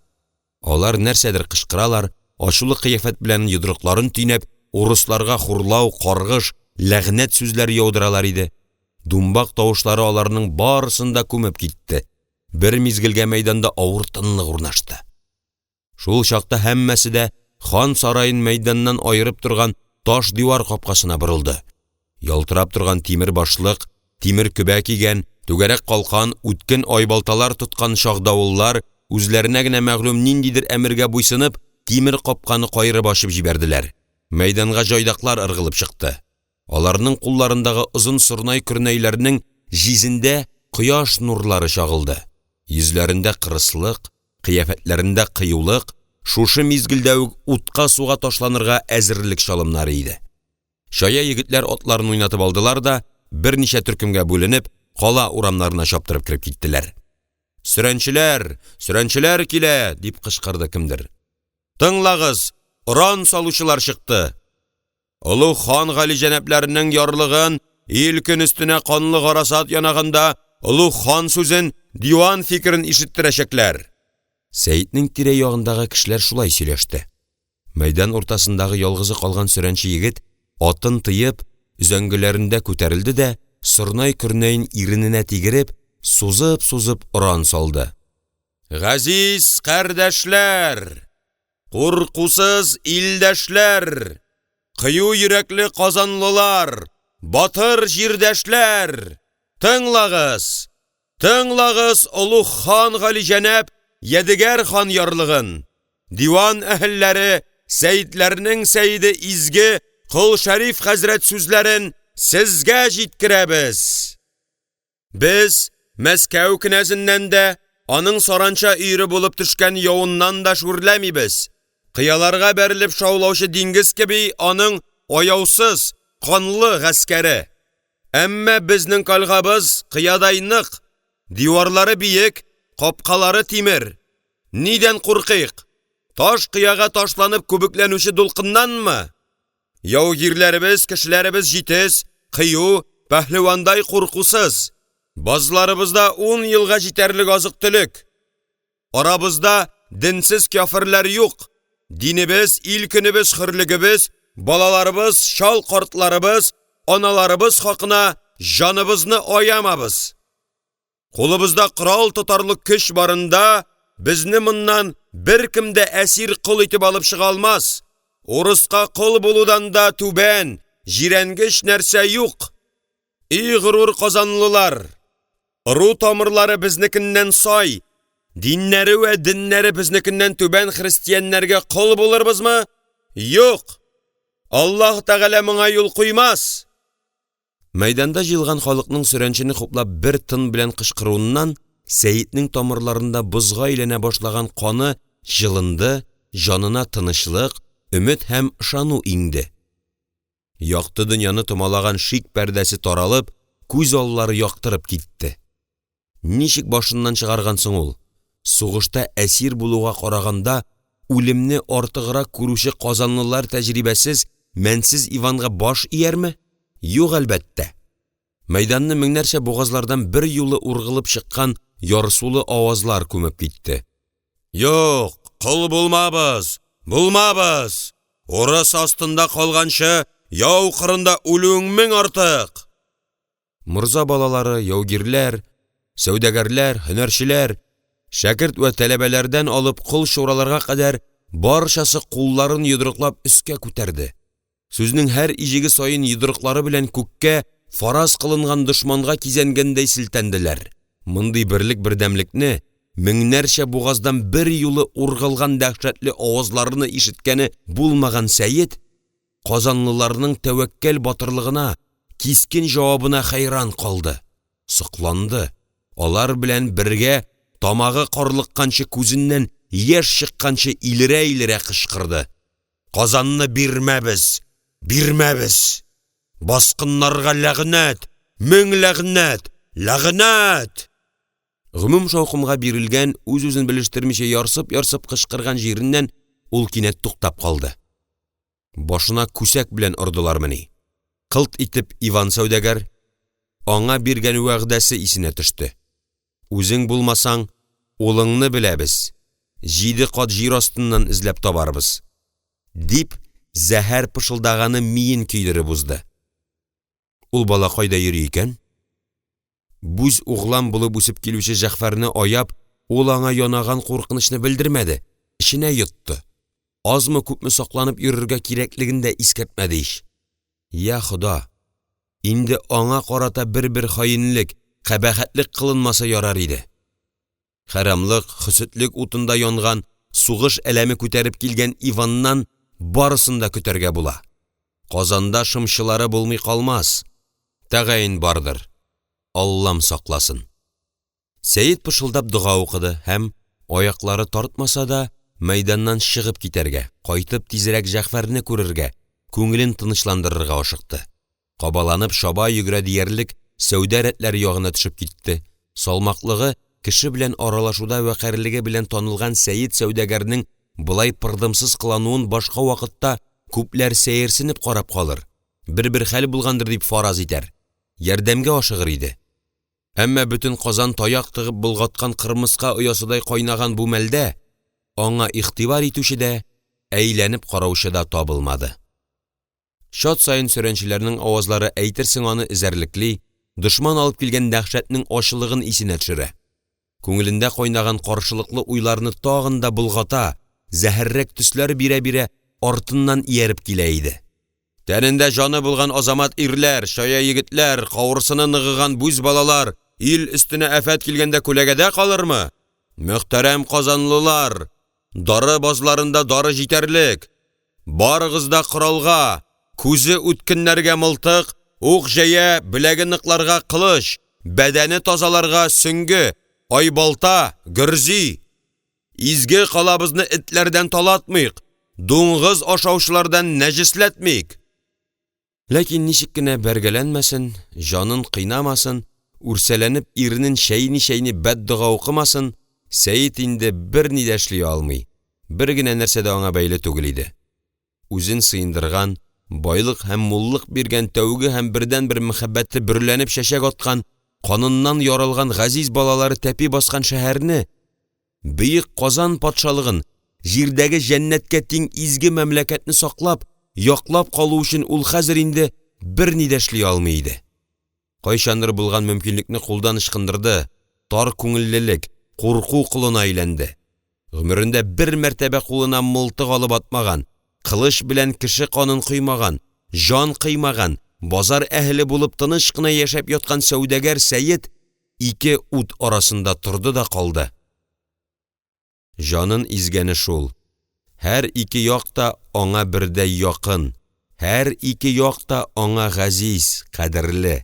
Алар нәрсәдер кычкыралар, ачулы кыяфәт белән йодрыкларын төйнәп, урысларга хурлау, каргыш, ләгънәт сүзләре яудыралар иде. Думбак тавышлары аларның барысын да күмеп китте, бер мизгелгә мәйданда авыр тынлык урнашты. Шул чакта һәммәсе дә хан сараен мәйданнан аерып торган таш дивар капкасына борылды. Ялтырап торган тимер башлык, тимер көбә кигән, түгәрәк калкан, үткен айбалталар тоткан чагдавыллар, үзләренә генә мәгълүм ниндидер әмергә буйсынып, тимер капканы каерып ачып җибәрделәр, мәйданга җайдаклар ыргылып чыкты. Аларның кулларындагы озын сорнай-көрнәйләрнең җизендә кояш нурлары чагылды, йөзләрендә кырыслык, кыяфәтләрендә кыюлык, шушы мизгелдә үк утка-суга ташланырга әзерлек чалымнары иде. Чая егетләр атларын уйнатып алдылар да, берничә төркемгә бүленеп, кала урамнарына чаптырып кереп киттеләр. «Сөрәнчеләр, сөрәнчеләр килә!» — дип кычкырды кемдер. «Тыңлагыз, оран салучылар чыкты! Олуг хан галиҗәнапларының ярлыгын, ил-көн өстенә канлы гарасат янаганда, олуг хан сүзен, диван фикерен ишеттерәчәкләр!» Сәетнең тирә-ягындагы кешеләр шулай сөйләште. Мәйдан уртасындагы ялгызы калган сөрәнче егет атын тыеп, өзәңгеләрендә күтәрелде дә, сорнай-көрнәен ирененә тигереп, сузып-сузып оран салды. «Газиз кардәшләр! Куркусыз илдәшләр! Кыю йөрәкле казанлылар, батыр җирдәшләр, тыңлагыз, тыңлагыз олуг хан галиҗәнап Ядегәр хан ярлыгын, диван әһелләре, сәетләрнең сәеде изге Кол Шәриф хәзрәт сүзләрен сезгә җиткерәбез! Без Мәскәү кенәзеннән дә, аның саранча өере булып төшкән явыннан да шүрләмибез, кыяларга бәрелеп шаулаучы диңгез кеби аның аяусыз, канлы гаскәре! Әмма безнең кальгабыз кыядай нык, диварлары биек, капкалары тимер! Нидән куркыйк, таш кыяга ташланып күбекләнүче дулкыннанмы? Яугирләребез, кешеләребез җитез, кыю, пәһлевандай куркусыз! Базларыбызда ун елга җитәрлек азык-төлек! Арабызда денсез кяферләр юк! Динебез, ил-көнебез, хөрлегебез, балаларыбыз, чал картларыбыз, аналарыбыз хакына җаныбызны аямабыз! Кулыбызда корал тотарлык көч барында безне моннан беркем дә әсир кол итеп алып чыга алмас! Урыска кол булудан да түбән, җирәнгеч нәрсә юк! И горур казанлылар, ыру тамырлары безнекеннән сай, диннәре вә деннәре безнекеннән түбән христианнарга кол булырбызмы? Юк! Аллаһе Тәгалә моңа юл куймас!» Мәйданда җыелган халыкның сөрәнчене хуплап бер тын белән кычкыруыннан Сәетнең тамырларында бозга әйләнә башлаган каны җылынды, җанына тынычлык, өмет һәм ышану иңде. Якты дөньяны томалаган шик пәрдәсе таралып, күз аллары яктырып китте. Ничек башыннан чыгарган соң ул? Сугышта әсир булуга караганда үлемне артыграк күрүче казанлылар тәҗрибәсез, мәнсез Иванга баш иярме? Юк, әлбәттә! Мәйданны меңнәрчә бугазлардан берьюлы ургылып чыккан ярсулы авазлар күмеп китте: – Юк, кол булмабыз, булмабыз! Урыс астында калганчы, яу кырында үлүең мең артык! Морза балалары, яугирләр, сәүдәгәрләр, һөнәрчеләр, шәкерт вә тәләбәләрдән алып кол-чураларга кадәр барчасы кулларын йодрыклап өскә күтәрде, сүзнең һәр иҗеге саен йодрыклары белән күккә, фараз кылынган дошманга кизәнгәндәй селтәнделәр. Мондый берлек-бердәмлекне, меңнәрчә бугаздан берьюлы ургылган дәһшәтле авазларны ишеткәне булмаган Сәет казанлыларның тәвәккәл батырлыгына, кискен җавабына хәйран калды, сокланды, алар белән бергә тамагы карлыкканчы, күзеннән яшь чыкканчы илерә-илерә кычкырды: «Казанны бирмәбез, бирмәбез! Баскыннарга ләгънәт, мең ләгънәт, ләгънәт!» Гомум шаукымга бирелгән, үз-үзен белештермичә ярсып-ярсып кычкырган җиреннән ул кинәт туктап калды. Башына күсәк белән ордылармыни, кылт итеп Иван сәүдәгәр, аңа биргән вәгъдәсе исенә төште: «Үзең булмасаң, улыңны беләбез, җиде кат җир астыннан эзләп табарбыз!» — дип зәһәр пышылдаганы миен көйдереп узды. Ул бала кайда йөри икән? Бүз углан булып үсеп килүче Җәгъфәрне аяп, ул аңа янаган куркынычны белдермәде, эченә йотты, азмы-күпме сакланып йөрергә кирәклеген дә искәртмәде ич! Йа Хода, инде аңа карата бер-бер хаинлек, кабахәтлек кылынмаса ярар иде! Хәрамлык, хөсетлек утында янган, сугыш әләме күтәреп килгән Иваннан барысын да көтәргә була, Казанда шымчылары булмый калмас, тәгаен бардыр, Аллам сакласын! Сәет пышылдап дога укыды һәм аяклары тартмаса да, мәйданнан чыгып китәргә, кайтып тизрәк Җәгъфәрне күрергә, күңелен тынычландырырга ашыкты. Кабаланып чаба-йөгерә диярлек сәүдә рәтләре ягына төшеп китте, салмаклыгы, кеше белән аралашуда вәкарьлеге белән танылган Сәет сәүдәгәрнең болай пырдымсыз кылануын башка вакытта күпләр сәерсенеп карап калыр, бер-бер хәл булгандыр дип фараз итәр, ярдәмгә ашыгыр иде. Әмма бөтен Казан таяк тыгып болгаткан кырмыска оясыдай кайнаган бу мәлдә аңа игътибар итүче дә, әйләнеп караучы да табылмады. Чат саен сөрәнчеләрнең авазлары әйтерсең аны эзәрлекли, дошман алып килгән дәһшәтнең ачылыгын исенә төшерә, күңелендә кайнаган каршылыклы уйларны тагын да болгата, зәһәррәк төсләр бирә-бирә артыннан ияреп килә иде. Тәнендә җаны булган азамат ирләр, чая егетләр, кавырсыны ныгыган бүз балалар ил өстенә афәт килгәндә күләгәдә калырмы? Мөхтәрәм казанлылар, дары базларында дары җитәрлек, барыгыз да коралга, күзе үткеннәргә мылтык, ук-җәя, беләге ныкларга кылыч, бәдәне тазаларга сөңге, айбалта, гөрзи! Изге калабызны этләрдән талатмыйк, дуңгыз ашаучылардан нәҗесләтмик! Ләкин ничек кенә бәргәләнмәсен, җанын кыйнамасын, үрсәләнеп иренен чәйни-чәйни бәддога укымасын, Сәет инде берни дә эшли алмый, бер генә нәрсә дә аңа бәйле түгел иде. Үзен сыендырган, байлык һәм муллык биргән тәүге һәм бердәнбер мәхәббәте бөреләнеп чәчәк аткан, каныннан яралган газиз балалары тәпи баскан шәһәрне, бөек Казан патшалыгын җирдәге җәннәткә тиң изге мәмләкәтне саклап, яклап калу өчен ул хәзер инде берни дә эшли алмый иде. Кайчандыр булган мөмкинлекне кулдан ычкындырды, тар күңеллелек, курку колына әйләнде. Гомерендә бер мәртәбә кулына мылтык алып атмаган, кылыч белән кеше канын коймаган, җан кыймаган, базар әһеле булып тыныч кына яшәп яткан сәүдәгәр Сәет ике ут арасында торды да калды. Җанын изгәне шул, һәр ике як та аңа бердәй якын, һәр ике як та аңа газиз, кадерле.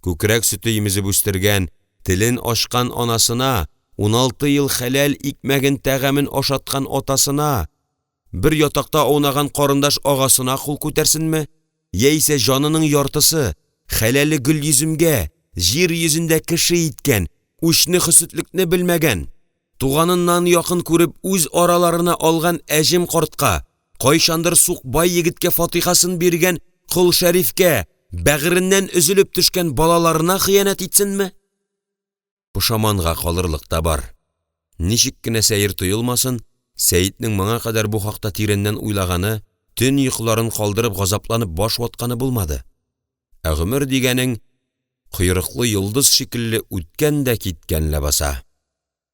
Күкрәк сөте имезеп үстергән, телен ачкан анасына, уналты ел хәләл икмәген тәгамен ашаткан атасына, бер ятакта аунаган карындаш агасына кул күтәрсенме, яисә җанының яртысы, хәләле Гөлйөземгә, җир йөзендә кеше иткән, үчне-хөсетлекне белмәгән, туганыннан якын күреп үз араларына алган Әҗем картка, кайчандыр сукбай егеткә фатихасын биргән Кол Шәрифкә, бәгыреннән өзелеп төшкән балаларына хыянәт итсенме? Пошаманга калырлык та бар, ничек кенә сәер тоелмасын, Сәетнең моңа кадәр бу хакта тирәннән уйлаганы, төн йокыларын калдырып газапланып баш ватканы булмады. Ә гомер дигәнең койрыклы йолдыз шикелле үткән дә киткән ләбаса!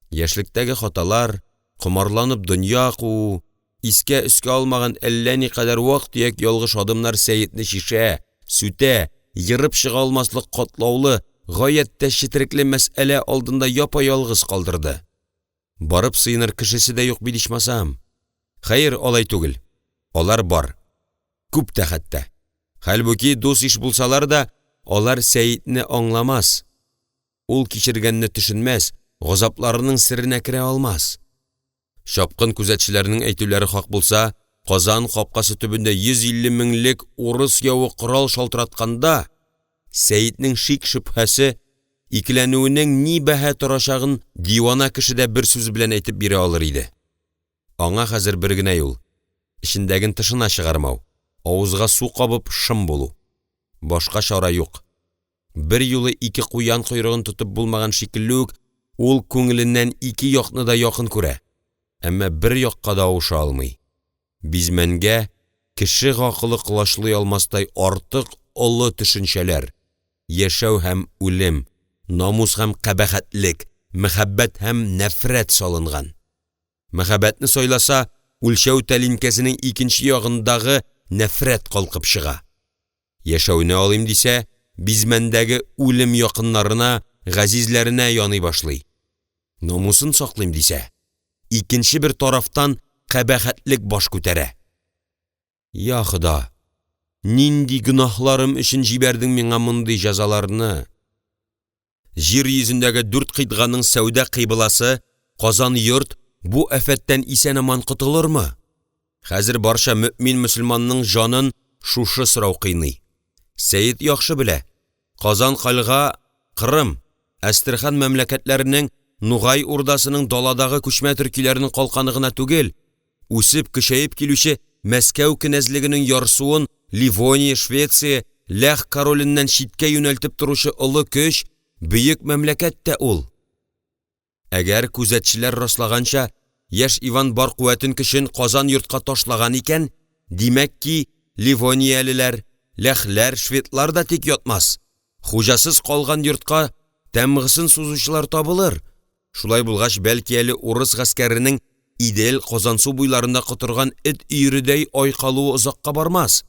Яшьлектәге хаталар, комарланып дөнья куу, искә-өскә алмаган әллә никадәр вак-төяк ялгыш адымнар Сәетне чишә, сүтә, ерып чыга алмаслык катлаулы, гаять тә четерекле мәсьәлә алдында япа-ялгыз калдырды. Барып сыеныр кешесе дә юк бит ичмасам! Хәер, алай түгел, алар бар, күп тә хәтта! Хәлбуки дус-иш булсалар да, алар Сәетне аңламас, ул кичергәнне төшенмәс, газапларының серенә керә алмас. Чапкын күзәтчеләрнең әйтүләре хак булса, Казан капкасы төбендә 150 меңлек урыс явы корал шалтыратканда Сәетнең шик-шөбһәсе, икеләнүенең ни бәһа торачагын дивана кеше дә бер сүз белән әйтеп бирә алыр иде. Аңа хәзер бер генә юл — эчендәген тышына чыгармау, авызга су кабып шым булу. Башка чара юк. Берьюлы ике куян койрыгын тотып булмаган шикелле үк, ул күңеленнән ике якны да якын күрә, әмма бер якка да авыша алмый. Бизмәнгә кеше гакылы колачлый алмастай артык олы төшенчәләр — яшәү һәм үлем, намус һәм кабахәтлек, мәхәббәт һәм нәфрәт салынган. Мәхәббәтне сайласа, үлчәү тәлинкәсенең икенче ягындагы нәфрәт калкып чыга. Яшәүне алыйм дисә, бизмәндәге үлем якыннарына, газизләренә яный башлый. Намусын саклыйм дисә, икенче бер тарафтан кабахәтлек баш күтәрә. Я Хода, нинди гөнаһларым өчен җибәрдең миңа мондый җәзаларны? Җир йөзендәге дүрт кыйтганың сәүдә кыйбласы Казан йорт бу афәттән исән-аман котылырмы? Хәзер барча мөэмин-мөселманның җанын шушы сорау кыйный. Сәет яхшы белә, Казан-кальга Кырым, Әстерхан мәмләкәтләренең, Нугай урдасының даладагы күчмә төркиләрнең калканы гына түгел, үсеп, көчәеп килүче Мәскәү кенәзлегенең ярсуын Ливония, Швеция, Ләх короленнән читкә юнәлтеп торучы олы көч, бөек мәмләкәт тә ул! Әгәр күзәтчеләр раслаганча, яшь Иван бар куәтен-көчен Казан йортка ташлаган икән, димәк ки, ливониялеләр, ләхләр, шведлар да тик ятмас, хуҗасыз калган йортка тәмгысын сузучылар табылыр, шулай булгач, бәлки әле урыс гаскәренең Идел, Казансу буйларында котырган эт өередәй айкалуы озакка бармас,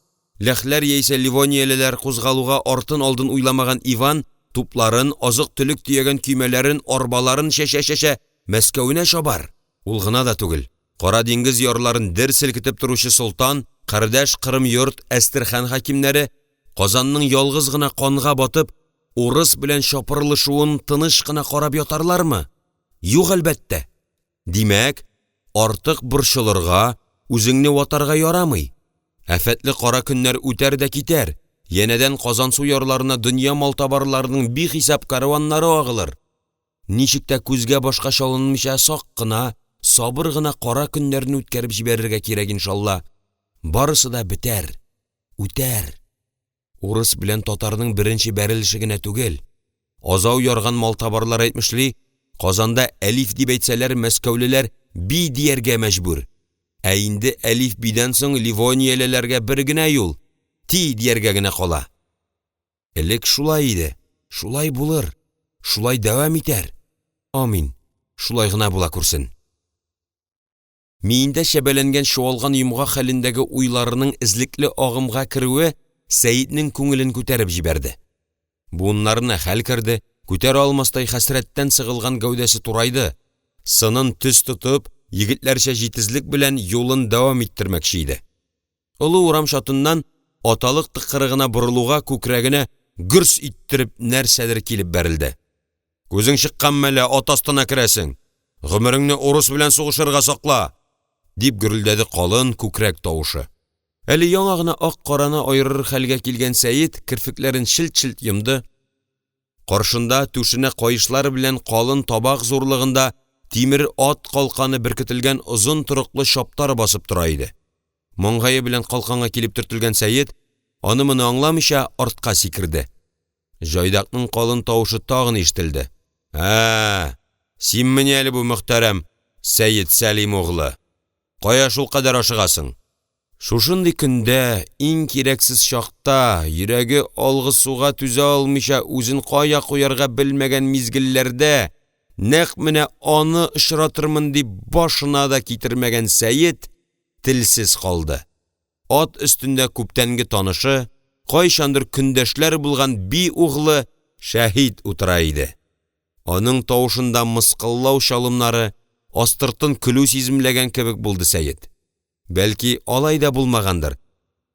ләхләр яисә ливониялеләр кузгалуга артын-алдын уйламаган Иван тупларын, азык-төлек төягән көймәләрен, арбаларын чәчә-чәчә Мәскәвенә чабар, ул гына да түгел, Кара диңгез ярларын дер селкетеп торучы солтан, кардәш Кырым йорт, Әстерхан хакимнәре Казанның ялгыз гына канга батып, урыс белән чапырылышуын тыныч кына карап ятарлармы? Юк, әлбәттә! Димәк, артык борчылырга, үзеңне ватарга ярамый, афәтле кара көннәр үтәр дә китәр, янәдән Казансу ярларына дөнья малтабарларының бихисап кәрваннары агылыр. Ничек тә күзгә-башка чалынмыйча сак кына, сабыр гына кара көннәрне үткәреп җибәрергә кирәк, иншалла! Барысы да бетәр, үтәр. Урыс белән татарның беренче бәрелеше генә түгел. Азау ярган малтабарлар әйтмешли, Казанда әлиф дип әйтсәләр, мәскәүлеләр би дияргә мәҗбүр. Ә инде әлиф-бидән соң ливониялеләргә бер генә юл — «ти» дияргә генә кала. Элек шулай иде, шулай булыр, шулай дәвам итәр, амин, шулай гына була күрсен! Миендә чәбәләнгән чуалган йомгак хәлендәге уйларының эзлекле агымга керүе Сәетнең күңелен күтәреп җибәрде, буыннарына хәл керде, күтәрә алмастай хәсрәттән сыгылган гәүдәсе турайды, сынын төз тотып, егетләрчә җитезлек белән юлын дәвам иттермәкче иде, Олы урам чатыннан аталык тыкрыгына борылуга, күкрәгенә гөрс иттереп нәрсәдер килеп бәрелде: «Күзең чыкканмы әллә, ат астына керәсең, гомереңне урыс белән сугышырга сакла!» — дип гөрелдәде калын күкрәк тавышы. Әле яңа гына ак-караны аерыр хәлгә килгән Сәет керфекләрен челт-челт йомды, каршында түшенә каешлар белән калын табак зурлыгында тимер ат калканы беркетелгән озын торыклы чаптар басып тора иде. Маңгае белән калканга килеп төртелгән Сәет, аны-моны аңламыйча, артка сикерде. Җайдакның калын тавышы тагын ишетелде: – Ә-ә, синмени әле бу, мөхтәрәм Сәет Сәлим углы? Кая шулкадәр ашыгасың? Шушындый көндә, иң кирәксез чакта, йөрәге алгысуга түзә алмыйча үзен кая куярга белмәгән мизгелләрдә нәкъ менә аны очратырмын дип башына да китермәгән Сәет телсез калды: ат өстендә күптәнге танышы, кайчандыр көндәшләр булган би углы Шәһит утыра иде. Аның тавышында мыскыллау чалымнары, астыртын көлү сиземләгән кебек булды Сәет. Бәлки алай да булмагандыр,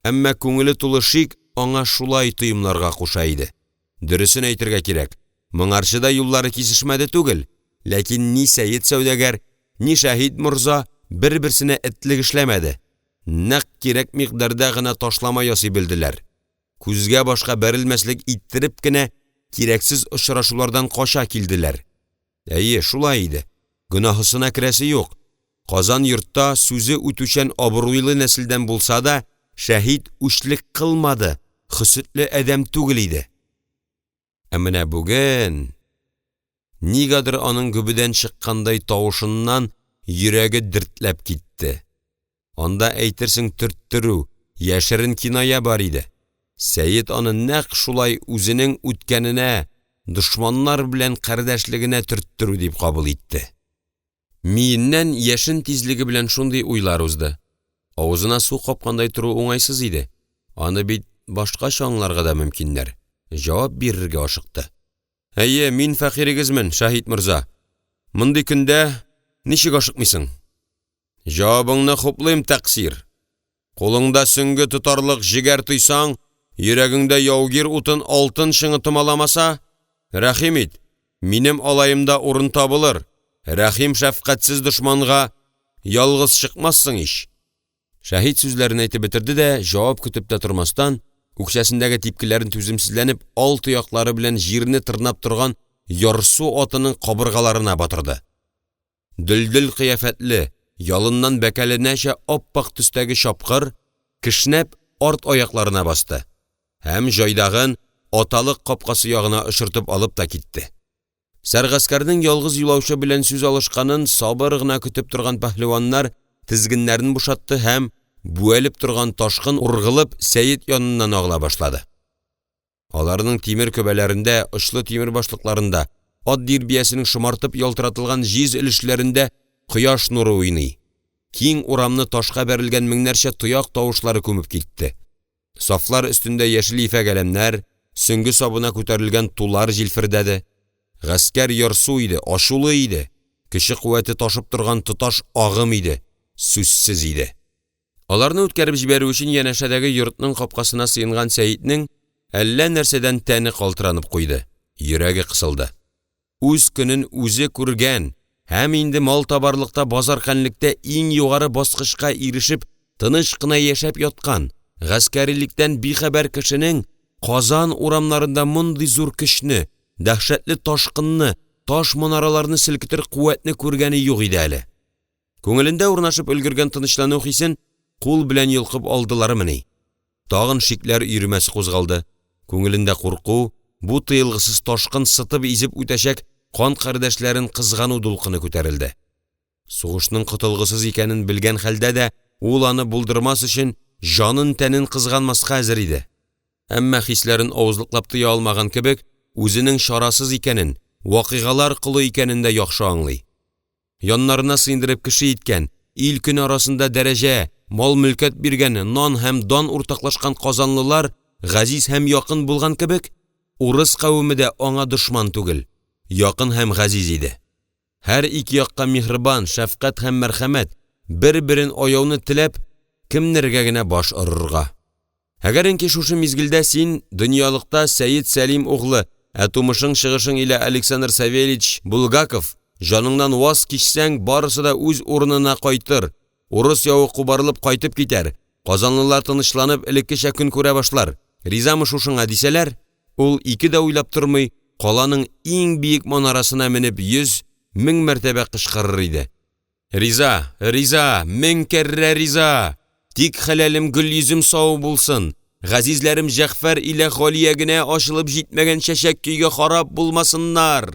әмма күңеле тулы шик аңа шулай тоемларга куша иде. Дөресен әйтергә кирәк, моңарчы да юллары кисешмәде түгел, ләкин ни Сәет сәүдәгәр, ни Шәһит морза бер-берсенә этлек эшләмәде, нәкъ кирәк микъдарда гына ташлама ясый белделәр, күзгә-башка бәрелмәслек иттереп кенә кирәксез очрашулардан кача килделәр. Әйе, шулай иде, гөнаһысына керәсе юк, Казан йортта сүзе үтүчән абруйлы нәселдән булса да, Шәһит үчлек кылмады, хөсетле адәм түгел иде. Ә менә бүген… Нигәдер аның гөбедән чыккандай тавышыннан йөрәге дертләп китте, анда әйтерсең төрттерү, яшерен киная бар иде, Сәет аны нәкъ шулай үзенең үткәненә, дошманнар белән кардәшлегенә төрттерү дип кабул итте. Миеннән яшен тизлеге белән шундый уйлар узды, авызына су капкандай тору уңайсыз иде, аны бит башкача аңларга да мөмкиннәр, җавап бирергә ашыкты: – Әйе, мин фәкыйрегезмен, Шәһит морза, мондый көндә ничек ашыкмыйсың?– Җавабыңны хуплыйм, тәкъсир. Кулыңда сөңге тотарлык җегәр тойсаң, йөрәгеңдә яугир утын алтын чыңы томаламаса, рәхим ит, минем алаемда урын табылыр, рәхим-шәфкатьсез дошманга ялгыз чыкмассың ич! Шәһит сүзләрен әйтеп бетерде дә, җавап көтеп тә тормастан, үкчәсендәге типкеләрен түземсезләнеп ал тояклары белән җирне тырнап торган ярсу атының кабыргаларына батырды. Дөлдөл кыяфәтле, ялыннан бәкәленәчә ап-ак төстәге чапкыр, кешнәп, арт аякларына басты һәм җайдагын аталык капкасы ягына очыртып алып та китте. Сәргаскәрнең ялгыз юлаучы белән сүз алышканын сабыр гына көтеп торган пәһлеваннар тезгеннәрен бушатты һәм бүәлеп торган ташкын ургылып Сәет яныннан агыла башлады. Аларның тимер көбәләрендә, очлы тимер башлыкларында, ат дирбиясенең шомартып ялтыратылган җиз өлешләрендә кояш нуры уйный, киң урамны ташка бәрелгән меңнәрчә тояк тавышлары күмеп китте. Сафлар өстендә яшел ефәк әләмнәр, сөңге сабына күтәрелгән тулар җилфердәде. Гаскәр ярсу иде, ачулы иде, көче-куәте ташып торган тоташ агым иде, сүзсез иде. Аларны үткәреп җибәрү өчен янәшәдәге йортның капкасына сыенган Сәетнең әллә нәрсәдән тәне калтыранып куйды, йөрәге кысылды. Үз көнен үзе күргән һәм инде малтабарлыкта, базарканлыкта иң югары баскычка ирешеп тыныч кына яшәп яткан, гаскәрилектән бихәбәр кешенең Казан урамнарында мондый зур көчне, дәһшәтле ташкынны, таш манараларны селкетер куәтне күргәне юк иде әле. Күңелендә урнашып өлгергән тынычлану хисен кул белән йолкып алдылармыни?! Тагын шикләр өермәсе кузгалды, күңелендә курку, бу тыелгысыз ташкын сытып-изеп үтәчәк кан кардәшләрен кызгану дулкыны күтәрелде. Сугышның котылгысыз икәнен белгән хәлдә дә ул аны булдырмас өчен җанын-тәнен кызганмаска әзер иде. Әмма хисләрен авызлыклап тыя алмаган кебек, үзенең чарасыз икәнен, вакыйгалар колы икәнен дә яхшы аңлый: яннарына сыендырып кеше иткән, ил-көн арасында дәрәҗә, мал-мөлкәт биргән, нан һәм дан уртаклашкан казанлылар газиз һәм якын булган кебек, урыс кавеме дә аңа дошман түгел, якын һәм газиз иде. Һәр ике якка миһербан, шәфкать һәм мәрхәмәт, бер-берен аяуны теләп кемнәргә генә баш орырга?! Әгәренки шушы мизгелдә син дөньялыкта Сәет Сәлим углы, ә тумышың-чыгышың илә Александр Савельич Булгаков, җаныңнан ваз кичсәң, барысы да үз урынына кайтыр, урыс явы кубарылып кайтып китәр, казанлылар тынычланып элеккечә көн күрә башлар, ризамы шушыңа, дисәләр, ул ике дә уйлап тормый каланың иң биек манарасына менеп йөз, мең мәртәбә кычкырыр иде: «Риза, риза, мең кәррә риза, тик хәләлем Гөлйөзем сау булсын, газизләрем Җәгъфәр илә Галия генә ачылып җитмәгән чәчәк көйгә харап булмасыннар!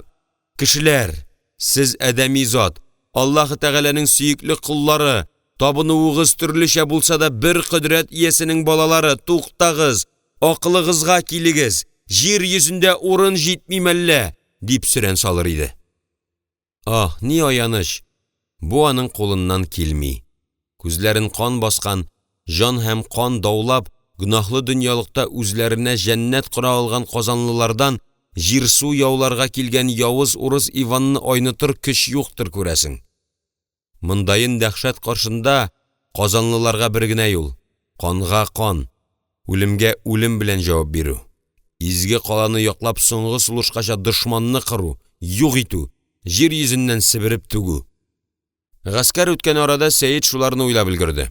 Кешеләр, сез адәми зат, Аллаһы Тәгаләнең сөекле коллары, табынуыгыз төрлечә булса да, бер кодрәт иясенең балалары, туктагыз, акылыгызга килегез, җир йөзендә урын җитмиме әллә?» — дип сөрән салыр иде. Аһ, ни аяныч, бу аның кулыннан килми, күзләрен кан баскан, җан һәм кан даулап, гөнаһлы дөньялыкта үзләренә җәннәт кора алган казанлылардан җир-су яуларга килгән явыз урыс Иванны айнытыр көч юктыр, күрәсең. Мондаен дәһшәт каршында казанлыларга бер генә юл — канга кан, үлемгә үлем белән җавап бирү, изге каланы яклап соңгы сулышкача дошманны кыру, юк итү, җир йөзеннән себереп түгү. Гаскәр үткән арада Сәет шуларны уйлап өлгерде.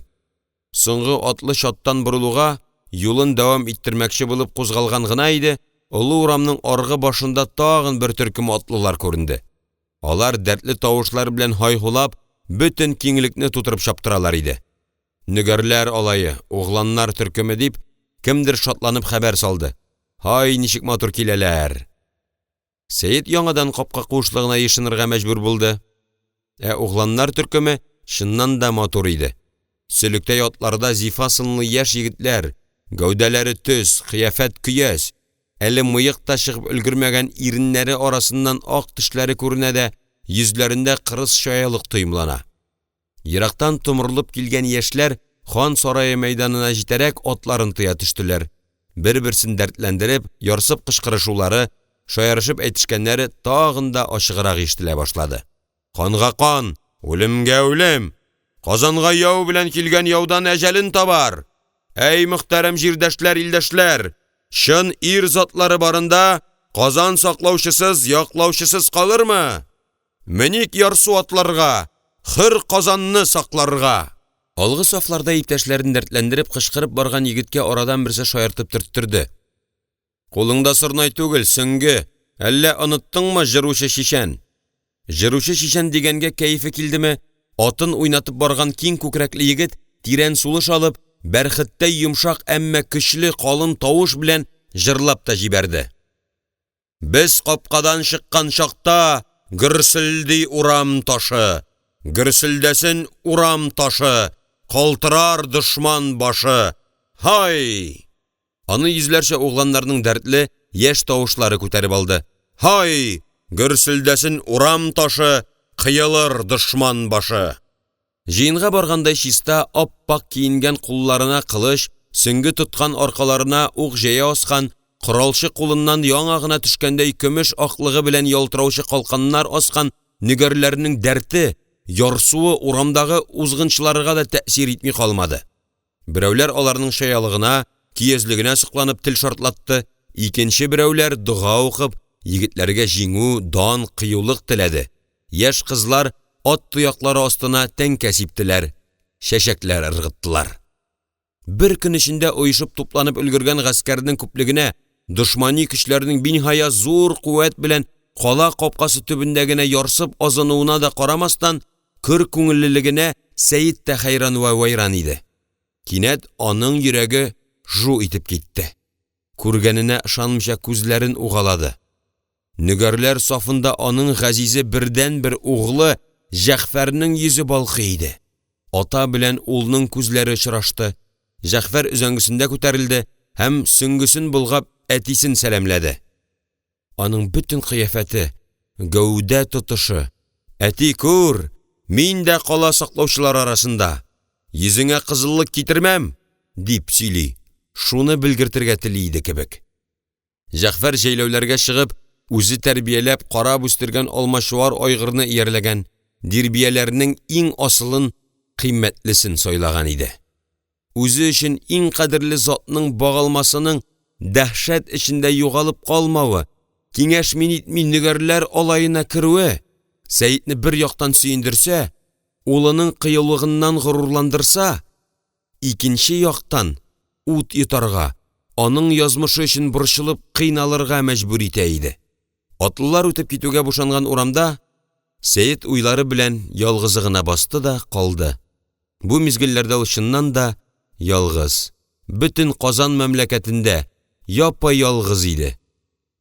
Соңгы атлы чаттан борылуга, юлын дәвам иттермәкче булып кузгалган гына иде, Олы урамның аргы башында тагын бер төркем атлылар күренде. Алар дәртле тавышлар белән һай-һулап, бөтен киңлекне тутырып чаптыралар иде. «Нөгәрләр алае, угланнар төркеме»,– дип, кемдер шатланып хәбәр салды. «Һай, ничек матур киләләр!» Сәет яңадан капка куышлыгына ешынырга мәҗбүр булды. Ә угланнар төркеме чыннан да матур иде: сөлектәй атларда зифа сынлы яшь егетләр, гәүдәләре төз, кыяфәт көяз, әле мыек та чыгып өлгермәгән иреннәре арасыннан ак тешләре күренә дә, йөзләрендә кырыс чаялык тоемлана. Ерактан томырылып килгән яшьләр хан сарае мәйданына җитәрәк атларын тыя төштеләр, бер-берсен дәртләндереп, ярсып кычкырышулары, шаярышып әйтешкәннәре тагын да ачыграк ишетелә башлады: – Канга кан, үлемгә үлем! Казанга яу белән килгән яудан әҗәлен табар! Әй, мөхтәрәм җирдәшләр, илдәшләр, чын ир затлары барында Казан саклаучысыз, яклаучысыз калырмы? Меник ярсу атларга, хөр Казанны сакларга! Алгы сафларда иптәшләрен дәртләндереп кычкырып барган егеткә арадан берсе шаяртып төрттерде: – Кулыңда сорнай түгел, сөңге, әллә оныттыңмы, җыручы чичән? Җыручы чичән дигәнгә кәефе килдеме, атын уйнатып барган киң күкрәкле егет тирән сулыш алып, бәрхеттәй йомшак, әмма көчле, калын тавыш белән җырлап та җибәрде: Без капкадан чыккан чакта Гөрселди урам ташы. Гөрселдәсен урам ташы, Калтырар дошман башы, Һай! Аны йөзләрчә угланнарның дәртле, яшь тавышлары күтәреп алды: Һай, гөрселдәсен урам ташы, Кыелыр дошман башы! Җыенга баргандай чиста, ап-ак киенгән, кулларына кылыч, сөңге тоткан, аркаларына ук-җәя аскан, коралчы кулыннан яңа гына төшкәндәй көмеш аклыгы белән ялтыраучы калканнар аскан нөгәрләрнең дәрте, ярсуы урамдагы узгынчыларга да тәэсир итми калмады, берәүләр аларның чаялыгына, көязлегенә сокланып тел шартлатты, икенче берәүләр дога укып егетләргә җиңү, дан, кыюлык теләде, яшь кызлар ат тояклары астына тәңкә сиптеләр, чәчәкләр ыргыттылар. Бер көн эчендә оешып тупланып өлгергән гаскәрнең күплегенә, дошмани көчләрнең биниһая зур куәт белән кала капкасы төбендә генә ярсып азынуына да карамастан, көр күңеллелегенә Сәет тә хәйран вә вәйран иде. Кинәт аның йөрәге жу итеп китте, күргәненә ышанмыйча күзләрен угалады: нөгәрләр сафында аның газизе, бердәнбер углы Җәгъфәрнең йөзе балкый иде. Ата белән улның күзләре очрашты, Җәгъфәр өзәңгесендә күтәрелде һәм сөңгесен болгап әтисен сәламләде. Аның бөтен кыяфәте, гәүдә тотышы: «Әти, күр, мин дә кала саклаучылар арасында, йөзеңә кызыллык китермәм!» — дип сөйли, шуны белгертергә тели иде кебек. Җәгъфәр җәйләүләргә чыгып үзе тәрбияләп, карап үстергән алмачуар айгырны иярләгән, дирбияләрнең иң асылын, кыйммәтлесен сайлаган иде. Үзе өчен иң кадерле затның багалмасының дәһшәт эчендә югалып калмавы, киңәшми-нитми нөгәрләр алаена керүе Сәетне бер яктан сөендерсә, улының кыюлыгыннан горурландырса, икенче яктан ут йотарга, аның язмышы өчен борчылып кыйналырга мәҗбүр итә иде. Атлылар үтеп китүгә бушанган урамда Сәет уйлары белән ялгызы гына басты да калды. Бу мизгелләрдә ул чыннан да ялгыз, бөтен Казан мәмләкәтендә япа-ялгыз иде,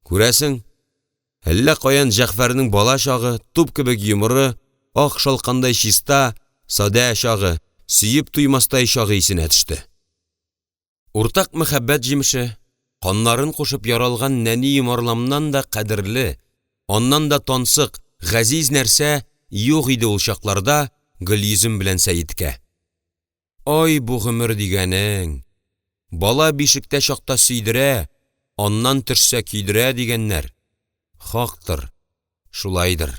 күрәсең, әллә каян Җәгъфәрнең бала чагы, туп кебек йомры, ак шалкандай чиста, садә чагы, сөеп туймастай чагы исенә төште. Уртак мәхәббәт җимеше, каннарын кушып яралган нәни йомарламнан да кадерле, аннан да тансык, газиз нәрсә юк иде ул чакларда Гөлйөзем белән Сәеткә. Ай бу гомер дигәнең, бала бишектә чакта сөйдерә, аннан төшсә көйдерә дигәннәр, хактыр, шулайдыр.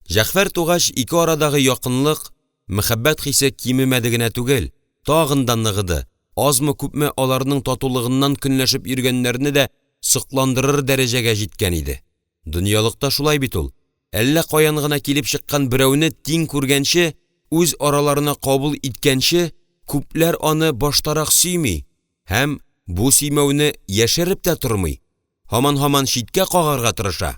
Җәгъфәр тугач, ике арадагы якынлык, мәхәббәт хисе кимемәде генә түгел, тагын да ныгыды, азмы-күпме аларның татулыгыннан көнләшеп йөргәннәрне дә сокландырыр дәрәҗәгә җиткән иде. Дөньялыкта шулай бит ул, әллә каян гына килеп чыккан берәүне тиң күргәнче, үз араларына кабул иткәнче күпләр аны баштарак сөйми һәм бу сөймәүне яшереп тә тормый, һаман-һаман читкә кагарга тырыша,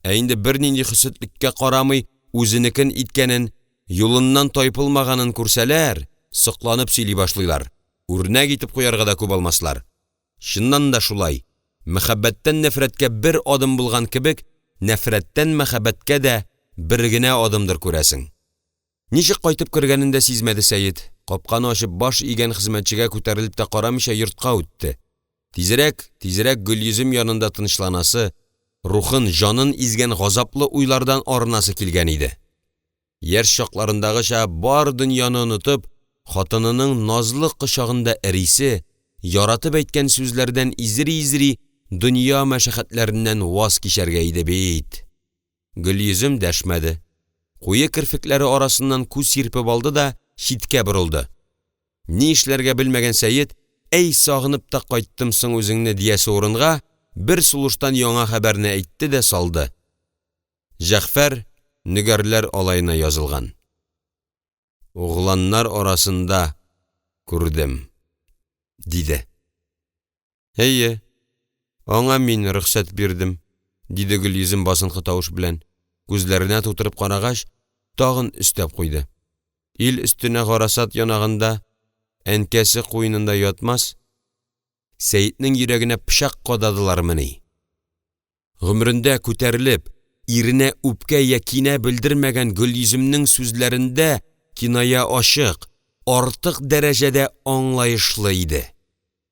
ә инде бернинди хөсетлеккә карамый үзенекен иткәнен, юлыннан тайпылмаганын күрсәләр, сокланып сөйли башлыйлар, үрнәк итеп куярга да күп алмаслар. Чыннан да шулай, мәхәббәттән нәфрәткә бер адым булган кебек, нәфрәттән мәхәббәткә дә бер генә адымдыр, күрәсең. Ничек кайтып кергәнен дә сизмәде Сәет, капканы ачып баш игән хезмәтчегә күтәрелеп тә карамыйча йортка үтте. Тизрәк, тизрәк Гөлйөзем янында тынычланасы, рухын, җанын изгән газаплы уйлардан арынасы килгән иде. Яшь чакларындагыча бар дөньяны онытып, хатынының назлы кочагында эрисе, яратып әйткән сүзләрдән изри-изри дөнья мәшәкатьләреннән ваз кичәргә иде бит! Гөлйөзем дәшмәде, куе керфекләре арасыннан күз сирпеп алды да читкә борылды. Ни эшләргә белмәгән Сәет: «Әй сагынып та кайттым соң үзеңне!» — диясе урынга, бер сулыштан яңа хәбәрне әйтте дә салды: «Җәгъфәр нөгәрләр алаена язылган. Угланнар арасында күрдем», — диде. «Әйе, аңа мин рөхсәт бирдем»,– диде Гөлйөзем басынкы тавыш белән, күзләренә тутырып карагач, тагын өстәп куйды: «Ил өстенә гарасат янаганда әнкәсе куенында ятмас!» Сәетнең йөрәгенә пычак кададылармыни?! Гомерендә күтәрелеп, иренә үпкә я кинә белдермәгән Гөлйөземнең сүзләрендә киная ачык, артык дәрәҗәдә аңлаешлы иде.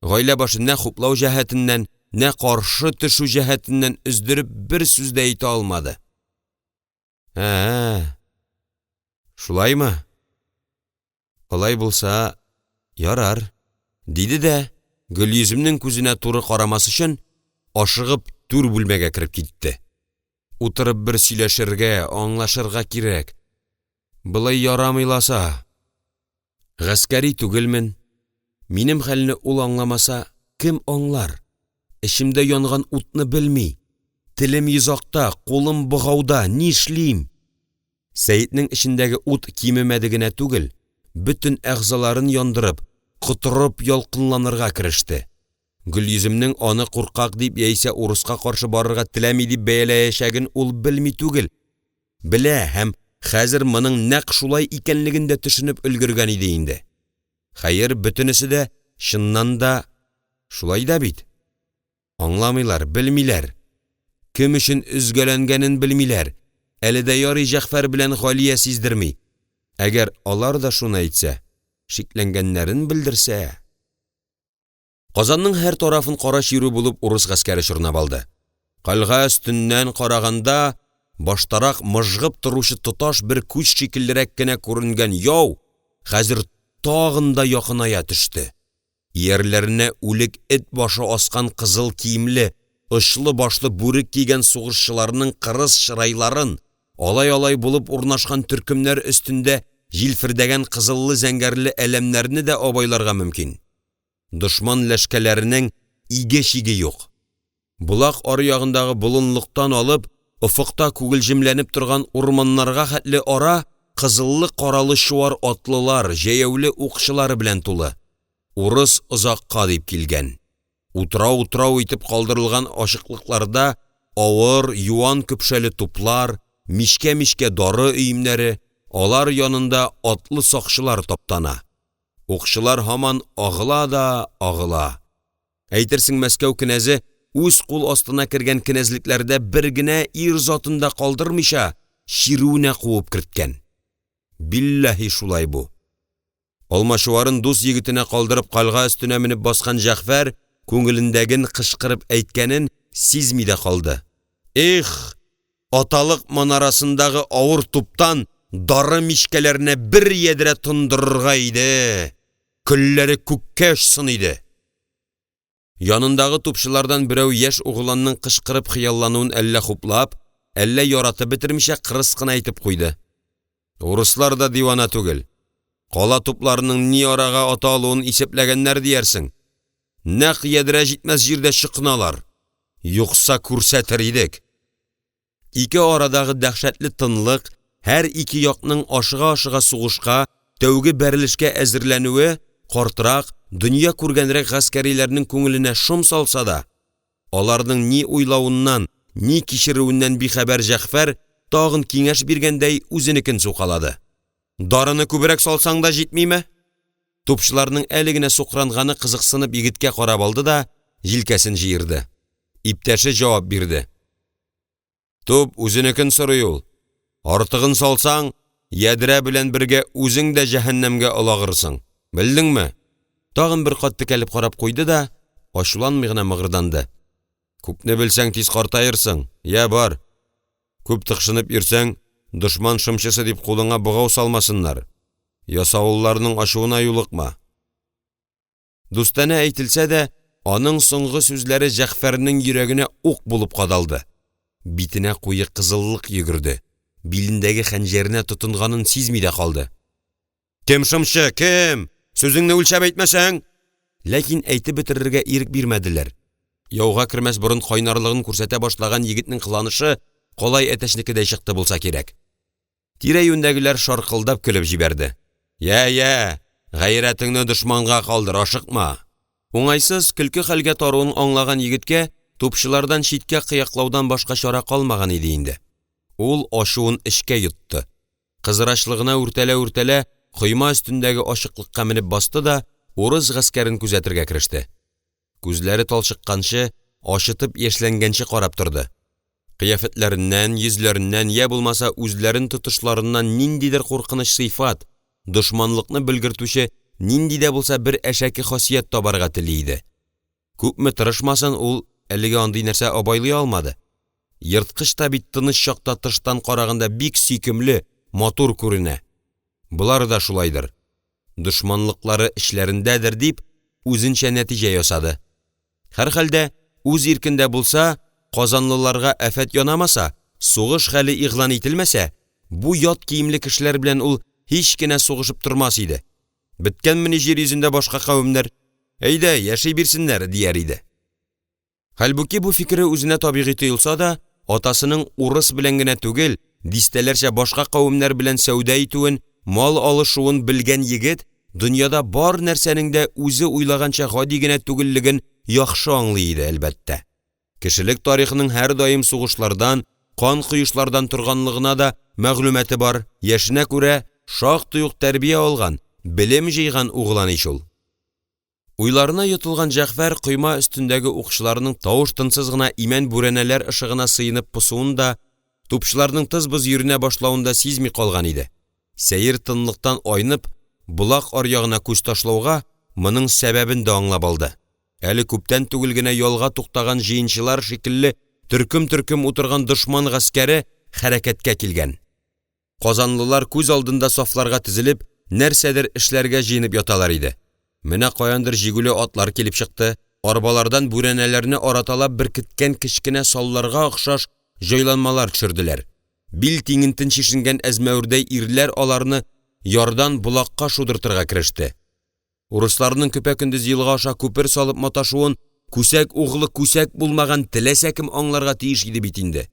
Гаилә башы нә хуплау җәһәтеннән, нә каршы төшү җәһәтеннән өздереп бер сүз дә әйтә алмады. Ә-ә, шулаймы, алай булса ярар,– диде дә, Гөлйөземнең күзенә туры карамас өчен, ашыгып түр бүлмәгә кереп китте. Утырып бер сөйләшергә, аңлашырга кирәк, болай ярамый ласа! Гаскәри түгелмен, минем хәлне ул аңламаса, кем аңлар, эчемдә янган утны белми, телем йозакта, кулым богауда, нишлим? Сәетнең эчендәге ут кимемәде генә түгел, бөтен әгъзаларын яндырып, котырып ялкынланырга кереште. Гөлйөземнең аны куркак дип яисә урыска каршы барырга теләми дип бәяләячәген ул белми түгел, белә һәм хәзер моның нәкъ шулай икәнлеген дә төшенеп өлгергән иде инде. Хәер, бөтенесе дә, чыннан да, шулай да бит: аңламыйлар, белмиләр, кем өчен өзгәләнгәнен белмиләр. Әле дә ярый Җәгъфәр белән Галия сиздерми, әгәр алар да шуны әйтсә, шикләнгәннәрен белдерсә?! Казанның һәр тарафын кара чирү булып урыс гаскәре чорнап алды. Кальга өстеннән караганда баштарак мыжгып торучы тоташ бер күч шикеллерәк кенә күренгән яу хәзер тагын да якыная төште, иярләренә үлек эт башы аскан кызыл киемле, очлы башлы бүрек кигән сугышчыларның кырыс чырайларын, алай-алай булып урнашкан төркемнәр өстендә җилфердәгән кызыллы-зәңгәрле әләмнәрне дә абайларга мөмкин. Дошман ләшкәрләренең иге-чиге юк. Болак аръягындагы болынлыктан алып офыкта күгелҗемләнеп торган урманнарга хәтле ара кызыллы-каралы чуар атлылар, җәяүле укчылар белән тулы. Урыс озакка дип килгән. Утрау-утрау итеп калдырылган ачыклыкларда авыр, юан көпшәле туплар, мичкә-мичкә дары өемнәре, алар янында атлы сакчылар таптана. Укчылар һаман агыла да агыла. Әйтерсең Мәскәү кенәзе үз кул астына кергән кенәзлекләрдә бер генә ир затын да калдырмыйча чирүенә куып керткән. Билләһи, шулай бу! Алмачуарын дус егетенә калдырып кальга өстенә менеп баскан Җәгъфәр күңелендәген кычкырып әйткәнен сизми дә калды: «Их, аталык манарасындагы авыр туптан дары мичкәләренә бер ядрә тондырырга иде, көлләре күккә очсын иде!» Янындагы тупчылардан берәү яшь угланның кычкырып хыяллануын әллә хуплап, әллә яратып бетермичә кырыс кына әйтеп куйды: «Урыслар да дивана түгел, кала тупларының ни арага ата алуын исәпләгәннәр диярсең, нәкъ ядрә җитмәс җирдә чокыналар, юкса күрсәтер идек!» Ике арадагы дәһшәтле тынлык, һәр ике якның ашыга-ашыга сугышка, тәүге бәрелешкә әзерләнүе картрак, дөнья күргәнрәк гаскәриләрнең күңеленә шом салса да, аларның ни уйлавыннан, ни кичерүеннән бихәбәр Җәгъфәр тагын киңәш биргәндәй үзенекен сукалады: «Дарыны күбрәк салсаң да җитмиме?» Тупчыларның әле генә сукранганы кызыксынып егеткә карап алды да җилкәсен җыерды. Иптәше җавап бирде: «Туп үзенекен сорый ул. Артыгын салсаң, ядрә белән бергә үзең дә җәһәннәмгә олагырсың, белдеңме?» Тагын бер кат текәлеп карап куйды да ачуланмый гына мыгырданды: «Күпне белсәң, тиз картаерсың, я, бар, күп тыкшынып йөрсәң, дошман шымчысы дип кулыңа богау салмасыннар, ясавылларның ачуына юлыкма!» Дустанә әйтелсә дә, аның соңгы сүзләре Җәгъфәрнең йөрәгенә ук булып кадалды, битенә куе кызыллык йөгерде, билендәге хәнҗәренә тотынганын сизми дә калды. «Кем шымчы, кем? Сүзеңне үлчәп әйтмәсәң!» Ләкин әйтеп бетерергә ирек бирмәделәр, яуга кермәс борын кайнарлыгын күрсәтә башлаган егетнең кыланышы калай әтәчнекедәй чыкты булса кирәк. Тирә-юньдәгеләр шаркылдап көлеп җибәрде: «Я, я, гайрәтеңне дошманга калдыр, ашыкма!» Уңайсыз, көлке хәлгә таруын аңлаган егеткә тупчылардан читкә кыяклаудан башка чара калмаган иде инде. Ул ачуын эчкә йотты, кызрачлыгына үртәлә-үртәлә койма өстендәге ачыклыкка менеп басты да урыс гаскәрен күзәтергә кереште. Күзләре талчыкканчы, ачытып яшьләнгәнче карап торды. Кыяфәтләреннән, йөзләреннән, я булмаса үзләрен тотышларыннан ниндидер куркыныч сыйфат, дошманлыкны белгертүче нинди дә булса бер әшәке хасият табарга тели иде. Күпме тырышмасын, ул әлегә андый нәрсә абайлый алмады. Ерткыч та бит тыныч чакта тыштан караганда бик сөйкемле, матур күренә. Болар да шулайдыр, дошманлыклары эчләрендәдер дип, үзенчә нәтиҗә ясады. Һәрхәлдә, үз иркендә булса, казанлыларга афәт янамаса, сугыш хәле игълан ителмәсә, бу ят киемле кешеләр белән ул һич кенә сугышып тормас иде. Беткәнмени җир йөзендә башка кавемнәр, әйдә, яши бирсеннәр, дияр иде. Хәлбуки бу фикере үзенә табигый тоелса да, атасының урыс белән генә түгел, дистәләрчә башка кавемнәр белән сәүдә итүен, мал алышуын белгән егет дөньяда бар нәрсәнең дә үзе уйлаганча гади генә түгеллеген яхшы аңлый иде, әлбәттә. Кешелек тарихының һәрдаим сугышлардан, кан коешлардан торганлыгына да мәгълүматы бар, яшенә күрә шактый ук тәрбия алган, белем җыйган углан ич ул! Уйларына йотылган Җәгъфәр койма өстендәге укчыларның тавыш-тынсыз гына имән бүрәнәләр ышыгына сыенып посуын да, тупчыларның тыз-быз йөренә башлавын да сизми калган иде, сәер тынлыктан айнып болак аръягына күз ташлауга, моның сәбәбен дә аңлап алды: әле күптән түгел генә ялга туктаган җыенчылар шикелле төркем-төркем утырган дошман гаскәре хәрәкәткә килгән, казанлылар күз алдында сафларга тезелеп нәрсәдер эшләргә җыенып яталар иде. Менә каяндыр җигүле атлар килеп чыкты, арбалардан бүрәнәләрне араталап беркеткән кечкенә салларга охшаш җайланмалар төшерделәр, бил тиңентен чишенгән әзмәвердәй ирләр аларны ярдан болакка шудыртырга кереште. Урысларның көпә-көндез елга аша күпер салып маташуын күсәк углы күсәк булмаган теләсә кем аңларга тиеш иде бит инде!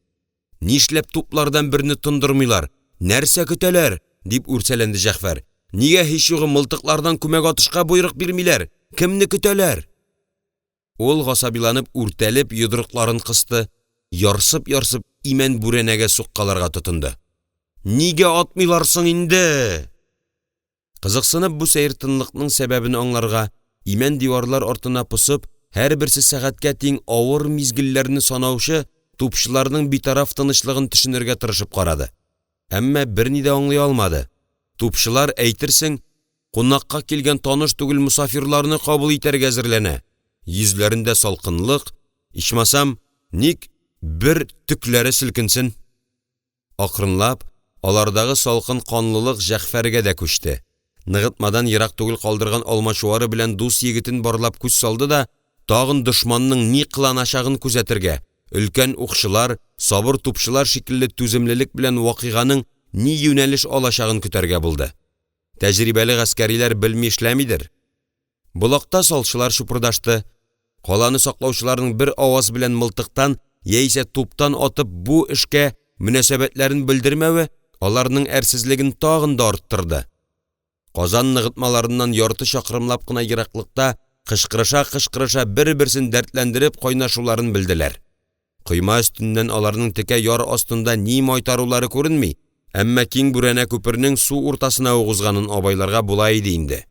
«Нишләп туплардан берне тондырмыйлар, нәрсә көтәләр?!» — дип үрсәләнде Җәгъфәр. «Нигә, һич югы, мылтыклардан күмәк атышка боерык бирмиләр, кемне көтәләр?!» Ул гасабиланып, үртәлеп йодрыкларын кысты, ярсып-ярсып имән бүрәнәгә суккаларга тотынды: «Нигә атмыйлар соң инде?!» Кызыксынып бу сәер тынлыкның сәбәбен аңларга, имән диварлар артына посып, һәрберсе сәгатькә тиң авыр мизгелләрне санаучы тупчыларның битараф тынычлыгын төшенергә тырышып карады, әмма берни дә аңлый алмады: тупчылар әйтерсең кунакка килгән таныш түгел мосафирларны кабул итәргә әзерләнә, йөзләрендә салкынлык, ичмасам, ник бер төкләре селкенсен! Акрынлап алардагы салкын канлылык Җәгъфәргә дә күчте, ныгытмадан ерак түгел калдырган алмачуары белән дус егетен барлап күз салды да тагын дошманның ни кыланачагын күзәтергә, өлкән укчылар, сабыр тупчылар шикелле түземлелек белән вакыйганың ни юнәлеш алачагын көтәргә булды. Тәҗрибәле гаскәриләр белми эшләмидер. Болакта салчылар чупырдашты, каланы саклаучыларның бер аваз белән мылтыктан яисә туптан атып бу эшкә мөнәсәбәтләрен белдермәве аларның әрсезлеген тагын да арттырды. Казан ныгытмаларыннан ярты чакрымлап кына ераклыкта кычкырыша-кычкырыша бер-берсен дәртләндереп кайнашуларын белделәр. Койма өстеннән аларның текә яр астында ни майтарулары күренми, әмма киң бүрәнә күпернең су уртасына ук узганын абайларга була иде инде.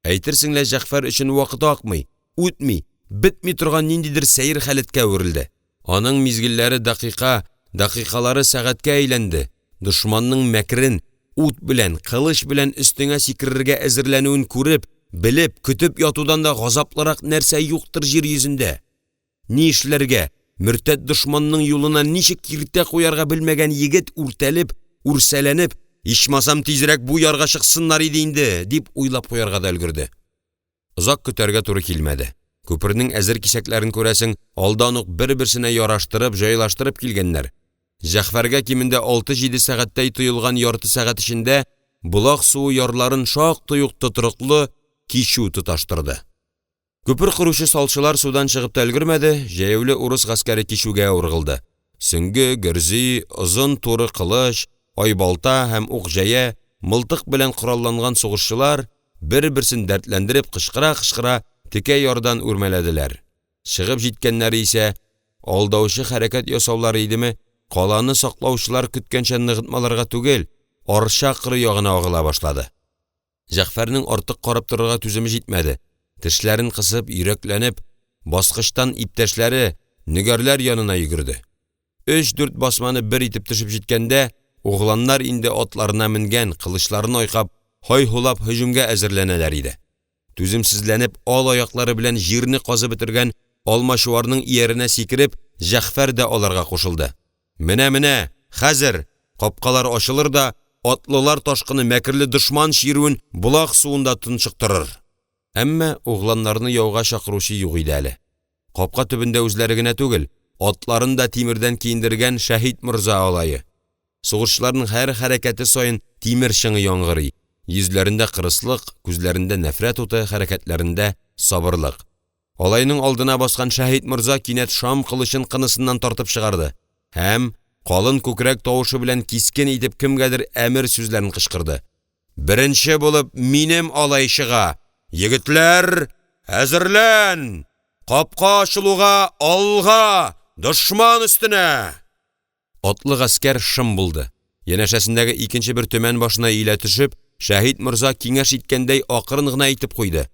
Әйтерсең лә Җәгъфәр өчен вакыт акмый, үтми, бетми торган ниндидер сәер халәткә әверелде. Аның мизгелләре дакыйка, дакыйкалары сәгатькә әйләнде, дошманның мәкерен, ут белән, кылыч белән өстеңә сикерергә әзерләнүен күреп, белеп, көтеп ятудан да газаплырак нәрсә юктыр җир йөзендә! Ни эшләргә, мөртәт дошманның юлына ничек киртә куярга белмәгән егет үртәлеп, үрсәләнеп: «Ичмасам, тизрәк бу ярга чыксыннар иде инде!» — дип уйлап куярга да өлгерде. Озак көтәргә туры килмәде, күпернең әзер кисәкләрен, күрәсең, алдан ук бер-берсенә яраштырып, җайлаштырып килгәннәр, Җәгъфәргә кимендә алты-җиде сәгатьтәй тоелган ярты сәгать эчендә Болак суы ярларын шактый ук тотрыклы кичү тоташтырды. Күпер коручы салчылар судан чыгып та өлгермәде, җәяүле урыс гаскәре кичүгә ургылды, сөңге, гөрзи, озын туры кылыч, айбалта һәм ук-җәя, мылтык белән коралланган сугышчылар бер-берсен дәртләндереп кычкыра-кычкыра текә ярдан үрмәләделәр, чыгып җиткәннәре исә, алдаучы хәрәкәт ясаулары идеме, каланы саклаучылар көткәнчә ныгытмаларга түгел, Арча кыры ягына агыла башлады. Җәгъфәрнең артык карап торырга түземе җитмәде, тешләрен кысып, йөрәкләнеп баскычтан иптәшләре, нөгәрләр янына йөгерде. Өч-дүрт басманы бер итеп төшеп җиткәндә, угланнар инде атларына менгән, кылычларын айкап, һай-һулап һөҗүмгә әзерләнәләр иде. Түземсезләнеп ал аяклары белән җирне казып бетергән алмачуарның ияренә сикереп Җәгъфәр дә аларга кушылды. Менә-менә, хәзер, капкалар ачылыр да атлылар ташкыны мәкерле дошман чирүен Болак суында тончыктырыр! Әмма угланнарны яуга чакыручы юк иде әле. Капка төбендә үзләре генә түгел, атларын да тимердән киендергән Шәһит морза алае. Сугышчыларның һәр хәрәкәте саен тимер чыңы яңгырый, йөзләрендә кырыслык, күзләрендә нәфрәт уты, хәрәкәтләрендә сабырлык. Алайның алдына баскан Шәһит морза кинәт шам кылычын кынысыннан тартып чыгарды һәм калын күкрәк тавышы белән кискен итеп кемгәдер әмер сүзләрен кычкырды: «Беренче булып минем алай чыга, егетләр, әзерлән, капка ачылуга алга, дошман өстенә!» Атлы гаскәр шым булды, янәшәсендәге икенче бер төмән башына иелә төшеп, Шәһит морза киңәш иткәндәй акрын гына әйтеп куйды.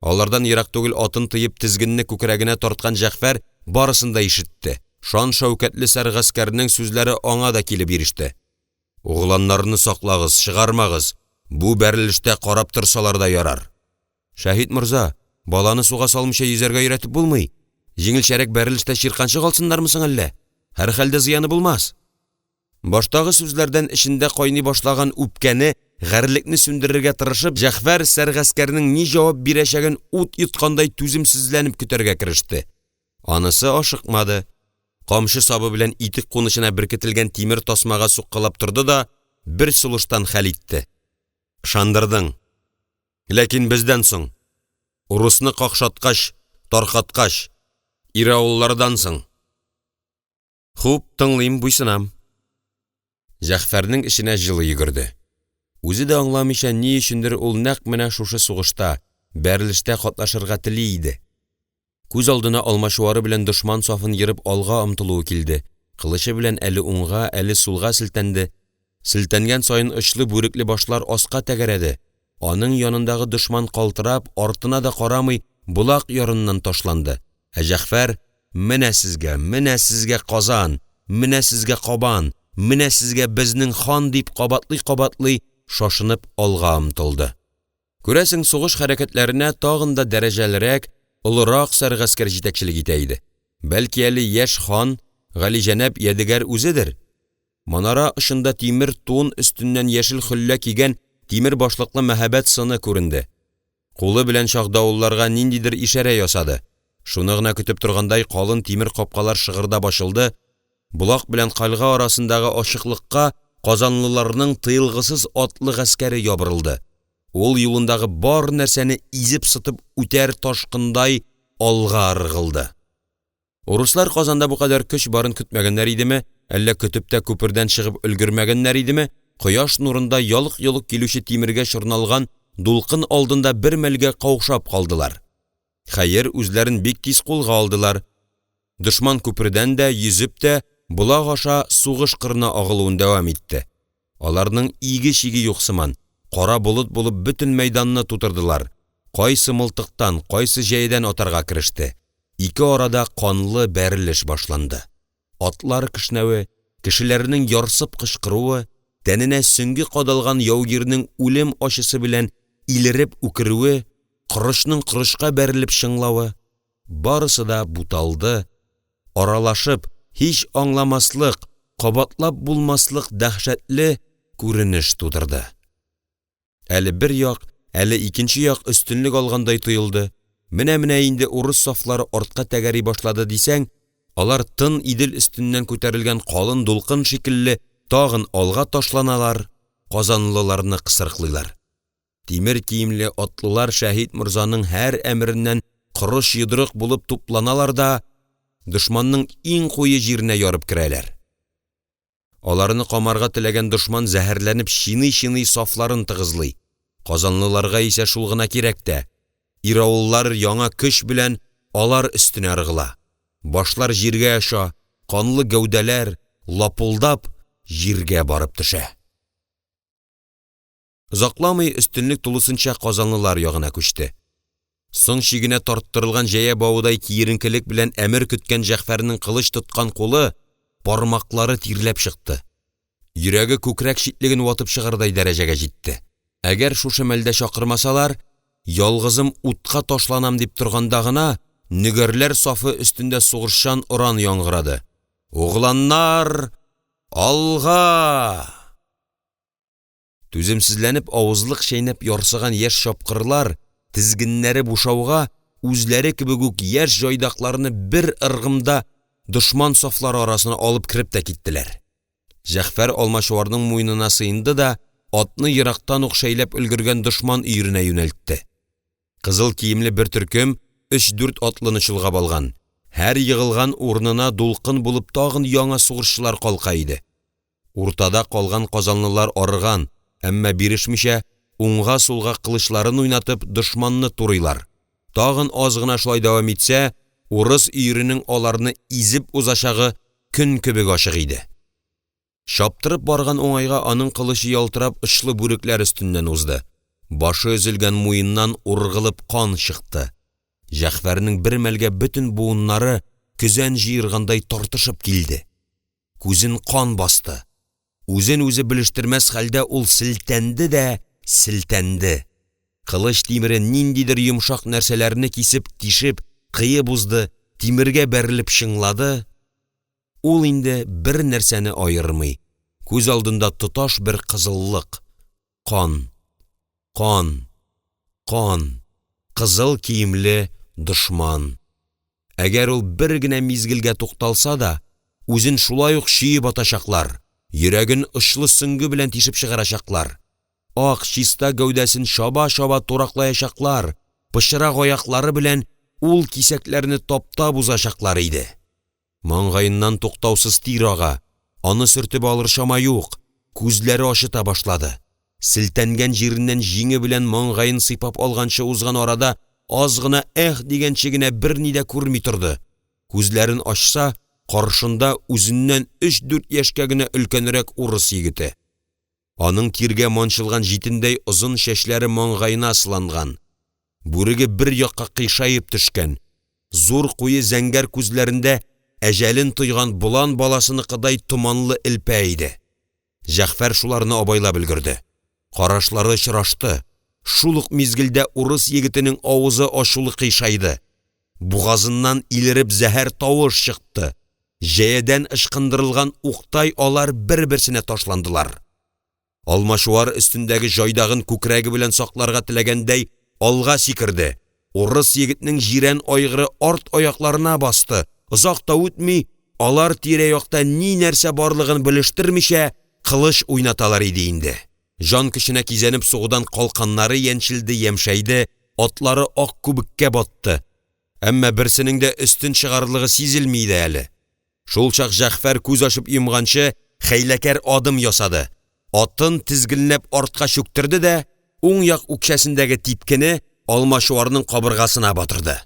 Алардан ерак түгел атын тыеп тезгенне күкрәгенә тарткан Җәгъфәр барысын да ишетте. Шан-шәүкәтле сәргаскәрнең сүзләре аңа да килеп иреште: «Угланнарны саклагыз, чыгармагыз, бу бәрелештә карап торсалар да ярар!» «Шәһит морза, баланы суга салмыйча йөзәргә өйрәтеп булмый, җиңелчәрәк бәрелештә чирканчык алсыннармы соң әллә, һәрхәлдә зыяны булмас!» Баштагы сүзләрдән эчендә кайный башлаган үпкәне, гарьлекне сүндерергә тырышып, Җәгъфәр сәргаскәрнең ни җавап бирәчәген ут йоткандай түземсезләнеп көтәргә кереште. Анысы ашыкмады, камчы сабы белән итек кунычына беркетелгән тимер тасмага суккалап торды да бер сулыштан хәл итте: «Ышандырдың, ләкин бездән соң, урысны какшаткач, таркаткач, иравыллардан соң!» «Хуп, тыңлыйм, буйсынам!» Җәгъфәрнең эченә җылы йөгерде, үзе дә аңламыйча, ни өчендер ул нәкъ менә шушы сугышта, бәрелештә катнашырга тели иде, күз алдына алмачуары белән дошман сафын ерып алга омтылуы килде, кылычы белән әле уңга, әле сулга селтәнде, селтәнгән саен очлы бүрекле башлар аска тәгәрәде, аның янындагы дошман калтырап, артына да карамый Болак ярыннан ташланды, ә Җәгъфәр: «Менә сезгә, менә сезгә Казан, менә сезгә Кабан, менә сезгә безнең хан!» — дип кабатлый-кабатлый шашынып алга омтылды. Күрәсең, сугыш хәрәкәтләренә тагын да дәрәҗәлерәк, олырак сәргаскәр җитәкчелек итә иде, бәлки әле яшь хан галиҗанәп Ядегәр үзедер?! Манара очында тимер тун өстеннән яшел хөллә кигән тимер башлыклы мәһабәт сыны күренде, кулы белән чагдавылларга ниндидер ишарә ясады, шуны гына көтеп торгандай калын тимер капкалар шыгырдап ачылды, Болак белән кальга арасындагы ачыклыкка казанлыларның тыелгысыз атлы гаскәре ябырылды, ул юлындагы бар нәрсәне изеп-сытып үтәр ташкындай алга ыргылды. Урыслар Казанда бу кадәр көч барын көтмәгәннәр идеме, әллә көтеп тә күпердән чыгып өлгермәгәннәр идеме, кояш нурында ялык-йолык килүче тимергә чорналган дулкын алдында бер мәлгә каушап калдылар. Хәер, үзләрен бик тиз кулга алдылар, дошман күпердән дә, йөзеп тә Болак аша сугыш кырына агылуын дәвам итте, аларның иге-чиге юк сыман, кара болыт булып бөтен мәйданны тутырдылар, кайсы мылтыктан, кайсы җәядән атарга кереште, ике арада канлы бәрелеш башланды. Атлар кешнәве, кешеләрнең ярсып кычкыруы, тәненә сөңге кадалган яугирнең үлем ачысы белән илереп үкерүе, корычның корычка бәрелеп чыңлавы — барысы да буталды, аралашып, һич аңламаслык, кабатлап булмаслык дәһшәтле күренеш тудырды. Әле бер як, әле икенче як өстенлек алгандай тоелды, менә-менә инде урыс сафлары артка тәгәри башлады дисәң, алар тын Идел өстеннән күтәрелгән калын дулкын шикелле тагын алга ташланалар, казанлыларны кысрыклыйлар. Тимер киемле атлылар Шәһит морзаның һәр әмереннән корыч йодрык булып тупланалар да дошманның иң куе җиренә ярып керәләр. Аларны камарга теләгән дошман зәһәрләнеп чиный-чиный сафларын тыгызлый, казанлыларга исә шул гына кирәк тә, иравыллар яңа көч белән алар өстенә ыргыла, башлар җиргә оча, канлы гәүдәләр лапылдап җиргә барып төшә. Озакламый өстенлек тулысынча казанлылар ягына күчте. Соң чигенә тарттырылган җәя бавыдай киеренкелек белән әмер көткән Җәгъфәрнең кылыч тоткан кулы, бармаклары тирләп чыкты, йөрәге күкрәк читлеген ватып чыгардай дәрәҗәгә җитте. Әгәр шушы мәлдә чакырмасалар, ялгызым утка ташланам дип торганда гына, нөгәрләр сафы өстендә сугышчан оран яңгырады: «Угланнар, алга!» Түземсезләнеп авызлык чәйнәп ярсыган яшь чапкырлар, тезгеннәре бушауга, үзләре кебек үк яшь җайдакларны бер ыргымда дошман сафлары арасына алып кереп тә киттеләр. Җәгъфәр алмачуарның муенына сыенды да атны ерактан ук шәйләп өлгергән дошман өеренә юнәлтте. Кызыл киемле бер төркем өч-дүрт атлыны чолгап алган, һәр егылган урынына дулкын булып тагын яңа сугышчылар калка иде. Уртада калган казанлылар арыган, әмма бирешмичә, уңга-сулга кылычларын уйнатып дошманны турыйлар, тагын аз гына шулай дәвам итсә, урыс өеренең аларны изеп узачагы көн кебек ачык иде. Чаптырып барган уңайга аның кылычы ялтырап очлы бүрекләр өстеннән узды, башы өзелгән муеннан ургылып кан чыкты, Җәгъфәрнең бер мәлгә бөтен буыннары көзән җыергандай тартышып килде, күзен кан басты, үзен-үзе белештермәс хәлдә ул селтәнде дә селтәнде, кылыч тимере ниндидер йомшак нәрсәләрне кисеп, тишеп, кыеп узды, тимергә бәрелеп чыңлады, ул инде бер нәрсәне аермый, күз алдында тоташ бер кызыллык, кан, кан, кан, кызыл киемле дошман. Әгәр ул бер генә мизгелгә тукталса да, үзен шулай ук чөеп атачаклар, йөрәген очлы сөңге белән тишеп чыгарачаклар, ак, чиста гәүдәсен чаба-чаба тураклаячаклар, пычрак аяклары белән ул кисәкләрне таптап узачаклар иде. Маңгаеннан туктаусыз тир ага, аны сөртеп алыр чама юк, күзләре ачыта башлады, селтәнгән җиреннән җиңе белән маңгаен сыйпап алганчы узган арада аз гына эһ дигәнче генә берни дә күрми торды, күзләрен ачса, каршында үзеннән өч-дүрт яшькә генә өлкәнрәк урыс егете. Аның тиргә манчылган җитендәй озын чәчләре маңгаена сыланган, бүреге бер якка кыйшаеп төшкән, зур куе зәңгәр күзләрендә әҗәлен тойган болан баласыныкыдай томанлы элпә иде. Җәгъфәр шуларны абайлап өлгерде, карашлары очрашты, шул ук мизгелдә урыс егетенең авызы ачулы кыйшайды, бугазыннан илереп зәһәр тавыш чыкты, җәядән ычкындырылган уктай алар бер-берсенә ташландылар. Алмачуар өстендәге җайдагын күкрәге белән сакларга теләгәндәй алга сикерде, урыс егетнең җирән айгыры арт аякларына басты, озак та үтми, алар тирә-якта ни-нәрсә барлыгын белештермичә кылыч уйнаталар иде инде. Җан көченә кизәнеп сугудан калканнары яньчелде, ямьшәйде, атлары ак күбеккә батты, әмма берсенең дә өстен чыгарлыгы сизелми иде әле. Шулчак Җәгъфәр күз ачып йомганчы хәйләкәр адым ясады, атын тезгенләп артка чүктерде дә уң як үкчәсендәге типкене Алмачуарның кабыргасына батырды.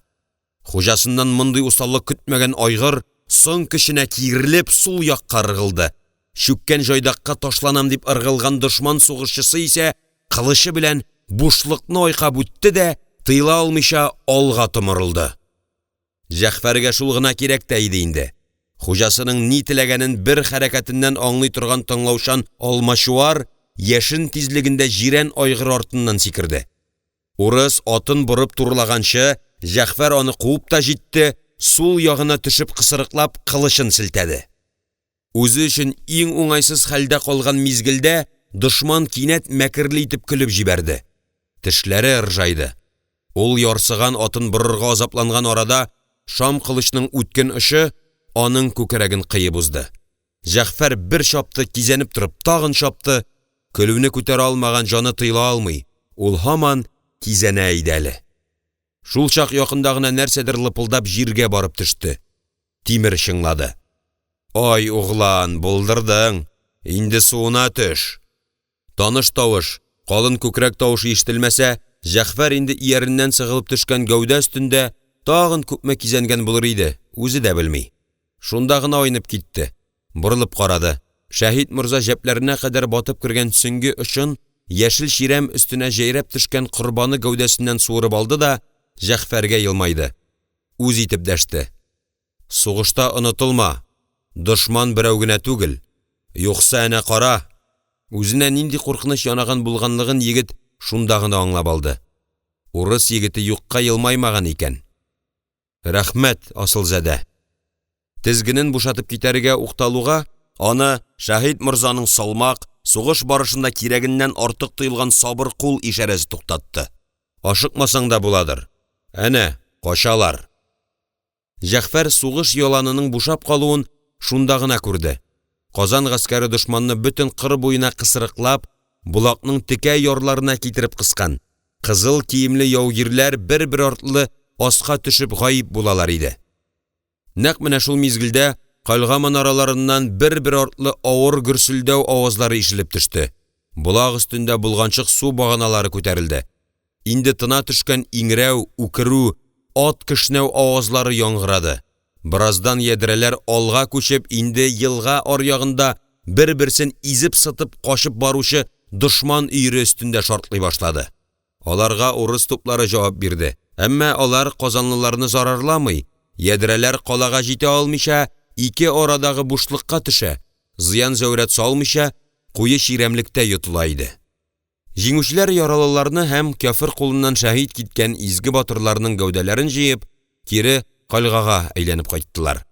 Хуҗасыннан мондый усаллык көтмәгән айгыр соң көченә киерелеп сул якка ыргылды, чүккән җайдакка ташланам дип ыргылган дошман сугышчысы исә кылычы белән бушлыкны айкап үтте дә, тыела алмыйча, алга томырылды. Җәгъфәргә шул гына кирәк тә иде инде, хуҗасының ни теләгәнен бер хәрәкәтеннән аңлый торган тыңлаучан Алмачуар яшен тизлегендә җирән айгыр артыннан сикерде. Урыс атын борып турылаганчы Җәгъфәр аны куып та җитте, сул ягына төшеп кысрыклап кылычын селтәде. Үзе өчен иң уңайсыз хәлдә калган мизгелдә дошман кинәт мәкерле итеп көлеп җибәрде, тешләре ыржайды. Ул ярсыган атын борырга азапланган арада шам кылычның үткен очы аның күкрәген кыеп узды. Җәгъфәр бер чапты, кизәнеп торып тагын чапты, көлүне күтәрә алмаган җаны тыела алмый, ул һаман кизәнә иде әле. Шулчак якында гына нәрсәдер лыпылдап җиргә барып төште, тимер чыңлады. «Ай, углан, булдырдың, инде суына төш!» Таныш тавыш, калын күкрәк тавышы ишетелмәсә, Җәгъфәр инде ияреннән сыгылып төшкән гәүдә өстендә тагын күпме кизәнгән булыр иде, үзе дә белми. Шунда гына айнып китте, борылып карады, Шәһит морза җәпләренә кадәр батып кергән сөңге очын яшел чирәм өстенә җәйрәп төшкән корбаны гәүдәсеннән суырып алды да Җәгъфәргә елмайды, үз итеп дәште: «Сугышта онытылма, дошман берәү генә түгел, юкса, әнә кара!» Үзенә нинди куркыныч янаган булганлыгын егет шунда гына аңлап алды. Урыс егете юкка елмаймаган икән. «Рәхмәт, асылзадә!» Тезгенен бушатып китәргә укталуга, аны Шәһит морзаның салмак, сугыш барышында кирәгеннән артык тоелган сабыр кул ишарәсе туктатты: «Ашыкмасаң да буладыр, әнә качалар!» Җәгъфәр сугыш яланының бушап калуын шунда гына күрде: Казан гаскәре дошманны бөтен кыр буена кысрыклап, Болакның текә ярларына китереп кыскан, кызыл киемле яугирләр бер-бер артлы аска төшеп гаип булалар иде. Нәкъ менә шул мизгелдә кальга манараларыннан бер-бер артлы авыр гөрселдәү авазлары ишелеп төште, Болак өстендә болганчык су баганалары күтәрелде, инде тына төшкән иңрәү, үкерү, ат кешнәү авазлары яңгырады, бераздан ядрәләр алга күчеп, инде елга аръягында бер-берсен изеп-сытып качып баручы дошман өере өстендә шартлый башлады. Аларга урыс туплары җавап бирде, әмма алар казанлыларны зарарламый, Ядрәләр калага җитә алмыйча ике арадагы бушлыкка төшә, зыян-зәүрәт салмыйча куе чирәмлектә йотыла иде. Җиңүчеләр яралыларны һәм кяфер кулыннан шәһит киткән изге батырларның гәүдәләрен җыеп, кире кальгага әйләнеп кайттылар.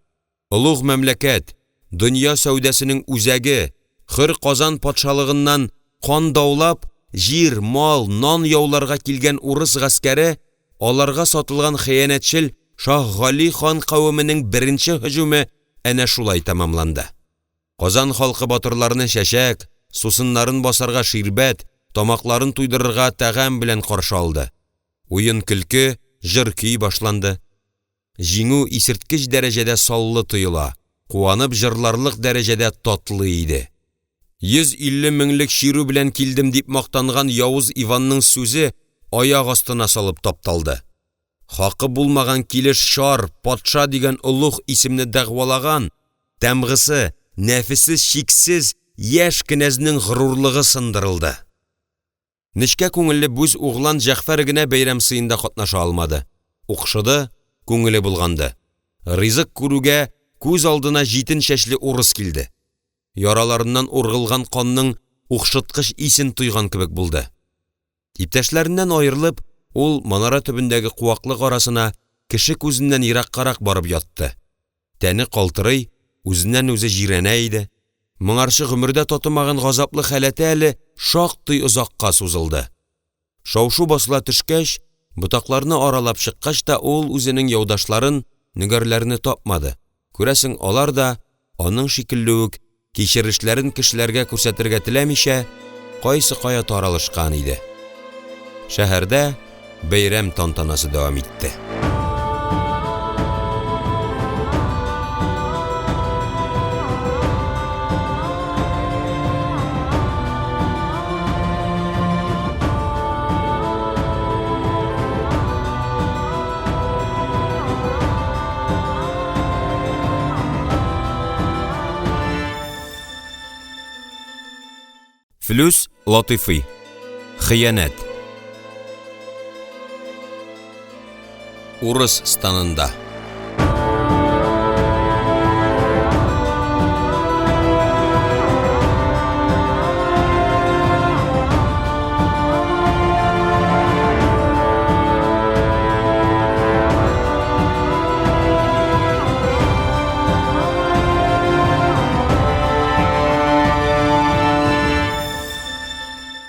Олуг мәмләкәт, дөнья сәүдәсенең үзәге, хөр Казан патшалыгыннан кан даулап, җир, мал, нан яуларга килгән урыс гаскәре, аларга сатылган хыянәтчел Шаһгали хан кавеменең беренче һөҗүме әнә шулай тәмамланды. Казан халкы батырларны чәчәк, сусыннарын басарга ширбәт, тамакларын туйдырырга тәгам белән каршы алды. Уен-көлке, җыр-көй башланды. Җиңү исерткеч дәрәҗәдә саллы тоела, куанып җырларлык дәрәҗәдә татлы иде. 150 меңлек чирү белән килдем дип мактанган явыз Иванның сүзе аяк астына салып тапталды. Хакы булмаган килеш чар, патша дигән олуг исемне дәгъвалаган, тәмгысы, нәфесе чиксез яшь кенәзнең горурлыгы сындырылды. Нечкә күңелле бүз углан Җәгъфәр генә бәйрәм сыенда катнаша алмады, укшыды, күңеле болганды, ризык күрүгә күз алдына җитен чәчле урыс килде, яраларыннан ургылган канның укшыткыч исен тойган кебек булды. Иптәшләреннән аерылып, ул манара төбендәге куаклык арасына, кеше күзеннән ераккарак барып ятты. Тәне калтырый, үзеннән-үзе җирәнә иде. Моңарчы гомердә татымаган газаплы халәте әле шактый озакка сузылды. Шау-шу басыла төшкәч, ботакларны аралап чыккач та, ул үзенең яудашларын — нөгәрләрне тапмады, күрәсең, алар да, аның шикелле үк, кичерешләрен кешеләргә күрсәтергә теләмичә, кайсы кая таралышкан иде. Шәһәрдә бәйрәм тантанасы дәвам итте. Флүс Латыйфый. Хыянәт. Урыс станында.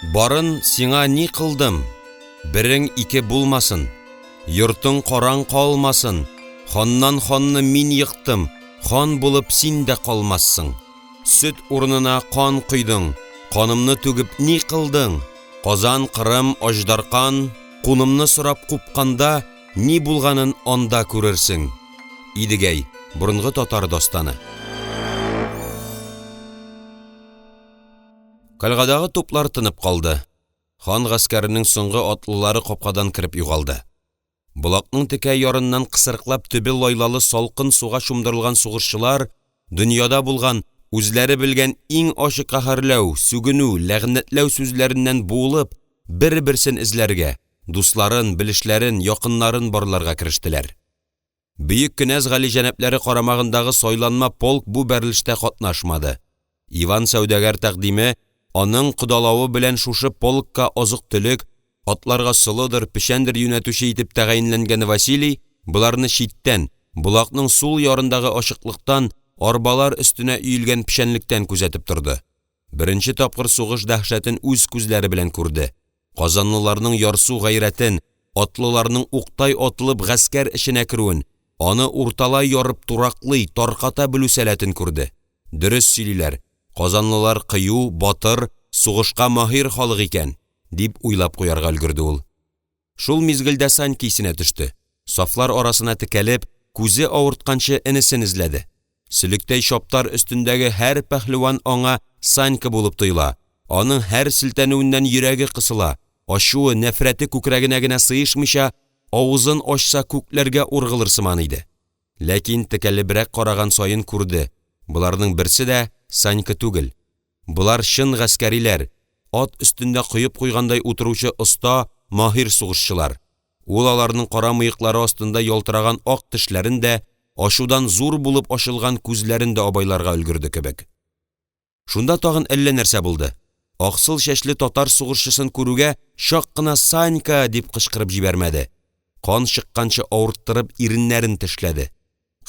Барын сиңа ни кылдым, берең ике булмасын, Йортың караң калмасын, Ханнан ханны мин ектым, Хан булып син дә калмассың. Сөт урынына кан койдың, Канымны түгеп ни кылдың? Казан, Кырым, Аҗдаркан Кунымны сорап купканда, Ни булганын анда күрерсең. Идегәй. Борынгы татар дастаны. Кальгадагы туплар тынып калды. Хан гаскәренең соңгы атлылары капкадан кереп югалды. Болакның текә ярыннан кысрыклап төбе лайлалы салкын суга чумдырылган сугышчылар дөньяда булган, үзләре белгән иң ачы каһәрләү, сүгенү, ләгънәтләү сүзләреннән буылып бер-берсен эзләргә, дусларын, белешләрен, якыннарын барларга керештеләр. Бөек кенәз галиҗанәпләре карамагындагы сайланма полк бу бәрелештә катнашмады. Иван сәүдәгәр тәкъдиме, аның кодалавы белән шушы полкка азык-төлек, атларга солыдыр, печәндер юнәтүче итеп тәгаенләнгән Василий боларны читтән, Болакның сул ярындагы ачыклыктан, арбалар өстенә өелгән печәнлектән күзәтеп торды. Беренче тапкыр сугыш дәһшәтен үз күзләре белән күрде, казанлыларның ярсу гайрәтен, атлыларның уктай атылып гаскәр эченә керүен, аны урталай ярып тураклый, тарката белү сәләтен күрде. Дөрес сөйлиләр, казанлылар кыю, батыр, сугышка маһир халык икән, дип уйлап куярга өлгерде ул. Шул мизгелдә Санька исенә төште, сафлар арасына текәлеп, күзе авыртканчы энесен эзләде. Сөлектәй чаптар өстендәге һәр пәһлеван аңа Санька булып тоела, аның һәр селтәнүеннән йөрәге кысыла, ачуы, нәфрәте күкрәгенә генә сыешмыйча, авызын ачса күкләргә ургылыр сыман иде. Ләкин текәлебрәк караган саен күрде, боларның берсе дә Санька түгел, болар чын гаскәриләр, ат өстендә коеп куйгандай утыручы оста, маһир сугышчылар. Ул аларның кара мыеклары астында ялтыраган ак тешләрен дә, ачудан зур булып ачылган күзләрен дә абайларга өлгерде кебек. Шунда тагын әллә нәрсә булды, аксыл чәчле татар сугышчысын күрүгә чак кына «Санька!» дип кычкырып җибәрмәде, кан чыкканчы авырттырып иреннәрен тешләде,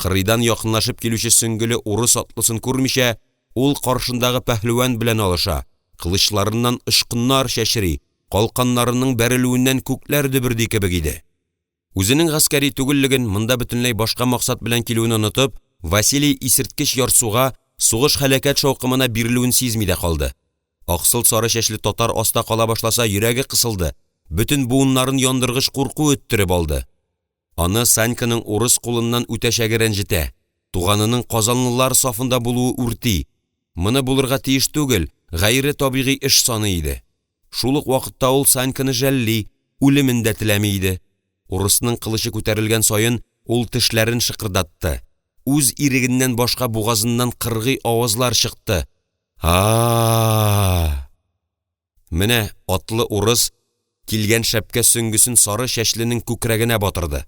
кырыйдан якынлашып килүче сөңгеле урыс атлысын күрмичә, ул каршындагы пәһлеван белән алыша, кылычларыннан очкыннар чәчри, калканнарының бәрелүеннән күкләр дөберди кебек иде. Үзенең гаскәри түгеллеген, монда бөтенләй башка максат белән килүен онытып, Василий исерткеч ярсуга, сугыш-һәлакәт шаукымына бирелүен сизми дә калды. Аксыл-сары чәчле татар аста кала башласа, йөрәге кысылды, бөтен буыннарын яндыргыч курку өттереп алды. Аны Саньканың урыс кулыннан үтәчәге рәнҗетә, туганының казанлылар сафында булуы үрти, моны булырга тиеш түгел, гайре табигый эш саный иде. Шул ук вакытта ул Саньканы жәлли, үлемен дә теләми иде. Урысның кылычы күтәрелгән саен ул тешләрен шыкырдатты, үз ирегеннән башка бугазыннан кыргый авазлар чыкты: а-а-а. Менә атлы урыс килгән шәпкә сөңгесен сары чәчленең күкрәгенә батырды,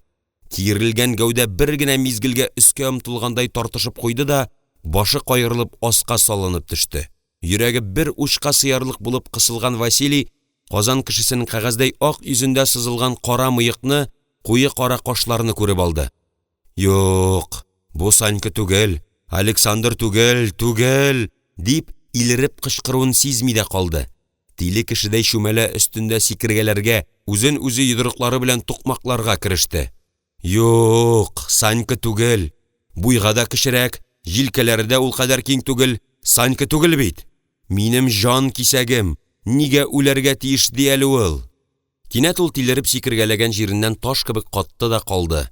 киерелгән гәүдә бер генә мизгелгә өскә омтылгандай тартышып куйды да башы каерылып аска салынып төште. Йөрәге бер учка сыярлык булып кысылган Василий Казан кешесенең кәгазьдәй ак йөзендә сызылган кара мыекны, куе кара кашларны күреп алды. «Юк, бу Санька түгел, Александр түгел, түгел!» — дип илереп кычкыруын сизми дә калды, тиле кешедәй чүмәлә өстендә сикергәләргә, үзен үзе йодрыклары белән тукмакларга кереште. «Юк, Санька түгел, буйга да кечерәк, җилкәләре дә ул кадәр киң түгел, Санька түгел бит! Минем җан кисәгем, нигә үләргә тиеш ди әле ул?!» Кинәт ул тилереп сикергәләгән җиреннән таш кебек катты да калды.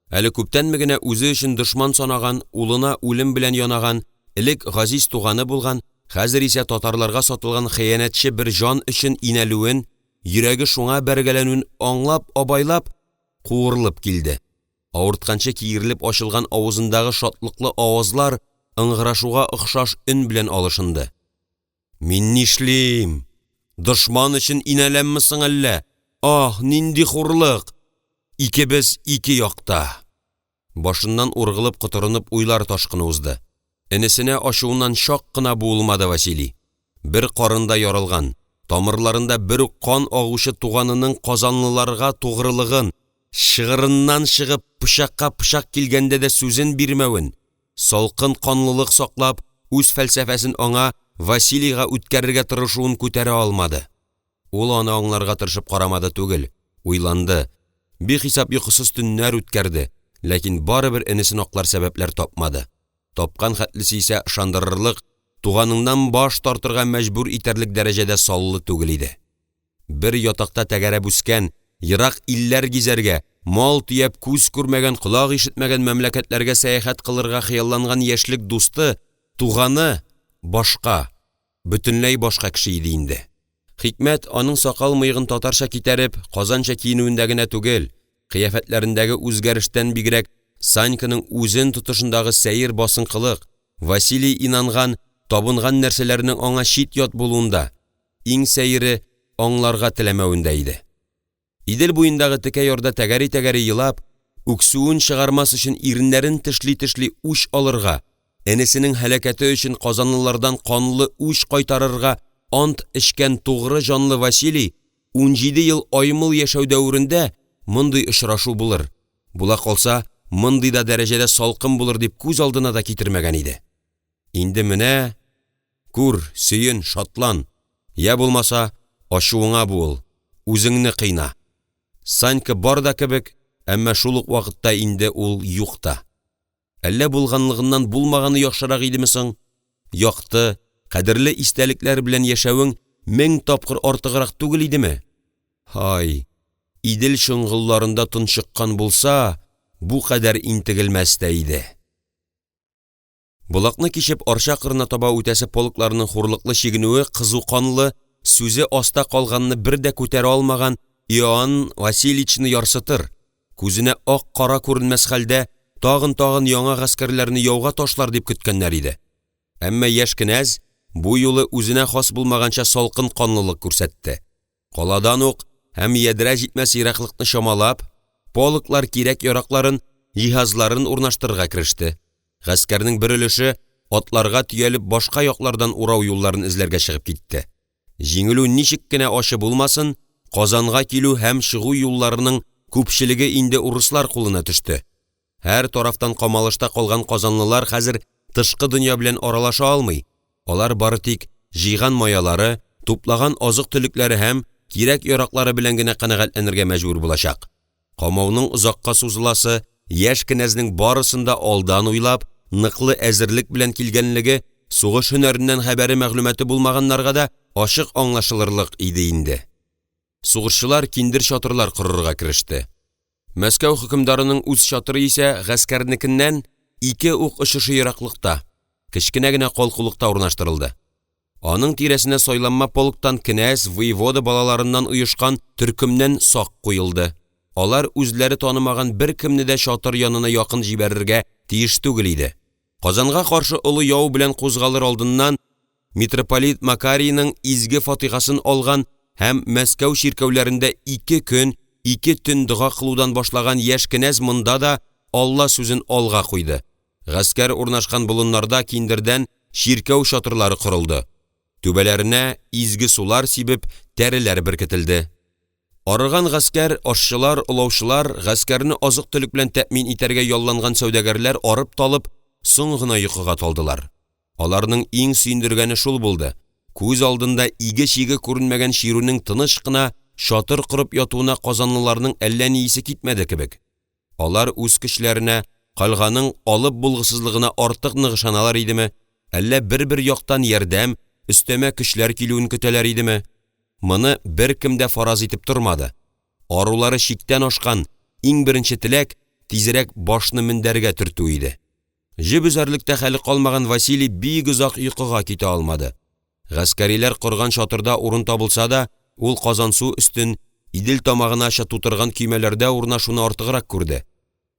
Әле күптәнме генә үзе өчен дошман санаган, улына үлем белән янаган, элек газиз туганы булган, хәзер исә татарларга сатылган хыянәтче бер җан өчен инәлүен, йөрәге шуңа бәргәләнүен аңлап-абайлап, куырылып килде. Авыртканчы киерелеп ачылган авызындагы шатлыклы авазлар ыңгырашуга охшаш өн белән алышынды. «Мин нишлим? Дошман өчен инәләмме соң әллә? Аһ, нинди хурлык! Икебез ике якта!» Башыннан ургылып котырынып уйлар ташкыны узды. Энесенә ачуыннан чак кына буылмады Василий. Бер карында яралган, тамырларында бер үк кан агучы туганының казанлыларга тугрылыгын, чыгырыннан чыгып, пычакка пычак килгәндә дә сүзен бирмәвен, салкын канлылык саклап, үз фәлсәфәсен аңа, Василийга үткәрергә тырышуын күтәрә алмады. Ул аны аңларга тырышып карамады түгел, уйланды, бихисап йокысыз төннәр үткәрде, ләкин барыбер энесен аклар сәбәпләр тапмады. Тапкан хәтлесе исә ышандырырлык, туганыңнан баш тартырга мәҗбүр итәрлек дәрәҗәдә саллы түгел иде. Бер ятакта тәгәрәп үскән, ерак илләр гизәргә, мал төяп күз күрмәгән, колак ишетмәгән мәмләкәтләргә сәяхәт кылырга хыялланган яшьлек дусты, туганы башка, бөтенләй башка кеше иде инде. Хикмәт аның сакал-мыегын татарча китәреп, казанча киенүендә генә түгел, кыяфәтләрендәге үзгәрештән бигрәк Саньканың үзен тотышындагы сәер басынкылык, Василий инанган, табынган нәрсәләрнең аңа чит-ят булуында, иң сәере аңларга теләмәвендә иде. Идел буендагы текә ярда тәгәри-тәгәри елап, үксүен чыгармас өчен иреннәрен тешли-тешли үч алырга, энесенең һәлакәте өчен казанлылардан канлы үч кайтарырга ант эчкән тугры җанлы Василий 17 ел аймыл яшәү дәверендә мондый очрашу булыр, була калса, мондый да дәрәҗәдә салкын булыр дип күз алдына да китермәгән иде. Инде менә, күр, сөен, шатлан, я булмаса ачуыңа буыл, үзеңне кыйна. Санька бар да кебек, әмма шул ук вакытта инде ул юк та. Әллә булганлыгыннан булмаганы яхшырак идеме соң? Якты, кадерле истәлекләр белән яшәвең мең тапкыр артыграк түгел идеме? Һай, Идел чоңгылларында тончыккан булса, бу кадәр интегелмәс тә иде! Болакны кичеп Арча кырына таба үтәсе полкларның хурлыклы чигенүе кызу канлы, сүзе аста калганны бер дә күтәрә алмаган Иоанн Васильевичны ярсытыр, күзенә ак-кара күренмәс хәлдә тагын-тагын яңа гаскәрләрне яуга ташлар дип көткәннәр иде. Әмма яшь кенәз бу юлы үзенә хас булмаганча салкын канлылык күрсәтте. Каладан ук һәм ядрә җитмәс ераклыкны чамалап… Полклар кирәк-яракларын, җиһазларын урнаштырырга кереште, гаскәрнең бер өлеше атларга төялеп башка яклардан урау юлларын эзләргә чыгып китте. Җиңелү ничек кенә ачы булмасын, Казанга килү һәм чыгу юлларының күпчелеге инде урыслар кулына төште, һәр тарафтан камалышта калган казанлылар хәзер тышкы дөнья белән аралаша алмый, алар бары тик җыйган маялары, туплаган азык-төлекләре һәм кирәк-яраклары белән генә канәгатьләнергә мәҗбүр булачак. Камауның озакка сузыласы, яшь кенәзнең барысын да алдан уйлап, ныклы әзерлек белән килгәнлеге сугыш һөнәреннән хәбәре-мәгълүматы булмаганнарга да ачык аңлашылырлык иде инде. Сугышчылар киндер чатырлар корырга кереште. Мәскәү хөкемдарының үз чатыры исә гаскәрнекеннән ике ук очышы ераклыкта, кечкенә генә калкулыкта урнаштырылды. Аның тирәсенә сайланма полктан кенәз, воевода балаларыннан оешкан төркемнән сак куелды, алар үзләре танымаган беркемне дә чатыр янына якын җибәрергә тиеш түгел иде. Казанга каршы олы яу белән кузгалыр алдыннан митрополит Макарийның изге фатихасын алган һәм Мәскәү чиркәүләрендә ике көн, ике төн дога кылудан башлаган яшь кенәз монда да Алла сүзен алга куйды, гаскәр урнашкан болыннарда киндердән чиркәү чатырлары корылды, түбәләренә изге сулар сибеп тәреләр беркетелде. Арыган гаскәр, ашчылар, олаучылар, гаскәрне азык-төлек белән тәэмин итәргә ялланган сәүдәгәрләр арып-талып соң гына йокыга талдылар. Аларның иң сөендергәне шул булды: күз алдында иге-чиге күренмәгән чирүнең тыныч кына чатыр корып ятуына казанлыларның әллә ни исе китмәде кебек. Алар үз көчләренә, кальганың алып булгысызлыгына артык нык ышаналар идеме, әллә бер-бер яктан ярдәм, өстәмә көчләр килүен көтәләр идеме, моны беркем дә фараз итеп тормады, арулары чиктән ашкан, иң беренче теләк тизрәк башны мендәргә төртү иде. Җеп өзәрлек тә хәле калмаган Василий бик озак йокыга китә алмады. Гаскәриләр корган чатырда урын табылса да, ул Казансу өстен Идел тамагынача тутырган көймәләрдә урнашуны артыграк күрде.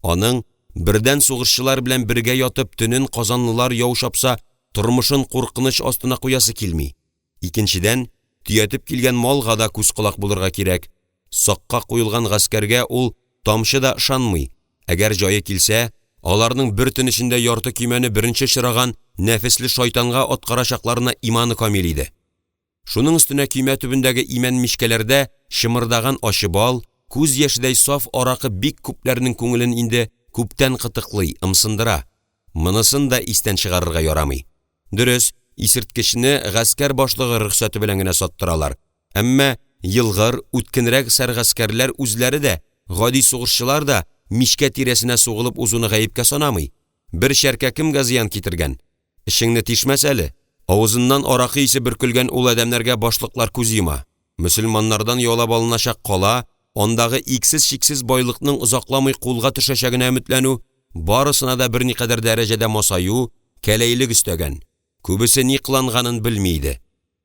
Аның, бердән, сугышчылар белән бергә ятып төнен казанлылар яу чапса, тормышын куркыныч астына куясы килми, икенчедән, төятеп килгән малга да күз-колак булырга кирәк, сакка куелган гаскәргә ул тамчы да ышанмый, әгәр җае килсә, аларның бер төн эчендә ярты көймәне беренче очраган нәфесле шайтанга аткарачакларына иманы камил иде. Шуның өстенә көймә төбендәге имән мичкәләрдә чымырдаган ачы бал, күз яшедәй саф аракы бик күпләрнең күңелен инде күптән кытыклый, ымсындыра, монысын да истән чыгарырга ярамый. Дөрес, исерткечне гаскәр башлыгы рөхсәте белән генә саттыралар, әмма елгыр, үткенрәк сәргаскәрләр үзләре дә, гади сугышчылар да мичкә тирәсенә сугылып узуны гаепкә санамый, бер чәркә кемгә зыян китергән, эчеңне тишмәс әле, авызыннан аракы исе бөркелгән ул адәмнәргә башлыклар күз йома, мөселманнардан яулап алыначак кала, андагы иксез-чиксез байлыкның озакламый кулга төшәчәгенә өметләнү, барысына да берникадәр дәрәҗәдә масаю, кәләйлек өстәгән, күбесе ни кыланганын белми иде.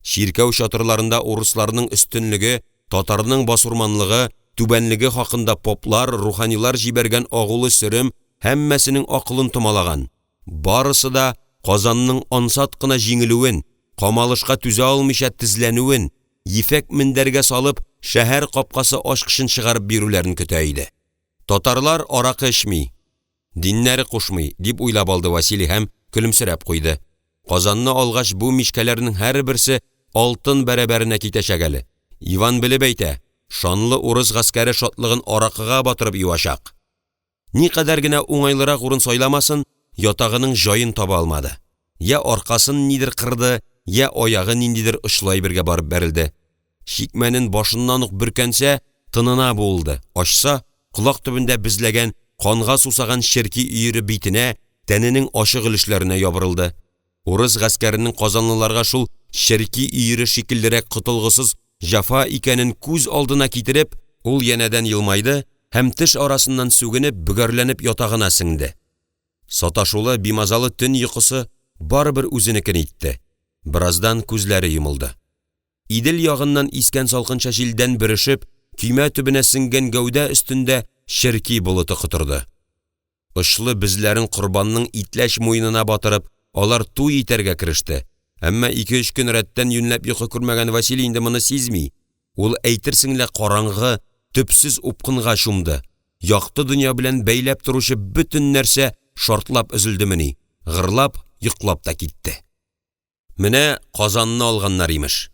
Чиркәү чатырларында урысларның өстенлеге, татарның басурманлыгы, түбәнлеге хакында поплар, руханилар җибәргән агулы сөрем һәммәсенең акылын томалаган, барысы да Казанның ансат кына җиңелүен, камалышка түзә алмыйча тезләнүен, ефәк мендәргә салып шәһәр капкасы ачкычын чыгарып бирүләрен көтә иде. «Татарлар аракы эчми, диннәре кушмый»,– дип уйлап алды Василий һәм көлемсерәп куйды. Казанны алгач, бу мичкәләрнең һәрберсе алтын бәрабәренә китәчәк әле, Иван белеп әйтә, шанлы урыс гаскәре шатлыгын аракыга батырып юачак. Никадәр генә уңайлырак урын сайламасын, ятагының җаен таба алмады, я аркасын нидер кырды, я аягы ниндидер очлы әйбергә барып бәрелде. Чикмәнен башыннан ук бөркәнсә, тынына буылды, ачса, колак төбендә безләгән, канга сусаган черки өере битенә, тәненең ачык өлешләренә ябырылды. Урыс гаскәренең казанлыларга шул черки өере шикеллерәк котылгысыз җәфа икәнен күз алдына китереп, ул янәдән елмайды һәм теш арасыннан сүгенеп, бөгәрләнеп ятагына сеңде. Саташулы, бимазалы төн йокысы барыбер үзенекен итте, бераздан күзләре йомылды. Идел ягыннан искән салкынча җилдән бөрешеп, көймә төбенә сеңгән гәүдә өстендә черки болыты котырды. Очлы безләрен корбанның итләч муенына батырып, алар туй итәргә кереште, әмма ике-өч көн рәттән юньләп йокы күрмәгән Василий инде моны сизми, ул әйтерсең лә караңгы, төпсез упкынга чумды. якты дөнья белән бәйләп торучы бөтен нәрсә шартлап өзелдемени, гырлап йоклап та китте. Менә Казанны алганнар, имеш,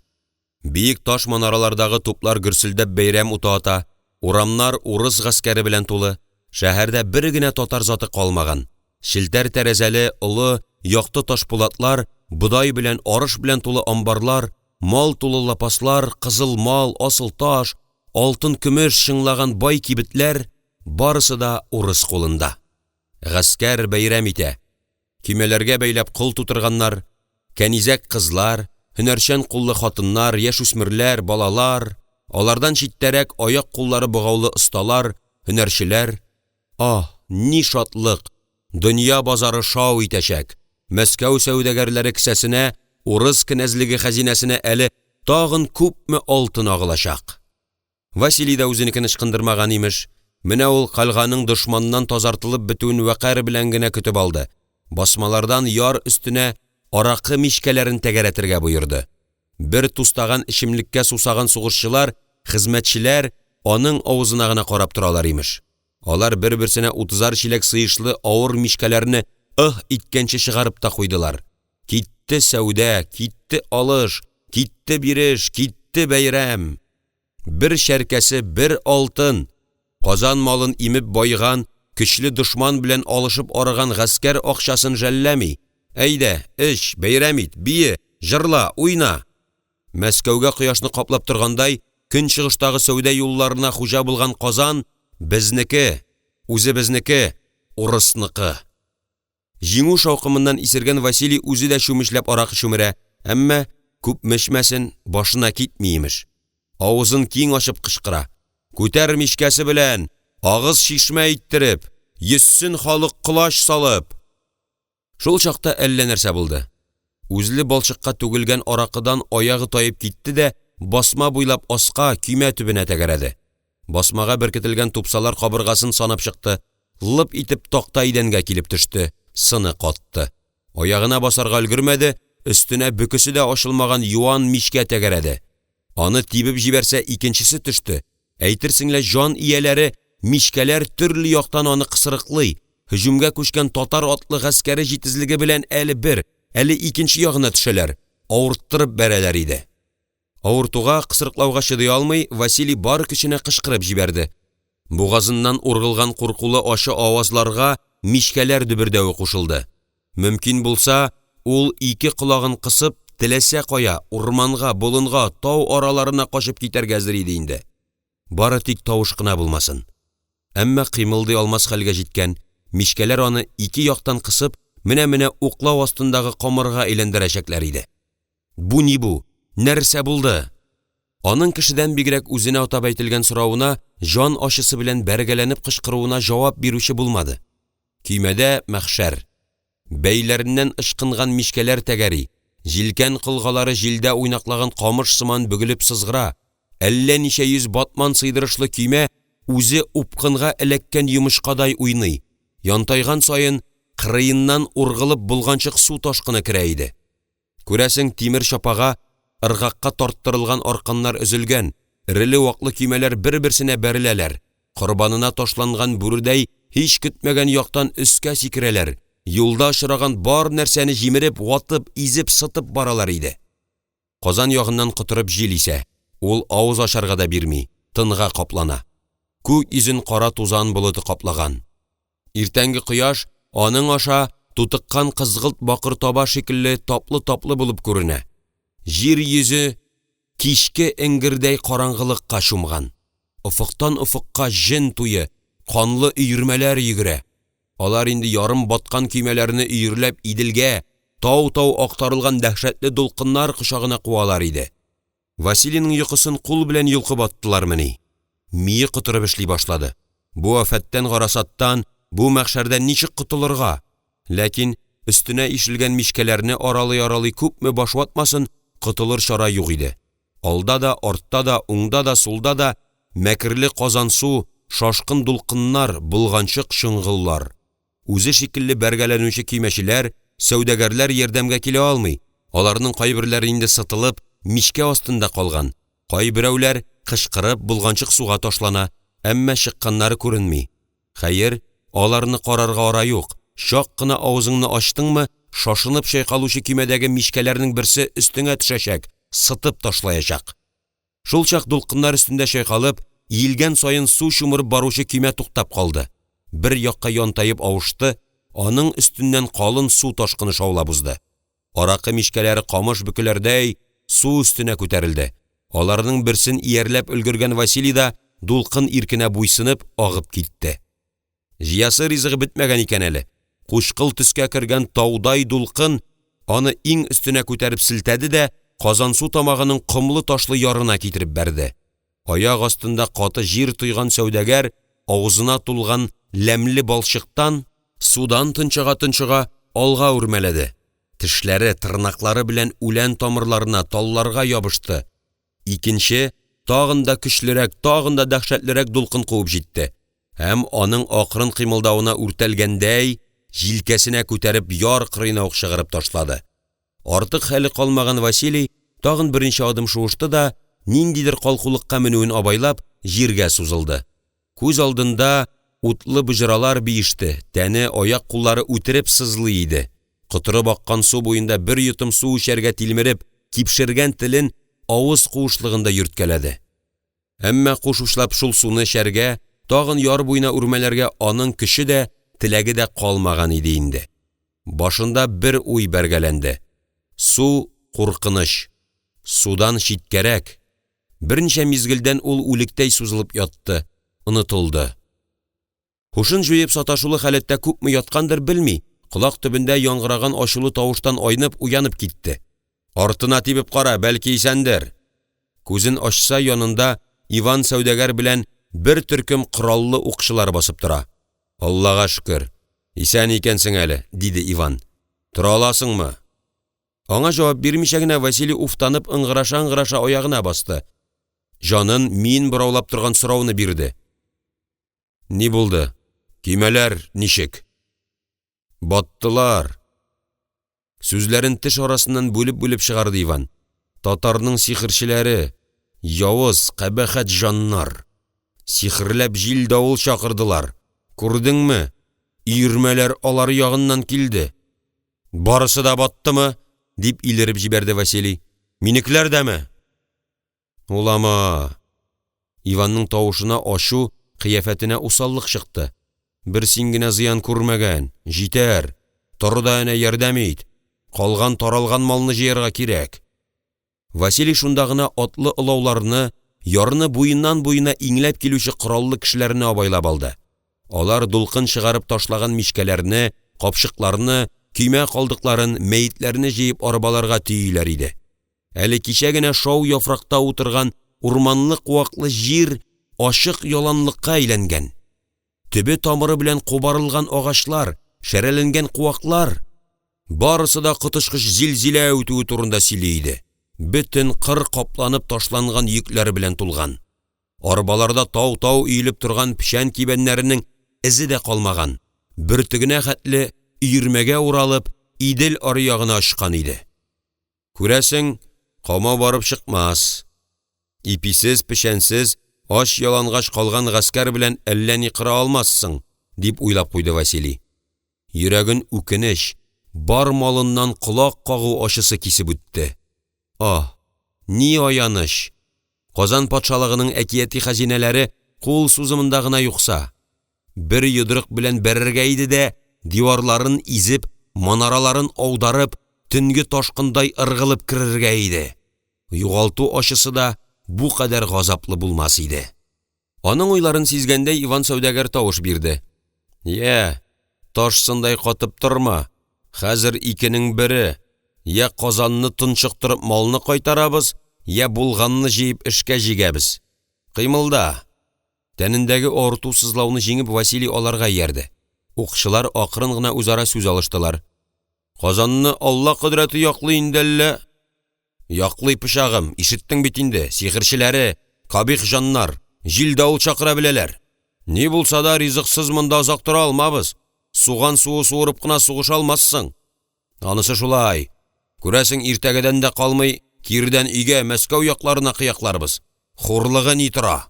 биек таш манаралардагы туплар гөрселдәп бәйрәм уты ата, урамнар урыс гаскәре белән тулы, шәһәрдә бер генә татар заты калмаган, челтәр тәрәзәле олы, якты ташпулатлар, бодай белән, арыш белән тулы амбарлар, мал тулы лапаслар, кызыл мал, асыл таш, алтын-көмеш чыңлаган бай кибетләр — барысы да урыс кулында. Гаскәр бәйрәм итә, көймәләргә бәйләп кол тутырганнар, кәнизәк кызлар, һөнәрчән куллы хатыннар, яшүсмерләр, балалар, алардан читтәрәк аяк-куллары богаулы осталар, һөнәрчеләр. Аһ, ни шатлык, дөнья базары шау итәчәк, Мәскәү сәүдәгәрләре кесәсенә, урыс кенәзлеге хәзинәсенә әле тагын күпме алтын агылачак! Василий да үзенекен ычкындырмаган, имеш, менә ул кальганың дошманнан тазартылып бетүен вәкарь белән генә көтеп алды, басмалардан яр өстенә аракы мичкәләрен тәгәрәтергә боерды, бер тустаган эчемлеккә сусаган сугышчылар, хезмәтчеләр аның авызына гына карап торалар, имеш. Алар бер-берсенә утызар чиләк сыешлы авыр мичкәләрне «ыһ» иткәнче чыгарып та куйдылар. Китте сәүдә, китте алыш, китте биреш, китте бәйрәм! Бер чәркәсе бер алтын, Казан малын имеп баеган, көчле дошман белән алышып арыган гаскәр акчасын жәлләми, әйдә, эч, бәйрәм ит, бие, җырла, уйна! Мәскәүгә кояшны каплап торгандай, көнчыгыштагы сәүдә юлларына хуҗа булган Казан безнеке, үзебезнеке, урысныкы! Җиңү шаукымыннан исергән Василий үзе дә чүмечләп аракы чүмерә, әмма, күпме эчмәсен, башына китми, имеш. Авызын киң ачып кычкыра: «Күтәр мичкәсе белән, агыз чишмә иттереп, йөзсен халык колач салып!» Шул чакта әллә нәрсә булды, үзле балчыкка түгелгән аракыдан аягы таеп китте дә басма буйлап аска, көймә төбенә тәгәрәде. Басмага беркетелгән тупсалар кабыргасын санап чыкты, лып итеп такта идәнгә килеп төште, сыны катты. Аягына басарга өлгермәде, өстенә бөкесе дә ачылмаган юан мичкә тәгәрәде, аны тибеп җибәрсә, икенчесе төште, әйтерсең лә җан ияләре — мичкәләр төрле яктан аны кысрыклый, һөҗүмгә күчкән татар атлы гаскәре җитезлеге белән әле бер, әле икенче ягына төшәләр, авырттырып бәрәләр иде. Авыртуга, кысрыклауга чыдый алмый, Василий бар көченә кычкырып җибәрде, бугазыннан ургылган куркулы ачы авазларга мичкәләр дөбердәве кушылды, мөмкин булса, ул ике колагын кысып теләсә кая, урманга, болынга, тау араларына качып китәргә әзер иде инде, бары тик тавыш кына булмасын! Әмма кыймылдый алмас хәлгә җиткән, мичкәләр аны ике яктан кысып, менә-менә уклау астындагы камырга әйләндерәчәкләр иде. Бу ни бу, нәрсә булды? Аның кешедән бигрәк үзенә атап әйтелгән соравына, җан ачысы белән бәргәләнеп кычкыруына җавап бирүче булмады. Көймәдә мәхшәр. Бәйләреннән ычкынган мичкәләр тәгәри, җилкән колгалары җилдә уйнаклаган камыш сыман бөгелеп сызгыра, әллә ничә йөз батман сыйдырышлы көймә үзе упкынга эләккән йомычкадай уйный, янтайган саен кырыеннан ургылып болганчык су ташкыны керә иде. Күрәсең, тимер чапага, ыргакка тарттырылган арканнар өзелгән, эреле-ваклы көймәләр бер-берсенә бәреләләр, корбанына ташланган бүредәй һич көтмәгән яктан өскә сикерәләр, юлда очраган бар нәрсәне җимереп, ватып, изеп, сытып баралар иде. Казан ягыннан котырып җил исә, ул авыз ачарга да бирми, тынга каплана. Күк йөзен кара тузан болыты каплаган. Иртәнге кояш аның аша тутыккан кызгылт бакыр таба шикелле таплы-таплы булып күренә, җир йөзе кичке эңгердәй караңгылыкка чумган, офыктан офыкка җен туе, канлы өермәләр йөгерә, алар инде ярым баткан көймәләрне өерләп Иделгә, тау-тау актарылган дәһшәтле дулкыннар кочагына куалар иде. Василийның йокысын кул белән йолкып аттылармыни, мие котырып эшли башлады, бу афәттән-гарасаттан, бу мәхшәрдән ничек котылырга? Ләкин өстенә ишелгән мичкәләрне аралый-аралый күпме баш ватмасын, котылыр чара юк иде. Алда да, артта да, уңда да, сулда да мәкерле Казансу, шашкын дулкыннар, болганчык чоңгыллар. Үзе шикелле бәргәләнүче көймәчеләр, сәүдәгәрләр ярдәмгә килә алмый, аларның кайберләре инде сытылып мичкә астында калган, кайберәүләр кычкырып болганчык суга ташлана, әмма чыкканнары күренми. Хәер, аларны карарга ара юк, чак кына авызыңны ачтыңмы, шашынып чайкалучы көймәдәге мичкәләрнең берсе өстеңә төшәчәк, сытып ташлаячак. Шулчак дулкыннар өстендә чайкалып, иелгән саен су чумырып баручы көймә туктап калды, бер якка янтаеп авышты, аның өстеннән калын су ташкыны шаулап узды, аракы мичкәләре камыш бөкеләрдәй су өстенә күтәрелде, аларның берсен иярләп өлгергән Василий да дулкын иркенә буйсынып агып китте. Җыясы ризыгы бетмәгән икән әле, кучкыл төскә кергән таудай дулкын аны иң өстенә күтәреп селтәде дә Казансу тамагының комлы-ташлы ярына китереп бәрде. Аяк астында каты җир тойган сәүдәгәр авызына тулган ләмле балчыктан, судан тончыга-тончыга алга үрмәләде, тешләре, тырнаклары белән үлән тамырларына, талларга ябышты, икенче, тагын да көчлерәк, тагын да дәһшәтлерәк дулкын куып җитте һәм аның акрын кыймылдавына үртәлгәндәй җилкәсенә күтәреп яр кырыена ук чыгарып ташлады. Артык хәле калмаган Василий тагын берничә адым шуышты да, ниндидер калкулыкка менүен абайлап, җиргә сузылды. Күз алдында утлы боҗралар биеште, тәне, аяк-куллары үтереп сызлый иде. Котырып аккан су буенда бер йотым су эчәргә тилмереп, кипшергән телен авыз куышлыгында йөрткәләде. Әмма куш учлап шул суны эчәргә, тагын яр буена үрмәләргә аның көче дә, теләге дә калмаган иде инде. Башында бер уй бәргәләнде: су куркыныч, судан читкәрәк! Берничә мизгелдән ул үлектәй сузылып ятты, онытылды. Һушын җуеп саташулы халәттә күпме яткандыр, белми, колак төбендә яңгыраган ачулы тавыштан айнып, уянып китте: «Артына тибеп кара, бәлки исәндер!» Күзен ачса, янында Иван сәүдәгәр белән бер төркем кораллы укчылар басып тора. «Аллага шөкер, исән икәнсең әле,– диде Иван.– Тора аласыңмы?» Аңа җавап бирмичә генә Василий уфтанып ыңгыраша-ыңгыраша аягына басты, җанын, миен бораулап торган сорауны бирде: «Ни булды, көймәләр ничек?» «Баттылар!» Сүзләрен теш арасыннан бүлеп-бүлеп чыгарды Иван. «Татарның сихерчеләре, явыз, кабахәт җаннар! Сихерләп җил-давыл чакырдылар, күрдеңме, өермәләр алар ягыннан килде!» «Барысы да баттымы?» — дип илереп җибәрде Василий. «Минекеләр дәме?» «Улама!» Иванның тавышына ачу, кыяфәтенә усаллык чыкты.– Бер син генә зыян күрмәгән, җитәр, тор да әнә ярдәм ит, калган-таралган малны җыярга кирәк!» Василий шунда гына атлы олауларны, ярны буеннан-буена иңләп килүче кораллы кешеләрне абайлап алды. Алар дулкын чыгарып ташлаган мичкәләрне, капчыкларны, көймә калдыкларын, мәетләрне җыеп арбаларга төйиләр иде. Әле кичә генә шау яфракта утырган урманлы-куаклы җир ачык яланлыкка әйләнгән, төбе-тамыры белән кубарылган агачлар, шәрәләнгән куаклар барысы да коточкыч зилзилә үтүе турында сөйли иде. Бөтен кыр капланып ташланган йөкләр белән тулган. Арбаларда тау-тау өелеп торган печән кибәннәренең эзе дә калмаган, бөртегенә хәтле өермәгә уралып Идел аръягына очкан иде. Күрәсең, камау барып чыкмас, иписез, печәнсез, ач-ялангач калган гаскәр белән әллә ни кыра алмассың, дип уйлап куйды Василий. Йөрәген үкенеч, бар малыннан колак кагу ачысы кисеп үтте. Аһ, ни аяныч, Казан патшалыгының әкияти хәзинәләре кул сузымында гына юкса! Бер йодрык белән бәрергә иде дә диварларын изеп, манараларын аударып, төнге ташкындай ыргылып керергә иде! Югалту ачысы да бу кадәр газаплы булмас иде. Аның уйларын сизгәндәй Иван сәүдәгәр тавыш бирде: «Я, таш сындай катып торма, хәзер икенең бере, я казанны тончыктырып малны кайтарабыз, я булганны җыеп эшкә җигәбез. Кыймылда!» Тәнендәге авырту-сызлауны җиңеп Василий аларга иярде. Укчылар акрын гына үзара сүз алыштылар: «Казанны Алла кодрәте яклый инде әллә?» «Яклый, пычагым, ишеттең бит инде, сихерчеләре, кабих җаннар, җил-давыл чакыра беләләр. Ни булса да, ризыксыз монда озак тора алмабыз, суган суы суырып кына сугыша алмассың». «Анысы шулай, күрәсең, иртәгәдән дә калмый киредән өйгә, Мәскәү якларына кыякларбыз, хурлыгы ни тора!»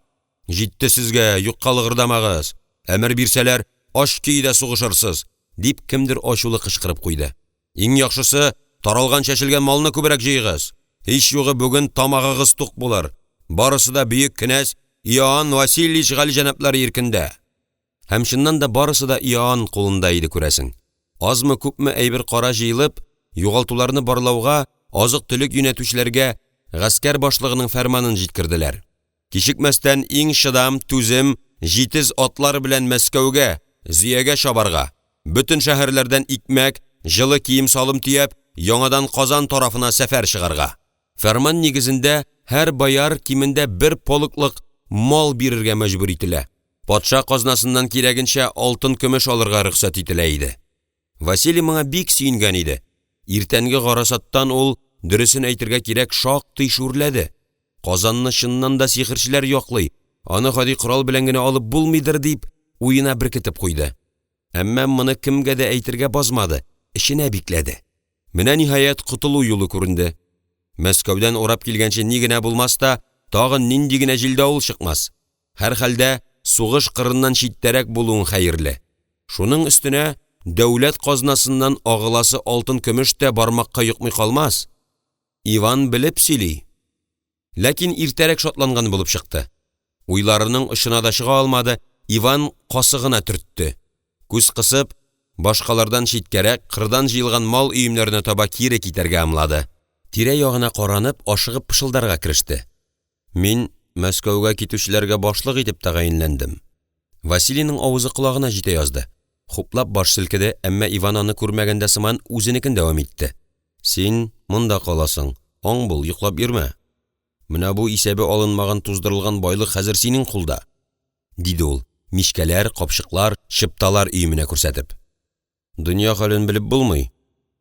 «Җитте сезгә, юкка лыгырдамагыз. Әмер бирсәләр, ач көе дә сугышырсыз!» — дип, кемдер ачулы кычкырып куйды.– Иң яхшысы таралган-чәчелгән малны күбрәк җыегыз, һич югы бүген тамагыгыз тук булыр, барысы да бөек кенәз Иоанн Васильевич галиҗәнаплары иркендә!» Һәм чыннан да барысы да Иоанн кулында иде, күрәсең, азмы-күпме әйбер-кара җыелып, югалтуларны барлауга, азык-төлек юнәтүчеләргә гаскәр башлыгының фәрманын җиткерделәр: кичекмәстән иң чыдам, түзем, җитез атлар белән Мәскәүгә, Зөягә чабарга, бөтен шәһәрләрдән икмәк, җылы кием-салым төяп, яңадан Казан тарафына сәфәр чыгарга. Фәрман нигезендә һәр бояр кимендә бер полклык мал бирергә мәҗбүр ителә, патша казнасыннан кирәгенчә алтын-көмеш алырга рөхсәт ителә иде. Василий моңа бик сөенгән иде, иртәнге гарасаттан ул, дөресен әйтергә кирәк, шактый шүрләде, Казанны чыннан да сихерчеләр яклый, аны гади корал белән генә алып булмыйдыр дип уена беркетеп куйды, әмма моны кемгә дә әйтергә базмады, эченә бикләде. Менә, ниһаять, котылу юлы күренде. Мәскәүдән урап килгәнче ни генә булмас та, тагын нинди генә җил-давыл чыкмас, һәрхәлдә, сугыш кырыннан читтәрәк булуың хәерле, шуның өстенә дәүләт казнасыннан агыласы алтын-көмеш тә бармакка йокмый калмас, Иван белеп сөйли! Ләкин иртәрәк шатланган булып чыкты, уйларының очына да чыга алмады, Иван касыгына төртте, күз кысып, башкалардан читкәрәк, кырдан җыелган мал өемнәренә таба кире китәргә ымлады. Тирә-ягына каранып, ашыгып пышылдарга кереште: – Мин Мәскәүгә китүчеләргә башлык итеп тәгаенләндем. Василийның авызы колагына җитә язды, хуплап баш селкеде, әмма Иван аны күрмәгән дә сыман үзенекен дәвам итте: – Син монда каласың, аң бул, йоклап йөрмә. Менә бу исәбе алынмаган туздырылган байлык хәзер синең кулда,– диде ул, мичкәләр, капчыклар, чыпталар өеменә күрсәтеп. «Дөнья хәлен белеп булмый,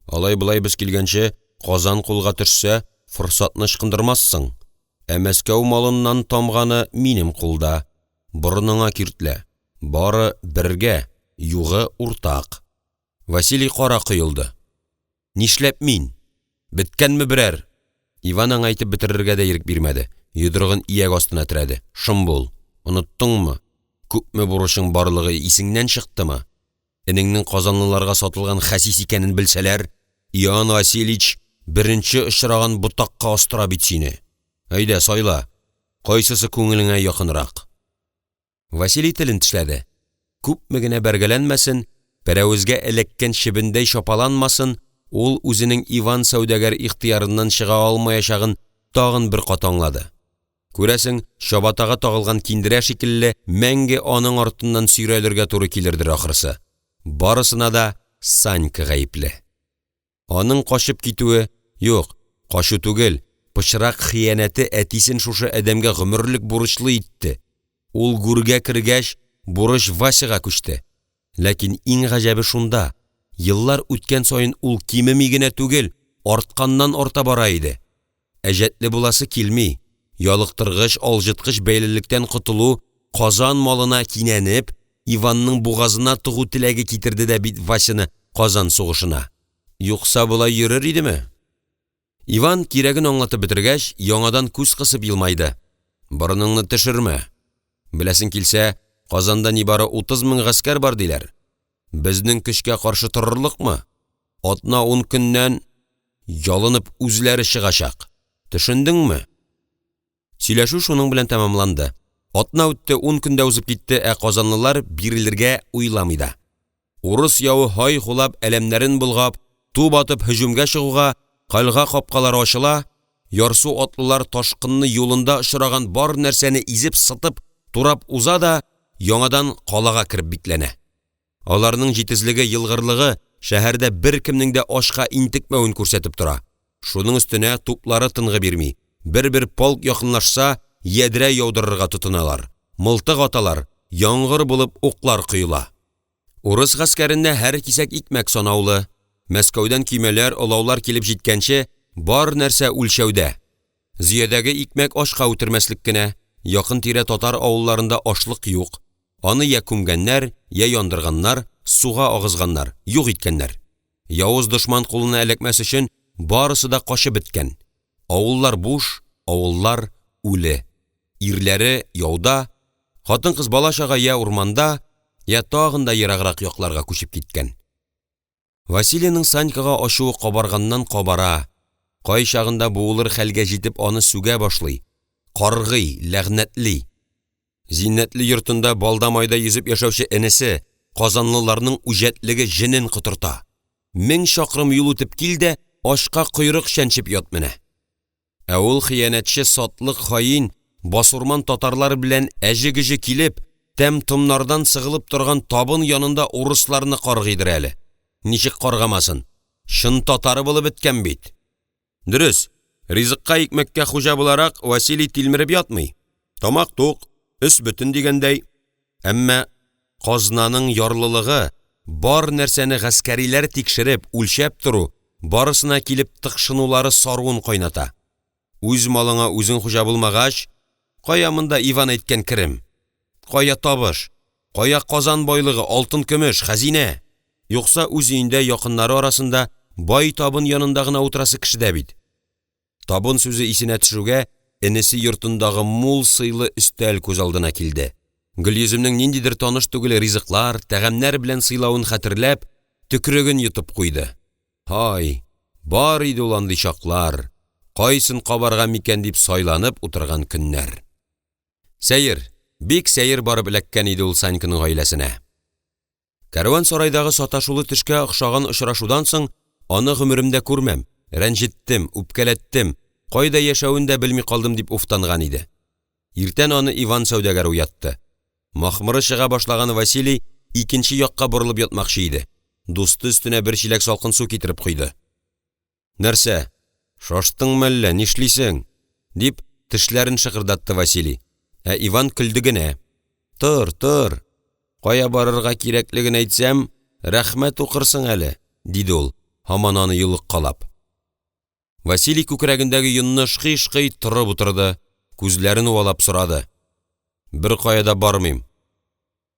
алай-болай без килгәнче Казан кулга төшсә, форсатны ычкындырмассың, ә Мәскәү малыннан тамганы минем кулда, борыныңа киртлә, бары бергә, югы уртак!» Василий кара коелды: «Нишләп мин? Беткәнме берәр?» Иван аңа әйтеп бетерергә дә ирек бирмәде, йодрыгын ияк астына терәде: «Шым бул! Оныттыңмы? Күпме бурычың барлыгы исеңнән чыктымы? Энеңнең казанлыларга сатылган хәсис икәнен белсәләр, Иоанн Васильич беренче очраган ботакка астыра бит сине! Әйдә, сайла, кайсысы күңелеңә якынрак?» Василий телен тешләде, күпме генә бәргәләнмәсен, пәрәвезгә эләккән чебендәй чапаланмасын, ул үзенең Иван сәүдәгәр ихтыярыннан чыга алмаячагын тагын бер кат аңлады. Күрәсең, чабатага тагылган киндерә шикелле, мәңге аның артыннан сөйрәлергә туры килердер ахрысы. Барысына да Санька гаепле. Аның качып китүе, юк, качу түгел, пычрак хыянәте әтисен шушы адәмгә гомерлек бурычлы итте, ул гүргә кергәч, бурыч Васяга күчте, ләкин иң гаҗәбе шунда, еллар үткән саен ул кимеми генә түгел, артканнан-арта бара иде. Әҗәтле буласы килми, ялыктыргыч, алҗыткыч бәйлелектән котылу, Казан малына кинәнеп, Иванның бугазына тыгу теләге китерде дә бит Васяны Казан сугышына! Юкса болай йөрер идеме? Иван, кирәген аңлатып бетергәч, яңадан күз кысып елмайды: «Борыныңны төшермә, беләсең килсә, Казанда нибары утыз мең гаскәр бар диләр, безнең көчкә каршы торырлыкмы? Атна-ун көннән ялынып үзләре чыгачак, төшендеңме?» Сөйләшү шуның белән тәмамланды. Атна үтте, ун көн дә узып китте, ә казанлылар бирелергә уйламый да. Урыс явы һай-һулап, әләмнәрен болгап, туп атып һөҗүмгә чыгуга, кальга капкалары ачыла, ярсу атлылар ташкынны юлында очраган бар нәрсәне изеп-сытып, турап уза да яңадан калага кереп бикләнә. Аларның җитезлеге, елгырлыгы шәһәрдә беркемнең дә ачка интекмәвен күрсәтеп тора, шуның өстенә туплары тынгы бирми, бер-бер полк якынлашса, ядрә яудырырга тотыналар, мылтык аталар, яңгыр булып уклар коела. Урыс гаскәрендә һәр кисәк икмәк санаулы, Мәскәүдән көймәләр, олаулар килеп җиткәнче бар нәрсә үлчәүдә, Зөядәге икмәк ачка үтермәслек кенә, якын-тирә татар авылларында ашлык юк, аны я күмгәннәр, я яндырганнар, суга агызганнар, юк иткәннәр. Явыз дошман кулына эләкмәс өчен барысы да качып беткән. Авыллар буш, авыллар үле. Ирләре яуда, хатын-кыз, бала-чага я урманда, я тагын да ераграк якларга күчеп киткән. Василийның Санькага ачуы кабарганнан-кабара, кайчагында буылыр хәлгә җитеп аны сүгә башлый, каргый, ләгънәтли. Зиннәтле йортында балда-майда йөзеп яшәүче энесе, казанлыларның үҗәтлеге җенен котырта, мең чакрым юл үтеп кил дә ачка койрык чәнчеп ят менә! Ә ул хыянәтче, сатлык хаин басурман татарлар белән әҗе-гөҗе килеп, тәм-томнардан сыгылып торган табын янында урысларны каргыйдыр әле! Ничек каргамасын, чын татары булып беткән бит! Дөрес, ризыкка-икмәккә хуҗа буларак, Василий тилмереп ятмый, тамак тук, өс бөтен дигәндәй, әмма казнаның ярлылыгы, бар нәрсәне гаскәриләр тикшереп, үлчәп тору, барысына килеп тыкшынулары саруын кайната. Үз малыңа үзең хуҗа булмагач, кая монда Иван әйткән керем, кая табыш, кая Казан байлыгы, алтын-көмеш, хәзинә?! Юкса үз өендә, якыннары арасында, бай табын янында гына утырасы кеше дә бит. Табын сүзе исенә төшүгә, энесе йортындагы мул сыйлы өстәл күз алдына килде, Гөлйөземнең ниндидер таныш түгел ризыклар, тәгамнәр белән сыйлавын хәтерләп, төкереген йотып куйды. Һай, бар иде ул андый чаклар, кайсын кабарга микән дип сайланып утырган көннәр! Сәер, бик сәер барып эләккән иде ул Саньканың гаиләсенә. Кәрван-сарайдагы саташулы төшкә охшаган очрашудан соң, «аны гомеремдә күрмәм, рәнҗеттем, үпкәләттем, кайда яшәвен дә белми калдым» дип уфтанган иде. Иртән аны Иван сәүдәгәре уятты. Махмыры чыга башлаган Василий икенче якка борылып ятмакчы иде, дусты өстенә бер чиләк салкын су китереп койды. «Нәрсә, шаштыңмы әллә, нишлисең?» — дип, тешләрен шыкырдатты Василий, ә Иван көлде генә: «Тор, тор, кая барырга кирәклеген әйтсәм, рәхмәт укырсың әле»,– диде ул, һаман аны йолыккалап. Василий күкрәгендәге йонны ышкый-ышкый торып утырды, күзләрен уалап сорады: «Беркая да бармыйм,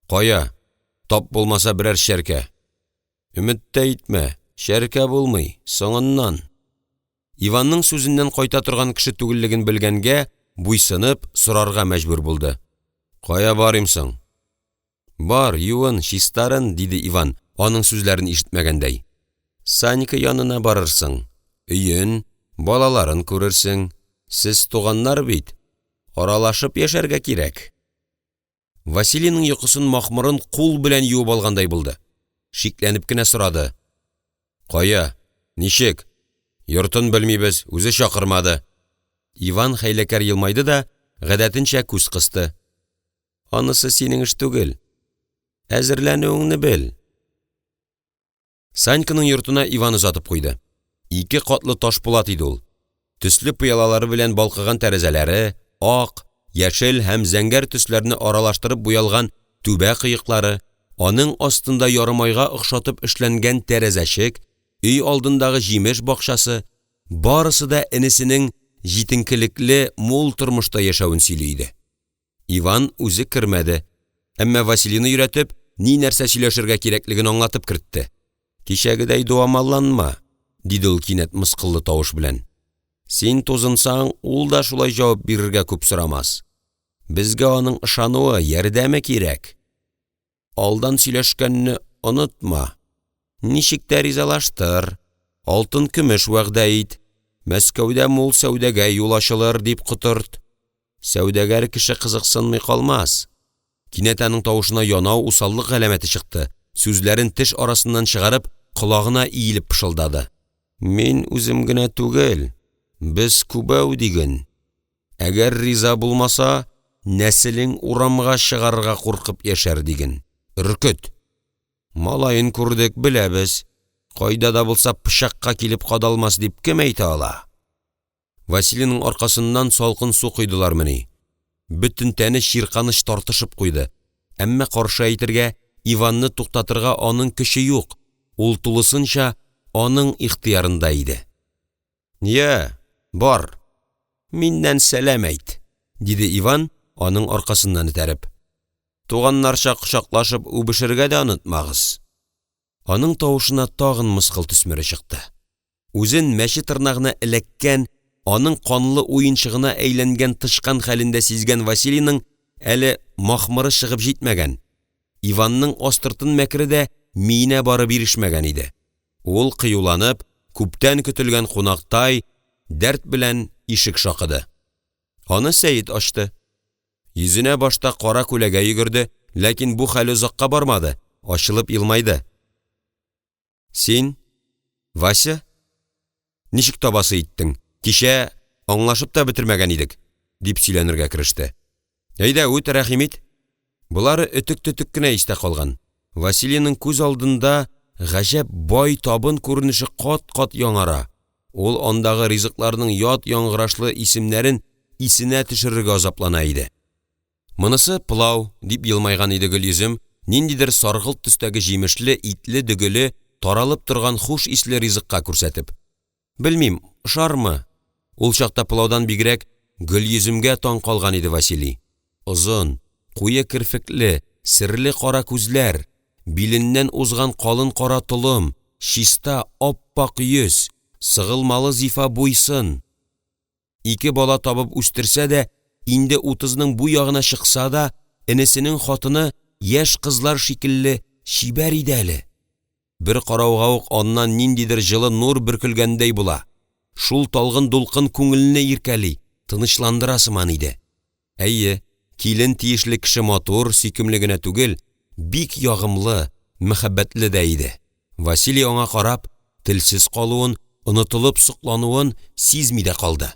кая, тап булмаса берәр чәркә?» «Өмет тә итмә, чәркә булмый, соңыннан!» Иванның сүзеннән кайта торган кеше түгеллеген белгәнгә, буйсынып, сорарга мәҗбүр булды: «Кая барыйм соң?» «Бар, юын, чистарын»,– диде Иван, аның сүзләрен ишетмәгәндәй. «Санька янына барырсың, өен, балаларын күрерсең, сез туганнар бит, аралашып яшәргә кирәк». Василийның йокысын махмырын кул белән юып алгандай булды, шикләнеп кенә сорады: «Кая, ничек, йортын белмибез, үзе чакырмады». Иван хәйләкәр елмайды да гадәтенчә күз кысты: «Анысы синең эш түгел, әзерләнүеңне бел!» Саньканың йортына Иван озатып куйды. Ике катлы таш пулат иде ул. Төсле пыялалары белән балкыган тәрәзәләре, ак, яшел һәм зәңгәр төсләрне аралаштырып буялган түбә кыеклары, аның астында ярымайга охшатып эшләнгән тәрәзәчек, өйалдындагы җимеш бакчасы — барысы да энесенең җитенкелекле, мул тормышта яшәвен сөйли иде. Иван үзе кермәде, әмма Василийны өйрәтеп, ни-нәрсә сөйләшергә кирәклеген аңлатып кертте. «Кичәгедәй дуамалланма,– диде ул кинәт мыскыллы тавыш белән.– Син тузынсаң, ул да шулай җавап бирергә күп сорамас. Безгә аның ышануы, ярдәме кирәк. Алдан сөйләшкәнне онытма, ничек тә ризалаштыр, алтын-көмеш вәгъдә ит, Мәскәүдә мул сәүдәгә юл ачылыр, дип котырт. Сәүдәгәр кеше кызыксынмый калмас!» Кинәт аның тавышына янау, усаллык галәмәте чыкты, сүзләрен теш арасыннан чыгарып, колагына иелеп пышылдады: «Мин үзем генә түгел, без күбәү диген. Әгәр риза булмаса, нәселең урамга чыгарга куркып яшәр диген, өркет. Малаен күрдек, беләбез, кайда да булса пычакка килеп кадалмас дип кем әйтә ала?» Василийның аркасыннан салкын су койдылармыни, бөтен тәне чирканыч тартышып куйды, әмма каршы әйтергә, Иванны туктатырга аның көче юк, ул тулысынча аның ихтыярында иде. «Я, бар, миннән сәлам әйт»,– диде Иван, аның аркасыннан этәреп. «Туганнарча кочаклашып үбешергә дә онытмагыз!» Аның тавышына тагын мыскыл төсмере чыкты. Үзен мәче тырнагына эләккән, аның канлы уенчыгына әйләнгән тычкан хәлендә сизгән Василийның әле махмыры чыгып җитмәгән. Иванның астыртын мәкере дә миенә барып ирешмәгән иде, ул кыюланып, күптән көтелгән кунактай, дәрт белән ишек шакыды. Аны Сәет ачты, йөзенә башта кара күләгә йөгерде, ләкин бу хәле озакка бармады, ачылып елмайды: – Син, Вася, ничек табасы иттең, кичә аңлашып та бетермәгән идек,– дип сөйләнергә кереште.– Әйдә үт, рәхим ит!» Болары өтек-төтек кенә истә калган, Василийның күз алдында гаҗәп бай табын күренеше кат-кат яңара, ул андагы ризыкларның ят яңгырашлы исемнәрен исенә төшерергә азаплана иде. «Монысы пылау,– дип елмайган иде Гөлйөзем, ниндидер саргылт төстәге җимешле, итле, дөгеле, таралып торган хуш исле ризыкка күрсәтеп.– Белмим, ошармы?..» Ул чакта пылаудан бигрәк Гөлйөземгә таң калган иде Василий, озын, куе керфекле, серле кара күзләр, биленнән узган калын кара толым, чиста, ап-ак йөз, сыгылмалы зифа буй-сын. Ике бала табып үстерсә дә, инде утызның бу ягына чыкса да, энесенең хатыны яшь кызлар шикелле чибәр иде әле. Бер карауга ук аннан ниндидер җылы нур бөркелгәндәй була, шул талгын дулкын күңелне иркәли, тынычландыра сыман иде. Әйе, килен тиешле кеше матур, сөйкемле генә түгел, бик ягымлы, мәхәббәтле дә иде. Василий аңа карап телсез калуын, онытылып соклануын сизми дә калды.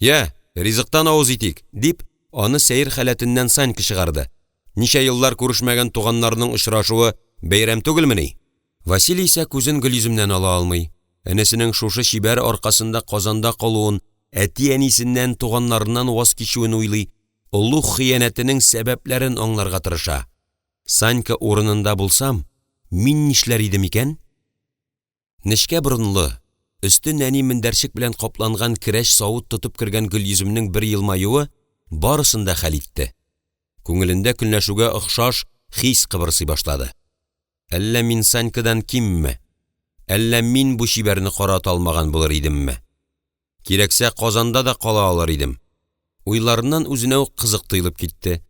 «Я, ризыктан авыз итик»,– дип, аны сәер халәтеннән Санька чыгарды, «ничә еллар күрешмәгән туганнарның очрашуы бәйрәм түгелмени?» Василий исә күзен Гөлйөземнән ала алмый, энесенең шушы чибәр аркасында Казанда калуын, әти-әнисеннән, туганнарыннан ваз кичүен уйлый, олуг хыянәтенең сәбәпләрен аңларга тырыша: «Санька урынында булсам, мин нишләр идем икән?» Нечкә борынлы, өсте нәни мендәрчек белән капланган керәч савыт тотып кергән Гөлйөземнең бер елмаюы барысын да хәл итте, күңелендә көнләшүгә охшаш хис кыбырсый башлады: «Әллә мин Санькадан кимме, әллә мин бу чибәрне карата алмаган булыр идемме? Кирәксә Казанда да кала алыр идем!» Уйларыннан үзенә үк кызык тоелып китте,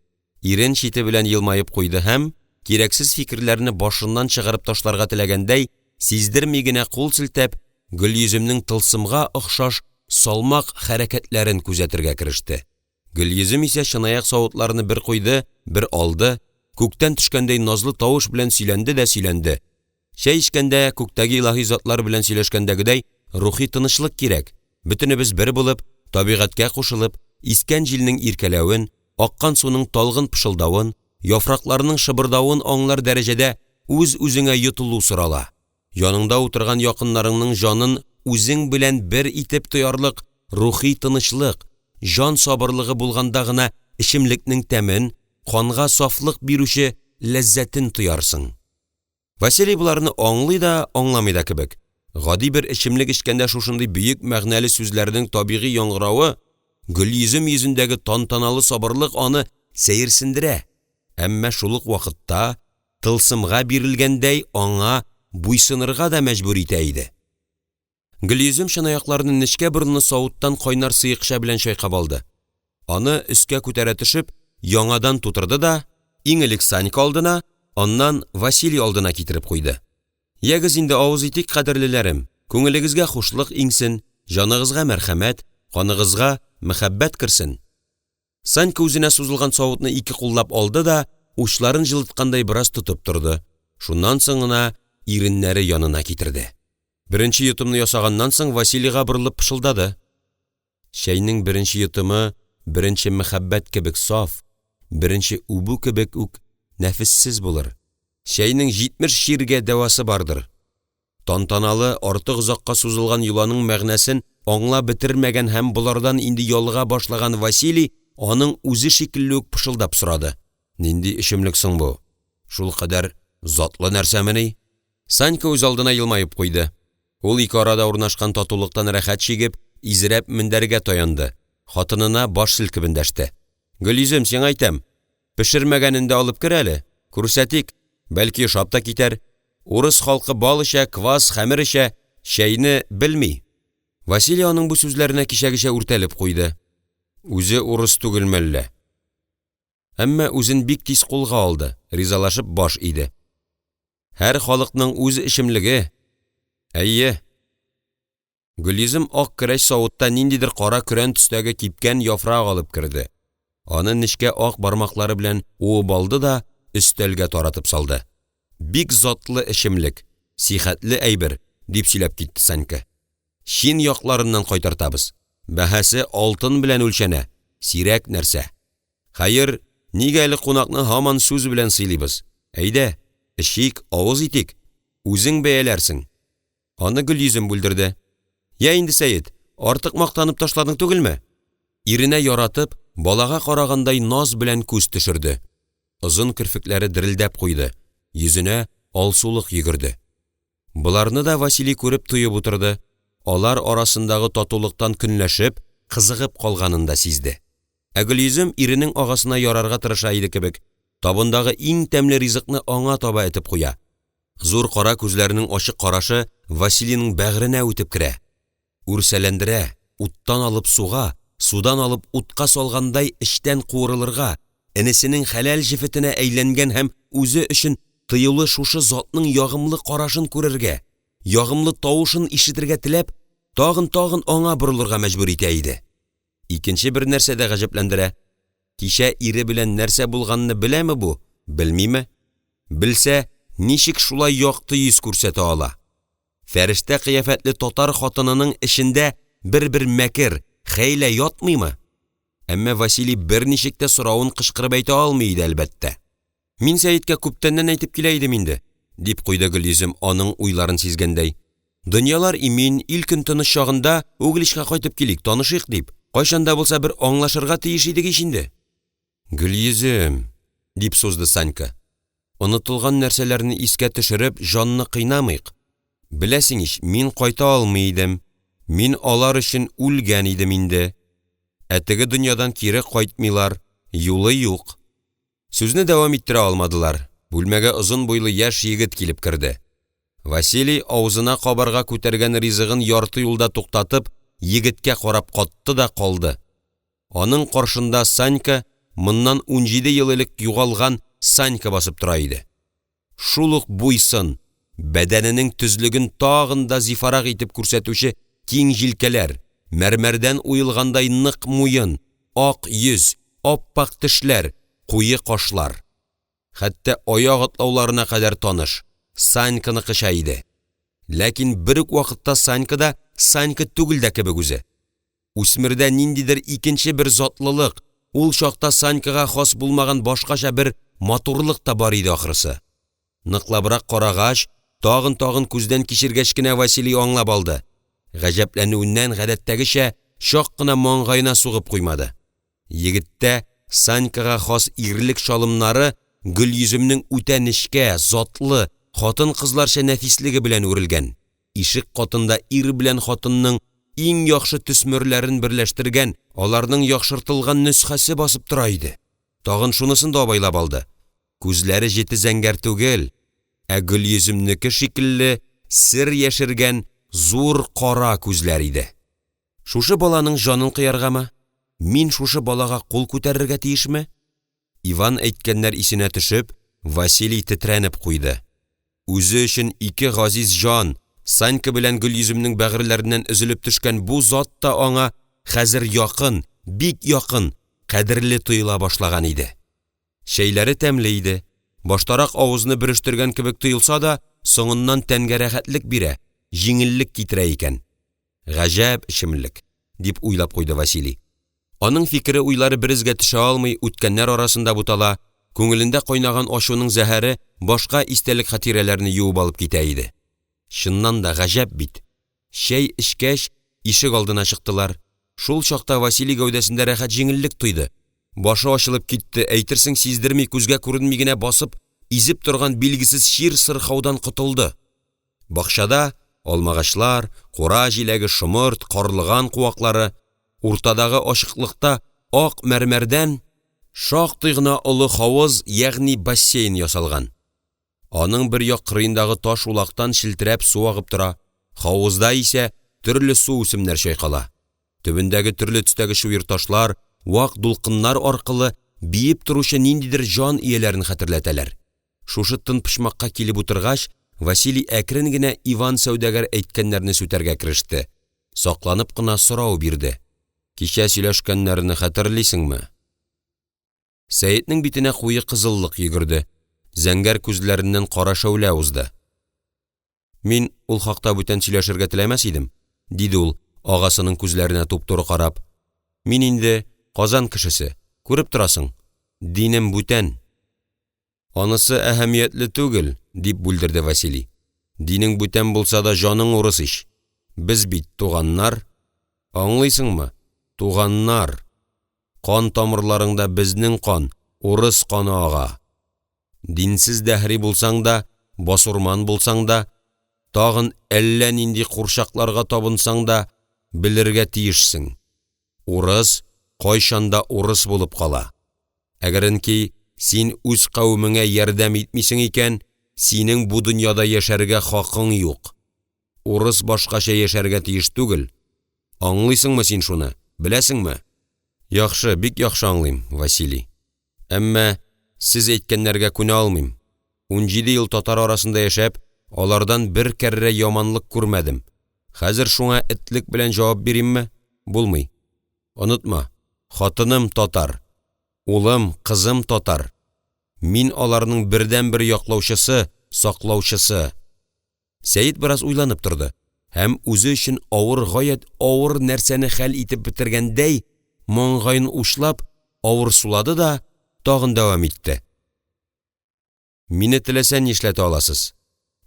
ирен чите белән елмаеп куйды һәм кирәксез фикерләрне башыннан чыгарып ташларга теләгәндәй, сиздерми генә кул селтәп, Гөлйөземнең тылсымга охшаш салмак хәрәкәтләрен күзәтергә кереште. Гөлйөзем исә чынаяк савытларны бер куйды, бер алды, күктән төшкәндәй назлы тавыш белән сөйләнде дә сөйләнде: «Чәй эчкәндә, күктәге илаһи затлар белән сөйләшкәндәгедәй рухи тынычлык кирәк, бөтенебез бер булып, табигатькә кушылып, искән җилнең иркәләвен, аккан суның талгын пышылдавын, яфракларның шыбырдавын аңлар дәрәҗәдә үз-үзеңә йотылу сорала. Яныңда утырган якыннарыңның җанын үзең белән бер итеп тоярлык рухи тынычлык, җан сабырлыгы булганда гына эчемлекнең тәмен, канга сафлык бирүче ләззәтен тоярсың». Василий боларны аңлый да, аңламый да кебек, гади бер эчемлек эчкәндә шушындый бөек мәгънәле сүзләрнең табигый яңгыравы, Гөлйөзем йөзендәге тантаналы сабырлык аны сәерсендерә, әмма шул ук вакытта тылсымга бирелгәндәй аңа буйсынырга да мәҗбүр итә иде. Гөлйөзем чынаякларны нечкә борынлы савыттан кайнар сыекча белән чайкап алды, аны өскә күтәрә төшеп яңадан тутырды да иң элек Санька алдына, аннан Василий алдына китереп куйды: «Ягез инде, авыз итик, кадерлеләрем, күңелегезгә хушлык иңсен, җаныгызга мәрхәмәт, каныгызга мәхәббәт керсен!» Санька үзенә сузылган савытны ике куллап алды да учларын җылыткандай бераз тотып торды, шуннан соң гына иреннәре янына китерде. Беренче йотымны ясаганнан соң Василийга борылып пышылдады: «Чәйнең беренче йотымы беренче мәхәббәт кебек саф, беренче үбү кебек үк нәфессез булыр, чәйнең җитмеш чиргә дәвасы бардыр». Тантаналы, артык озакка сузылган йоланың мәгънәсен аңлап бетермәгән һәм болардан инде ялыга башлаган Василий аның үзе шикелле үк пышылдап сорады: «Нинди эчемлек соң бу, шулкадәр затлы нәрсәмени?» Санька үзалдына елмаеп куйды. Ул ике арада урнашкан татулыктан рәхәт чигеп, изрәп мендәргә таянды, хатынына баш селкеп эндәште: «Гөлйөзем, сиңа әйтәм, пешермәгәнен дә алып кер әле, күрсәтик, бәлки ошап та китәр, урыс халкы бал эчә, квас, хәмер эчә, чәйне белми». Василий аның бу сүзләренә кичәгечә үртәлеп куйды: «Үзе урыс түгелме әллә?» Әмма үзен бик тиз кулга алды, ризалашып баш иде: «Һәр халыкның үз эчемлеге, әйе!» Гөлйөзем ак керәч савытта ниндидер кара-көрән төстәге кипкән яфрак алып керде, аны нечкә ак бармаклары белән уып алды да өстәлгә таратып салды: «Бик затлы эчемлек, сихәтле әйбер,– дип сөйләп китте Санька.– Чин якларыннан кайтартабыз, бәһасе алтын белән үлчәнә, сирәк нәрсә. Хәер, нигә әле кунакны һаман сүз белән сыйлыйбыз, әйдә, эчик, авыз итик, үзең бәяләрсең.– Аны Гөлйөзем бүлдерде: «Я инде, Сәет, артык мактанып ташладың түгелме?» Иренә яратып, балага карагандай наз белән күз төшерде, озын керфекләре дерелдәп куйды, йөзенә алсулык йөгерде. Боларны да Василий күреп, тоеп утырды, алар арасындагы татулыктан көнләшеп, кызыгып калганын да сизде. Ә Гөлйөзем иренең агасына ярарга тырыша иде кебек, табындагы иң тәмле ризыкны аңа таба этеп куя, зур кара күзләренең ачык карашы Василийның бәгыренә үтеп керә, үрсәләндерә, уттан алып суга, судан алып утка салгандай эчтән куырылырга, энесенең хәләл җефетенә әйләнгән һәм үзе өчен тыюлы шушы затның ягымлы карашын күрергә, ягымлы тавышын ишетергә теләп, тагын, тагын аңа борылырга мәҗбүр итә иде. Икенче бер нәрсә дә гаҗәпләндерә: кичә ире белән нәрсә булганны беләме бу, белмиме? Белсә, ничек шулай якты йөз күрсәтә ала? Фәрештә кыяфәтле татар хатынының эчендә бер-бер мәкер, хәйлә ятмыймы? Әмма Василий берничек тә соравын кычкырып әйтә алмый иде, әлбәттә. «Мин Сәеткә күптәннән әйтеп килә идем инде,– дип куйды Гөлйөзем, аның уйларын сизгәндәй.– Дөньялар имин, ил-көн тыныч чагында Угличка кайтып килик, танышыйк дип. Кайчан да булса бер аңлашырга тиеш идек ич инде!» «Гөлйөзем,– дип сузды Санька,– онытылган нәрсәләрне искә төшереп җанны кыйнамыйк. Беләсең ич, мин кайта алмый идем, мин алар өчен үлгән идем инде. Ә теге дөньядан кире кайтмыйлар, юлы юк!» Сүзне дәвам иттерә алмадылар, бүлмәгә озын буйлы яшь егет килеп керде. Василий авызына кабарга күтәргән ризыгын ярты юлда туктатып, егеткә карап катты да калды. Аның каршында Санька, моннан 17 ел элек югалган Санька басып тора иде. Шул ук буй-сын, бәдәненең төзлеген тагын да зифарак итеп күрсәтүче киң җилкәләр, мәрмәрдән уелгандай нык муен, ак йөз, ап-ак тешләр, куе кашлар. Хәтта аяк атлауларына кадәр таныш, Саньканыкыча иде. Ләкин бер үк вакытта Санька да, Санька түгел дә кебек үзе. Үсмердә ниндидер икенче бер затлылык, ул чакта Санькага хас булмаган башкача бер матурлык та бар иде ахрысы. Ныклабрак карагач, тагын, тагын күздән кичергәч кенә Василий аңлап алды, гаҗәпләнүеннән гадәттәгечә чак кына маңгаена сугып куймады: егеттә Санькага хас ирлек чалымнары Гөлйөземнең үтә нечкә, затлы, хатын-кызларча нәфислеге белән үрелгән, ишек катында ир белән хатынның иң яхшы төсмерләрен берләштергән, аларның яхшыртылган нөсхәсе басып тора иде. Тагын шунысын да абайлап алды: күзләре җете зәңгәр түгел, ә Гөлйөземнеке шикелле сер яшергән зур кара күзләр иде. «Шушы баланың җанын кыяргамы? Мин шушы балага кул күтәрергә тиешме?» Иван әйткәннәр исенә төшеп, Василий тетрәнеп куйды. Үзе өчен ике газиз җан — Санька белән Гөлйөземнең бәгырьләреннән өзелеп төшкән бу зат та аңа хәзер якын, бик якын, кадерле тоела башлаган иде. Чәйләре тәмле иде, баштарак авызны бөрештергән кебек тоелса да, соңыннан тәнгә рәхәтлек бирә, җиңеллек китерә икән. «Гаҗәп эчемлек»,– дип уйлап куйды Василий. Аның фикере-уйлары бер эзгә төшә алмый, үткәннәр арасында бутала, күңелендә кайнаган ачуның зәһәре башка истәлек-хатирәләрне юып алып китә иде. Чыннан да гаҗәп бит, чәй эчкәч ишегалдына чыктылар, шул чакта Василий гәүдәсендә рәхәт җиңеллек тойды, башы ачылып китте, әйтерсең, сиздерми, күзгә күренми генә басып, изеп торган билгесез чир-сырхаудан котылды. Бакчада алмагачлар, кура җиләге, шомырт, карлыган куаклары, уртадагы ачыклыкта ак мәрмәрдән шактый гына олы һавыз, ягъни бассейн ясалган. Аның бер як кырыендагы таш улактан челтерәп су агып тора, һавызда исә төрле суүсемнәр чайкала, төбендәге төрле төстәге чуерташлар вак дулкыннар аркылы биеп торучы ниндидер җан ияләрен хәтерләтәләр. Шушы тын почмакка килеп утыргач, Василий әкрен генә Иван сәүдәгәр әйткәннәрне сүтәргә кереште, сакланып кына сорау бирде: «Кичә сөйләшкәннәрне хәтерлисеңме?» Сәетнең битенә куе кызыллык йөгерде, зәңгәр күзләреннән кара шәүлә узды: – Мин ул хакта бүтән сөйләшергә теләмәс идем,– диде ул, агасының күзләренә туп-туры карап. – Мин инде Казан кешесе, күреп торасың, динем бүтән. «Анысы әһәмиятле түгел,– дип бүлдерде Василий.– Динең бүтән булса да, җаның урыс ич! Без бит туганнар! Аңлыйсыңмы, туганнар! Кан тамырларыңда безнең кан, урыс каны ага! Динсез дәһри булсаң да, басурман булсаң да, тагын әллә нинди курчакларга табынсаң да, белергә тиешсең, урыс кайчан да урыс булып кала! Әгәренки син үз кавемеңә ярдәм итмисең икән, синең бу дөньяда яшәргә хакың юк! Урыс башкача яшәргә тиеш түгел! Аңлыйсыңмы син шуны, беләсеңме?» «Яхшы, бик яхшы аңлыйм, Василий, әмма сез әйткәннәргә күнә алмыйм. Унҗиде ел татар арасында яшәп, алардан бер кәррә яманлык күрмәдем, хәзер шуңа этлек белән җавап биримме? Булмый. Онытма, хатыным татар, улым, кызым татар, мин аларның бердәнбер яклаучысы, саклаучысы!» Сәет бераз уйланып торды һәм үзе өчен авыр, гаять авыр нәрсәне хәл итеп бетергәндәй, маңгаен учлап, авыр сулады да тагын дәвам итте: – Мине теләсә нишләтә аласыз,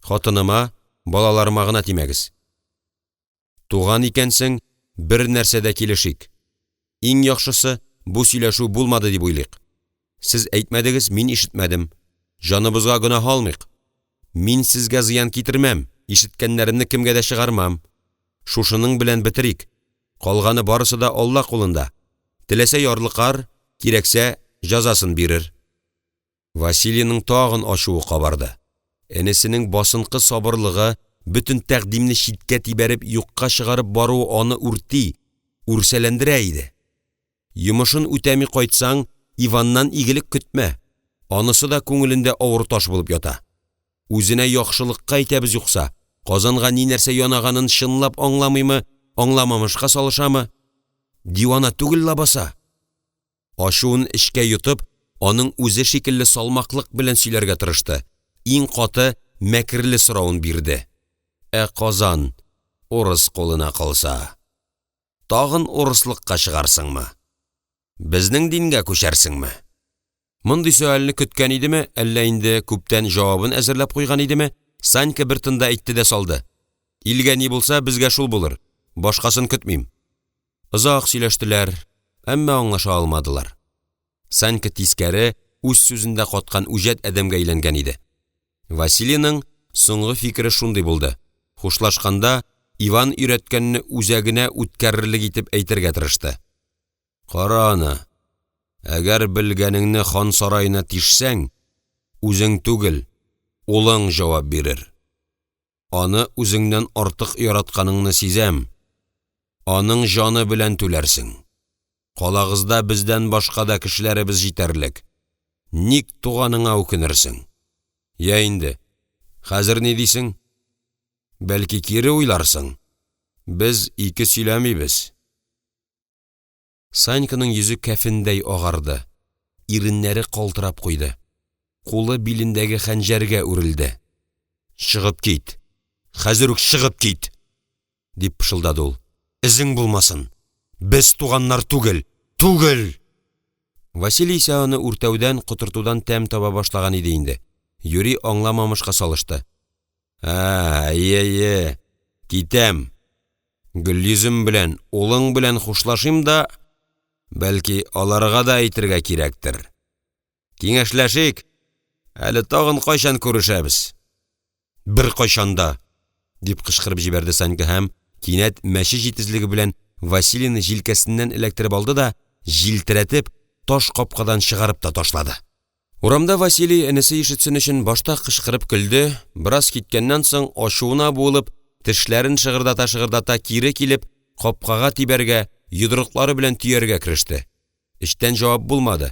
хатыныма, балаларыма гына тимәгез. Туган икәнсең, бер нәрсәдә килешик: иң яхшысы, бу сөйләшү булмады дип уйлыйк. Сез әйтмәдегез, мин ишетмәдем. Җаныбызга гөнаһ алмыйк. Мин сезгә зыян китермәм, ишеткәннәремне кемгә дә чыгармам. Шушының белән бетерик. Калганы барысы да Алла кулында. Теләсә ярлыкар, кирәксә җәзасын бирер. Василийның тагын ачуы кабарды, энесенең басынкы сабырлыгы, бөтен тәкъдимне читкә тибәреп, юкка чыгарып баруы аны үрти, үрсәләндерә иде. Йомышын үтәми кайтсаң, Иваннан игелек көтмә, анысы да күңелендә авыр таш булып ята. Үзенә яхшылыкка әйтәбез юкса, Казанга ни-нәрсә янаганын чынлап аңламыймы, аңламамышка салышамы? Дивана түгел ләбаса! Ачуын эчкә йотып, аның үзе шикелле салмаклык белән сөйләргә тырышты, иң каты, мәкерле соравын бирде: «Ә Казан урыс кулына калса, тагын урыслыкка чыгарсыңмы? Безнең дингә күчәрсеңме?» Мондый сөальне көткән идеме, әллә инде күптән җавабын әзерләп куйган идеме, Санька бер тында әйтте дә салды: «Илгә ни булса, безгә шул булыр, башкасын көтмим!» Озак сөйләштеләр, әмма аңлаша алмадылар. Санька тискәре, үз сүзендә каткан үҗәт адәмгә әйләнгән иде. Василийның соңгы фикере шундый булды, хушлашканда Иван өйрәткәнне үзәгенә үткәрерлек итеп әйтергә тырышты: «Кара аны, әгәр белгәнеңне хан сараена тишсәң, үзең түгел, улың җавап бирер. Аны үзеңнән артык яратканыңны сизәм, аның җаны белән түләрсең. Калагызда бездән башка да кешеләребез җитәрлек, ник туганыңа үкенерсең. Я инде, хәзер ни дисең? Бәлки, кире уйларсың, без ике сөйләмибез!» Саньканың йөзе кәфендәй агарды, иреннәре калтырап куйды, кулы билендәге хәнҗәргә үрелде: «Чыгып кит, хәзер үк чыгып кит!» — дип пышылдады ул. «Эзең булмасын! Без туганнар түгел, түгел!» Василий исә аны үртәүдән, котыртудан тәм таба башлаган иде инде, юри аңламамышка салышты: «Ә, әйе, әйе, китәм. Гөлйөзем белән, улың белән хушлашыйм да, бәлки, аларга да әйтергә кирәктер. Киңәшләшик, әле тагын кайчан күрешәбез?» «Беркайчан да!» — дип кычкырып җибәрде Санька һәм кинәт мәче җитезлеге белән Василийны җилкәсеннән эләктереп алды да җилтерәтеп таш капкадан чыгарып та ташлады. Урамда Василий, энесе ишетсен өчен, башта кычкырып көлде, бераз киткәннән соң, ачуына буылып, тешләрен шыгырдата-шыгырдата кире килеп, капкага тибәргә, йодрыклары белән төяргә кереште. Эчтән җавап булмады.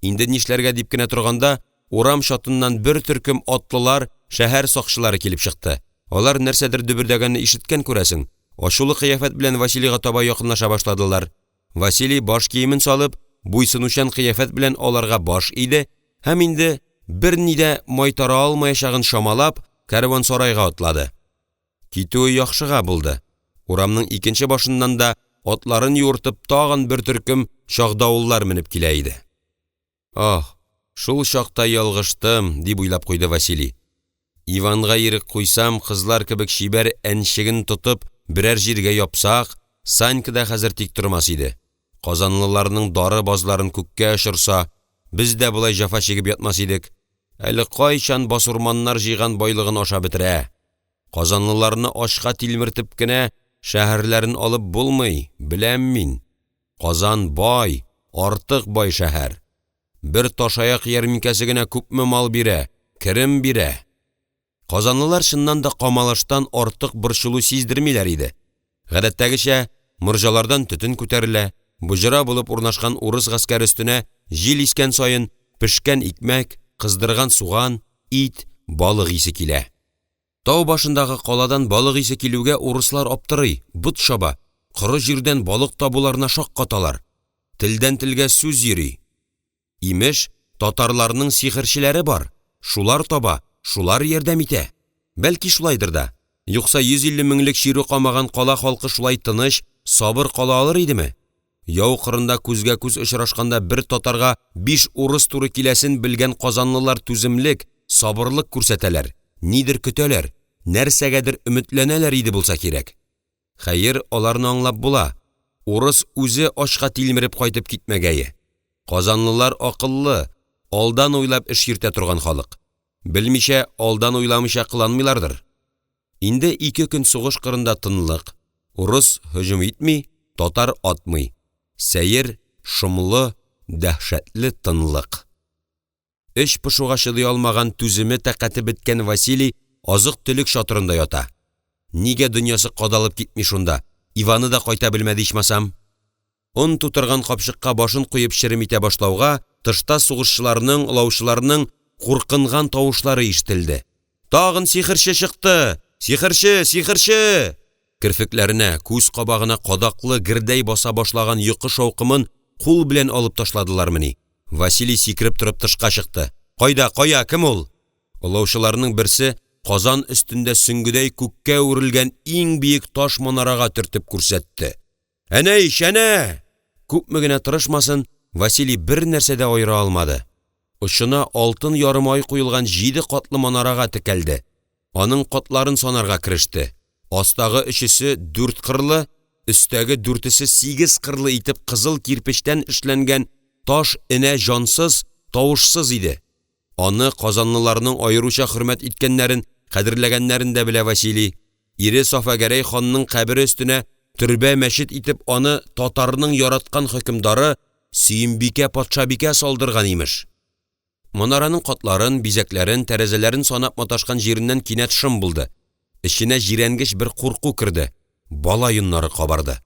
Инде нишләргә дип кенә торганда, урам чатыннан бер төркем атлылар — шәһәр сакчылары килеп чыкты, алар нәрсәдер дөбердәгәнне ишеткән, күрәсең, ачулы кыяфәт белән Василийга таба якынлаша башладылар. Василий баш киемен салып, буйсынучан кыяфәт белән аларга баш иде һәм инде берни дә майтара алмаячагын чамалап, кәрван-сарайга атлады. Китүе яхшыга булды, урамның икенче башыннан да атларын юыртып тагын бер төркем чагдавыллар менеп килә иде. «Аһ, шул чакта ялгыштым,– дип уйлап куйды Василий,– Иванга ирек куйсам, кызлар кебек чибәр әнчеген тотып берәр җиргә япсак, Санька да хәзер тик тормас иде, казанлыларның дары базларын күккә очырса, без дә болай җәфа чигеп ятмас идек, әле кайчан басурманнар җыйган байлыгын ашап бетерә! Казанлыларны ачка тилмертеп кенә шәһәрләрен алып булмый, беләм мин. Казан бай, артык бай шәһәр. Бер Ташаяк ярминкәсе генә күпме мал бирә, керем бирә!» Казанлылар чыннан да камалыштан артык борчылу сиздермиләр иде, гадәттәгечә, морҗалардан төтен күтәрелә, боҗра булып урнашкан урыс гаскәре өстенә җил искән саен пешкән икмәк, кыздырган суган, ит, балык исе килә. Тау башындагы каладан балык исе килүгә урыслар аптырый, бот чаба, коры җирдән балык табуларына шаккаталар, телдән-телгә сүз йөри: имеш, татарларның сихерчеләре бар, шулар таба, шулар ярдәм итә. Бәлки шулайдыр да, юкса йөз илле меңлек чирү камаган кала халкы шулай тыныч, сабыр кала алыр идеме? Яу кырында күзгә-күз очрашканда бер татарга биш урыс туры киләсен белгән казанлылар түземлек, сабырлык күрсәтәләр, нидер көтәләр, нәрсәгәдер өметләнәләр иде булса кирәк. Хәер, аларны аңлап була, урыс үзе ачка тилмереп кайтып китмәгәе. Казанлылар акыллы, алдан уйлап эш йөртә торган халык, белмичә, алдан уйламыйча кыланмыйлардыр. Инде ике көн сугыш кырында тынлык, урыс һөҗүм итми, татар атмый, сәер, шомлы, дәһшәтле тынлык. Эч пошуга чыдый алмаган, түземе-тәкате беткән Василий азык-төлек чатырында ята. Нигә дөньясы кадалып китми шунда, Иваны да кайта белмәде ичмасам! Он тутырган капчыкка башын куеп черем итә башлауга, тышта сугышчыларның, олаучыларның куркынган тавышлары ишетелде: «Тагын сихерче чыкты, сихерче, сихерче!» Керфекләренә, күз кабагына кадаклы гердәй баса башлаган йокы шаукымын кул белән алып ташладылармыни, Василий сикереп торып тышка чыкты: «Кайда, кая, кем ул?» Олаучыларның берсе Казан өстендә сөңгедәй күккә үрелгән иң биек таш манарага төртеп күрсәтте: «Әнә ич, әнә!» Күпме генә тырышмасын, Василий бер нәрсә дә аера алмады, очына алтын ярым ай куелган җиде катлы манарага текәлде, аның катларын санарга кереште, астагы өчесе дүрт кырлы, өстәге дүртесе сигез кырлы итеп кызыл кирпечтән эшләнгән таш энә җансыз, тавышсыз иде, аны казанлыларның аеруча хөрмәт иткәннәрен, кадерләгәннәрен дә белә Василий, ире Сафагәрәй ханның кабере өстенә төрбә-мәчет итеп аны татарның яраткан хөкемдары Сөембикә патшабикә салдырган, имеш. Манараның катларын, бизәкләрен, тәрәзәләрен санап маташкан җиреннән кинәт шым булды, эченә җирәнгеч бер курку керде, бала йоннары кабарды.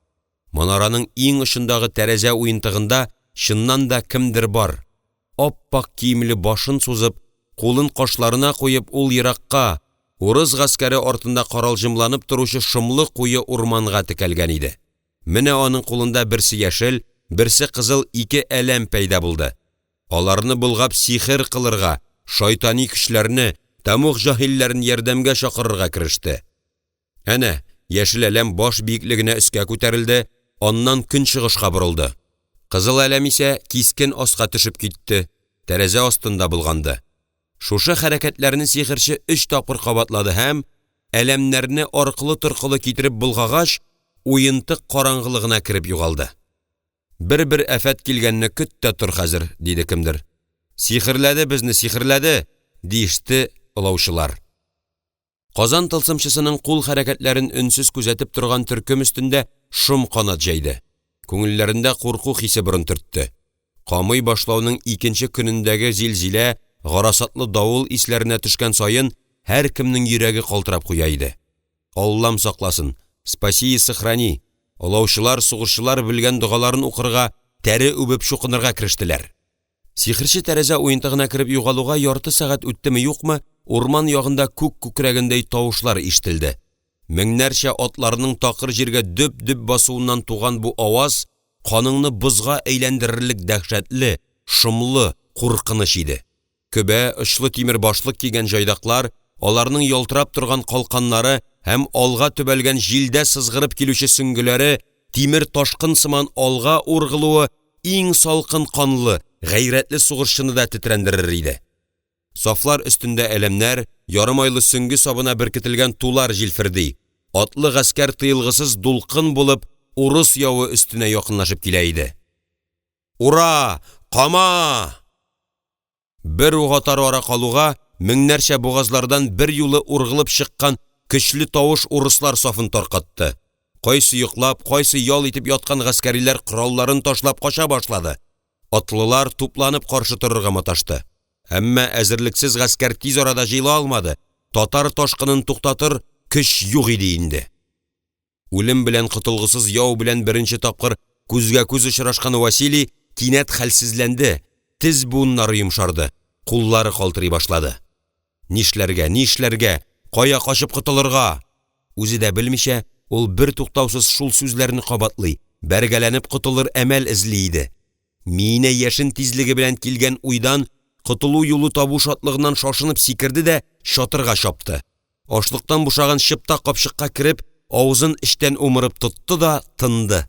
Манараның иң очындагы тәрәзә уентыгында чыннан да кемдер бар, ап-ак киемле башын сузып, кулын кашларына куеп ул еракка, урыс гаскәре артында каралҗымланып торучы шомлы куе урманга текәлгән иде. Менә аның кулында берсе яшел, берсе кызыл ике әләм пәйда булды, аларны болгап сихер кылырга, шайтани көчләрне, тәмуг җаһилләрен ярдәмгә чакырырга кереште. Әнә яшел әләм баш биеклегенә өскә күтәрелде, аннан көнчыгышка борылды, кызыл әләм исә кискен аска төшеп китте, тәрәзә астында болганды. Шушы хәрәкәтләрне сихерче өч тапкыр кабатлады һәм әләмнәрне аркылы-торкылы китереп болгагач, уентык караңгылыгына кереп югалды. «Бер-бер афәт килгәнне көт тә тор хәзер»,– диде кемдер. «Сихерләде безне, сихерләде!» — диеште олаучылар. Казан тылсымчысының кул хәрәкәтләрен өнсез күзәтеп торган төркем өстендә шом канат җәйде, күңелләрендә курку хисе борын төртте. Камый башлауның икенче көнендәге зилзилә, гарасатлы давыл исләренә төшкән саен һәркемнең йөрәге калтырап куя иде. Аллам сакласын, спаси и сохрани, олаучылар, сугышчылар белгән догаларын укырга, тәре үбеп чукынырга керештеләр. Сихерче тәрәзә уентыгына кереп югалуга ярты сәгать үттеме-юкмы, урман ягында күк күкрәгәндәй тавышлар ишетелде, меңнәрчә атларның такыр җиргә дөп-дөп басуыннан туган бу аваз каныңны бозга әйләндерерлек дәһшәтле, шомлы, куркыныч иде. Көбә, очлы тимер башлык кигән җайдаклар, аларның ялтырап торган калканнары һәм алга төбәлгән җилдә сызгырып килүче сөңгеләре тимер ташкын сыман алга ургылуы иң салкын канлы, гайрәтле сугышчыны да тетрәндерер иде. Сафлар өстендә әләмнәр, ярым айлы сөңге сабына беркетелгән тулар җилферди, атлы гаскәр тыелгысыз дулкын булып урыс явы өстенә якынлашып килә иде. «Ура! Кама!» Бер ук атар ара калуга, меңнәрчә бугазлардан берьюлы ургылып чыккан көчле тавыш урыслар сафын таркатты, кайсы йоклап, кайсы ял итеп яткан гаскәриләр коралларын ташлап кача башлады, атлылар тупланып каршы торырга маташты, әмма әзерлексез гаскәр тиз арада җыела алмады, татар ташкынын туктатыр көч юк иде инде. Үлем белән, котылгысыз яу белән беренче тапкыр күзгә-күз очрашкан Василий кинәт хәлсезләнде, тез буыннары йомшарды, куллары калтырый башлады. Нишләргә, нишләргә, кая качып котылырга? Үзе дә белмичә, ул бертуктаусыз шул сүзләрне кабатлый, бәргәләнеп котылыр әмәл эзли иде. Миенә яшен тизлеге белән килгән уйдан, котылу юлы табу шатлыгыннан шашынып сикерде дә чатырга чапты. Ашлыктан бушаган чыпта капчыкка кереп, авызын эчтән умырып тотты да тынды.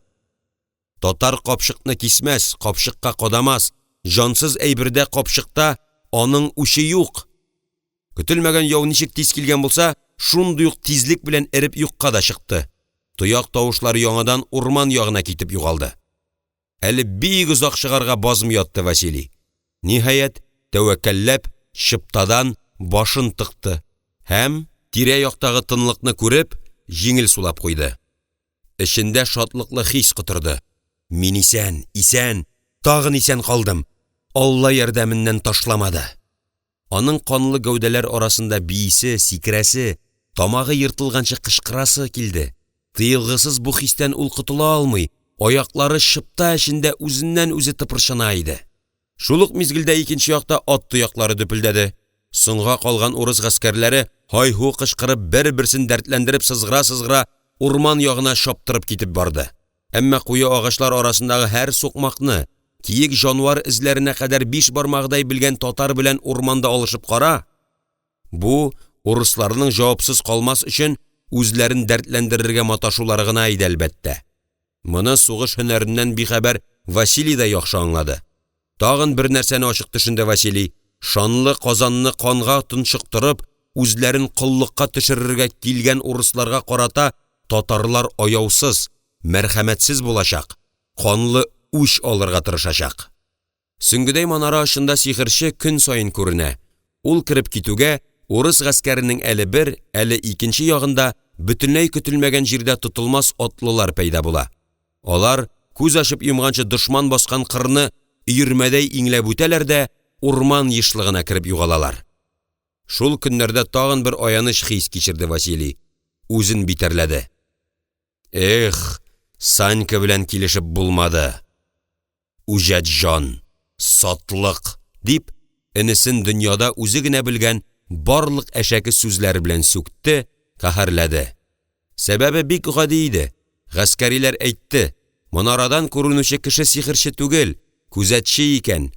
Татар капчыкны кисмәс, капчыкка кадамас, җансыз әйбердә, капчыкта аның үче юк. Көтелмәгән яу ничек тиз килгән булса, шундый ук тизлек белән эреп юкка да чыкты, тояк тавышлары яңадан урман ягына китеп югалды. Әле бик озак чыгарга базмый ятты Василий, ниһаять, тәвәккәлләп чыптадан башын тыкты һәм тирә-яктагы тынлыкны күреп җиңел сулап куйды. Эчендә шатлыклы хис котырды: мин исән, исән, тагын исән калдым, Алла ярдәменнән ташламады! Аның канлы гәүдәләр арасында биисе, сикерәсе, тамагы ертылганчы кычкырасы килде, тыелгысыз бу хистән ул котыла алмый, аяклары чыпта эчендә үзеннән-үзе тыпырчына иде. Шул ук мизгелдә икенче якта ат тояклары дөпелдәде, соңга калган урыс гаскәрләре һай-һу кычкырып, бер-берсен дәртләндереп сызгыра-сызгыра урман ягына чаптырып китеп барды. Әмма куе агачлар арасындагы һәр сукмакны, киек-җанвар эзләренә кадәр биш бармагыдай белгән татар белән урманда алышып кара! Бу урысларның җавапсыз калмас өчен үзләрен дәртләндерергә маташулары гына иде, әлбәттә. Моны сугыш һөнәреннән бихәбәр Василий да яхшы аңлады. Тагын бер нәрсәне ачык төшенде Василий, шанлы Казанны канга тончыктырып, үзләрен коллыкка төшерергә килгән урысларга карата татарлар аяусыз, мәрхәмәтсез булачак, канлы үч алырга тырышачак. Сөңгедәй манара очында сихерче көн саен күренә, ул кереп китүгә, урыс гаскәренең әле бер, әле икенче ягында бөтенләй көтелмәгән җирдә тотылмас атлылар пәйда була. Алар күз ачып йомганчы дошман баскан кырны өермәдәй иңләп үтәләр дә урман ешлыгына кереп югалалар. Шул көннәрдә тагын бер аяныч хис кичерде Василий, үзен битәрләде: «Эх, Санька белән килешеп булмады, үҗәт җан, сатлык!» — дип, энесен дөньяда үзе генә белгән барлык әшәке сүзләр белән сүкте, каһәрләде. Сәбәбе бик гади иде, гаскәриләр әйтте, манарадан күренүче кеше сихерче түгел, күзәтче икән,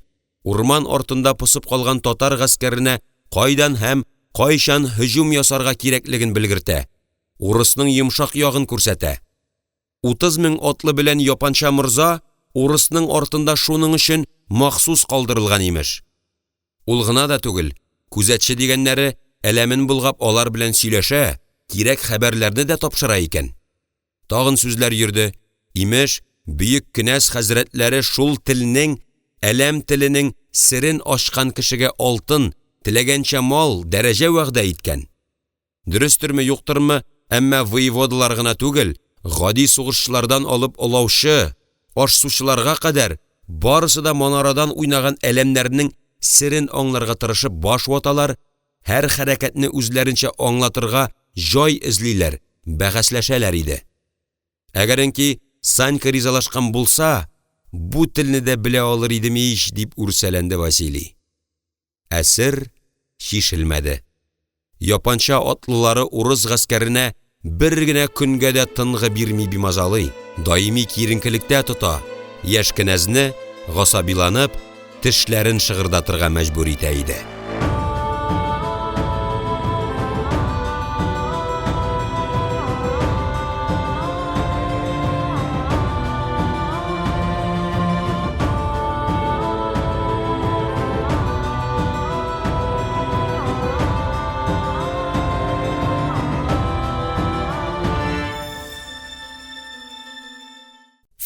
урман артында посып калган татар гаскәренә кайдан һәм кайчан һөҗүм ясарга кирәклеген белгертә, урысның йомшак ягын күрсәтә. Утыз мең атлы белән Япанча морза урысның артында шуның өчен махсус калдырылган, имеш. Ул гына да түгел, күзәтче дигәннәре әләмен болгап алар белән сөйләшә, кирәк хәбәрләрне дә тапшыра икән. Тагын сүзләр йөрде, имеш, бөек кенәз хәзрәтләре шул телнең, әләм теленең серен ачкан кешегә алтын, теләгәнчә мал, дәрәҗә вәгъдә иткән. Дөрестерме, юктырмы, әмма воеводалар гына түгел, гади сугышчылардан алып олаучы, аш-сучыларга кадәр барысы да манарадан уйнаган әләмнәрнең серен аңларга тырышып баш ваталар, һәр хәрәкәтне үзләренчә аңлатырга җай эзлиләр, бәхәсләшәләр иде. Әгәренки Санька ризалашкан булса, бу телне дә белә алыр идем ич!» — дип үрсәләнде Василий. Ә сер чишелмәде, Япанча атлылары урыс гаскәренә бер генә көнгә дә тынгы бирми бимазалый, даими киеренкелектә тота, яшь кенәзне гасабиланып тешләрен шыгырдатырга мәҗбүр итә иде.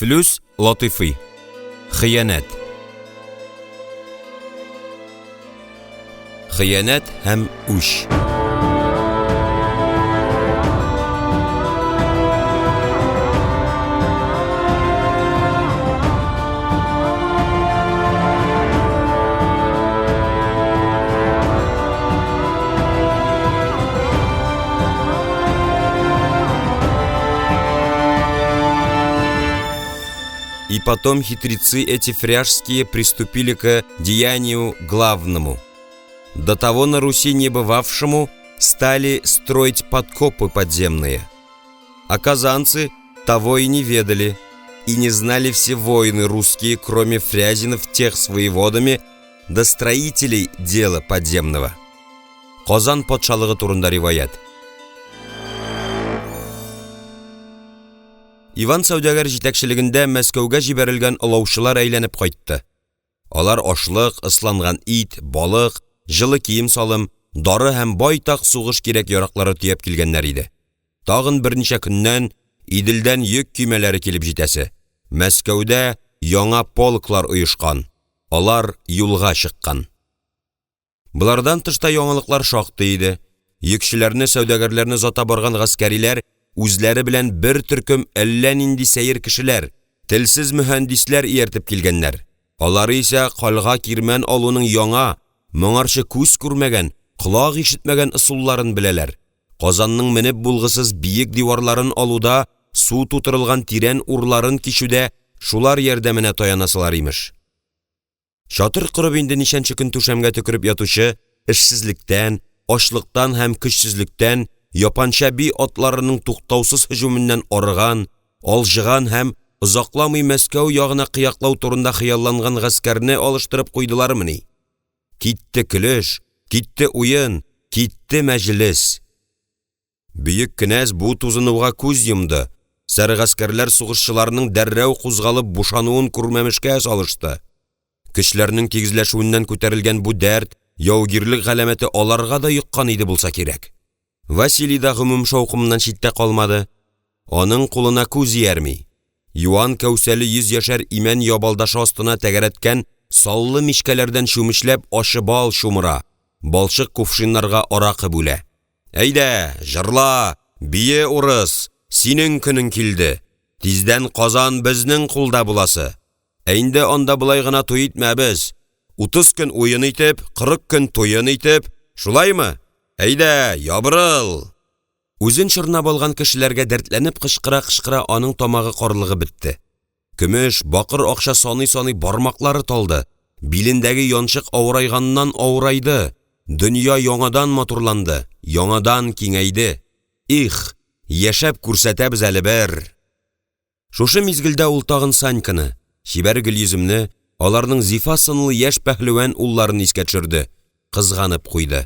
Флүс Латыйфый. Хыянәт. Хыянәт һәм үч. И потом хитрецы эти фряжские приступили к деянию главному. До того на Руси не бывавшему стали строить подкопы подземные. А казанцы того и не ведали, и не знали все воины русские, кроме фрязинов тех с воеводами, да строителей дела подземного. Казан патшалыгы турында риваять. Иван сәүдәгәр җитәкчелегендә Мәскәүгә җибәрелгән олаучылар әйләнеп кайтты. Алар ашлык, ысланган ит, балык, җылы кием-салым, дары һәм байтак сугыш кирәк-яраклары төяп килгәннәр иде. Тагын берничә көннән Иделдән йөк көймәләре килеп җитәсе, Мәскәүдә яңа полклар оешкан, алар юлга чыккан. Болардан тыш та яңалыклар шактый иде: йөкчеләрне, сәүдәгәрләрне озата барган гаскәриләр үзләре белән бер төркем әллә нинди сәер кешеләр, телсез мөһәндисләр ияртеп килгәннәр, алары исә кальга-кирмән алуның яңа, моңарчы күз күрмәгән, колак ишетмәгән ысулларын беләләр, Казанның менеп булгысыз биек диварларын алуда, су тутырылган тирән урларын кичүдә шулар ярдәменә таянасылар, имеш. Чатыр корып инде ничәнче көн түшәмгә төкереп ятучы, эшсезлектән, ачлыктан һәм көчсезлектән, Япанча би атларының туктаусыз һөҗүменнән арыган, алҗыган һәм озакламый Мәскәү ягына кыяклау турында хыялланган гаскәрне алыштырып куйдылармыни?! Китте көлеш, китте уен, китте мәҗлес! Бөек кенәз бу тузынуга күз йомды, сәргаскәрләр сугышчыларның дәррәү кузгалып бушануын күрмәмешкә салышты. Көчләрнең тигезләшүеннән күтәрелгән бу дәрт, яугирлек галәмәте аларга да йоккан иде булса кирәк. Василий да гомум шаукымнан читтә калмады, аның кулына күз иярми, юан кәүсәле йөзьяшәр имән ябалдашы астына тәгәрәткән саллы мичкәләрдән чүмечләп ачы бал чумыра, балчык кувшиннарга аракы бүлә. «Әйдә, җырла, бие, урыс, синең көнең килде, тиздән Казан безнең кулда буласы, ә инде анда болай гына туй итмәбез, утыз көн уен итеп, кырык көн туен итеп, шулаймы, әйдә, ябырыл!» Үзен чорнап алган кешеләргә дәртләнеп кычкыра-кычкыра аның тамагы карлыгып бетте, көмеш, бакыр акча саный-саный бармаклары талды, билендәге янчык авырайганнан-авырайды, дөнья яңадан матурланды, яңадан киңәйде. Их, яшәп күрсәтәбез әле бер! Шушы мизгелдә ул тагын Саньканы, чибәр Гөлйөземне, аларның зифа сынлы яшь пәһлеван улларын искә төшерде, кызганып куйды.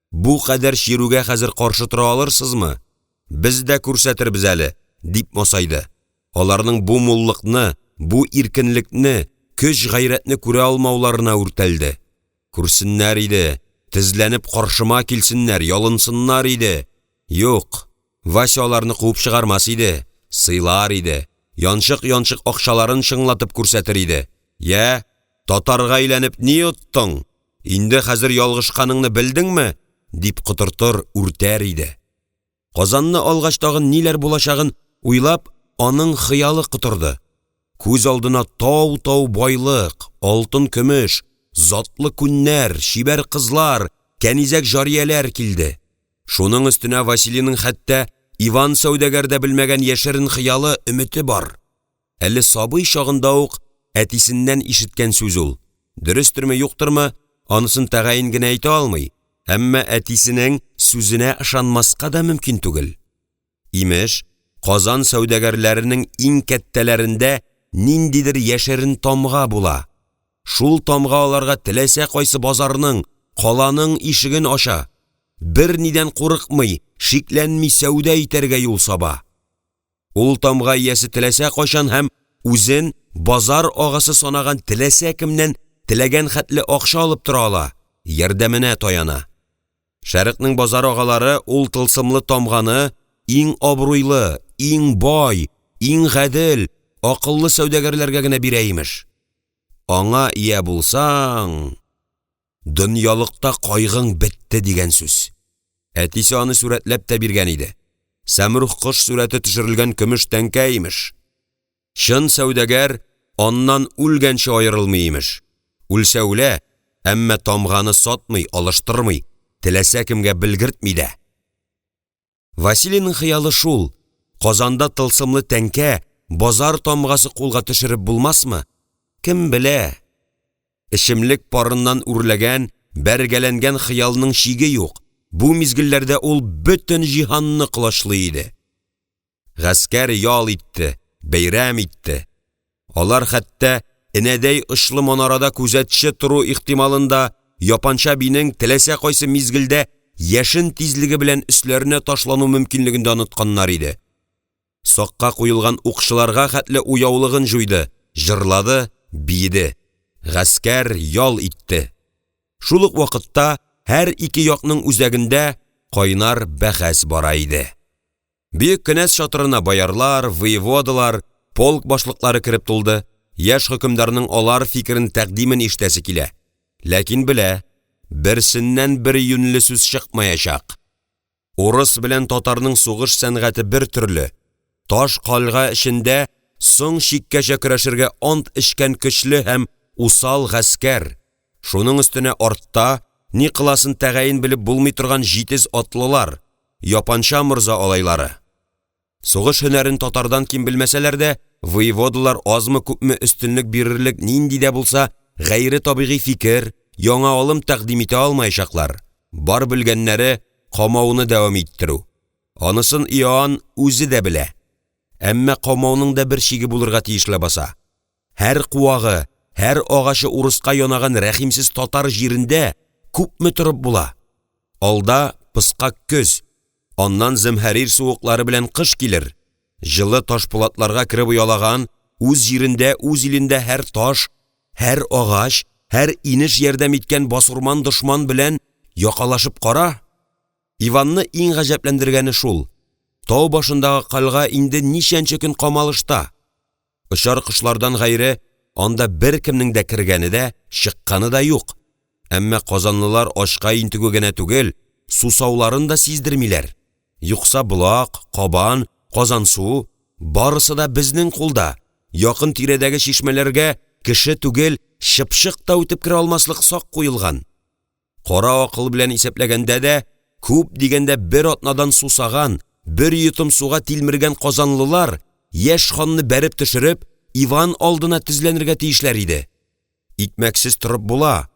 «Бу кадәр чирүгә хәзер каршы тора алырсызмы? Без дә күрсәтербез әле!» — дип масайды. Аларның бу муллыкны, бу иркенлекне, көч-гайрәтне күрә алмауларына үртәлде. «Күрсеннәр иде, тезләнеп каршыма килсеннәр, ялынсыннар иде! Юк, Вася аларны куып чыгармас иде, сыйлар иде, янчык-янчык акчаларын чыңлатып күрсәтер иде: «Йә, татарга әйләнеп ни оттың, инде хәзер ялгышканыңны белдеңме?» — дип котыртыр, үртәр иде. Казанны алгач тагын ниләр булачагын уйлап аның хыялы котырды, күз алдына тау-тау байлык, алтын-көмеш, затлы күннәр, чибәр кызлар, кәнизәк-җарияләр килде. Шуның өстенә Василийның хәтта Иван сәүдәгәр дә белмәгән яшерен хыялы, өмете бар. Әле сабый чагында ук әтисеннән ишеткән сүз ул. Дөрестерме-юктырмы, анысын тәгаен генә әйтә алмый, әмма әтисенең сүзенә ышанмаска да мөмкин түгел. Имеш, Казан сәүдәгәрләренең иң кәттәләрендә ниндидер яшерен тамга була, шул тамга аларга теләсә кайсы базарның, каланың ишеген ача, бернидән курыкмый, шикләнми сәүдә итәргә юл саба. Ул тамга иясе теләсә кайчан һәм үзен базар агасы санаган теләсә кемнән теләгән хәтле акча алып тора ала, ярдәменә таяна. Шәрыкның базар агалары ул тылсымлы тамганы иң абруйлы, иң бай, иң гадел, акыллы сәүдәгәрләргә генә бирә, имеш. Аңа ия булсаң, дөньялыкта кайгың бетте дигән сүз. Әтисе аны сурәтләп тә биргән иде, сәмруг кош сурәте төшерелгән көмеш тәңкә, имеш. Чын сәүдәгәр аннан үлгәнче аерылмый, имеш. Үлсә үлә, әмма тамганы сатмый, алыштырмый, теләсә кемгә белгертми дә. Василийның хыялы шул: Казанда тылсымлы тәңкә, базар тамгасы кулга төшереп булмасмы? Кем белә?! Эчемлек парыннан үрләгән, бәргәләнгән хыялның чиге юк, бу мизгелләрдә ул бөтен җиһанны колачлый иде. Гаскәр ял итте, бәйрәм итте. Алар хәтта энәдәй очлы манарада күзәтче тору ихтималын да, Япанча бинең теләсә кайсы мизгелдә яшен тизлеге белән өсләренә ташлану мөмкинлеген дә онытканнар иде. Сакка куелган укчыларга хәтле уяулыгын җуйды, җырлады, биеде. Гаскәр ял итте. Шул ук вакытта һәр ике якның үзәгендә кайнар бәхәс бара иде. Бөек кенәз чатырына боярлар, воеводалар, полк башлыклары кереп тулды, яшь хөкемдарның алар фикерен, тәкъдимен ишетәсе килә, ләкин белә, берсеннән бер юньле сүз чыкмаячак. Урыс белән татарның сугыш сәнгате бер төрле, таш кальга эчендә соң чиккәчә көрәшергә ант эчкән көчле һәм усал гаскәр, шуның өстенә артта, ни кыласын тәгаен белеп булмый торган җитез атлылар — Япанча морза алайлары. Сугыш һөнәрен татардан ким белмәсәләр дә, воеводалар азмы-күпме өстенлек бирерлек нинди дә булса гайре табигый фикер, яңа алым тәкъдим итә алмаячаклар, бар белгәннәре камауны дәвам иттерү. Анысын Иоанн үзе дә белә. Әмма камауның да бер чиге булырга тиеш ләбаса! Һәр куагы, һәр агачы урыска янаган рәхимсез татар җирендә күпме торып була? Алда пыскак көз, аннан зәмһәрир суыклары белән кыш килер, җылы ташпулатларга кереп оялаган, үз җирендә, үз илендә һәр таш, һәр агач, һәр инеш ярдәм иткән басурман дошман белән якалашып кара! Иванны иң гаҗәпләндергәне шул: тау башындагы кальга инде ничәнче көн камалышта, очар кошлардан гайре анда беркемнең дә кергәне дә, чыкканы да юк, әмма казанлылар ачка интегү генә түгел, сусауларын да сиздермиләр, юкса Болак, Кабан, Казансу — барысы да безнең кулда, якын-тирәдәге чишмәләргә кеше түгел, чыпчык та үтеп керә алмаслык сак куелган. Кара акыл белән исәпләгәндә дә, күп дигәндә бер атнадан сусаган, бер йотым суга тилмергән казанлылар яшь ханны бәреп төшереп, Иван алдына тезләнергә тиешләр иде. Икмәксез торып була,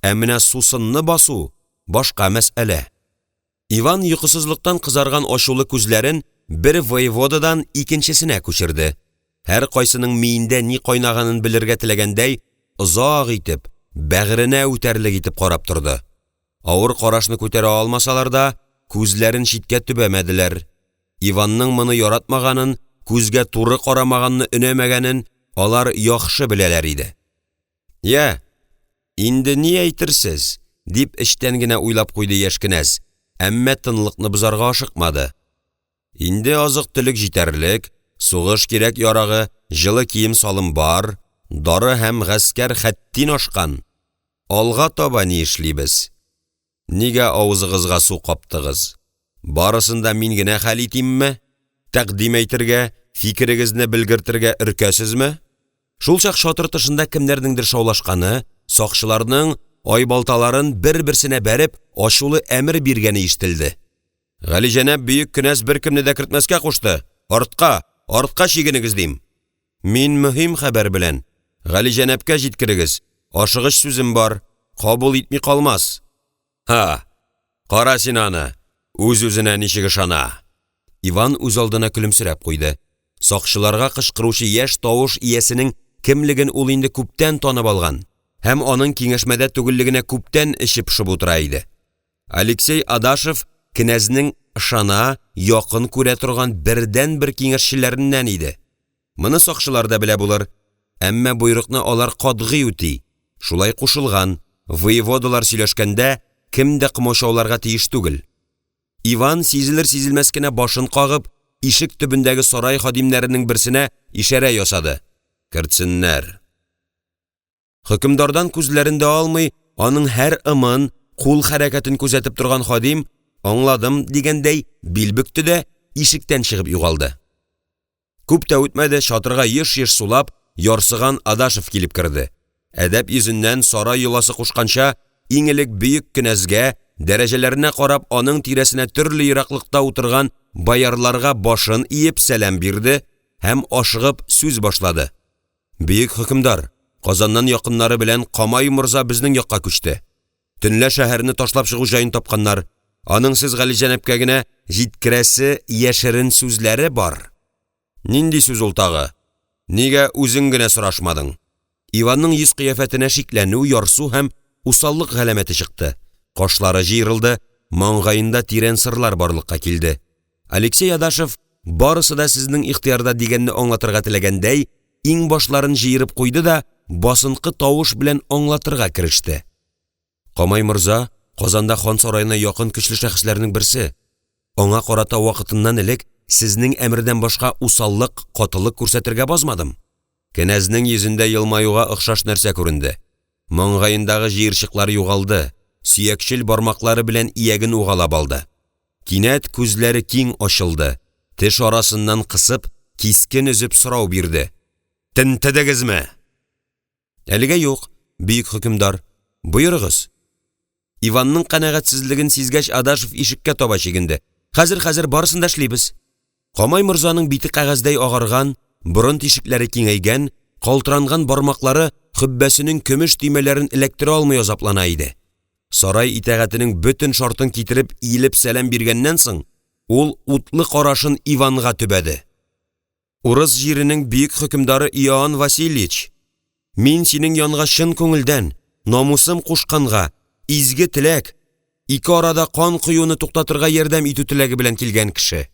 ә менә сусынны басу — башка мәсьәлә. Иван йокысызлыктан кызарган ачулы күзләрен бер воеводадан икенчесенә күчерде, һәркайсының миендә ни кайнаганын белергә теләгәндәй озак итеп, бәгыренә үтәрлек итеп карап торды. Авыр карашны күтәрә алмасалар да, күзләрен читкә төбәмәделәр. Иванның моны яратмаганын, күзгә туры карамаганны өнәмәгәнен алар яхшы беләләр иде. «Я, инде ни әйтерсез?» — дип эчтән генә уйлап куйды яшь кенәз, әмма тынлыкны бозарга ашыкмады. Инде азык-төлек җитәрлек, сугыш кирәк-ярагы, җылы кием-салым бар, дары һәм гаскәр хәттин ашкан, алга таба ни эшлибез? Нигә авызыгызга су каптыгыз? Барысын да мин генә хәл итимме? Тәкъдим әйтергә, фикерегезне белгертергә өркәсезме? Шулчак чатыр тышында кемнәрнеңдер шаулашканы, сакчыларның айбалталарын бер-берсенә бәреп, ачулы әмер биргәне ишетелде: «Галиҗәнап бөек кенәз беркемне дә кертмәскә кушты, артка, артка чигенегез, дим!» «Мин мөһим хәбәр белән. Галиҗанәпкә җиткерегез, ашыгыч сүзем бар, кабул итми калмас!» Ха, кара син аны, үз-үзенә ничек ышана! Иван үзалдына көлемсерәп куйды, сакчыларга кычкыручы яшь тавыш иясенең кемлеген ул инде күптән танып алган һәм аның киңәшмәдә түгеллегенә күптән эче пошып утыра иде. Алексей Адашев кенәзнең ышана, якын күрә торган бердәнбер киңәшчеләреннән иде. Моны сакчылар да белә булыр, әмма боерыкны алар катгый үти, шулай кушылган, воеводалар сөйләшкәндә кем дә комачауларга тиеш түгел. Иван сизелер-сизелмәс кенә башын кагып, ишек төбендәге сарай хадимнәренең берсенә ишарә ясады: «Кертсеннәр!» Хөкемдардан күзләрен дә алмый, аның һәр ымын, кул хәрәкәтен күзәтеп торган хадим, «аңладым» дигәндәй бил бөкте дә ишектән чыгып югалды. Күп тә үтмәде, чатырга еш-еш сулап, ярсыган Адашев килеп керде, әдәп йөзеннән, сарай йоласы кушканча, иң элек бөек кенәзгә, дәрәҗәләренә карап аның тирәсенә төрле ераклыкта утырган боярларга башын иеп сәлам бирде һәм ашыгып сүз башлады: — Бөек хөкемдар, Казаннан якыннары белән Камай морза безнең якка күчте. Төнлә шәһәрне ташлап чыгу җаен тапканнар. Аның сез галиҗанәпкә генә җиткерәсе яшерен сүзләре бар. «Нинди сүз ул тагы? Нигә үзең генә сорашмадың?» Иванның йөз-кыяфәтенә шикләнү, ярсу һәм усаллык галәмәте чыкты, кашлары җыерылды, маңгаенда тирән сырлар барлыкка килде. Алексей Адашев, барысы да сезнең ихтыярда дигәнне аңлатырга теләгәндәй, иңбашларын җыерып куйды да басынкы тавыш белән аңлатырга кереште: — Камай морза Казанда хан сараена якын көчле шәхесләрнең берсе. Аңа карата вакытыннан элек, сезнең әмердән башка усаллык, катылык күрсәтергә базмадым. Кенәзнең йөзендә елмаюга охшаш нәрсә күренде, маңгаендагы җыерчыклар югалды, сөякчел бармаклары белән ияген угалап алды. Кинәт күзләре киң ачылды, теш арасыннан кысып, кискен өзеп сорау бирде: – Тентедегезме? Әлегә юк, бөек хөкемдар, боерыгыз. Иванның канәгатьсезлеген сизгәч, Адашев ишеккә таба чигенде: «Хәзер, хәзер, барысын да эшлибез!» Камай морзаның бите кәгазьдәй агарган, борын тишекләре киңәйгән, калтыранган бармаклары гөббәсенең көмеш төймәләрен эләктерә алмый азаплана иде. Сарай итагатенең бөтен шартын китереп иелеп сәлам биргәннән соң, ул утлы карашын Иванга төбәде: «Урыс җиренең бөек хөкемдары Иоанн Васильевич, мин синең янга чын күңелдән, намусым кушканга, изге теләк, ике арада кан коюны туктатырга ярдәм итү теләге белән килгән кеше.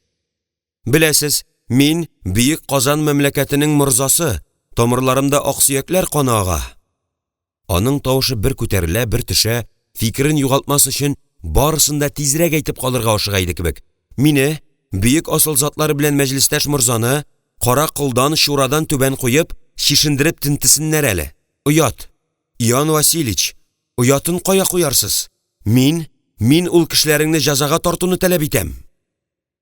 Беләсез, мин — бөек Казан мәмләкәтенең морзасы, тамырларымда аксөякләр каны ага!» Аның тавышы бер күтәрелә, бер төшә, фикерен югалтмас өчен барысын да тизрәк әйтеп калырга ашыга иде кебек: «Мине, бөек асыл затлар белән мәҗлестәш морзаны, кара колдан, чурадан түбән куеп, чишендереп тентесеннәр әле! Оят, Иоанн Васильевич, оятын кая куярсыз? Мин, мин ул кешеләреңне җәзага тартуны таләп итәм!»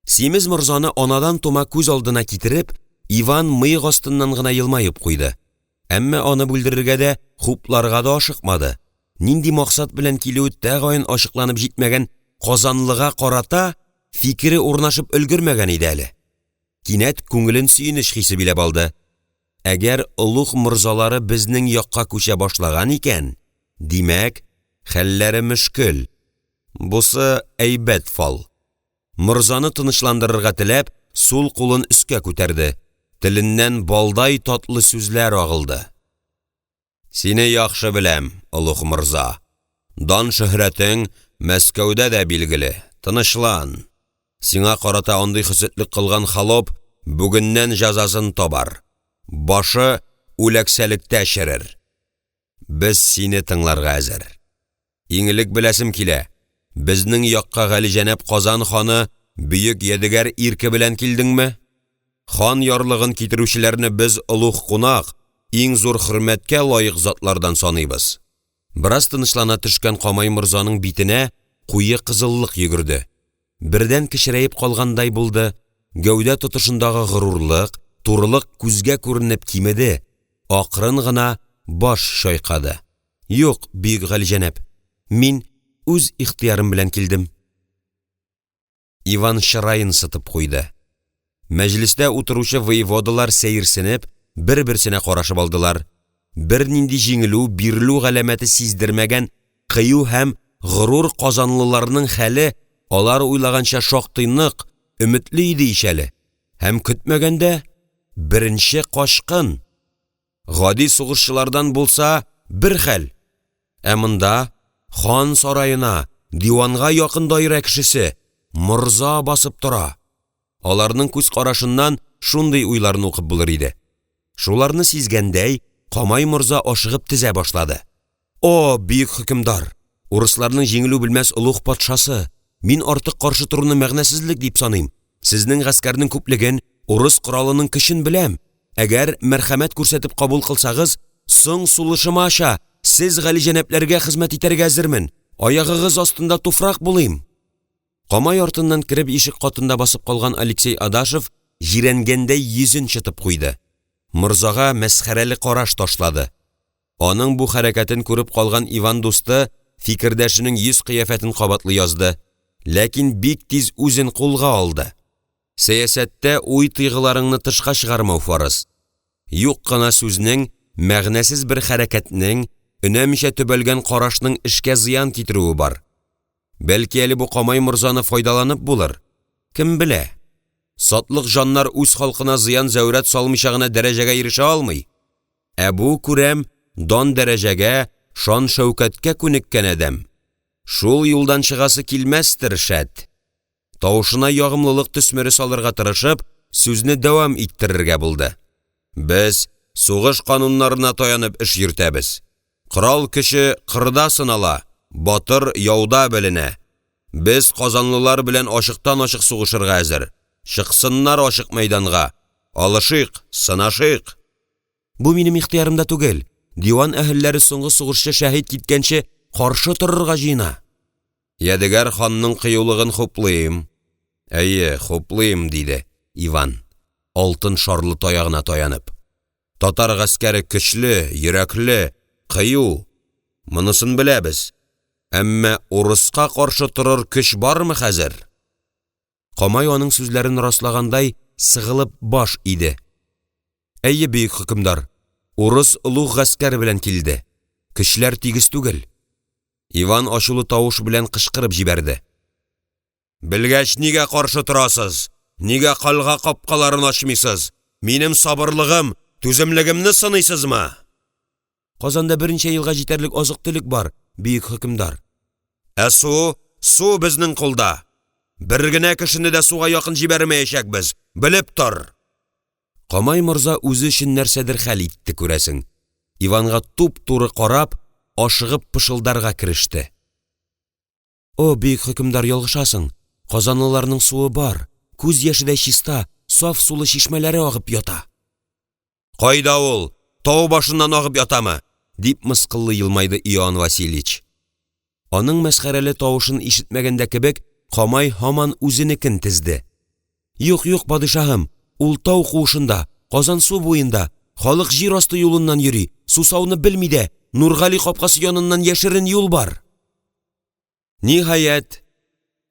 Симез морзаны анадан тума күз алдына китереп, Иван мыек астыннан гына елмаеп куйды, әмма аны бүлдерергә дә, хупларга да ашыкмады, нинди максат белән килүе тәгаен ачыкланып җитмәгән казанлыга карата фикере урнашып өлгермәгән иде әле. Кинәт күңелен сөенеч хисе биләп алды: әгәр олуг морзалары безнең якка күчә башлаган икән, димәк, хәлләре мөшкел, бусы әйбәт фал. Морзаны тынычландырырга теләп, сул кулын өскә күтәрде, теленнән балдай татлы сүзләр агылды: «Сине яхшы беләм, олуг морза, дан-шөһрәтең Мәскәүдә дә билгеле, тынычлан, сиңа карата андый хөсетлек кылган холоп бүгеннән җәзасын табар, башы үләксәлектә черер. Без сине тыңларга әзер. Иң элек беләсем килә, безнең якка галиҗанәп Казан ханы бөек Ядегәр ирке белән килдеңме? Хан ярлыгын китерүчеләрне без олуг кунак, иң зур хөрмәткә лаек затлардан саныйбыз». Бераз тынычлана төшкән Камай морзаның битенә куе кызыллык йөгерде, бердән кечерәеп калгандай булды, гәүдә тотышындагы горурлык, турылык күзгә күренеп кимеде, акрын гына баш чайкады: «Юк, бөек галиҗанәп, мин үз ихтыярым белән килдем!» Иван чыраен сытып куйды. Мәҗлестә утыручы воеводалар сәерсенеп бер-берсенә карашып алдылар. бернинди җиңелү, бирелү галәмәте сиздермәгән кыю һәм горур казанлыларның хәле алар уйлаганча шактый нык, өметле иде ич әле, һәм көтмәгәндә беренче качкын! Гади сугышчылардан булса бер хәл, ә монда хан сараена, диванга якын даирә кешесе — морза басып тора! Аларның күз карашыннан шундый уйларны укып булыр иде. Шуларны сизгәндәй, Камай морза ашыгып тезә башлады: «О, бөек хөкемдар, урысларның җиңелү белмәс олуг патшасы, мин артык каршы торуны мәгънәсезлек дип саныйм, сезнең гаскәрнең күплеген, урыс коралының көчен беләм, әгәр мәрхәмәт күрсәтеп кабул кылсагыз, соң сулышымача сез галиҗанәпләргә хезмәт итәргә әзермен, аягыгыз астында туфрак булыйм!» Камай артыннан кереп ишек катында басып калган Алексей Адашев җирәнгәндәй йөзен чытып куйды, морзага мәсхәрәле караш ташлады. Аның бу хәрәкәтен күреп калган Иван дусты фикердәшенең йөз-кыяфәтен кабатлый язды, ләкин бик тиз үзен кулга алды: сәясәттә уй-тойгыларыңны тышка чыгармау фарыз, юк кына сүзнең, мәгънәсез бер хәрәкәтнең, өнәмичә төбәлгән карашның эшкә зыян китерүе бар. Бәлки әле бу Камай морзаны файдаланып булыр, кем белә? Сатлык җаннар үз халкына зыян-зәүрәт салмыйча гына дәрәҗәгә ирешә алмый. Ә бу, күрәм, дан-дәрәҗәгә, шан-шәүкәткә күнеккән адәм, шул юлдан чыгасы килмәстер, шәт! Тавышына ягымлылык төсмере салырга тырышып, сүзне дәвам иттерергә булды: «Без сугыш кануннарына таянып эш йөртәбез, корал көче кырда сынала, батыр яуда беленә, без казанлылар белән ачыктан-ачык сугышырга әзер, чыксыннар ачык мәйданга, алышыйк, сынашыйк!» «Бу минем ихтыярымда түгел, диван әһелләре соңгы сугышчы шәһит киткәнче каршы торырга җыена!» «Ядегәр ханның кыюлыгын хуплыйм, әйе, хуплыйм»,– диде Иван, алтын шарлы таягына таянып. «Татар гаскәре көчле, йөрәкле, кыю, монысын беләбез, әмма урыска каршы торыр көч бармы хәзер?» Камай аның сүзләрен раслагандай сыгылып баш иде: «Әйе, бөек хөкемдар, урыс олуг гаскәр белән килде, көчләр тигез түгел!» Иван ачулы тавыш белән кычкырып җибәрде: – Белгәч нигә каршы торасыз, нигә кальга капкаларын ачмыйсыз, минем сабырлыгым, түземлегемне сыныйсызмы? Казанда берничә елга җитәрлек азык-төлек бар, бөек хөкемдар. Ә су, су безнең кулда! Бер генә кешене дә суга якын җибәрмәячәкбез, белеп тор! Камай морза үзе өчен нәрсәдер хәл итте, күрәсең, Иванга туп-туры карап, ашыгып пышылдарга кереште: – О, бөек хөкемдар, ялгышасың, казанлыларның суы бар, күз яшедәй чиста, саф сулы чишмәләре агып ята. «Кайда ул, тау башыннан агып ятамы?» — дип мыскыллы елмайды Иоанн Васильевич. Аның мәсхәрәле тавышын ишетмәгән дә кебек, Камай һаман үзенекен тезде: «Юк, юк, падишаһым, ул тау куышында, Казан-су буенда, халык җир асты юлыннан йөри, сусауны белми дә, Нургали капкасы яныннан яшерен юл бар!» Ниһаять,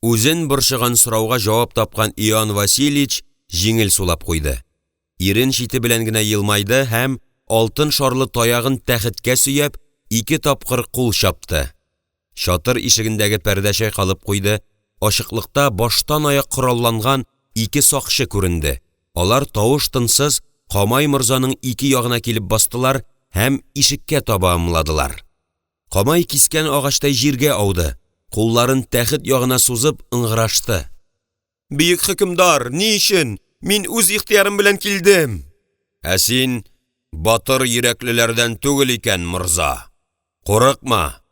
үзен борчыган сорауга җавап тапкан Иоанн Васильевич җиңел сулап куйды, ирен чите белән генә елмайды һәм алтын шарлы таягын тәхеткә сөяп, ике тапкыр кул чапты. Чатыр ишегендәге пәрдә чайкалып куйды, ачыклыкта баштанаяк коралланган ике сакчы күренде, алар тавыш-тынсыз Камай морзаның ике ягына килеп бастылар һәм ишеккә таба ымладылар. Камай кискән агачтай җиргә ауды, кулларын тәхет ягына сузып ыңгырашты: – Бөек хөкемдар, ни өчен? Мин үз ихтыярым белән килдем! – Ә син батыр йөрәклеләрдән түгел икән, морза, курыкма,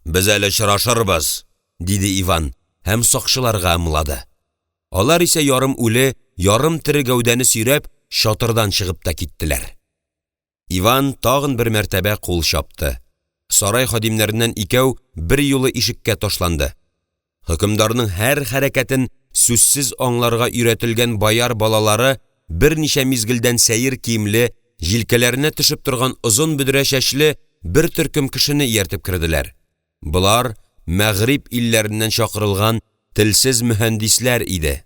без әле очрашырбыз,– диде Иван һәм сакчыларга ымлады. Алар исә ярым үле, ярым тере гәүдәне сөйрәп чатырдан чыгып та киттеләр. Иван тагын бер мәртәбә кул чапты, сарай хадимнәреннән икәү берьюлы ишеккә ташланды, хөкемдарның һәр хәрәкәтен сүзсез аңларга өйрәтелгән бояр балалары берничә мизгелдән сәер киемле, җилкәләренә төшеп торган озын бөдрә чәчле бер төркем кешене ияртеп керделәр. Болар мәгъриб илләреннән чакырылган телсез мөһәндисләр иде.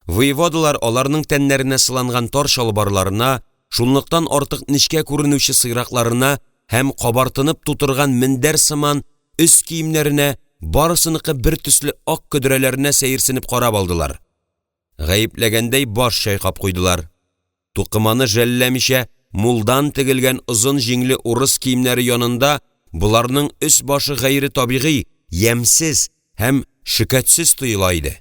Воеводалар аларның тәннәренә сыланган тар чалбарларына, шунлыктан артык нечкә күренүче сыйракларына һәм кабартынып тутырган мендәр сыман өс киемнәренә, барысыныкы бертөсле ак көдрәләренә сәерсенеп карап алдылар, гаепләгәндәй баш чайкап куйдылар, тукыманы жәлләмичә мулдан тегелгән озын җиңле урыс киемнәре янында боларның өс-башы гайре табигый, ямьсез һәм шөкәтсез тоела иде.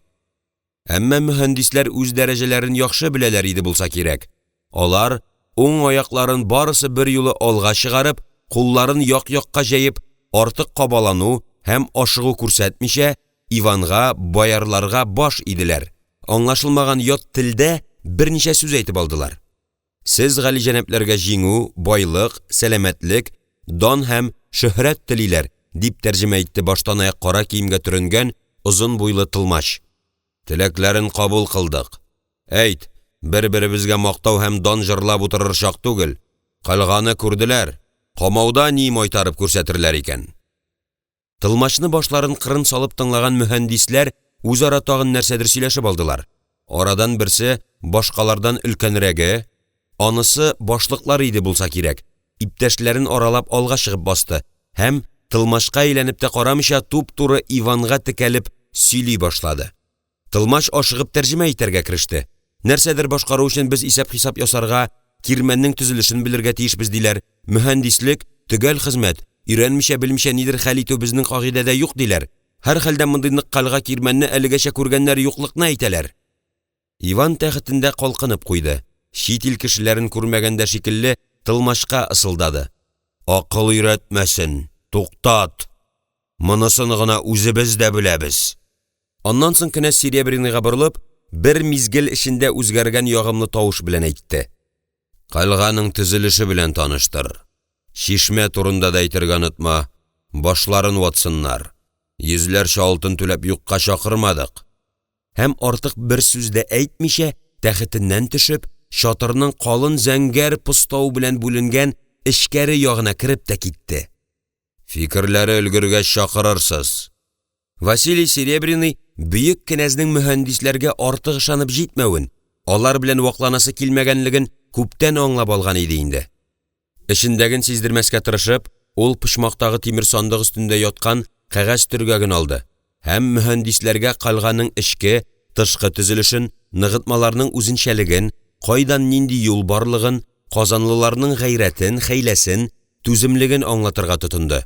Әмма мөһандисләр үз дәрәҗәләрен яхшы беләләр иде булса кирәк, алар уң аякларын барысы берьюлы алга чыгарып, кулларын як-якка җәеп, артык кабалану һәм ашыгу күрсәтмичә, Иванга, боярларга баш иделәр, аңлашылмаган ят телдә берничә сүз әйтеп алдылар. «Сез галиҗәнапларга җиңү, байлык, сәламәтлек, дан һәм шөһрәт телиләр»,– дип тәрҗемә итте баштанаяк кара киемгә төренгән озын буйлы тылмач. «Теләкләрен кабул кылдык, әйт, бер-беребезгә мактау һәм дан җырлап утырыр чак түгел, кальганы күрделәр, камауда ни майтарып күрсәтерләр икән?» Тылмачны башларын кырын салып тыңлаган мөһандисләр үзара тагын нәрсәдер сөйләшеп алдылар, арадан берсе, башкалардан өлкәнрәге, анысы башлыклары иде булса кирәк, иптәшләрен аралап алга чыгып басты һәм тылмачка әйләнеп тә карамыйча туп-туры Иванга текәлеп сөйли башлады. Тылмач ашыгып тәрҗемә итәргә кереште: нәрсәдер башкару өчен без исәп-хисап ясарга, кирмәннең төзелешен белергә тиешбез, диләр, мөһандислек — төгәл хезмәт, өйрәнмичә, белмичә нидер хәл итү безнең кагыйдәдә юк, диләр, һәрхәлдә, мондый нык кальга-кирмәнне әлегәчә күргәннәре юклыкны әйтәләр. Иван тәхетендә калкынып куйды, чит ил кешеләрен күрмәгәндә шикелле тылмачка ысылдады: «Акыл өйрәтмәсен, туктат, монысын гына үзебез дә беләбез!» Аннан соң кенәз Серебряныйга борылып, бер мизгел эчендә үзгәргән ягымлы тавыш белән әйтте: «Кальганың төзелеше белән таныштыр, чишмә турында да әйтергә онытма, башларын ватсыннар, йөзләрчә алтын түләп юкка чакырмадык!» Һәм артык бер сүз дә әйтмичә, тәхетеннән төшеп, чатырның калын зәңгәр постау белән бүленгән эчкәре ягына кереп тә китте. «Фикерләре өлгергәч чакырырсыз!» Василий Серебряный бөек кенәзнең мөһандисләргә артык ышанып җитмәвен, алар белән вакланасы килмәгәнлеген күптән аңлап алган иде инде. Эчендәген сиздермәскә тырышып, ул почмактагы тимер сандык өстендә яткан кәгазь төргәген алды һәм мөһандисләргә кальганың эчке, тышкы төзелешен, ныгытмаларның үзенчәлеген, кайдан нинди юл барлыгын, казанлыларның гайрәтен, хәйләсен, түземлеген аңлатырга тотынды.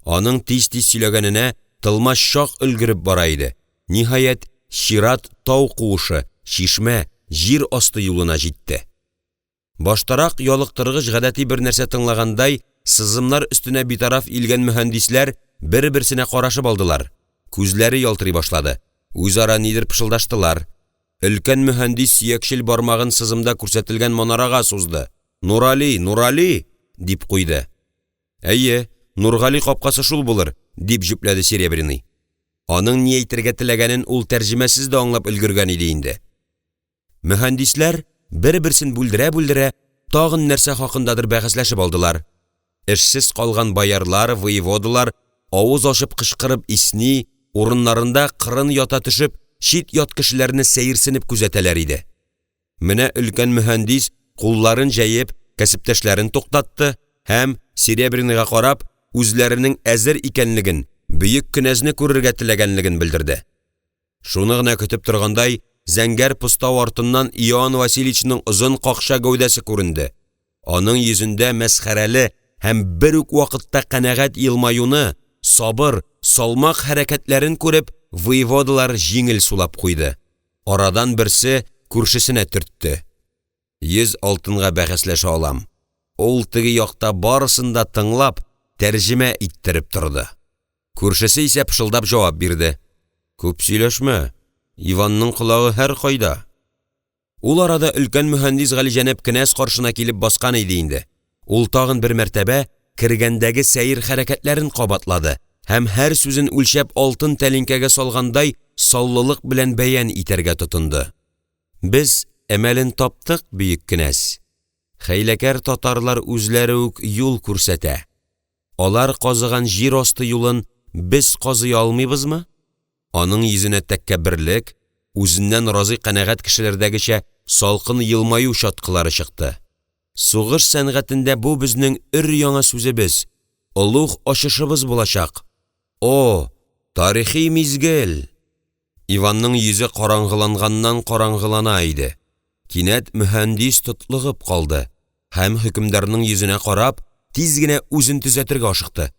Аның тиз-тиз сөйләгәненә тылмач чак өлгереп бара иде, ниһаять, чират тау куышы, чишмә, җир асты юлына җитте. Баштарак ялыктыргыч гадәти бер нәрсә тыңлагандай сызымнар өстенә битараф иелгән мөһандисләр бер-берсенә карашып алдылар, күзләре ялтырый башлады, үзара нидер пышылдаштылар. Өлкән мөһандис сөякчел бармагын сызымда күрсәтелгән манарага сузды: «Нурали, Нурали!» — дип куйды. «Әйе, Нургали капкасы шул булыр»,– дип җөпләде Серебряный. Аның ни әйтергә теләгәнен ул тәрҗемәсез дә аңлап өлгергән иде инде. Мөһандисләр бер-берсен бүлдерә-бүлдерә тагын нәрсә хакындадыр бәхәсләшеп алдылар. Эшсез калган боярлар, воеводалар авыз ачып кычкырып исни, урыннарында кырын ята төшеп чит-ят кешеләрне сәерсенеп күзәтәләр иде. Менә өлкән мөһандис кулларын җәеп кәсептәшләрен туктатты һәм Серебряныйга карап үзләренең әзер икәнлеген, бөек кенәзне күрергә теләгәнлеген белдерде. Шуны гына көтеп торгандай, зәңгәр постау артыннан Иоанн Васильевичның озын какча гәүдәсе күренде, аның йөзендә мәсхәрәле һәм бер үк вакытта канәгать елмаюны, сабыр, салмак хәрәкәтләрен күреп, воеводалар җиңел сулап куйды, арадан берсе күршесенә төртте: «Йөз алтынга бәхәсләшә алам, ул теге якта барысын да тыңлап, тәрҗемә иттереп торды». Күршесе исә пышылдап җавап бирде: «Күп сөйләшмә, Иванның колагы һәркайда!» Ул арада өлкән мөһандис галиҗанәп кенәз каршына килеп баскан иде инде, ул тагын бер мәртәбә кергәндәге сәер хәрәкәтләрен кабатлады һәм һәр сүзен үлчәп алтын тәлинкәгә салгандай саллылык белән бәян итәргә тотынды: «Без әмәлен таптык, бөек кенәз, хәйләкәр татарлар үзләре үк юл күрсәтә, алар казыган җир асты юлын без казый алмыйбызмы?» Аның йөзенә тәкәбберлек, үзеннән разый канәгать кешеләрдәгечә салкын елмаю чаткылары чыкты. Сугыш сәнгатендә бу безнең өр-яңа сүзебез, олуг ачышыбыз булачак. О, тарихи мизгел! Иванның йөзе караңгыланганнан караңгылана иде, кинәт мөһандис тотлыгып калды һәм хөкемдарның йөзенә карап тиз генә үзен төзәтергә ашыкты: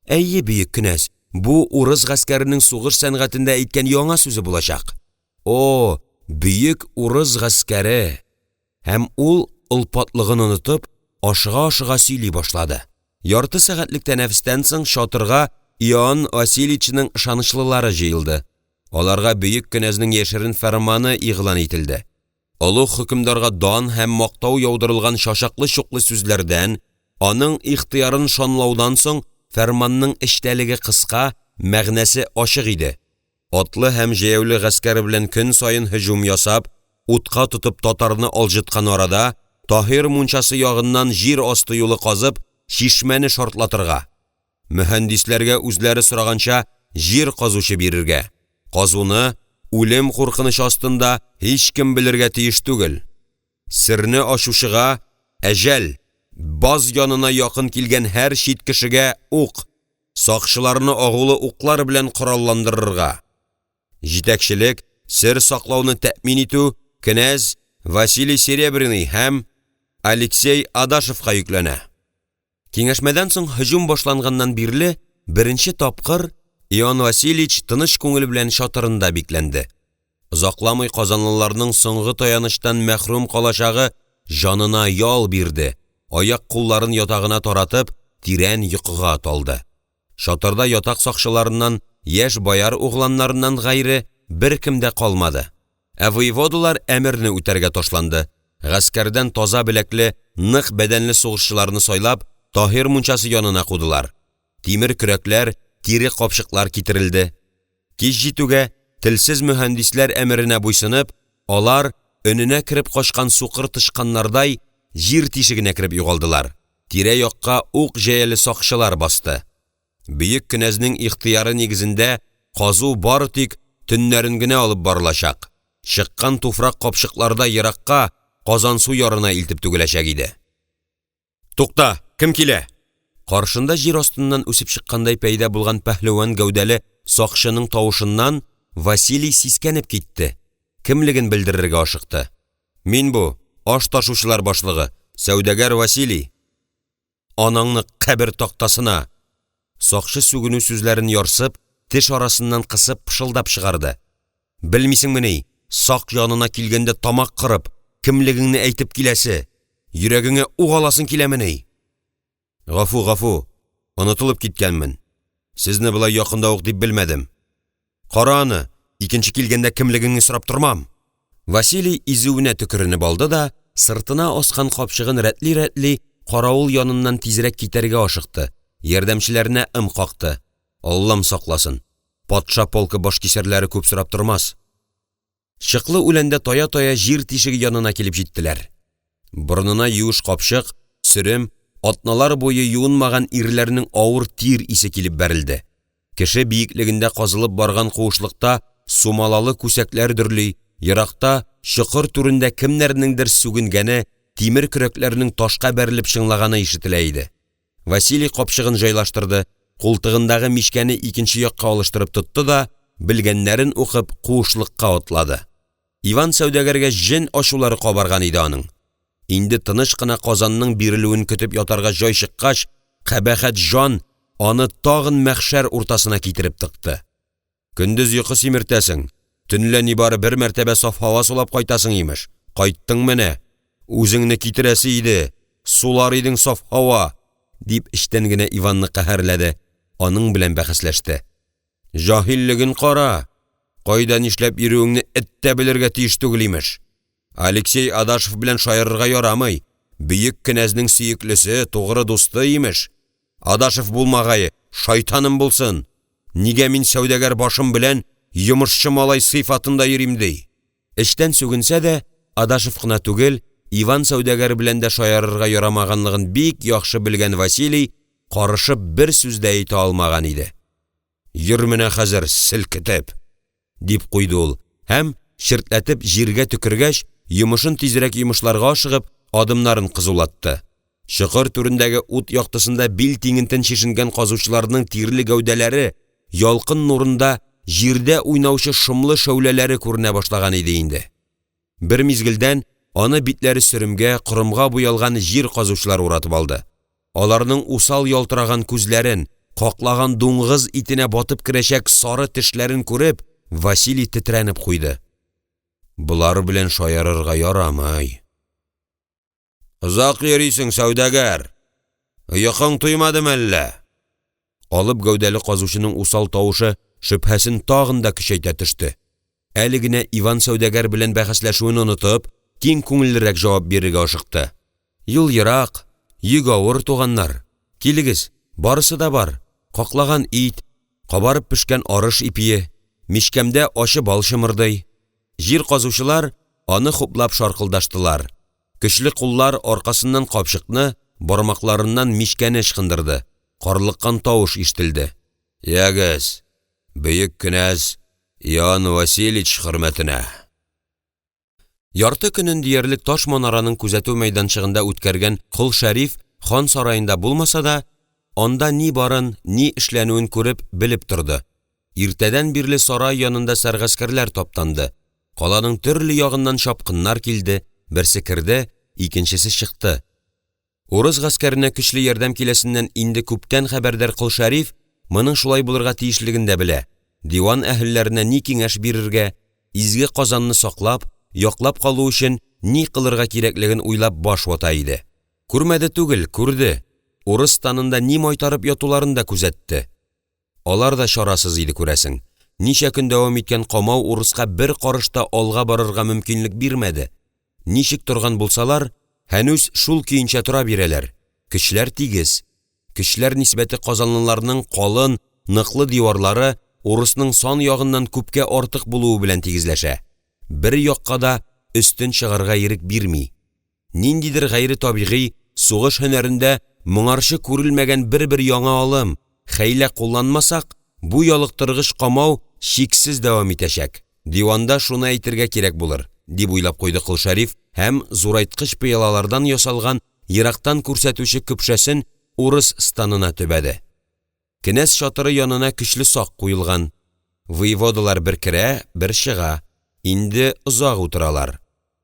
«Әйе, бөек кенәз, бу урыс гаскәренең сугыш сәнгатендә әйткән яңа сүзе булачак. О, бөек урыс гаскәре!» Һәм ул олпатлыгын онытып, ашыга-ашыга сөйли башлады. Ярты сәгатьлек тәнәфестән соң чатырга Иоанн Васильевичның ышанычлылары җыелды, аларга бөек кенәзнең яшерен фәрманы игълан ителде, олуг хөкемдарга дан һәм мактау яудырылган чачаклы-чуклы сүзләрдән, аның ихтыярын шанлаудан соң фәрманның эчтәлеге кыска, мәгънәсе ачык иде: атлы һәм җәяүле гаскәр белән көн саен һөҗүм ясап, утка тотып татарны алҗыткан арада, Таһир мунчасы ягыннан җир асты юлы казып чишмәне шартлатырга, мөһандисләргә үзләре сораганча җир казучы бирергә, казуны үлем куркынычы астында, һичкем белергә тиеш түгел, серне ачучыга — әҗәл, баз янына якын килгән һәр чит кешегә — ук, сакчыларны агулы уклар белән коралландырырга, җитәкчелек, сер саклауны тәэмин итү кенәз Василий Серебряный һәм Алексей Адашевка йөкләнә. Киңәшмәдән соң һөҗүм башланганнан бирле беренче тапкыр Иоанн Васильевич тыныч күңел белән чатырында бикләнде. Озакламый казанлыларның соңгы таянычтан мәхрүм калачагы җанына ял бирде, аяк-кулларын ятагына таратып, тирән йокыга талды. Чатырда ятак сакчыларыннан, яшь бояр угланнарыннан гайре беркем дә калмады. Ә воеводалар әмерне үтәргә ташланды, гаскәрдән таза беләкле, нык бәдәнле сугышчыларны сайлап, Таһир мунчасы янына кудылар, тимер көрәкләр, тире капчыклар китерелде. Кич җитүгә, телсез мөһандисләр әмеренә буйсынып, алар өненә кереп качкан сукыр тычканнардай җир тишегенә кереп югалдылар, тирә-якка ук-җәяле сакчылар басты. Бөек кенәзнең ихтыяры нигезендә казу бары тик төннәрен генә алып барылачак, чыккан туфрак капчыкларда еракка, Казансу ярына илтеп түгеләчәк иде. Тукта, кем килә? Каршында җир астыннан үсеп чыккандай пәйда булган пәһлеван гәүдәле сакчының тавышыннан Василий сискәнеп китте, кемлеген белдерергә ашыкты: «Мин бу, аш ташучылар башлыгы, сәүдәгәр Василий!» «Анаңны кабер тактасына!» Сакчы сүгенү сүзләрен ярсып, теш арасыннан кысып пышылдап чыгарды: «Белмисеңмени, сак янына килгәндә тамак кырып, кемлегеңне әйтеп киләсе! Йөрәгеңә ук аласың киләмени?» «Гафу, гафу, онытылып киткәнмен, сезне болай якында ук дип белмәдем. Кара аны, икенче килгәндә кемлегеңне сорап тормам!» Василий изүенә төкеренеп алды да, сыртына аскан капчыгын рәтли-рәтли, каравыл яныннан тизрәк китәргә ашыкты, ярдәмчеләренә ым какты: «Аллам сакласын, патша полкы башкисәрләре күп сорап тормас!» Чыклы үләндә тая-тая җир тишеге янына килеп җиттеләр. Борынына юеш капчык, сөрем, атналар буе юынмаган ирләрнең авыр тир исе килеп бәрелде. Кеше биеклегендә казылып барган куышлыкта сумалалы күсәкләр дөрли, еракта, чокыр түрендә кемнәрнеңдер сүгенгәне, тимер көрәкләрнең ташка бәрелеп чыңлаганы ишетелә иде. Василий капчыгын җайлаштырды, култыгындагы мичкәне икенче якка алыштырып тотты да, белгәннәрен укып, куышлыкка атлады. Иван сәүдәгәргә җен ачулары кабарган иде аның. Инде тыныч кына Казанның бирелүен көтеп ятарга җай чыккач, кабахәт җан аны тагын мәхшәр уртасына китереп тыкты. Көндез йокы симертәсең, төнлә нибары бер мәртәбә саф һава сулап кайтасың, имеш, кайттың менә, үзеңне китерәсе иде, сулар идең саф һава, дип эчтән генә Иванны каһәрләде, аның белән бәхәсләште. Җаһиллеген кара, кайда нишләп йөрүеңне эт тә белергә тиеш түгел, имеш. Алексей Адашев белән шаярырга ярамый, бөек кенәзнең сөеклесе, тугры дусты, имеш. Адашев булмагае, шайтаным булсын, нигә мин сәүдәгәр башым белән йомышчы малай сыйфатында йөрим, ди. Эчтән сүгенсә дә, Адашев кына түгел, Иван сәүдәгәр белән дә шаярырга ярамаганлыгын бик яхшы белгән Василий карышып бер сүз дә әйтә алмаган иде. Йөр менә хәзер селкетеп! — дип куйды ул һәм чертләтеп җиргә төкергәч, йомышын тизрәк йомышларга ашыгып, адымнарын кызулатты. Чокыр түрендәге ут яктысында бил тиңентен чишенгән казучыларның тирле гәүдәләре, ялкын нурында җирдә уйнаучы шомлы шәүләләре күренә башлаган иде инде. Бер мизгелдән аны битләре сөремгә, корымга буялган җир казучылар уратып алды, аларның усал ялтыраган күзләрен, каклаган дуңгыз итенә батып керәчәк сары тешләрен күреп, Василий тетрәнеп куйды: болар белән шаярырга ярамый! «Озак йөрисең, сәүдәгәр, йокың туймадымы әллә?» Алып гәүдәле казучының усал тавышы шөбһәсен тагын да көчәйтә төште, әле генә Иван сәүдәгәр белән бәхәсләшүен онытып, киң күңеллерәк җавап бирергә ашыкты: «Юл ерак, йөк авыр, туганнар, килегез, барысы да бар, каклаган ит, кабарып пешкән арыш ипие, мичкәмдә ачы бал чымырдый». Җир казучылар аны хуплап шаркылдаштылар, көчле куллар аркасыннан капчыкны, бармакларыннан мичкәне ычкындырды, карлыккан тавыш ишетелде: «Ягез, бөек кенәз Иоанн Васильич хөрмәтенә!» Ярты көнен диярлек таш манараның күзәтү мәйданчыгында үткәргән Кол Шәриф хан сараенда булмаса да, анда ни барын, ни эшләнүен күреп, белеп торды. Иртәдән бирле сарай янында сәргаскәрләр таптанды, каланың төрле ягыннан чапкыннар килде, берсе керде, икенчесе чыкты. Урыс гаскәренә көчле ярдәм киләсеннән инде күптән хәбәрдар Кол Шәриф моның шулай булырга тиешлеген дә белә, диван әһелләренә ни киңәш бирергә, изге Казанны саклап, яклап калу өчен ни кылырга кирәклеген уйлап баш вата иде. Күрмәде түгел, күрде, урыс станында ни майтарып ятуларын да күзәтте. Алар да чарасыз иде, күрәсең, ничә көн дәвам иткән камау урыска бер карыш та алга барырга мөмкинлек бирмәде, ничек торган булсалар, һәнүз шул көенчә тора бирәләр, көчләр тигез, көчләр нисбәте казанлыларның калын, ныклы диварлары, урысның сан ягыннан күпкә артык булуы белән тигезләшә, бер якка да өстен чыгарга ирек бирми. Ниндидер гайре табигый, сугыш һөнәрендә моңарчы күрелмәгән бер-бер яңа алым, хәйлә кулланмасак, бу ялыктыргыч камау чиксез дәвам итәчәк, диванда шуны әйтергә кирәк булыр, дип уйлап куйды Кол Шәриф һәм зурайткыч пыялалардан ясалган ерактан күрсәтүче көпшәсен урыс станына төбәде. Кенәз чатыры янына көчле сак куелган, воеводалар бер керә, бер чыга, инде озак утыралар.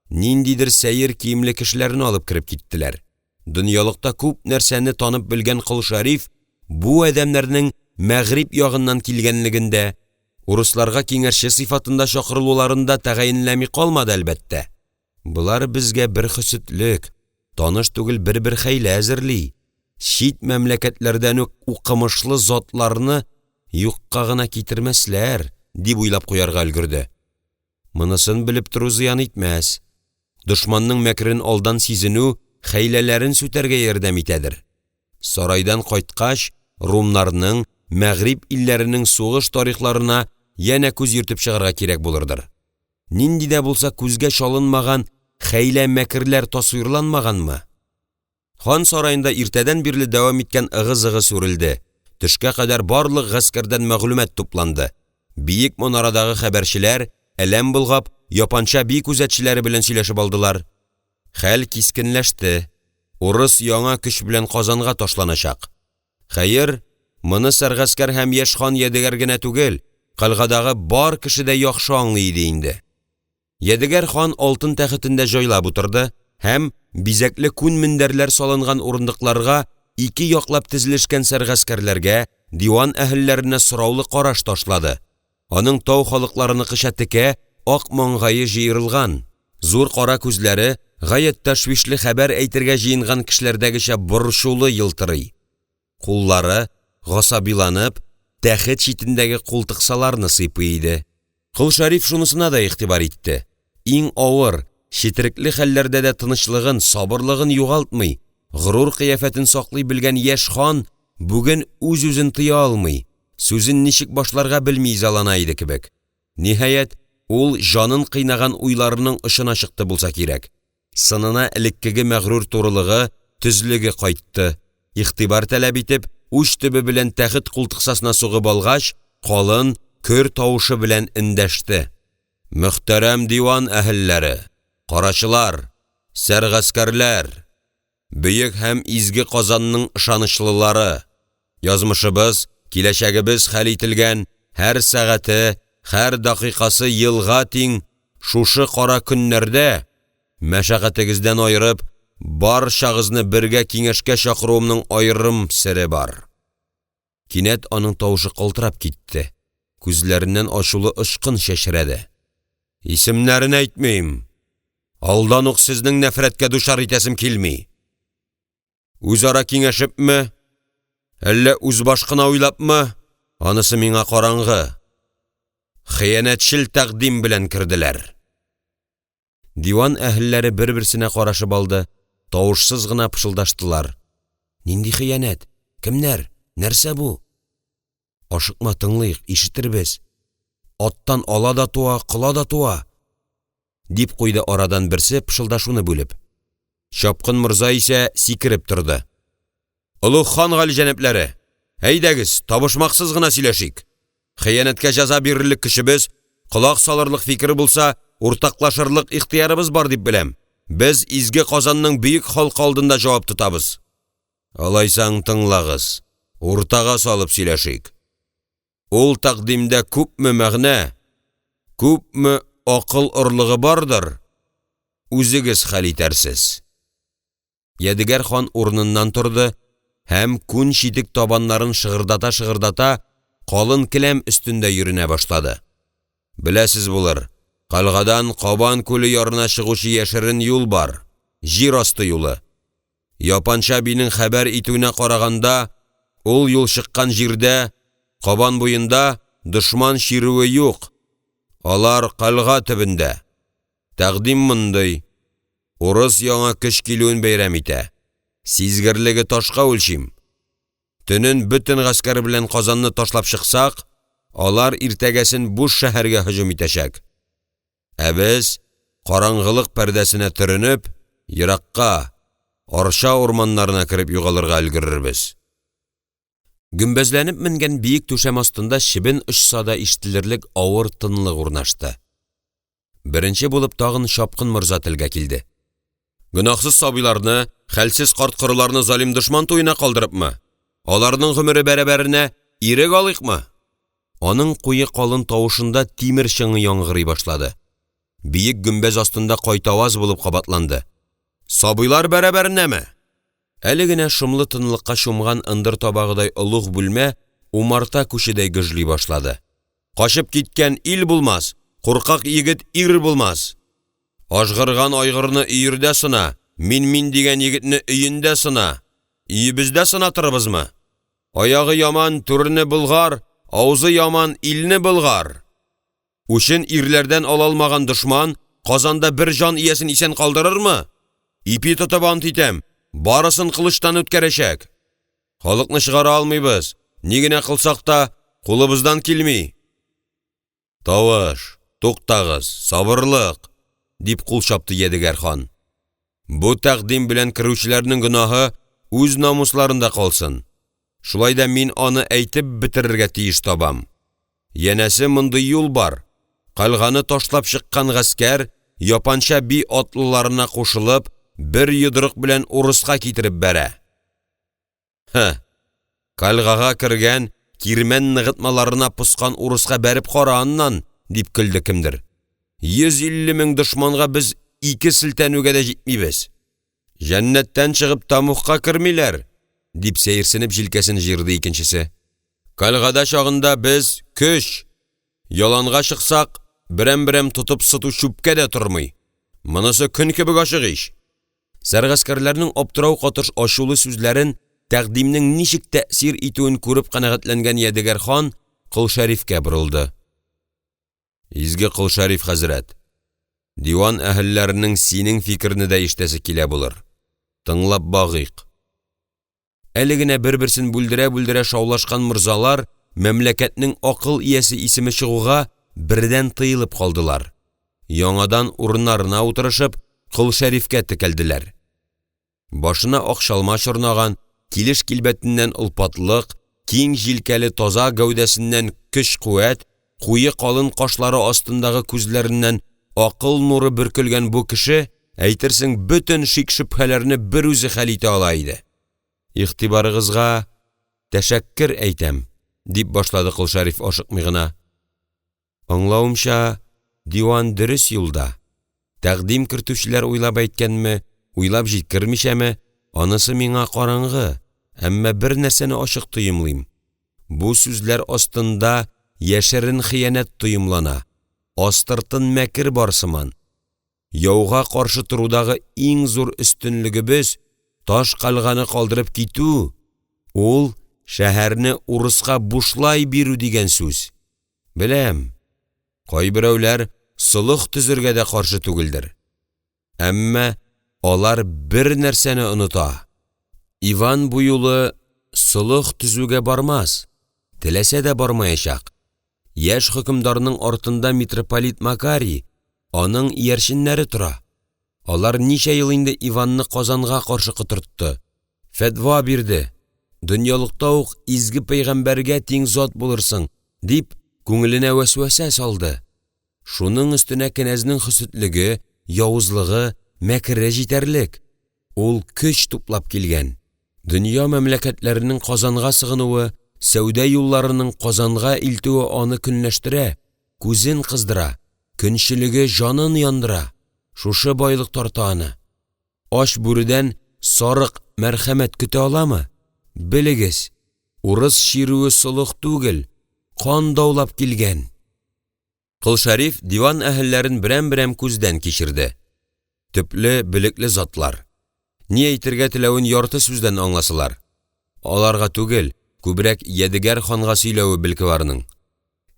Ниндидер сәер киемле кешеләрне алып кереп киттеләр. Дөньялыкта күп нәрсәне танып белгән Кол Шәриф бу адәмнәрнең мәгъриб ягыннан килгәнлеген дә, урысларга киңәшче сыйфатында чакырылуларын да тәгаенләми калмады, әлбәттә. Болар безгә бер хөсетлек, таныш түгел бер-бер хәйлә әзерли, чит мәмләкәтләрдән үк укымышлы затларны юкка гына китермәсләр, дип уйлап куярга өлгерде. Монысын белеп тору зыян итмәс, дошманның мәкерен алдан сизенү хәйләләрен сүтәргә ярдәм итәдер. Сарайдан кайткач румнарның, мәгъриб илләренең сугыш тарихларына янә күз йөртеп чыгарга кирәк булырдыр. Нинди дә булса күзгә чалынмаган хәйлә-мәкерләр тасвирланмаганмы? Хан сараенда иртәдән бирле дәвам иткән ыгы-зыгы сүрелде, төшкә кадәр барлык гаскәрдән мәгълүмат тупланды, биек манарадагы хәбәрчеләр әләм болгап Япанча би күзәтчеләре белән сөйләшеп алдылар. Хәл кискенләште, урыс яңа көч белән Казанга ташланачак. Хәер, моны сәргаскәр һәм яшь хан Ядегәр генә түгел, кальгадагы бар кеше дә яхшы аңлый иде инде. Ядегәр хан алтын тәхетендә җайлап утырды һәм бизәкле күн мендәрләр салынган урындыкларга ике яклап тезелешкән сәргаскәрләргә, диван әһелләренә сораулы караш ташлады. Аның тау халыкларыныкыча текә, ак маңгае җыерылган, зур кара күзләре гаять тәшвишле хәбәр әйтергә җыенган кешеләрдәгечә борчулы елтырый. Куллары гасабиланып тәхет читендәге култыксаларны сыйпый иде. Кол Шәриф шунысына да игътибар итте, иң авыр, четерекле хәлләрдә дә тынычлыгын, сабырлыгын югалтмый, горур кыяфәтен саклый белгән яшь хан бүген үз-үзен тыя алмый, сүзен ничек башларга белми изалана иде кебек. Ниһаять, ул җанын кыйнаган уйларының очына чыкты булса кирәк, сынына элеккеге мәгърур турылыгы, төзлеге кайтты, игътибар таләп итеп, уч төбе белән тәхет култыксасына сугып алгач, калын, көр тавышы белән эндәште: – Мөхтәрәм диван әһелләре, карачылар! Сәргаскәрләр, бөек һәм изге Казанның ышанычлылары, язмышыбыз, киләчәгебез хәл ителгән, һәр сәгате, һәр дакыйкасы елга тиң шушы кара көннәрдә, мәшәкатегездән аерып, барчагызны бергә киңәшкә чакыруымның аерым сере бар.– Кинәт аның тавышы калтырап китте, күзләреннән ачулы очкын чәчрәде.– Исемнәрен әйтмим, алдан ук сезнең нәфрәткә дучар итәсем килми, үзара киңәшепме, әллә үзбаш кына уйлапмы, анысы миңа караңгы, хыянәтчел тәкъдим белән керделәр. Диван әһелләре бер-берсенә карашып алды, тавышсыз гына пышылдаштылар: «Нинди хыянәт? Кемнәр? Нәрсә бу?» «Ашыкма, тыңлыйк, ишетербез, аттан ала да туа, кола да туа»,– дип куйды арадан берсе, пышылдашуны бүлеп. Чапкын морза исә сикереп торды: – Олуг хан галиҗәнаплары, әйдәгез, табышмаксыз гына сөйләшик. Хыянәткә җәза бирерлек көчебез, колак салырлык фикер булса, уртаклашырлык ихтыярыбыз бар дип беләм. Без изге Казанның бөек халкы алдында җавап тотабыз. Алайсаң тыңлагыз, уртага салып сөйләшик. Ул тәкъдимдә күпме мәгънә, күпме акыл орлыгы бардыр, үзегез хәл итәрсез. Ядегәр хан урыныннан торды һәм күн читек табаннарын шыгырдата-шыгырдата калын келәм өстендә йөренә башлады: – Беләсез булыр, кальгадан Кабан күле ярына чыгучы яшерен юл бар, җир асты юлы. Япанча бинең хәбәр итүенә караганда, ул юл чыккан җирдә, Кабан буенда, дошман чирүе юк, алар кальга төбендә. Тәкъдим мондый: урыс яңа көч килүен бәйрәм итә, сизгерлеге ташка үлчим, төнен бөтен гаскәр белән Казанны ташлап чыксак, алар иртәгәсен буш шәһәргә һөҗүм итәчәк, ә без караңгылык пәрдәсенә төренеп, еракка, Арча урманнарына кереп югалырга өлгерербез. Гөмбәзләнеп менгән биек түшәм астында чебен очса да ишетелерлек авыр тынлык урнашты. Беренче булып тагын чапкын морза телгә килде: – Гөнаһсыз сабыйларны, хәлсез карт-корыларны залим дошман туена калдырыпмы? Аларның гомере бәрабәренә ирек алыйкмы? Аның куе калын тавышында тимер чыңы яңгырый башлады, биек гөмбәз астында кайтаваз булып кабатланды: – Сабыйлар бәрабәренәме? Әле генә шомлы тынлыкка чумган ындыр табагыдай олуг бүлмә умарта күчедәй гөжли башлады: – Качып киткән ил булмас, куркак егет ир булмас! Ажгырган айгырны өердә сына, мин-мин дигән егетне өендә сына. Өебездә сынатырбызмы? Аягы яман түрне болгар, авызы яман илне болгар. Үчен ирләрдән ала алмаган дошман Казанда бер җан иясен исән калдырырмы? Ипи тотып ант итәм, барысын кылычтан үткәрәчәк! Халыкны чыгара алмыйбыз, ни генә кылсак та, кулыбыздан килми. Тавыш, туктагыз, сабырлык,– дип кул чапты Ядегәр хан. «Бу тәкъдим белән керүчеләрнең гөнаһы үз намусларында калсын, шулай да мин аны әйтеп бетерергә тиеш табам. Янәсе, мондый юл бар: кальганы ташлап чыккан гаскәр, Япанча би атлыларына кушылып, бер йодрык белән урыска китереп бәрә!» «Һы, кальгага кергән, кирмән ныгытмаларына поскан урыска бәреп кара аннан,– дип көлде кемдер.– 150 мең дошманга без ике селтәнүгә дә җитмибез!» «Җәннәттән чыгып тәмугка кермиләр!» — дип сәерсенеп җилкәсен җыерды икенчесе. «Кальгада чагында без — көч, яланга чыксак, берәм-берәм тотып сыту чүпкә дә тормый, монысы көн кебек ачык ич!» Сәргаскәрләрнең аптырау катыш ачулы сүзләрен, тәкъдимнең ничек тәэсир итүен күреп канәгатьләнгән Ядегәр хан Кол Шәрифкә борылды: – Изге Кол Шәриф хәзрәт, диван әһелләренең синең фикерне дә ишетәсе килә булыр, тыңлап багыйк. Әле генә бер-берсен бүлдерә-бүлдерә шаулашкан морзалар мәмләкәтнең акыл иясе исеме чыгуга бердән тыелып калдылар, яңадан урыннарына утырышып, Кол Шәрифкә текәлделәр. Башына ак чалма чорнаган, килеш-килбәтеннән олпатлык, киң җилкәле таза гәүдәсеннән көч-куәт, куе калын кашлары астындагы күзләреннән акыл нуры бөркелгән бу кеше әйтерсең бөтен шик-шөбһәләрне берүзе хәл итә ала иде. «Игътибарыгызга тәшәккер әйтәм,– дип башлады Кол Шәриф ашыкмый гына.– Аңлавымча, диван дөрес юлда, тәкъдим кертүчеләр уйлап әйткәнме, уйлап җиткермичәме, анысы миңа караңгы, әмма бер нәрсәне ачык тоемлыйм: бу сүзләр астында яшерен хыянәт тоемлана, астыртын мәкер бар сыман: яуга каршы торудагы иң зур өстенлегебез Таш кальганы калдырып китү ул шәһәрне урыска бушлай бирү дигән сүз. Беләм, кайберәүләр солых төзергә дә каршы түгелдер, әмма алар бер нәрсәне оныта: Иван бу юлы солых төзүгә бармас, теләсә дә бармаячак, яшь хөкемдарның артында митрополит Макарий, аның иярченнәре тора, алар ничә ел инде Иванны Казанга каршы котыртты, фәтва бирде, дөньялыкта ук изге пәйгамбәргә тиң зат булырсың, дип күңеленә вәсвәсә салды, шуның өстенә кенәзнең хөсетлеге, явызлыгы, мәкере җитәрлек, ул көч туплап килгән, дөнья мәмләкәтләренең Казанга сыгынуы, сәүдә юлларының Казанга илтүе аны көнләштерә, күзен кыздыра, көнчелеге җанын яндыра, шушы байлык тарта аны. Ач бүредән сарык мәрхәмәт көтә аламы?! Белегез, урыс чирүе солых түгел, кан даулап килгән!» Кол Шәриф диван әһелләрен берәм-берәм күздән кичерде, төпле, белекле затлар, ни әйтергә теләвен ярты сүздән аңласалар, аларга түгел, күбрәк Ядегәр ханга сөйләве белке барның.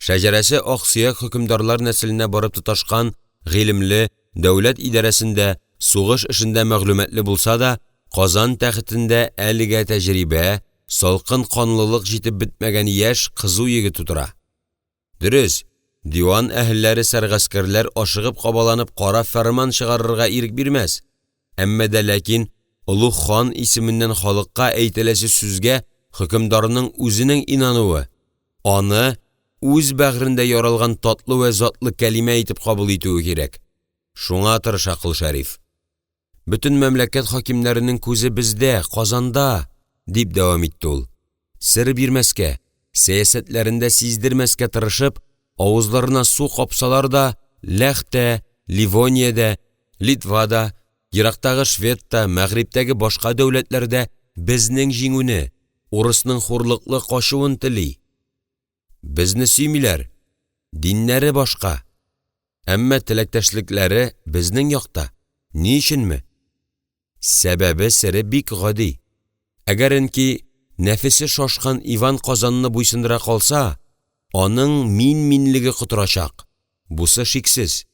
Шәҗәрәсе аксөяк хөкемдарлар нәселенә барып тоташкан гыйлемле, дәүләт идарәсендә, сугыш эшендә мәгълүматлы булса да, Казан тәхетендә әлегә тәҗрибә, салкын канлылык җитеп бетмәгән яшь, кызу егет утыра. Дөрес, диван әһелләре сәргаскәрләр ашыгып-кабаланып кара фәрман чыгарырга ирек бирмәс, әмма дә ләкин олуг хан исеменнән халыкка әйтеләсе сүзгә хөкемдарның үзенең инануы, аны үз бәгырендә яралган татлы вә затлы кәлимә итеп кабул итүе кирәк. Шуңа тырыша Кол Шәриф. «Бөтен мәмләкәт хакимнәренең күзе бездә, Казанда,– дип дәвам итте ул. «Сер бирмәскә, сәясәтләрендә сиздермәскә тырышып, авызларына су капсалар да, Ләх тә, Ливония дә, Литва да, ерактагы Швед та, мәгърибтәге башка дәүләтләр дә безнең җиңүне, урысның хурлыклы качуын тели. Безне сөймиләр, диннәре башка, әмма теләктәшлекләре безнең якта. Ни өченме? Сәбәбе, сере бик гади: әгәренки нәфесе шашкан Иван Казанны буйсындыра калса, аның мин-минлеге котырачак, бусы шиксез,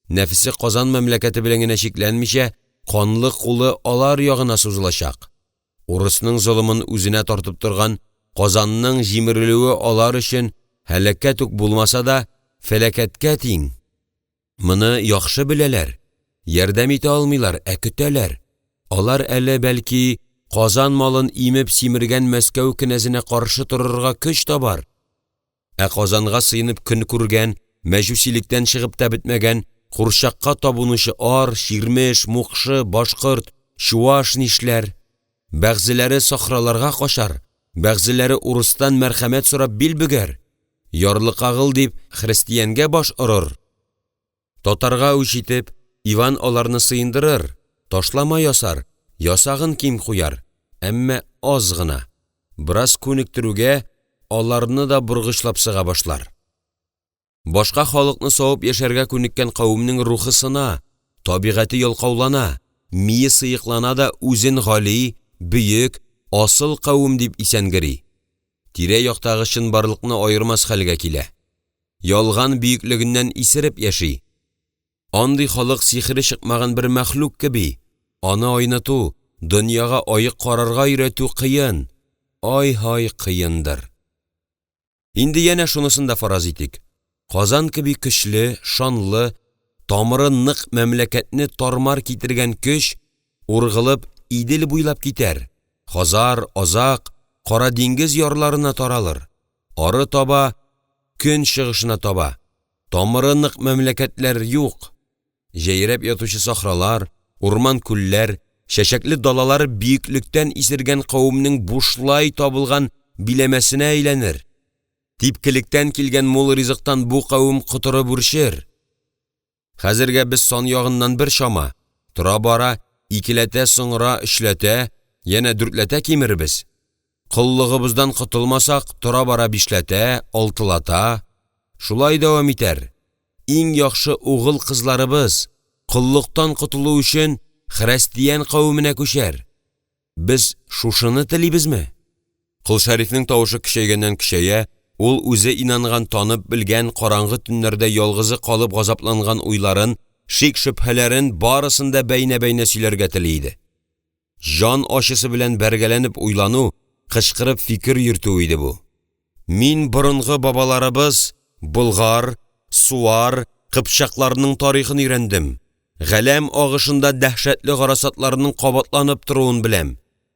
нәфесе Казан мәмләкәте белән генә чикләнмичә, канлы кулы алар ягына сузылачак. Урысның золымын үзенә тартып торган Казанның җимерелүе алар өчен һәлакәт үк булмаса да, фәлакәткә тиң. Моны яхшы беләләр, ярдәм итә алмыйлар, ә көтәләр. Алар әле, бәлки, Казан малын имеп симергән Мәскәү кенәзенә каршы торырга көч табар, ә Казанга сыенып көн күргән, мәҗүсилектән чыгып та бетмәгән, курчакка табынучы ар, чирмеш, мукшы, башкорт, чуаш нишләр? Бәгъзеләре сахраларга качар, бәгъзеләре урыстан мәрхәмәт сорап бил бөгәр, ярлыкагыл дип христиангә баш орыр. Татарга үч итеп, Иван аларны сыендырыр, ташлама ясар, ясагын ким куяр, әмма аз гына, бераз күнектерүгә аларны да боргычлап сыга башлар. Башка халыкны савып яшәргә күнеккән кавемнең рухы сына, табигате ялкаулана, мие сыеклана да үзен гали, бөек, асыл кавем дип исәнгери, тирә-яктагы чынбарлыкны аермас хәлгә килә, ялган бөеклегеннән исереп яши. Андый халык сихере чыкмаган бер мәхлук кеби, аны айныту, дөньяга аек карарга өйрәтү кыен, ай-һай кыендыр. Инде янә шунысын да фараз итик: Казан кеби көчле, шанлы, тамыры нык мәмләкәтне тар-мар китергән көч ургылып Идел буйлап китәр, Хазар, Азак, Кара диңгез ярларына таралыр, ары таба, көн чыгышына таба тамыры нык мәмләкәтләр юк, җәйрәп ятучы сахралар, Урман-күлләр, чәчәкле далалар бөеклектән исергән кавемнең бушлай табылган биләмәсенә әйләнер, типкелектән килгән мул ризыктан бу кавем котырып үрчер. Хәзергә без сан ягыннан бер чама, тора-бара икеләтә, соңра өчләтә, янә дүртләтә кимербез, коллыгыбыздан котылмасак, тора-бара бишләтә, алтылата… Шулай дәвам итәр, иң яхшы угыл-кызларыбыз коллыктан котылу өчен хрәстиян кавеменә күчәр. Без шушыны телибезме? Кол Шәрифнең тавышы көчәйгәннән-көчәя, ул үзе инанган, танып белгән, караңгы төннәрдә ялгызы калып газапланган уйларын, шик-шөбһәләрен барысын да бәйнә-бәйнә сөйләргә тели иде. Җан ачысы белән бәргәләнеп уйлану, кычкырып фикер йөртү иде бу. Мин борынгы бабаларыбыз болгар, суар, кыпчакларның тарихын өйрәндем, галәм агышында дәһшәтле гарасатларның кабатланып торуын беләм,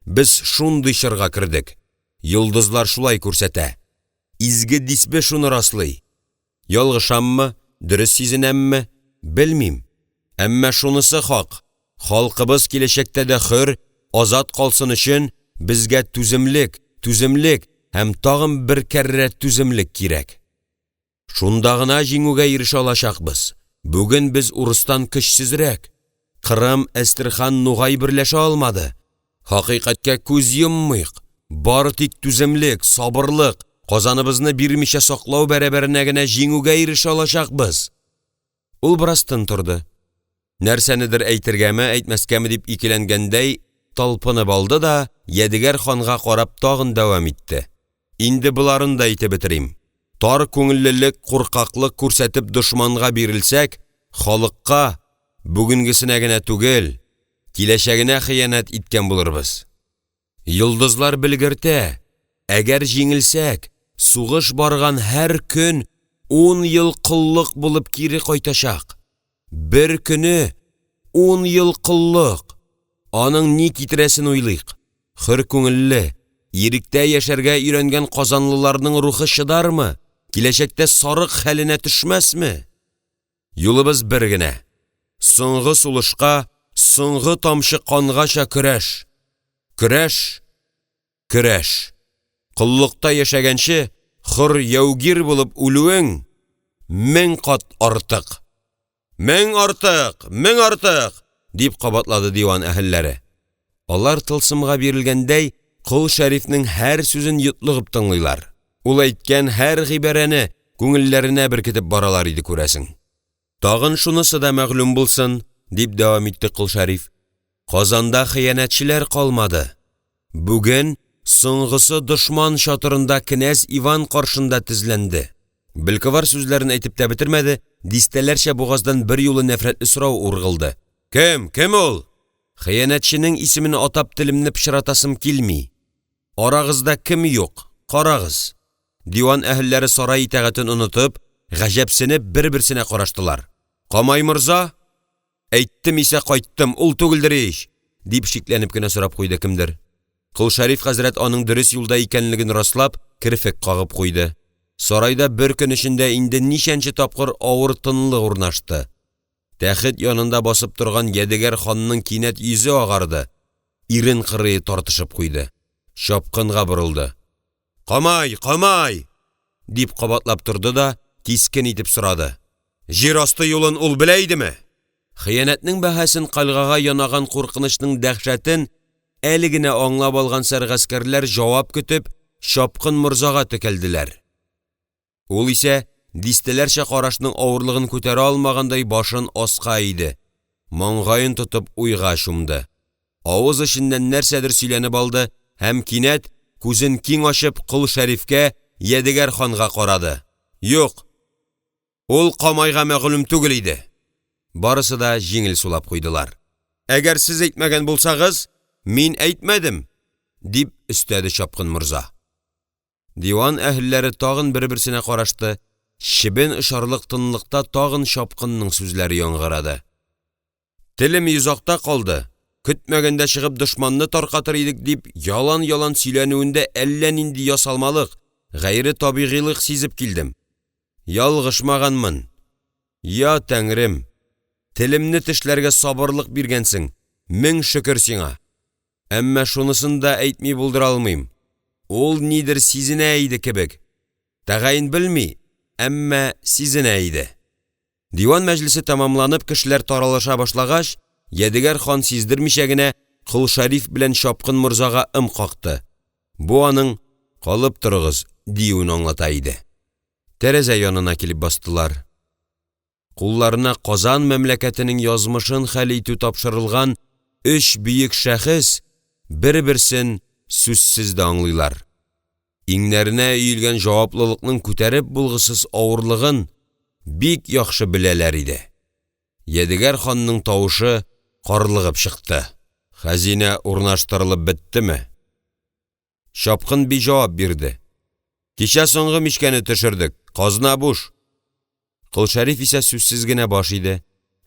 без шундый чорга кердек, йолдызлар шулай күрсәтә, изге дисбе шуны раслый, ялгышаммы, дөрес сизенәмме, белмим, әмма шунысы хак, халкыбыз киләчәктә дә хөр, азат калсын өчен безгә түземлек, түземлек һәм тагын бер кәррәр түземлек кирәк. Шунда гына җиңүгә ирешә алачакбыз. Бүген без урыстан көчсезрәк. Кырым, Әстерхан, Нугай берләшә алмады. Хакыйкатькә күз йоммыйк, бары тик түземлек, сабырлык, Казаныбызны бирмичә саклау бәрабәренә генә җиңүгә ирешә алачакбыз. Ул бераз тын торды, нәрсәнедер әйтергәме, әйтмәскәме дип икеләнгәндәй талпынып алды да Ядегәр ханга карап тагын дәвам итте: «Инде боларын да әйтеп бетерим: тар күңеллелек, куркаклык күрсәтеп дошманга бирелсәк, халыкка, бүгенгесенә генә түгел, киләчәгенә хыянәт иткән булырбыз. Йолдызлар белгертә, әгәр җиңелсәк, сугыш барган һәр көн ун ел коллык булып кире кайтачак. Бер көне ун ел коллык! Аның ни китерәсен уйлыйк. Хөр күңелле, иректә яшәргә өйрәнгән казанлыларның рухы чыдармы, киләчәктә сарык хәленә төшмәсме? Юлыбыз бер генә — соңгы сулышка, соңгы тамчы кангача көрәш, көрәш, көрәш! Коллыкта яшәгәнче, хөр яугир булып үлүең мең кат артык!» «Мең артык, мең артык!» — дип кабатлады диван әһелләре. Алар тылсымга бирелгәндәй Кол Шәрифнең һәр сүзен йотлыгып тыңлыйлар, ул әйткән һәр гыйбарәне күңелләренә беркетеп баралар иде, күрәсең. «Тагын шунысы да мәгълүм булсын,– дип дәвам итте Кол Шәриф,– Казанда хыянәтчеләр калмады, бүген соңгысы дошман чатырында кенәз Иван каршында тезләнде». Белковар сүзләрен әйтеп тә бетермәде, дистәләрчә бугаздан берьюлы нәфрәтле сорау ургылды: «Кем, кем ул?» «Хыянәтченең исемен атап телемне пычратасым килми, арагызда кем юк, карагыз!» Диван әһелләре сарай итагатен онытып, гаҗәпсенеп бер-берсенә караштылар. «Камай морза?» «Әйттем исә кайттым, ул түгелдер ич?» — дип шикләнеп кенә сорап куйды кемдер. Кол Шәриф хәзрәт аның дөрес юлда икәнлеген раслап керфек кагып куйды. Сарайда бер көн эчендә инде ничәнче тапкыр авыр тынлык урнашты. Тәхет янында басып торган Ядегәр ханның кинәт йөзе агарды, ирен кырые тартышып куйды, чапкынга борылды: «Камай, Камай!» — дип кабатлап торды да кискен итеп сорады: «Җир асты юлын ул белә идеме?» Хыянәтнең бәһасен, кальгага янаган куркынычның дәһшәтен әле генә аңлап алган сәргаскәрләр җавап көтеп Чапкын морзага текәлделәр. Ул исә дистәләрчә карашның авырлыгын күтәрә алмагандай башын аска иде, маңгаен тотып уйга чумды, авыз эченнән нәрсәдер сөйләнеп алды һәм кинәт күзен киң ачып Кол Шәрифкә, Ядегәр ханга карады: «Юк, ул Камайга мәгълүм түгел иде!» Барысы да җиңел сулап куйдылар. «Әгәр сез әйтмәгән булсагыз, мин әйтмәдем!» — дип өстәде Чапкын морза. Диван әһелләре тагын бер-берсенә карашты, чебен очарлык тынлыкта тагын Чапкынның сүзләре яңгырады: «Телем йозакта калды, көтмәгәндә чыгып дошманны таркатыр идек», — дип ялан-ялан сөйләнүендә әллә нинди ясалмалык, гайре табигыйлык сизеп килдем, ялгышмаганмын, я Тәңрем, Телемне тешләргә сабырлык биргәнсең, мең шөкер сиңа! Әмма шунысын да әйтми булдыра алмыйм, ул нидер сизенә иде кебек, тәгаен белми, әмма сизенә иде. Диван мәҗлесе тәмамланып, кешеләр таралыша башлагач, Ядегәр хан сиздермичә генә Кол Шәриф белән Чапкын морзага ым какты, бу аның «калып торыгыз» диюен аңлата иде. Тәрәзә янына килеп бастылар. Кулларына Казан мәмләкәтенең язмышын хәл итү тапшырылган өч бөек шәхес бер-берсен сүзсез дә аңлыйлар, иңнәренә өелгән җаваплылыкның күтәреп булгысыз авырлыгын бик яхшы беләләр иде. Ядегәр ханның тавышы карлыгып чыкты: – Хәзинә урнаштырылып беттеме? Чапкын би җавап бирде: «Кичә соңгы мичкәне төшердек, казна буш!» Кол Шәриф исә сүзсез генә баш иде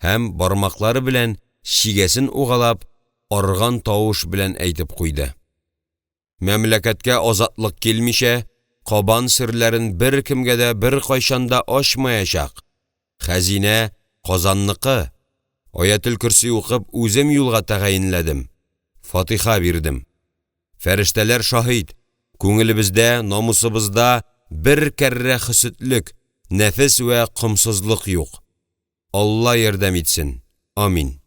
һәм бармаклары белән чигәсен угалап, арган тавыш белән әйтеп куйды: «Мәмләкәткә азатлык килмичә, Кабан серләрен беркемгә дә, беркайчан да ачмаячак, хәзинә Казанныкы, аятел-көрси укып, үзем юлга тәгаенләдем, фатиха бирдем, фәрештәләр шаһит, күңелебездә, намусыбызда бер кәррә хөсетлек, нәфес вә комсызлык юк, Алла ярдәм итсен, амин!»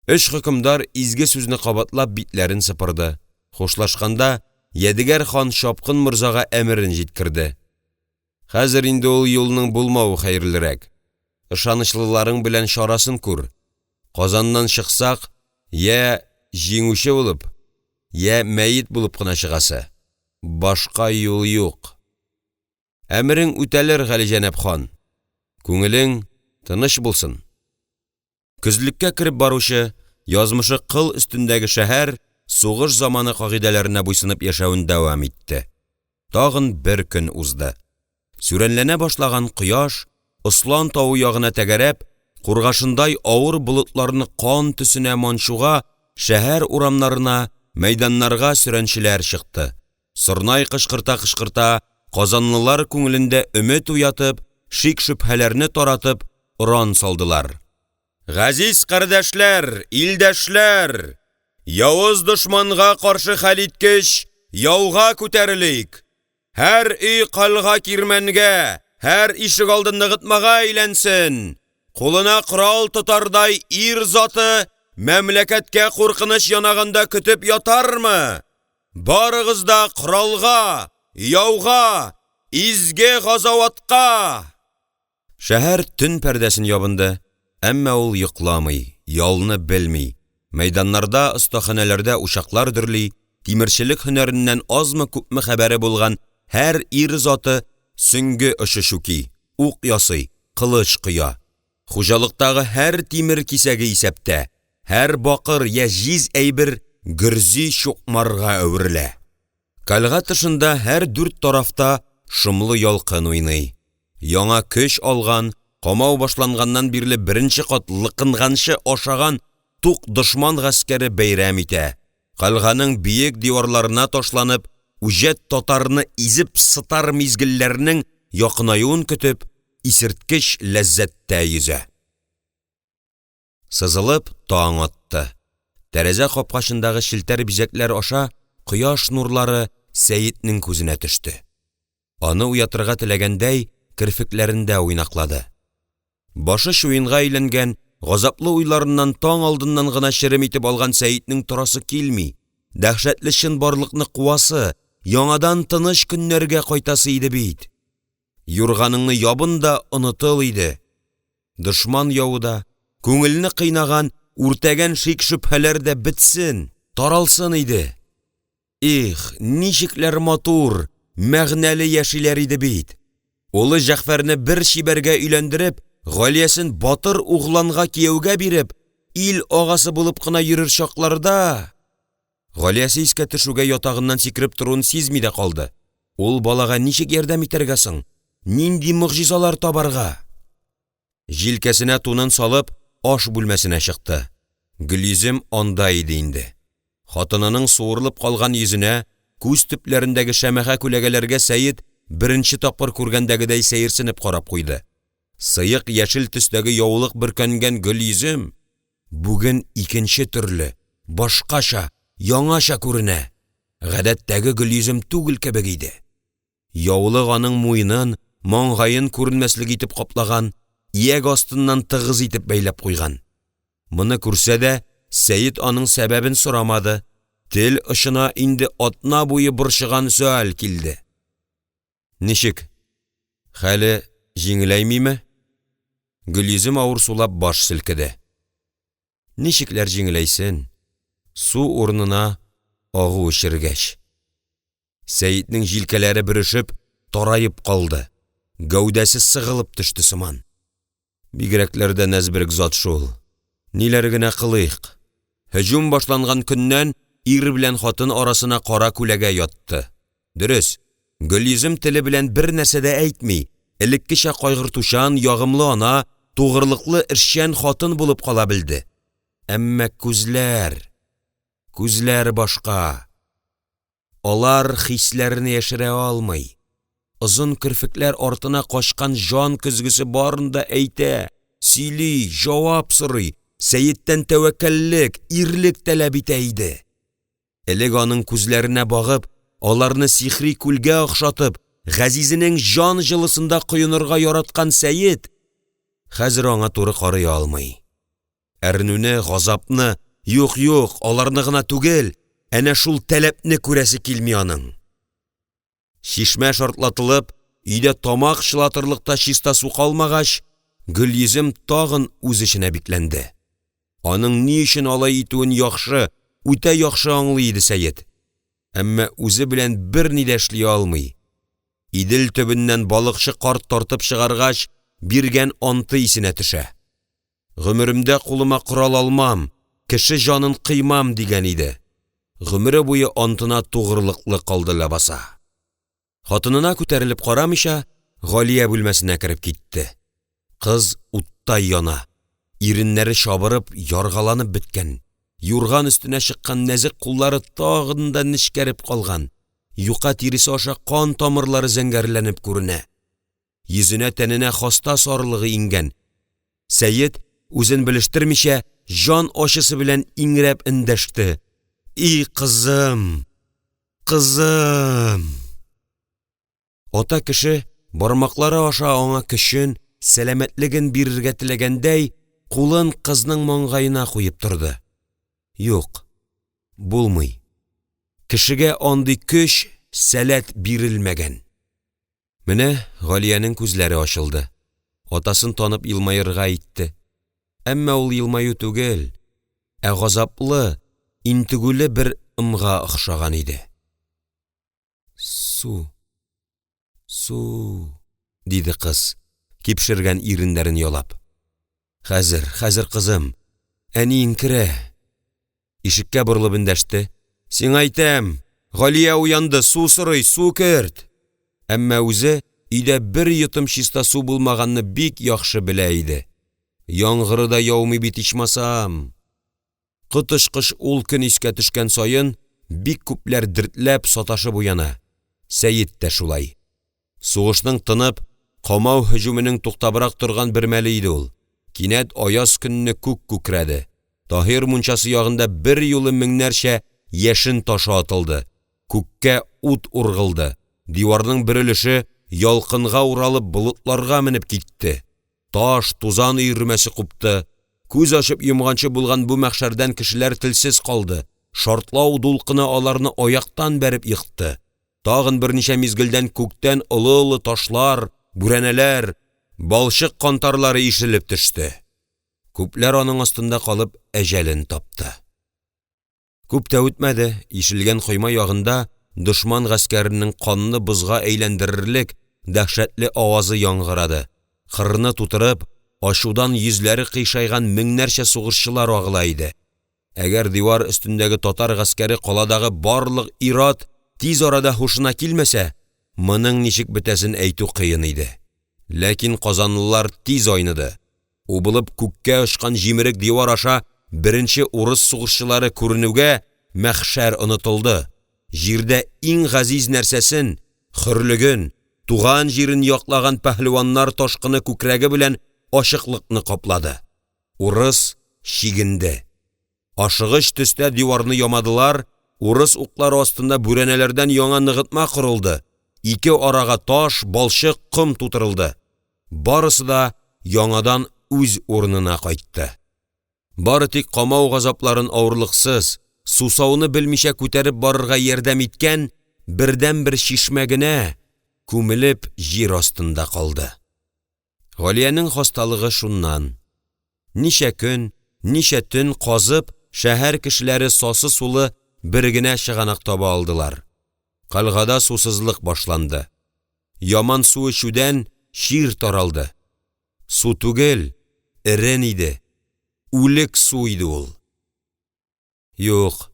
Өч хөкемдар изге сүзне кабатлап битләрен сыпырды, хушлашканда Ядегәр хан Чапкын морзага әмерен җиткерде: «Хәзер инде ул юлның булмавы хәерлерәк, ышанычлыларың белән чарасын күр, Казаннан чыксак, я җиңүче булып, я мәет булып кына чыгасы, башка юл юк!» «Әмерең үтәлер, галиҗәнап хан, күңелең тыныч булсын!» Көзлеккә кереп баручы, язмышы кыл өстендәге шәһәр сугыш заманы кагыйдәләренә буйсынып яшәвен дәвам итте. Тагын бер көн узды. Сүрәнләнә башлаган кояш Ослан тавы ягына тәгәрәп, кургашындай авыр болытларны кан төсенә манчуга, шәһәр урамнарына, мәйданнарга сөрәнчеләр чыкты, сорнай кычкырта-кычкырта, казанлылар күңелендә өмет уятып, шик-шөбһәләрне таратып оран салдылар: «Газиз кардәшләр, илдәшләр, явыз дошманга каршы хәлиткеч яуга күтәрелик, һәр өй кальга-кирмәнгә, һәр ишегалды ныгытмага әйләнсен, кулына корал тотардай ир заты мәмләкәткә куркыныч янаганда көтеп ятармы, барыгыз да коралга, яуга, изге газаватка!» Шәһәр төн пәрдәсен ябынды, әмма ул йокламый, ялны белми, мәйданнарда, остаханәләрдә учаклар дөрли, тимерчелек һөнәреннән азмы-күпме хәбәре булган һәр ир заты сөңге очы чүки, ук ясый, кылыч коя, хуҗалыктагы һәр тимер кисәге исәптә, һәр бакыр я җиз әйбер гөрзи-чукмарга әверелә. Кальга тышында һәр дүрт тарафта шомлы ялкын уйный, яңа көч алган, камау башланганнан бирле беренче кат лыкынганчы ашаган тук дошман гаскәре бәйрәм итә, кальганың биек диварларына ташланып, үҗәт татарны изеп сытар мизгелләрнең якынаюын көтеп, исерткеч ләззәттә йөзә. Сызылып таң атты, тәрәзә капкачындагы челтәр-бизәкләр аша кояш нурлары Сәетнең күзенә төште, аны уятырга теләгәндәй керфекләрендә уйнаклады. Башы чуенга әйләнгән, газаплы уйларыннан таң алдыннан гына черем итеп алган Сәетнең торасы килми, дәһшәтле чынбарлыкны куасы, яңадан тыныч көннәргә кайтасы иде бит! Юрганыңны ябын да онытыл иде! Дошман явы да, күңелне кыйнаган, үртәгән шик-шөбһәләр дә бетсен, таралсын иде. Их, ничекләр матур, мәгънәле яшиләр иде бит! Улы Җәгъфәрне бер чибәргә өйләндереп, Галиясен батыр угланга кияүгә биреп, ил агасы булып кына йөрер чакларда… Галиясе искә төшүгә ятагыннан сикереп торуын сизми дә калды, ул балага ничек ярдәм итәргә соң, нинди могҗизалар табарга? Җилкәсенә тунын салып аш бүлмәсенә чыкты, Гөлйөзем анда иде инде. Хатынының суырылып калган йөзенә, күз төпләрендәге шәмәхә күләгәләргә Сәет беренче тапкыр күргәндәгедәй сәерсенеп карап куйды. Сыек яшел төстәге яулык бөркәнгән Гөлйөзем бүген икенче төрле, башкача, яңача күренә, гадәттәге Гөлйөзем түгел кебек иде. Яулык аның муенын, маңгаен күренмәслек итеп каплаган, ияк астыннан тыгыз итеп бәйләп куйган. Моны күрсә дә, Сәет аның сәбәбен сорамады, тел очына инде атна буе борчыган сөаль килде: – Ничек, хәле җиңеләймиме? Гөлйөзем авыр сулап баш селкеде: ничекләр җиңеләйсен, су урынына агу эчергәч?! Сәетнең җилкәләре бөрешеп, тараеп калды, гәүдәсе сыгылып төште сыман. Бигрәкләр дә нәзберек зат шул, ниләр генә кылыйк? Һөҗүм башланган көннән ир белән хатын арасына кара күләгә ятты. Дөрес, Гөлйөзем теле белән бер нәрсә дә әйтми, элеккечә кайгыртучан, ягымлы ана, тугрылыклы эшчән хатын булып кала белде, әмма күзләр, күзләр башка, алар хисләрне яшерә алмый, озын керфекләр артына качкан җан көзгесе барын да әйтә, сөйли, җавап сорый, Сәеттән тәвәккәллек, ирлек таләп итә иде. Элек аның күзләренә багып, аларны сихри күлгә охшатып, газизенең җан җылысында коенырга яраткан Сәет хәзер аңа туры карый алмый, әрнүне, газапны, юк, юк, аларны гына түгел, әнә шул таләпне күрәсе килми аның. Чишмә шартлатылып, өйдә тамак чылатырлык та чиста су калмагач, Гөлйөзем тагын үз эченә бикләнде. Аның ни өчен алай итүен яхшы, үтә яхшы аңлый иде Сәет, әмма үзе белән берни дә эшли алмый, Идел төбеннән балыкчы карт тартып чыгаргач биргән анты исенә төшә: «Гомеремдә кулыма корал алмам, кеше җанын кыймам!» — дигән иде, гомере буе антына тугрылыклы калды ләбаса! Хатынына күтәрелеп карамыйча, Галия бүлмәсенә кереп китте, кыз уттай яна, иреннәре чабырып, яргаланып беткән, юрган өстенә чыккан нәзек куллары тагын да нечкәреп калган, юка тиресе аша кан тамырлары зәңгәрләнеп күренә, йөзенә-тәненә хаста сарылыгы иңгән, Сәет үзен белештермичә, җан ачысы белән иңрәп эндәште: «И кызым, кызым!» Ата кеше бармаклары аша аңа көчен, сәламәтлеген бирергә теләгәндәй, кулын кызның маңгаена куеп торды, юк, булмый, кешегә андый көч, сәләт бирелмәгән. Менә Галиянең күзләре ачылды, атасын танып елмаерга итте, әмма ул елмаю түгел, ә газаплы, интегүле бер ымга охшаган иде. Су, су,– диде кыз, кипшергән иреннәрен ялап. Хәзер, хәзер, кызым, әниең керә.– Ишеккә борылып эндәште: «Сиңа әйтәм, Галия уянды, су сорый, су керт!» Әмма үзе өйдә бер йотым чиста су булмаганны бик яхшы белә иде. Яңгыры да яумый бит ичмасам! Коточкыч ул көн искә төшкән саен бик күпләр дертләп, саташып уяна, Сәет тә шулай. Сугышның тынып, камау һөҗүменең туктабрак торган бер мәле иде ул. Кинәт аяз көнне күк күкрәде, Таһир мунчасы ягында берьюлы меңнәрчә яшен ташы атылды, күккә ут ургылды, диварның бер өлеше ялкынга уралып болытларга менеп китте, таш, тузан өермәсе купты, күз ачып йомганчы булган бу мәхшәрдән кешеләр телсез калды, шартлау дулкыны аларны аяктан бәреп екты, тагын берничә мизгелдән күктән олы-олы ташлар, бүрәнәләр, балчык кантарлары ишелеп төште, күпләр аның астында калып әҗәлен тапты. Күп тә үтмәде, ишелгән койма ягында дошман гаскәренең канны бозга әйләндерерлек дәһшәтле авазы яңгырады, кырны тутырып, ачудан йөзләре кыйшайган меңнәрчә сугышчылар агыла иде. Әгәр дивар өстендәге татар гаскәре, каладагы барлык ир-ат тиз арада һушына килмәсә, моның ничек бетәсен әйтү кыен иде. Ләкин казанлылар тиз айныды, убылып күккә очкан җимерек дивар аша беренче урыс сугышчылары күренүгә мәхшәр онытылды, җирдә иң газиз нәрсәсен — хөрлеген. туган җирен яклаган пәһлеваннар ташкыны күкрәге белән ачыклыкны каплады, урыс чигенде. Ашыгыч төстә диварны ямадылар, урыс уклары астында бүрәнәләрдән яңа ныгытма корылды, ике арага таш, балчык, ком тутырылды, барысы да яңадан үз урынына кайтты. Бары тик камау газапларын авырлыксыз, сусауны белмичә күтәреп барырга ярдәм иткән бердәнбер чишмә генә күмелеп җир астында калды. Галиянең хасталыгы шуннан. Ничә көн, ничә төн казып шәһәр кешеләре сасы сулы бер генә чыганак таба алдылар. Кальгада сусызлык башланды, яман су эчүдән чир таралды, су түгел, эрен иде, үлек су иде ул. Юк,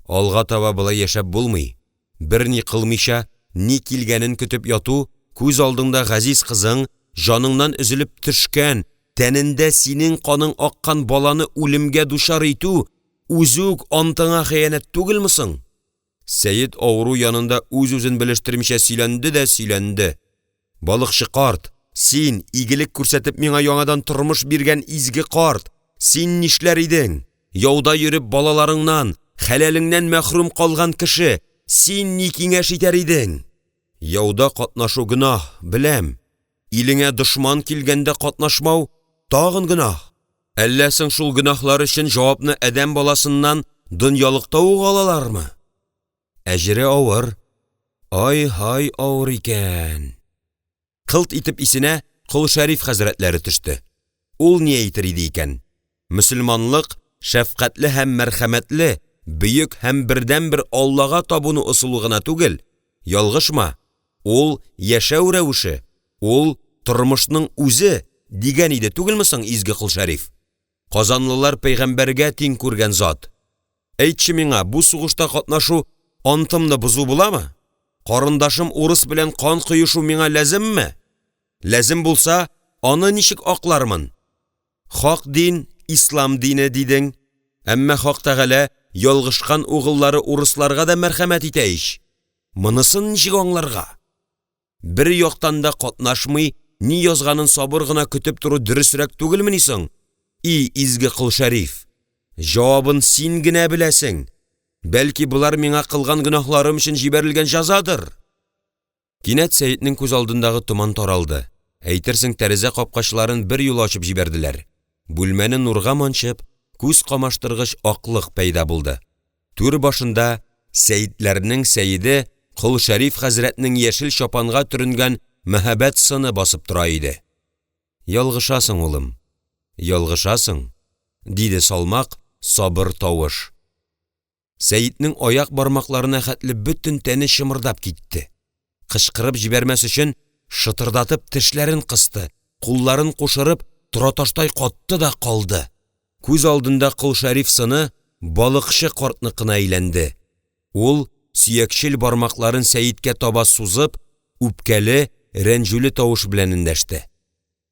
алга таба болай яшәп булмый, берни кылмыйча, ни килгәнен көтеп яту, күз алдыңда газиз кызың, җаныңнан өзелеп төшкән, тәнендә синең каның аккан баланы үлемгә дучар итү үзе үк антыңа хыянәт түгелме соң? Сәет авыру янында үз-үзен белештермичә сөйләнде дә сөйләнде: «Балыкчы карт, син, игелек күрсәтеп миңа яңадан тормыш биргән изге карт, син нишләр идең? Яуда йөреп балаларыңнан, хәләлеңнән мәхрүм калган кеше, син ни киңәш итәр идең? Яуда катнашу гөнаһ, беләм, илеңә дошман килгәндә катнашмау тагын гөнаһ! Әллә соң шул гөнаһлар өчен җавапны адәм баласыннан дөньялыкта ук алалармы? Әҗере авыр, ай-һай авыр икән!» Кылт итеп исенә Кол Шәриф хәзрәтләре төште. Ул ни әйтер иде икән? Мөселманлык шәфкатьле һәм мәрхәмәтле, бөек һәм бердәнбер Аллага табыну ысулы гына түгел, ялгышма, ул яшәү рәвеше, ул тормышның үзе, дигән иде түгелме соң изге Кол Шәриф? Казанлылар пәйгамбәргә тиң күргән зат: «Әйтче миңа, бу сугышта катнашу антымны бозу буламы? Карындашым урыс белән кан коешу миңа ляземме? Лязем булса, аны ничек аклармын? Хак дин — ислам дине, дидең, әмма Хак Тәгалә ялгышкан угыллары урысларга да мәрхәмәт итә ич, монысын ничек аңларга? Бер яктан да катнашмый, ни язганын сабыр гына көтеп тору дөресрәк түгелмени соң, и изге Кол Шәриф? Җавабын син генә беләсең, бәлки, болар миңа кылган гөнаһларым өчен җибәрелгән җәзадыр?» Кинәт Сәетнең күз алдындагы томан таралды, әйтерсең тәрәзә капкачларын берьюлы ачып җибәрделәр, бүлмәне нурга манчып, күз камаштыргыч аклык пәйда булды, түр башында сәетләрнең сәеде Кол Шәриф хәзрәтнең яшел чапанга төренгән мәһабәт сыны басып тора иде. «Ялгышасың, улым, ялгышасың»,– диде салмак, сабыр тавыш. Сәетнең аяк бармакларына хәтле бөтен тәне чымырдап китте, кычкырып җибәрмәс өчен шытырдатып тешләрен кысты, кулларын кушырып тораташтай катты да калды. Күз алдында Кол Шәриф сыны балыкчы картныкына әйләнде, ул сөякчел бармакларын Сәеткә таба сузып үпкәле, рәнҗүле тавыш белән эндәште: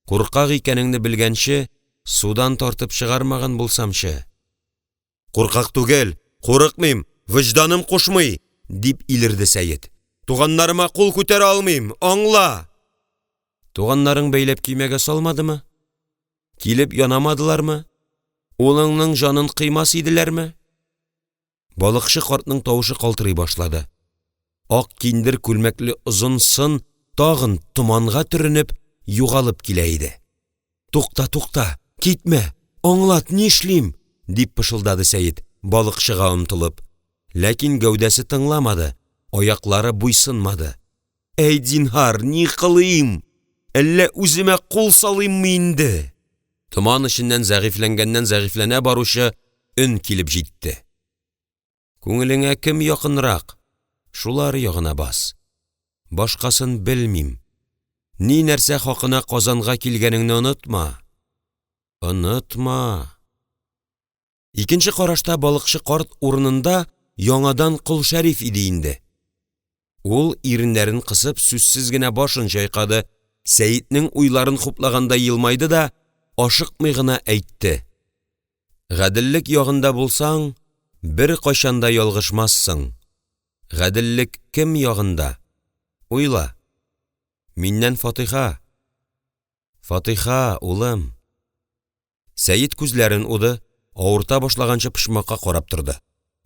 «Куркак икәнеңне белгәнче судан тартып чыгармаган булсамчы!» «Куркак түгел, курыкмыйм, вөҗданым кушмый!» — дип илерде Сәет. «Туганнарыма кул күтәрә алмыйм, аңла!» «Туганнарың бәйләп көймәгә салмадымы? Килеп янамадылармы? Улыңның җанын кыймас иделәрме?» Балыкчы картның тавышы калтырый башлады, ак киндер күлмәкле озын сын тагын томанга төренеп, югалып килә иде. «Тукта, тукта, китмә, аңлат, нишлим?» — дип пышылдады Сәет, балыкчыга омтылып. Ләкин гәүдәсе тыңламады, аяклары буйсынмады. «Әйт, зинһар, ни кылыйм, әллә үземә кул салыйммы инде?» Томан эченнән зәгыйфьләнгәннән-зәгыйфьләнә баручы өн килеп җитте: «Күңелеңә кем якынрак, шулар ягына бас, башкасын белмим, ни-нәрсә хакына Казанга килгәнеңне онытма, онытма!» Икенче карашта балыкчы карт урынында яңадан Кол Шәриф иде инде. Ул иреннәрен кысып сүзсез генә башын чайкады, Сәетнең уйларын хуплагандай елмайды да ашыкмый гына әйтте: «Гаделлек ягында булсаң, беркайчан да ялгышмассың, гаделлек кем ягында, уйла. Миннән фатыйха, фатыйха, улым!» Сәет күзләрен уды, авырта башлаганчы почмакка карап торды,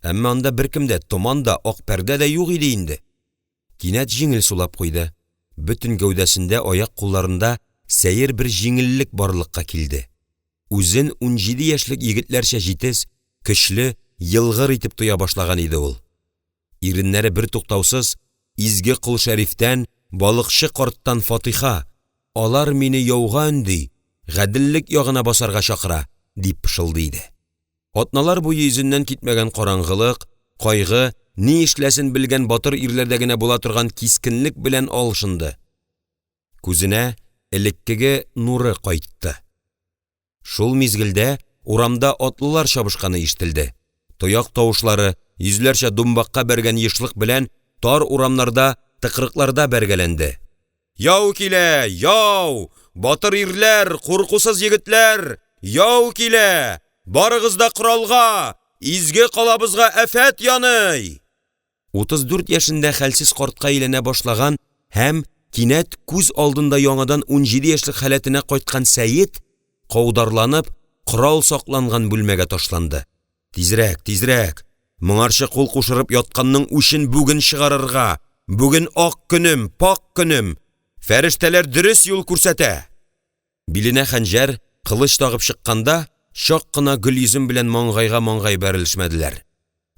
әмма анда беркем дә, томан да, ак пәрдә дә юк иде инде. Кинәт җиңел сулап куйды, бөтен гәүдәсендә, аяк-кулларында сәер бер җиңеллек барлыкка килде, үзен 17 яшьлек егетләрчә җитез, көчле, елгыр итеп тоя башлаган иде ул. Иреннәре бертуктаусыз: «Изге Кол Шәрифтән, балыкчы карттан фатыйха, алар мине яуга өнди, гаделлек ягына басарга чакыра», — дип пышылдый иде. Атналар буе йөзеннән китмәгән караңгылык, кайгы ни эшләсен белгән батыр ирләрдә генә була торган кискенлек белән алышынды, күзенә элеккеге нуры кайтты. Шул мизгелдә урамда атлылар чабышканы ишетелде, тояк тавышлары, йөзләрчә думбакка бәргән ешлык белән, тар урамнарда, тыкрыкларда бәргәләнде: «Яу килә, яу, батыр ирләр, куркусыз егетләр, яу килә, барыгыз да коралга, изге калабызга афәт яный!» 34 яшендә хәлсез картка әйләнә башлаган һәм кинәт күз алдында яңадан 17 яшьлек халәтенә кайткан Сәет каударланып корал сакланган бүлмәгә ташланды, тизрәк, тизрәк, моңарчы кул кушырып ятканның үчен бүген чыгарырга, бүген ак көнем, пакь көнем, фәрештәләр дөрес юл күрсәтә! Биленә хәнҗәр, кылыч тагып чыкканда чак кына Гөлйөзем белән маңгайга-маңгай бәрелешмәделәр.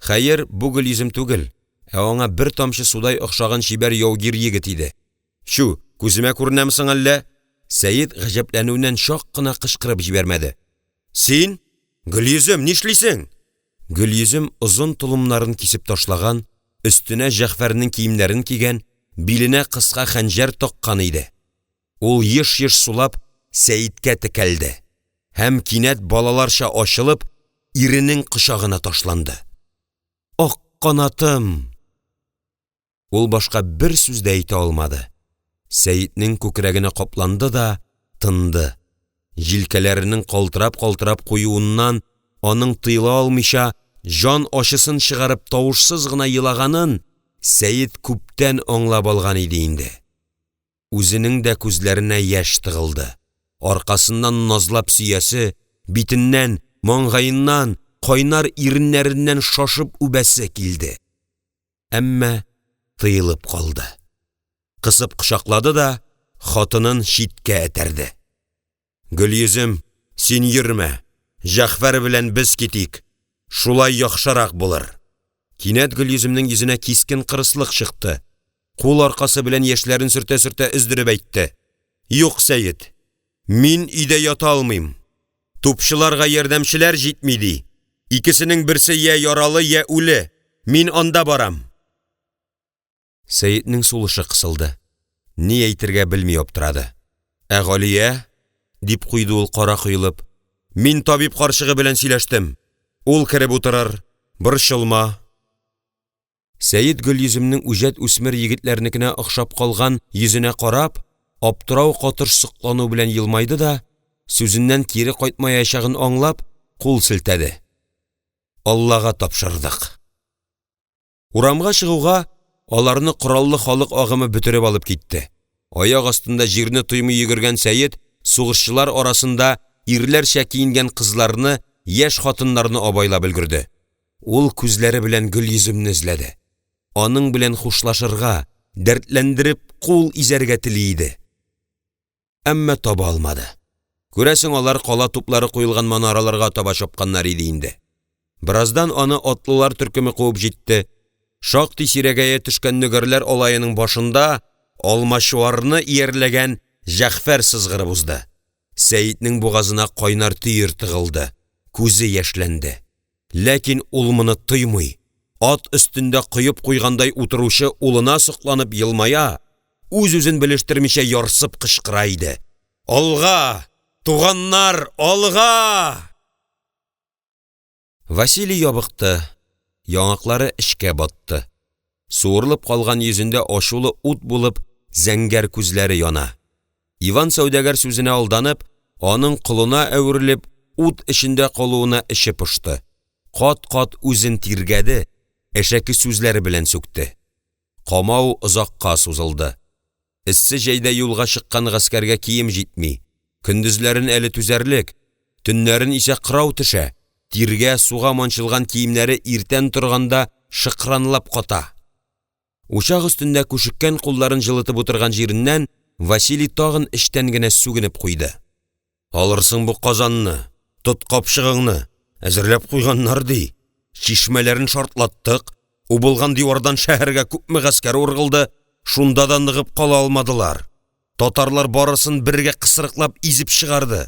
Хәер, бу Гөлйөзем түгел, ә аңа бер тамчы судай охшаган чибәр яугир егет иде. Чү, күземә күренәме соң әллә? Сәет гаҗәпләнүеннән чак кына кычкырып җибәрмәде: «Син, Гөлйөзем, нишлисең?» Гөлйөзем озын толымнарын кисеп ташлаган, өстенә Җәгъфәрнең киемнәрен кигән, биленә кыска хәнҗәр таккан иде. Ул еш-еш сулап Сәеткә текәлде һәм кинәт балаларча ачылып иренең кочагына ташланды: «Ак канатым!» Ул башка бер сүз дә әйтә алмады, Сәетнең күкрәгенә капланды да тынды, җилкәләренең калтырап-калтырап куюыннан аның тыела алмыйча, җан ачысын чыгарып тавышсыз гына елаганын Сәет күптән аңлап алган иде инде. Үзенең дә күзләренә яшь тыгылды, аркасыннан назлап сөясе, битеннән, маңгаеннан, кайнар иреннәреннән шашып үбәсе килде, әмма тыелып калды, кысып кочаклады да хатынын читкә этәрде: «Гөлйөзем, син йөрмә, Җәгъфәр белән без китик, шулай яхшырак булыр!» Кинәт Гөлйөземнең йөзенә кискен кырыслык чыкты, кул аркасы белән яшьләрен сөртә-сөртә өздереп әйтте: «Юк, Сәет, мин өйдә ята алмыйм, тупчыларга ярдәмчеләр җитми, ди, икесенең берсе я яралы, я үле, мин анда барам!» Сәетнең сулышы кысылды, ни әйтергә белми аптырады: «Ә Галия?» — дип куйды ул, кара коелып. «Мин табиб карчыгы белән сөйләштем, ул кереп утырыр, борчылма!» Сәет Гөлйөземнең үҗәт үсмер егетләрнекенә охшап калган йөзенә карап аптырау катыш соклану белән елмайды да, сүзеннән кире кайтмаячагын аңлап, кул селтәде: «Аллага тапшырдык!» Урамга чыгуга аларны кораллы халык агымы бөтереп алып китте, аяк астында җирне тоймый йөгергән Сәет сугышчылар арасында ирләрчә киенгән кызларны, яшь хатыннарны абайлап өлгерде. Ул күзләре белән Гөлйөземне эзләде, аның белән хушлашырга, дәртләндереп кул изәргә тели иде. Әмма таба алмады, күрәсең, алар кала туплары куелган манараларга таба чапканнар иде инде. Бераздан аны атлылар төркеме куып җитте, шактый сирәгәя төшкән нөгәрләр алаеның башында алмачуарны иярләгән Җәгъфәр сызгырып узды. Сәетнең бугазына кайнар төер тыгылды, күзе яшьләнде. Ләкин ул моны тоймый, ат өстендә коеп куйгандай утыручы улына сокланып елмая, үз-үзен белештермичә ярсып кычкыра иде: «Алга, туганнар, алга!» Василий ябыкты, яңаклары эчкә батты, суырылып калган йөзендә ачулы ут булып зәңгәр күзләре яна. Иван сәүдәгәр сүзенә алданып, аның колына әверелеп ут эчендә калуына эче пошты, кат-кат үзен тиргәде, әшәке сүзләр белән сүкте. Камау озакка сузылды. Эссе җәйдә юлга чыккан гаскәргә кием җитми, көндезләрен әле түзәрлек, төннәрен исә кырау төшә, тиргә, суга манчылган киемнәре иртән торганда шыкранлап ката. Учак өстендә күшеккән кулларын җылытып утырган җиреннән Василий тагын эчтән генә сүгенеп куйды: «Алырсың бу Казанны, тот капчыгыңны, әзерләп куйганнар ди, чишмәләрен шартлаттык, убылган дивардан шәһәргә күпме гаскәр ургылды, шунда да ныгып кала алмадылар, татарлар барысын бергә кысрыклап изеп чыгарды!»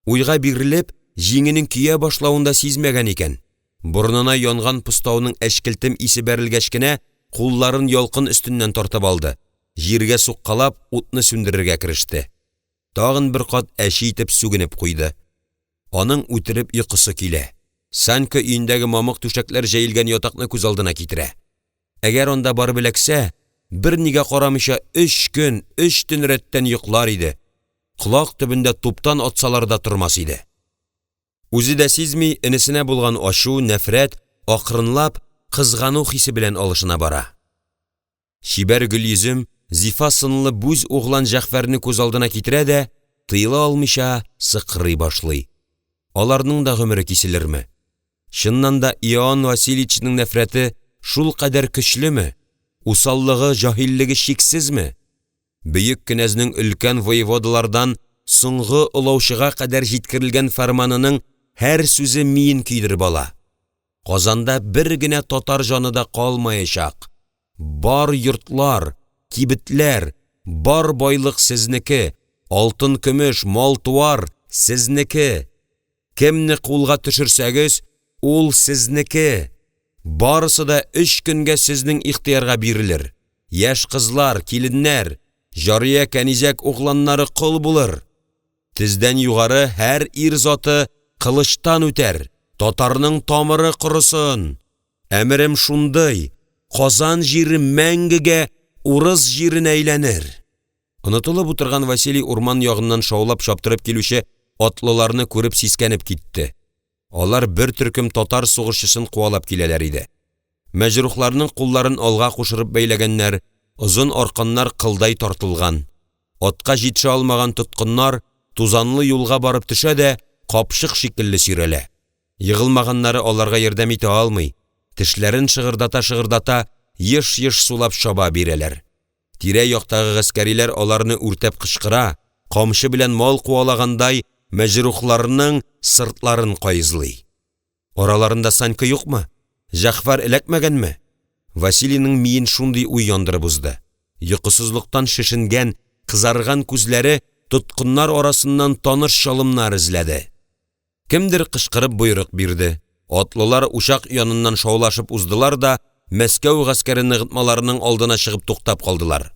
Уйга бирелеп җиңенең көя башлавын да сизмәгән икән, борынына янган постауның әчкелтем исе бәрелгәч кенә кулларын ялкын өстеннән тартып алды, җиргә суккалап утны сүндерергә кереште, тагын бер кат әче итеп сүгенеп куйды. Аның үтереп йокысы килә, Санька өендәге мамык түшәкләр җәелгән ятакны күз алдына китерә. Әгәр анда барып эләксә, бернигә карамыйча өч көн, өч төн рәттән йоклар иде, колак төбендә туптан атсалар да тормас иде. Үзе дә сизми, энесенә булган ачу, нәфрәт акрынлап кызгану хисе белән алышына бара. Чибәр Гөлйөзем, зифа сынлы бүз углан Җәгъфәрне күз алдына китерә дә тыела алмыйча сыкрый башлый. Аларның да гомере киселерме? Чыннан да Иоанн Васильевичның нәфрәте шулкадәр көчлеме, усаллыгы, җаһиллеге чиксезме? Бөек кенәзнең өлкән воеводалардан соңгы олаучыга кадәр җиткерелгән фәрманының һәр сүзе миен көйдереп ала: Казанда бер генә татар җаны да калмаячак, бар йортлар, кибетләр, бар байлык сезнеке, алтын-көмеш, мал-туар сезнеке, кемне кулга төшерсәгез, ул сезнеке, барысы да өч көнгә сезнең ихтыярга бирелер, яшь кызлар, киленнәр, җария-кәнизәк угланнары кол булыр, тездән югары һәр ир заты кылычтан үтәр, татарның тамыры корысын, әмерем шундый, Казан җире мәңгегә урыс җиренә әйләнер. Онытылып утырган Василий урман ягыннан шаулап чаптырып килүче атлыларны күреп сискәнеп китте, алар бер төркем татар сугышчысын куалап киләләр иде. Мәҗрухларның кулларын алга кушырып бәйләгәннәр, озын арканнар кылдай тартылган. Атка җитешә алмаган тоткыннар тузанлы юлга барып төшә дә капчык шикелле сөйрәлә. Егылмаганнары аларга ярдәм итә алмый, тешләрен шыгырдата-шыгырдата, еш-еш сулап чаба бирәләр. Тирә-яктагы гаскәриләр аларны үртәп кычкыра, камчы белән мал куалагандай мәҗрухларның сыртларын каезлый. Араларында Санька юкмы? Җәгъфәр эләкмәгәнме? Василийның миен шундый уй яндырып узды. Йокысызлыктан шешенгән, кызарган күзләре тоткыннар арасыннан таныш чалымнар эзләде. Кемдер кычкырып боерык бирде, атлылар учак яныннан шаулашып уздылар да Мәскәү гаскәре ныгытмаларының алдына чыгып туктап калдылар.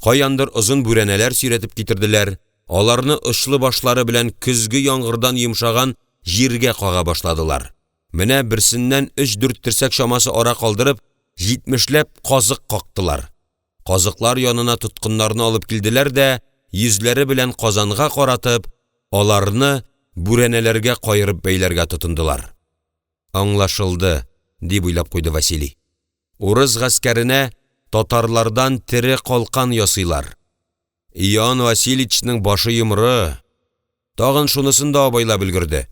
Каяндыр озын бүрәнәләр сөйрәтеп китерделәр, аларны очлы башлары белән көзге яңгырдан йомшаган җиргә кага башладылар. Менә берсеннән өч-дүрт терсәк чамасы ара калдырып җитмешләп казык кактылар. Казыклар янына тоткыннарны алып килделәр дә, йөзләре белән Казанга каратып, аларны бүрәнәләргә каерып бәйләргә тотындылар. «Аңлашылды»,– дип уйлап куйды Василий. «Урыс гаскәренә татарлардан тере калкан ясыйлар. Иоанн Васильевичның башы йомры!» Тагын шунысын да абайлап өлгерде: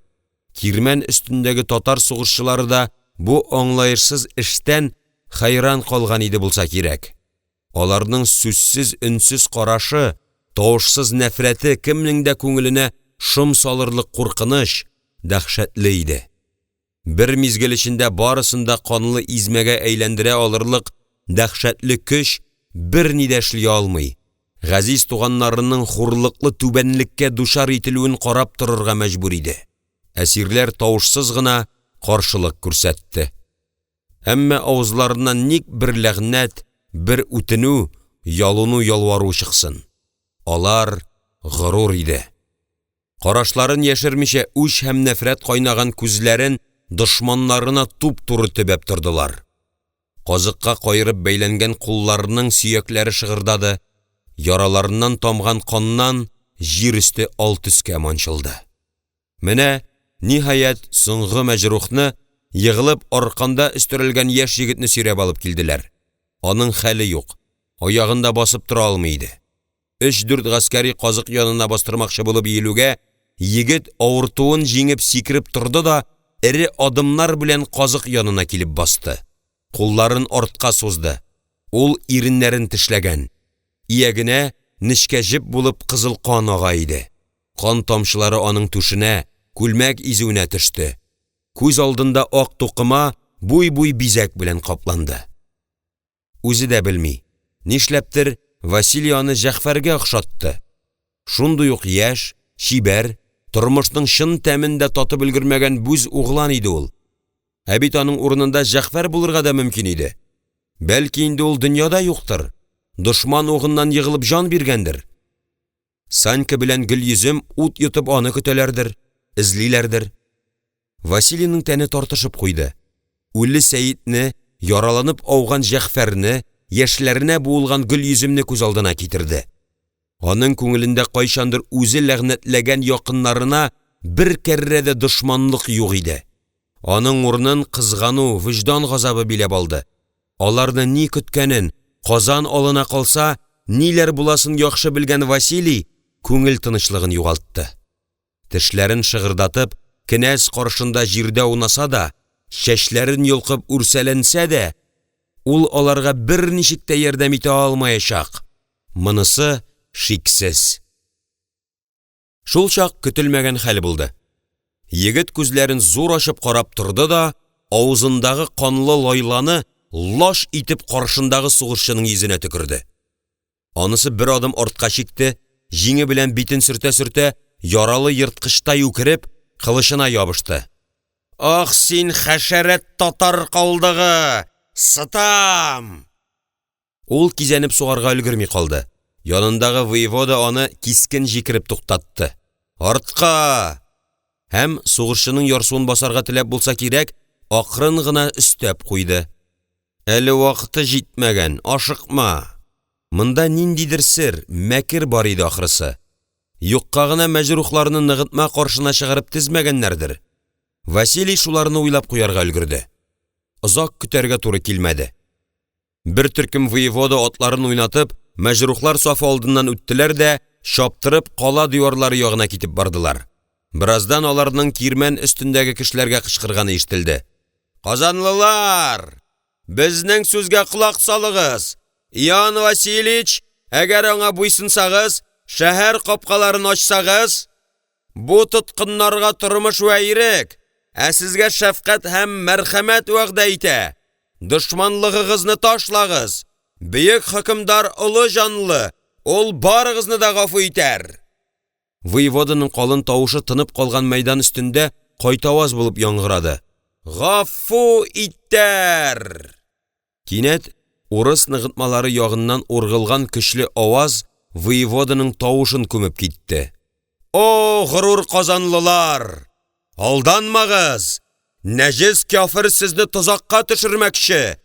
кирмән өстендәге татар сугышчылары да бу аңлаешсыз эштән хәйран калган иде булса кирәк, аларның сүзсез-өнсез карашы, тавышсыз нәфрәте кемнең дә күңеленә шом салырлык куркыныч, дәһшәтле иде. Бер мизгел эчендә барысын да канлы измәгә әйләндерә алырлык дәһшәтле көч берни дә эшли алмый, газиз туганнарының хурлыклы түбәнлеккә дучар ителүен карап торырга мәҗбүр иде. Әсирләр тавышсыз гына каршылык күрсәтте. Әмма авызларыннан ник бер ләгънәт, бер үтенү, ялыну-ялвару чыксын! Алар горур иде. Карашларын яшермичә, үч һәм нәфрәт кайнаган күзләрен дошманнарына туп-туры төбәп тордылар. Казыкка каерып бәйләнгән кулларның сөякләре шыгырдады, яраларыннан тамган каннан җир өсте ал төскә манчылды. Менә, ниһаять, соңгы мәҗрухны, егылып арканда өстерәлгән яшь егетне сөйрәп алып килделәр. Аның хәле юк. Аягында басып тора алмый иде. Өч-дүрт гаскәри казык янына бастырмакчы булып иелүгә, егет авыртуын җиңеп сикереп торды да эре адымнар белән казык янына килеп басты, кулларын артка сузды, ул иреннәрен тешләгән, иягенә нечкә җеп булып кызыл кан ага иде, кан тамчылары аның түшенә, күлмәк изүенә төште, күз алдында ак тукыма буй-буй бизәк белән капланды. Үзе дә белми, нишләптер Василий аны Җәгъфәргә охшатты, шундый ук яшь, чибәр, тормышның чын тәмен дә татып өлгермәгән бүз углан иде ул. Ә бит аның урынында Җәгъфәр булырга да мөмкин иде, бәлки инде ул дөньяда юктыр, дошман угыннан егылып җан биргәндер, Санька белән Гөлйөзем ут йотып аны көтәләрдер, эзлиләрдер. Василийның тәне тартышып куйды, үле Сәетне, яраланып ауган Җәгъфәрне, яшьләренә буылган Гөлйөземне күз алдына китерде. Аның күңелендә кайчандыр үзе ләгънәтләгән якыннарына бер кәррә дә дошманлык юк иде. Аның урынын кызгану, вөҗдан газабы биләп алды. Аларны ни көткәнен, Казан алына калса, ниләр буласын яхшы белгән Василий күңел тынычлыгын югалтты. Тешләрен шыгырдатып кенәз каршында җирдә аунаса да, чәчләрен йолкып үрсәләнсә дә, ул аларга берничек тә ярдәм итә алмаячак, монысы шиксез. Шулчак көтелмәгән хәл булды, егет күзләрен зур ачып карап торды да авызындагы канлы лайланы лач итеп каршындагы сугышчының йөзенә төкерде. Анысы бер адым артка чикте, җиңе белән битен сөртә-сөртә, яралы ерткычтай үкереп, кылычына ябышты: «Ах син, хәшәрәт татар калдыгы, сытам!» Ул кизәнеп сугарга өлгерми калды, янындагы воевода аны кискен җикереп туктатты: «Артка!» — Һәм сугышчының ярсуын басарга теләп булса кирәк, акрын гына өстәп куйды: «Әле вакыты җитмәгән, ашыкма!» Монда ниндидер сер, мәкер бар иде ахрысы, юкка гына мәҗрухларны ныгытма каршына чыгарып тезмәгәннәрдер, Василий шуларны уйлап куярга өлгерде. Озак көтәргә туры килмәде, бер төркем воевода атларын уйнатып мәҗрухлар сафы алдыннан үттеләр дә чаптырып кала диварлары ягына китеп бардылар. Бераздан аларның кирмән өстендәге кешеләргә кычкырганы ишетелде: «Казанлылар! Безнең сүзгә колак салыгыз! Иоанн Васильич, әгәр аңа буйсынсагыз, шәһәр капкаларын ачсагыз, бу тоткыннарга тормыш вә ирек, ә сезгә шәфкать һәм мәрхәмәт вәгъдә итә, дошманлыгыгызны ташлагыз, бөек хөкемдар олы җанлы, ул барыгызны да гафу итәр!» Воеводаның калын тавышы тынып калган мәйдан өстендә кайтаваз булып яңгырады: «Гафу итәр!» Кинәт урыс ныгытмалары ягыннан ургылган көчле аваз воеводаның тавышын күмеп китте: «О, горур казанлылар! Алданмагыз, нәҗес кяфер сезне тозакка төшермәкче,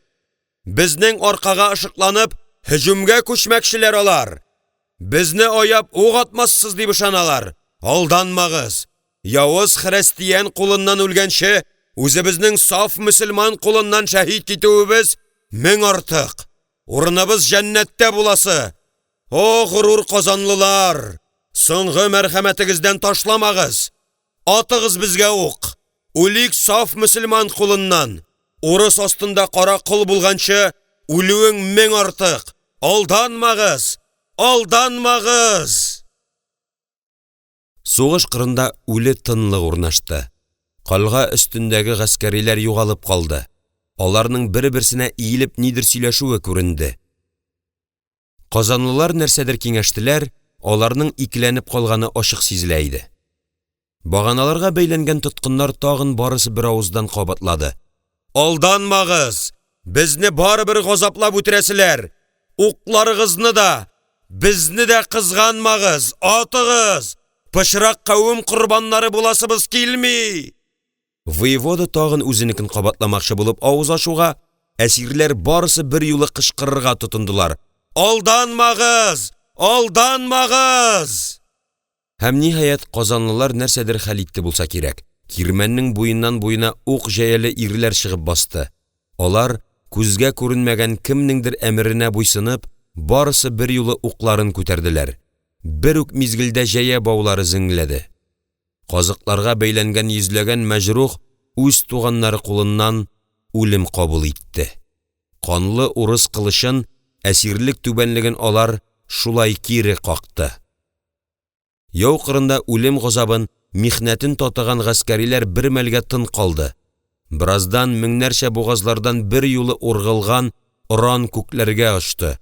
безнең аркага ышыкланып һөҗүмгә күчмәкчеләр алар, безне аяп ук атмассыз дип ышаналар, алданмагыз, явыз хрәстиян кулыннан үлгәнче, үзебезнең саф мөселман кулыннан шәһит китүебез мең артык, урыныбыз җәннәттә буласы, о горур казанлылар, соңгы мәрхәмәтегездән ташламагыз, атыгыз безгә ук, үлик саф мөселман кулыннан, урыс астында кара кол булганчы, үлүең мең артык, алданмагыз, алданмагыз!» Сугыш кырында үле тынлык урнашты, кальга өстендәге гаскәриләр югалып калды, аларның бер-берсенә иелеп нидер сөйләшүе күренде. Казанлылар нәрсәдер киңәштеләр, аларның икеләнеп калганы ачык сизелә иде. Баганаларга бәйләнгән тоткыннар тагын барысы беравыздан кабатлады: «Алданмагыз, безне барыбер газаплап үтерәселәр, укларыгызны да, безне дә кызганмагыз, атыгыз, пычрак кавем корбаннары буласыбыз килми!» Воевода тагын үзенекен кабатламакчы булып авыз ачуга, әсирләр барысы берьюлы кычкырырга тотындылар: «Алданмагыз! Алданмагыз!» Һәм, ниһаять, казанлылар нәрсәдер хәл итте булса кирәк, кирмәннең буеннан-буена ук җәяле ирләр чыгып басты, алар, күзгә күренмәгән кемнеңдер әмеренә буйсынып, Барысы берьюлы укларын күтәрделәр, бер үк мизгелдә җәя баулары зеңләде. Казыкларга бәйләнгән йөзләгән мәҗрух үз туганнары кулыннан үлем кабул итте. Канлы урыс кылычын, әсирлек түбәнлеген алар шулай кире какты. Яу кырында үлем газабын, михнәтен татыган гаскәриләр бер мәлгә тын калды, бераздан меңнәрчә бугазлардан берьюлы ургылган оран күкләргә очты,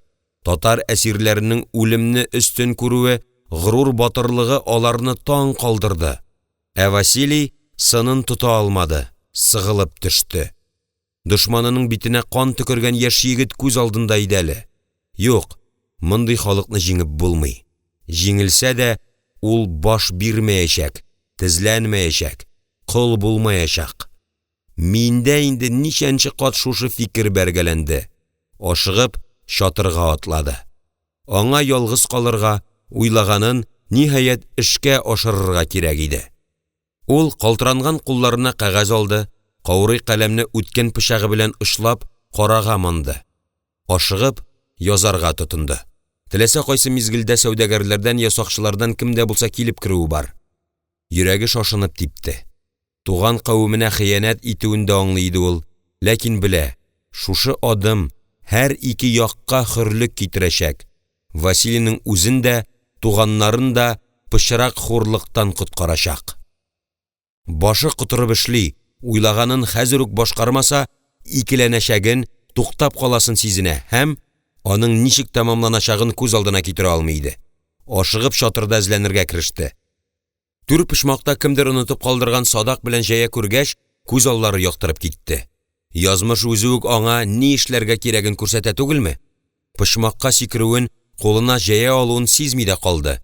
татар әсирләренең үлемне өстен күрүе, горур батырлыгы аларны таң калдырды, ә Василий сынын тота алмады, сыгылып төште. Дошманының битенә кан төкергән яшь егет күз алдында иде әле. Юк, мондый халыкны җиңеп булмый, җиңелсә дә, ул баш бирмәячәк, тезләнмәячәк, кол булмаячак. Миендә инде ничәнче кат шушы фикер бәргәләнде, ашыгып чатырга атлады. Аңа ялгыз калырга, уйлаганын, ниһаять, эшкә ашырырга кирәк иде. Ул калтыранган кулларына кәгазь алды, каурый каләмне үткен пычагы белән очлап карага манды, ашыгып язарга тотынды. Теләсә кайсы мизгелдә сәүдәгәрләрдән я сакчылардан кем дә булса килеп керүе бар. Йөрәге шашынып типте. Туган кавеменә хыянәт итүен дә аңлый иде ул, ләкин белә, шушы адым һәр ике якка хөрлек китерәчәк, Василийның үзен дә, туганнарын да пычрак хурлыктан коткарачак. Башы котырып эшли, уйлаганын хәзер үк башкармаса, икеләнәчәген, туктап каласын сизенә һәм аның ничек тәмамланачагын күз алдына китерә алмый иде. Ашыгып чатырда эзләнергә кереште. Түр почмакта кемдер онытып калдырган садак белән җәя күргәч, күз аллары яктырып китте. Язмыш үзе үк аңа ни эшләргә кирәген күрсәтә түгелме? Почмакка сикерүен, кулына җәя алуын сизми дә калды.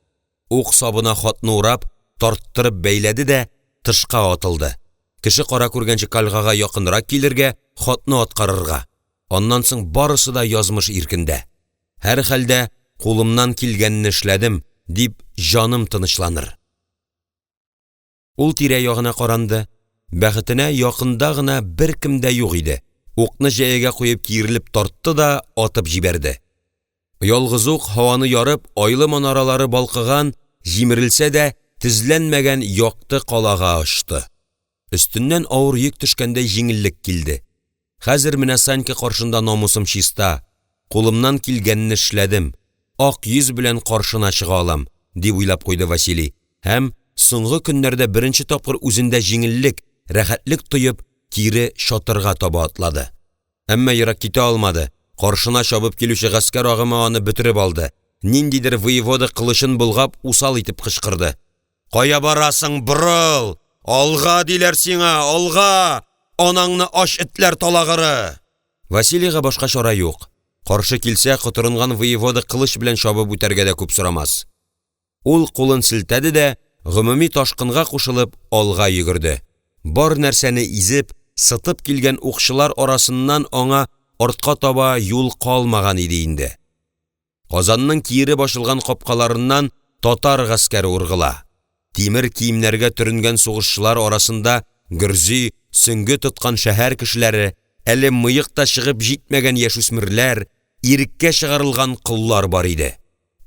Ук сабына хатны урап, тарттырып бәйләде дә тышка атылды. Кеше-кара күргәнче кальгага якынрак килергә, хатны аткарырга. Аннан соң барысы да язмыш иркендә. Һәрхәлдә, кулымнан килгәнне эшләдем, дип җаным тынычланыр. Ул тирә-ягына каранды, бәхетенә, якында гына беркем дә юк иде, укны җәягә куеп киерелеп тартты да атып җибәрде. Ялгыз ук һаваны ярып, айлы манаралары балкыган, җимерелсә дә, тезләнмәгән якты калага очты. Өстеннән авыр йөк төшкәндәй җиңеллек килде. Хәзер менә Санька каршында намусым чиста, кулымнан килгәнне эшләдем, ак йөз белән каршына чыга алам, дип уйлап куйды Василий һәм соңгы көннәрдә беренче тапкыр үзендә җиңеллек, рәхәтлек тоеп, кире чатырга таба атлады. Әмма ерак китә алмады, каршына чабып килүче гаскәр агымы аны бөтереп алды, ниндидер воевода кылычын болгап усал итеп кычкырды: «Кая барасың, борыл! Алга диләр сиңа, алга, анаңны ач этләр талагыры!» Василийга башка чара юк, каршы килсә, котырынган воевода кылыч белән чабып үтәргә дә күп сорамас. Ул кулын селтәде дә, гомуми ташкынга кушылып, алга йөгерде, бар нәрсәне изеп, сытып килгән укчылар арасыннан аңа артка таба юл калмаган иде инде. Казанның киереп ачылган капкаларыннан татар гаскәре ургыла, тимер киемнәргә төренгән сугышчылар арасында гөрзи, сөңге тоткан шәһәр кешеләре, әле мыек та чыгып җитмәгән яшүсмерләр, иреккә чыгарылган коллар бар иде.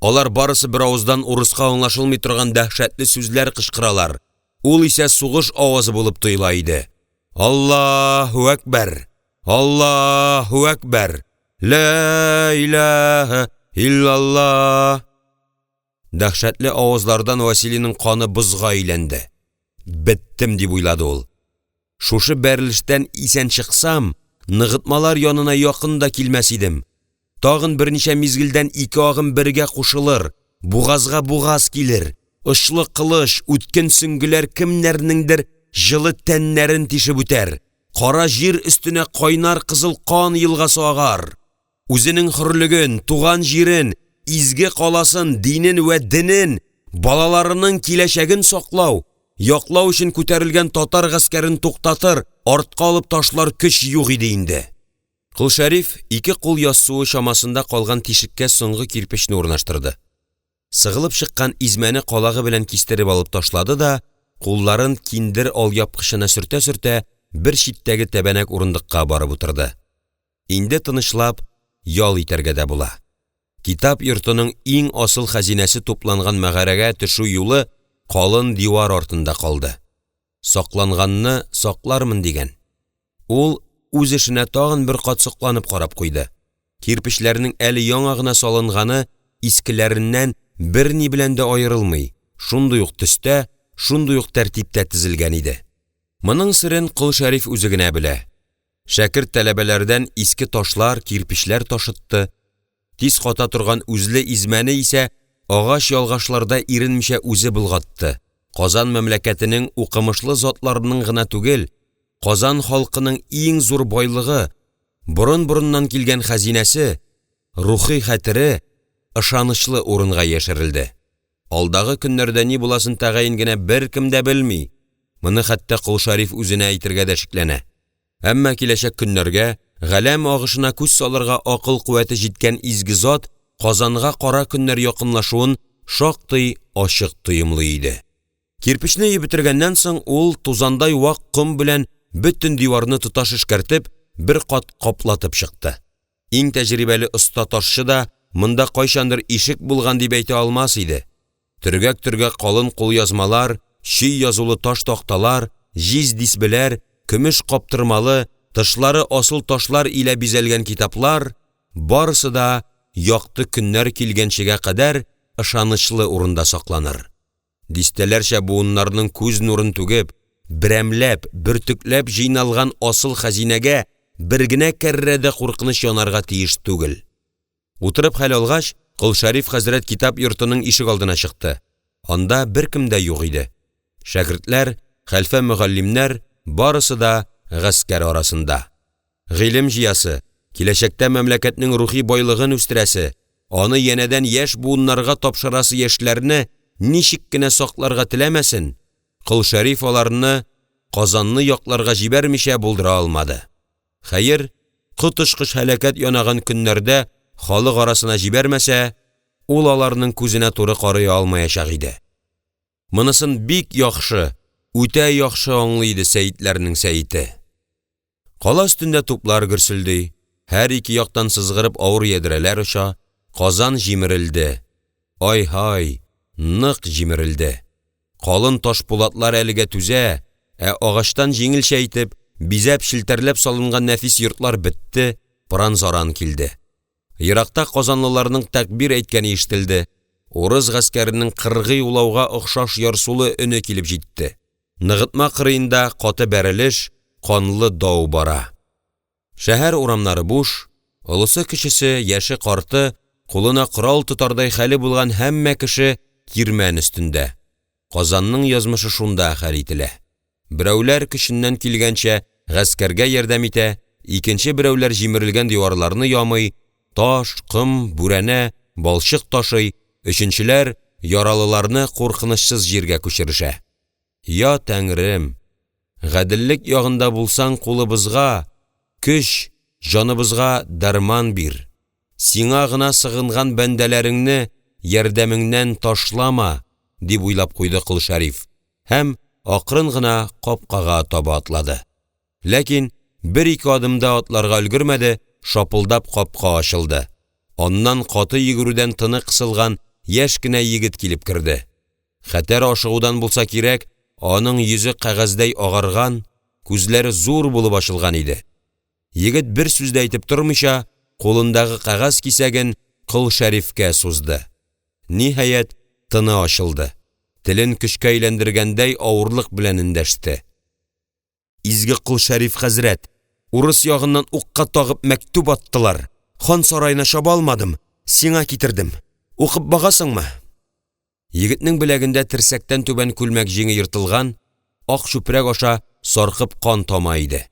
Алар барысы беравыздан урыска аңлашылмый торган дәһшәтле сүзләр кычкыралар, ул исә сугыш авазы булып тоела иде: Аллаһу әкбәр, Аллаһу әкбәр, лә илаһы иллаллаһ. Дәһшәтле авазлардан Василийның каны бозга әйләнде. «Беттем!» — дип уйлады ул. «Шушы бәрелештән исән чыксам, ныгытмалар янына якын да килмәс идем. Тагын берничә мизгелдән ике агым бергә кушылыр, бугазга бугаз килер, очлы кылыч, үткен сөңгеләр кемнәрнеңдер җылы тәннәрен тишеп үтәр, кара җир өстенә кайнар кызыл кан елгасы агар!» Үзенең хөрлеген, туган җирен, изге каласын, динен вә денен, балаларының киләчәген саклау, яклау өчен күтәрелгән татар гаскәрен туктатыр, артка алып ташлар көч юк иде инде. Кол Шәриф ике кул яссуы чамасында калган тишеккә соңгы кирпечне урнаштырды. Сыгылып чыккан измәне калагы белән кистереп алып ташлады да, кулларын киндер алъяпкычына сөртә-сөртә, бер читтәге тәбәнәк урындыкка барып утырды. Инде тынычлап ял итәргә дә була. Китап йортының иң асыл хәзинәсе тупланган мәгарәгә төшү юлы калын дивар артында калды, сакланганны саклармын дигән! Ул үз эшенә тагын бер кат сокланып карап куйды: кирпечләрнең әле яңа гына салынганы искеләреннән берни белән дә аерылмый, шундый ук төстә, шундый ук тәртиптә тезелгән иде. Моның серен Кол Шәриф үзе генә белә, шәкерт-тәләбәләрдән иске ташлар, кирпечләр ташытты, тиз ката торган үзле измәне исә агач ялгашларда иренмичә үзе болгатты, Казан мәмләкәтенең укымышлы затларының гына түгел, Казан халкының иң зур байлыгы, борын-борыннан килгән хәзинәсе — рухи хәтере ышанычлы урынга яшерелде. Алдагы көннәрдә ни буласын тәгаен генә беркем дә белми, моны хәтта Кол Шәриф үзенә әйтергә дә шикләнә, әмма киләчәк көннәргә, галәм агышына күз салырга акыл куәте җиткән изге зат Казанга кара көннәр якынлашуын шактый ачык тоемлый иде. Кирпечне өеп бетергәннән соң, ул тузандай вак ком белән бөтен диварны тоташ эшкәртеп, бер кат каплатып чыкты. Иң тәҗрибәле оста ташчы да монда кайчандыр ишек булган дип әйтә алмас иде, төргәк-төргәк калын кулъязмалар, чөй язулы таш такталар, җиз дисбеләр, көмеш каптырмалы, тышлары асыл ташлар илә бизәлгән китаплар — барысы да якты көннәр килгәнчегә кадәр ышанычлы урында сакланыр. Дистәләрчә буыннарның күз нурын түгеп, берәмләп, бөртекләп җыйналган асыл хәзинәгә бер генә кәррә дә куркыныч янарга тиеш түгел. Утырып хәл алгач, Кол Шәриф хәзрәт китап йортының ишегалдына чыкты, анда беркем дә юк иде, шәкертләр, хәлфә-мөгаллимнәр барысы да гаскәр арасында. Гыйлем җыясы, киләчәктә мәмләкәтнең рухи байлыгын үстерәсе, аны янәдән яшь буыннарга тапшырасы яшьләрне ничек кенә сакларга теләмәсен, Кол Шәриф аларны Казанны якларга җибәрмичә булдыра алмады. Хәер, коточкыч һәлакәт янаган көннәрдә халык арасына җибәрмәсә, ул аларның күзенә туры карый алмаячак иде. Монысын бик яхшы, үтә яхшы аңлый иде сәетләрнең сәете. Кала өстендә туплар гөрселди, һәр ике яктан сызгырып авыр ядрәләр оча, Казан җимерелде, ай-һай, нык җимерелде. Калын таш пулатлар әлегә түзә, ә агачтан җиңелчә итеп, бизәп-челтәрләп салынган нәфис йортлар бетте, пыран-заран килде. Еракта казанлыларның тәкбир әйткәне ишетелде, урыс гаскәренең кыргый улауга охшаш ярсулы өне килеп җитте. Ныгытма кырыенда каты бәрелеш, канлы дау бара. Шәһәр урамнары буш, олысы-кечесе, яше-карты, кулына корал тотардай хәле булган һәммә кеше кирмән өстендә, Казанның язмышы шунда хәл ителә. Берәүләр көченнән килгәнчә гаскәргә ярдәм итә, икенче берәүләр җимерелгән диварларны ямый, таш, ком, бүрәнә, балчык ташый, өченчеләр яралыларны куркынычсыз җиргә күчерешә. Я Тәңрем, гаделлек ягында булсаң, кулыбызга — көч, җаныбызга дәрман бир! Сиңа гына сыгынган бәндәләреңне ярдәмеңнән ташлама!» — дип уйлап куйды Кол Шәриф һәм акрын гына капкага таба атлады. Ләкин бер-ике адым да атларга өлгермәде, шапылдап капка ачылды, аннан каты йөгерүдән тыны кысылган яшь кенә егет килеп керде. Хәтәр ашыгудан булса кирәк, аның йөзе кәгазьдәй агарган, күзләре зур булып ачылган иде. Егет бер сүз дә әйтеп тормыйча, кулындагы кәгазь кисәген Кол Шәрифкә сузды. Ниһаять, тыны ачылды, телен көчкә әйләндергәндәй авырлык белән эндәште: «Изге Кол Шәриф хәзрәт, урыс ягыннан укка тагып мәктүб аттылар, хан сараена чаба алмадым, сиңа китердем, укып багасыңмы?» Егетнең беләгендә терсәктән түбән күлмәк җиңе ертылган, ак чүпрәк аша саркып кан тама иде.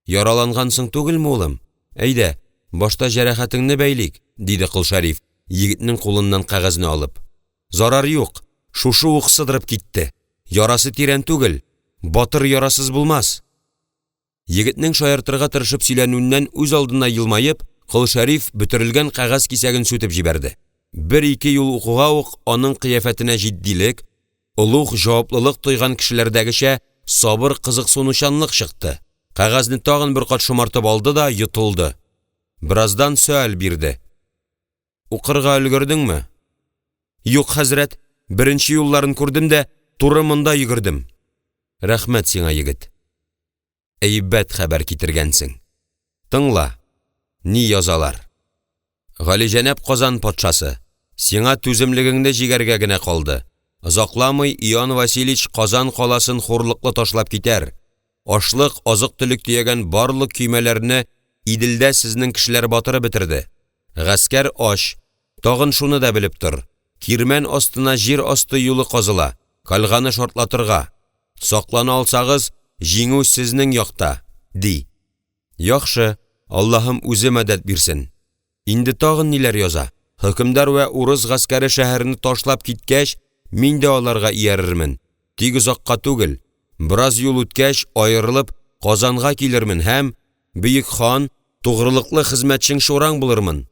«Яралангансың түгелме, улым, әйдә, башта җәрәхәтеңне бәйлик»,– диде Кол Шәриф, егетнең кулыннан кәгазьне алып. «Зарар юк, шушы ук сыдырып китте, ярасы тирән түгел, батыр ярасыз булмас». Егетнең шаяртырга тырышып сөйләнүеннән үзалдына елмаеп, Кол Шәриф бөтерелгән кәгазь кисәген сүтеп җибәрде. Бер-ике юл укуга ук аның кыяфәтенә җитдилек, олуг җаваплылык тойган кешеләрдәгечә сабыр кызыксынучанлык чыкты, кәгазьне тагын бер кат шомартып алды да йотылды. Бераздан сөаль бирде. Укырга өлгердеңме? — Юк, хәзрәт, беренче юлларын күрдем дә туры монда йөгердем. — Рәхмәт сиңа, егет, әйбәт хәбәр китергәнсең, тыңла, ни язалар: «Галиҗанәп Казан патшасы, сиңа түземлегеңне җигәргә генә калды, озакламый Иоанн Васильич Казан каласын хурлыклы ташлап китәр, ашлык, азык-төлек төягән барлык көймәләрне Иделдә сезнең кешеләр батырып бетерде, гаскәр ач, тагын шуны да белеп тор, кирмән астына җир асты юлы казыла, кальганы шартлатырга, саклана алсагыз, җиңү сезнең якта», — ди. Яхшы, Аллаһым үзе мәдәт бирсен! Инде тагын ниләр яза? «Хөкемдар вә урыс гаскәре шәһәрне ташлап киткәч, мин дә аларга иярермен, тик озакка түгел, бераз юл үткәч, аерылып, Казанга килермен һәм, бөек хан, тугрылыклы хезмәтчең Чураң булырмын.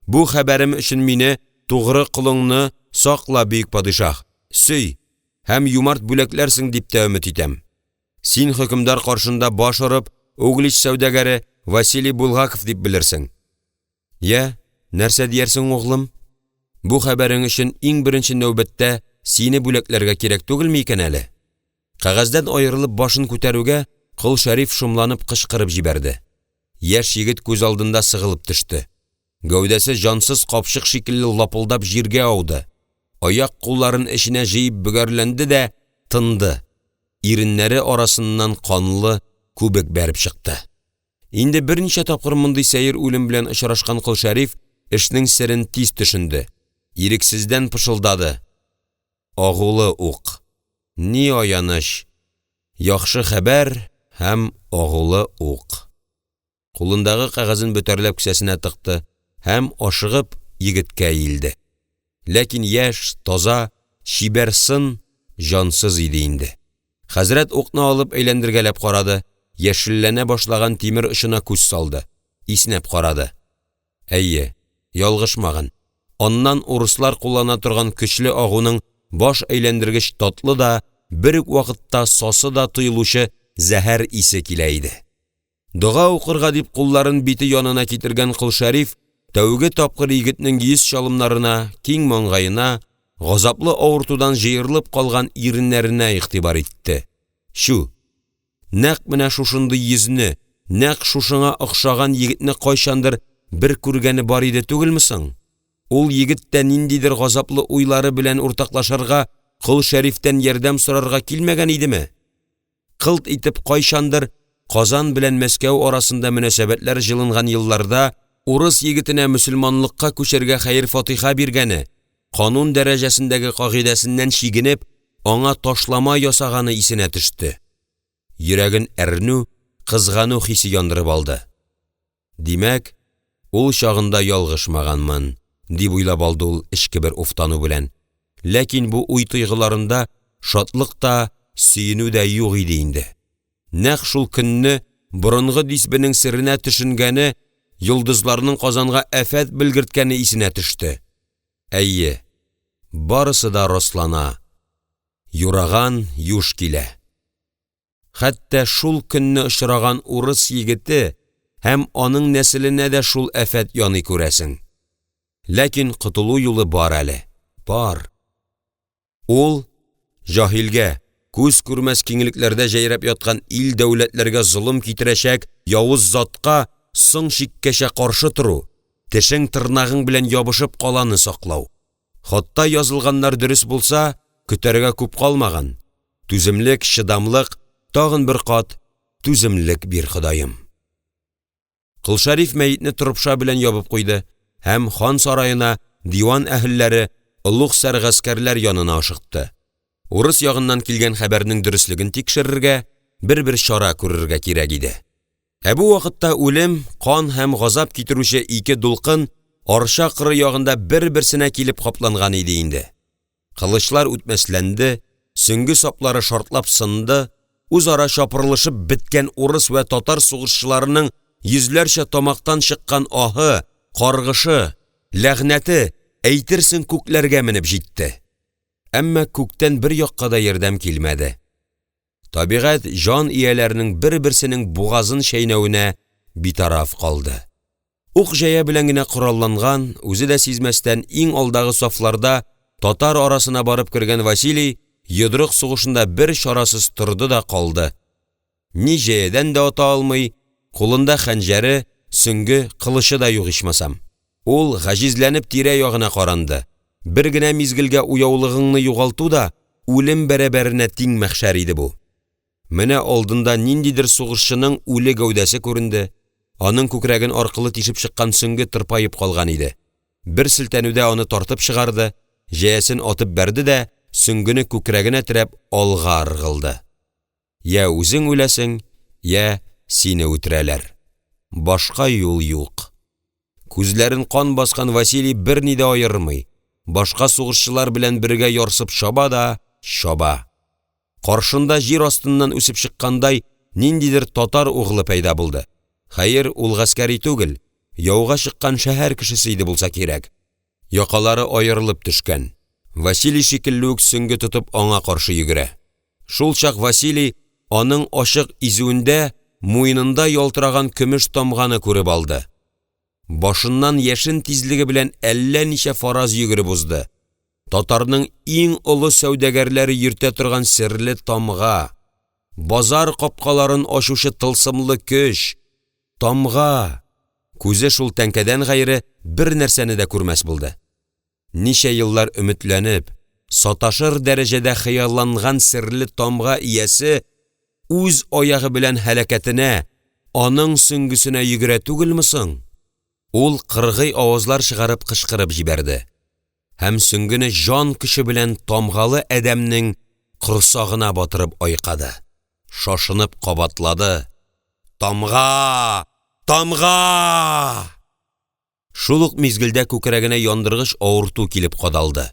Бу хәбәрем өчен мине, тугры колыңны, сакла, бөек падишаһ, сөй һәм юмарт бүләкләрсең дип тә өмет итәм. Син хөкемдар каршында баш орып, Углич сәүдәгәре Василий Булгаков дип белерсең». Я, нәрсә диярсең, углым? Бу хәбәрең өчен иң беренче нәүбәттә сине бүләкләргә кирәк түгелме икән әле? Кәгазьдән аерылып башын күтәрүгә, Кол Шәриф шомланып кычкырып җибәрде, яшь егет күз алдында сыгылып төште, гәүдәсе җансыз капчык шикелле лапылдап җиргә ауды, аяк-кулларын эченә җыеп бөгәрләнде дә тынды, иреннәре арасыннан канлы күбек бәреп чыкты. Инде берничә тапкыр мондый сәер үлем белән очрашкан Кол Шәриф эшнең серен тиз төшенде, ирексездән пышылдады: «Агулы ук, ни аяныч, яхшы хәбәр һәм агулы ук!» Кулындагы кәгазен бөтәрләп кесәсенә тыкты һәм ашыгып егеткә иелде. Ләкин яшь, таза, чибәр сын җансыз иде инде. Хәзрәт укны алып әйләндергәләп карады, яшелләнә башлаган тимер очына күз салды, иснәп карады. Әйе, ялгышмаган, аннан урыслар куллана торган көчле агуның баш әйләндергеч татлы да, бер үк вакытта сасы да тоелучы зәһәр исе килә иде. Дога укырга дип кулларын бите янына китергән Кол Шәриф тәүге тапкыр егетнең йөз чалымнарына, киң маңгаена, газаплы авыртудан җыерылып калган иреннәренә игътибар итте. Чү, нәкъ менә шушындый йөзне, нәкъ шушыңа охшаган егетне кайчандыр бер күргәне бар иде түгелме соң? Ул егет тә ниндидер газаплы уйлары белән уртаклашырга, Кол Шәрифтән ярдәм сорарга килмәгән идеме? Кылт итеп кайчандыр, Казан белән Мәскәү арасында мөнәсәбәтләр җылынган елларда, урыс егетенә мөселманлыкка күчәргә хәер-фатиха биргәне, канун дәрәҗәсендәге кагыйдәсеннән чигенеп, аңа ташлама ясаганы исенә төште. Йөрәген әрнү, кызгану хисе яндырып алды. «Димәк, ул чагында ялгышмаганмын»,– дип уйлап алды ул эчке бер уфтану белән, ләкин бу уй-тойгыларында шатлык та, сөенү дә юк иде инде. Нәкъ шул көнне борынгы дисбенең серенә төшенгәне, йолдызларның Казанга афәт белгерткәне исенә төште. Әйе, барысы да раслана, юраган юш килә. Хәтта шул көнне очраган урыс егете һәм аның нәселенә дә шул афәт яный, күрәсең. Ләкин котылу юлы бар әле, бар! Ул — җаһилгә, күз күрмәс киңлекләрдә җәйрәп яткан ил-дәүләтләргә золым китерәчәк явыз затка соң чиккәчә каршы тору, тешең-тырнагың белән ябышып каланы саклау. Хатта язылганнар дөрес булса, көтәргә күп калмаган, түземлек, чыдамлык, тагын бер кат түземлек бир, Ходаем! Кол Шәриф мәетне торыпша белән ябып куйды һәм хан сараена, диван әһелләре, олуг сәргаскәрләр янына ашыкты. Урыс ягыннан килгән хәбәрнең дөреслеген тикшерергә, бер-бер чара күрергә кирәк иде. Ә бу вакытта үлем, кан һәм газап китерүче ике дулкын Арча кыры ягында бер-берсенә килеп капланган иде инде. Кылычлар үтмәсләнде, сөңге саплары шартлап сынды, үзара чапырылышып беткән урыс вә татар сугышчыларының йөзләрчә тамактан чыккан аһы, каргышы, ләгънәте әйтерсең күкләргә менеп җитте. Әмма күктән бер якка да ярдәм килмәде. Табигать җан ияләренең бер-берсенең бугазын чәйнәвенә битараф калды. Ук-җәя белән генә коралланган, үзе дә сизмәстән, иң алдагы сафларда татар арасына барып кергән Василий йодрык сугышында бер чарасыз торды да калды, ни җәядән дә ата алмый, кулында хәнҗәре, сөңге, кылычы да юк ичмасам! Ул гаҗизләнеп тирә-ягына каранды, бер генә мизгелгә уяулыгыңны югалту да үлем бәрабәренә тиң мәхшәр иде бу! Менә алдында ниндидер сугышчының үле гәүдәсе күренде, аның күкрәген аркылы тишеп чыккан сөңге тырпаеп калган иде, бер селтәнүдә аны тартып чыгарды, җәясен атып бәрде дә сөңгене күкрәгенә терәп алга ыргылды. Йә үзең үләсең, йә сине үтерәләр, башка юл юк. Күзләрен кан баскан Василий берни дә аермый, башка сугышчылар белән бергә ярсып чаба да чаба. Каршында җир астыннан үсеп чыккандай ниндидер татар углы пәйда булды, хәер, ул гаскәри түгел, яуга чыккан шәһәр кешесе иде булса кирәк, якалары аерылып төшкән, Василий шикелле үк сөңге тотып аңа каршы йөгерә. Шулчак Василий аның ачык изүендә, муенында ялтыраган көмеш тамганы күреп алды. Башыннан яшен тизлеге белән әллә ничә фараз йөгереп узды: татарның иң олы сәүдәгәрләре йөртә торган серле тамга, базар капкаларын ачучы тылсымлы көч, тамга — күзе шул тәңкәдән гайре бер нәрсәне дә күрмәс булды. Ничә еллар өметләнеп, саташыр дәрәҗәдә хыялланган серле тамга иясе үз аягы белән һәлакәтенә, аның сөңгесенә йөгерә түгелме соң?! Ул кыргый авазлар чыгарып кычкырып җибәрде һәм сөңгене җан көче белән тамгалы адәмнең корсагына батырып айкады, шашынып кабатлады: «Тамга! Тамга!» Шул ук мизгелдә күкрәгенә яндыргыч авырту килеп кадалды,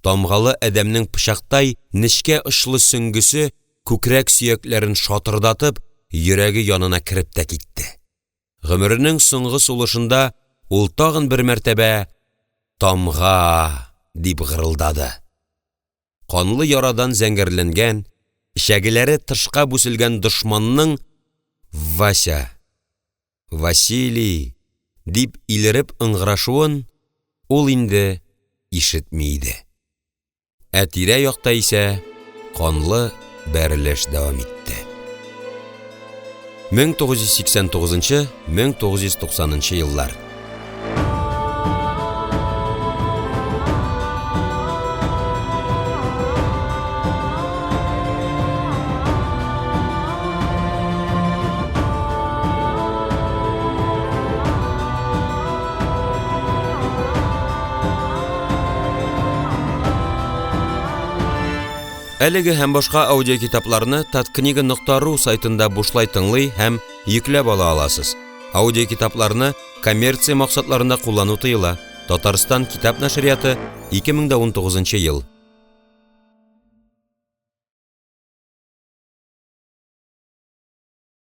тамгалы адәмнең пычактай нечкә очлы сөңгесе күкрәк сөякләрен шатырдатып йөрәге янына кереп тә китте. Гомеренең соңгы сулышында ул тагын бер мәртәбә «Тамга!» дип гырылдады. Канлы ярадан зәңгәрләнгән, эчәгеләре тышка бүселгән дошманның «Вася! Василий!» дип илереп ыңгырашуын ул инде ишетми иде. Ә тирә-якта исә канлы бәрелеш дәвам итте. 1989-1990 еллар. Әлеге һәм башка аудиокитапларны таткнига.ру сайтында бушлай тыңлый һәм йөкләп ала аласыз. Аудиокитапларны коммерция максатларында куллану тыела. Татарстан китап нәшрияты, 2019 ел.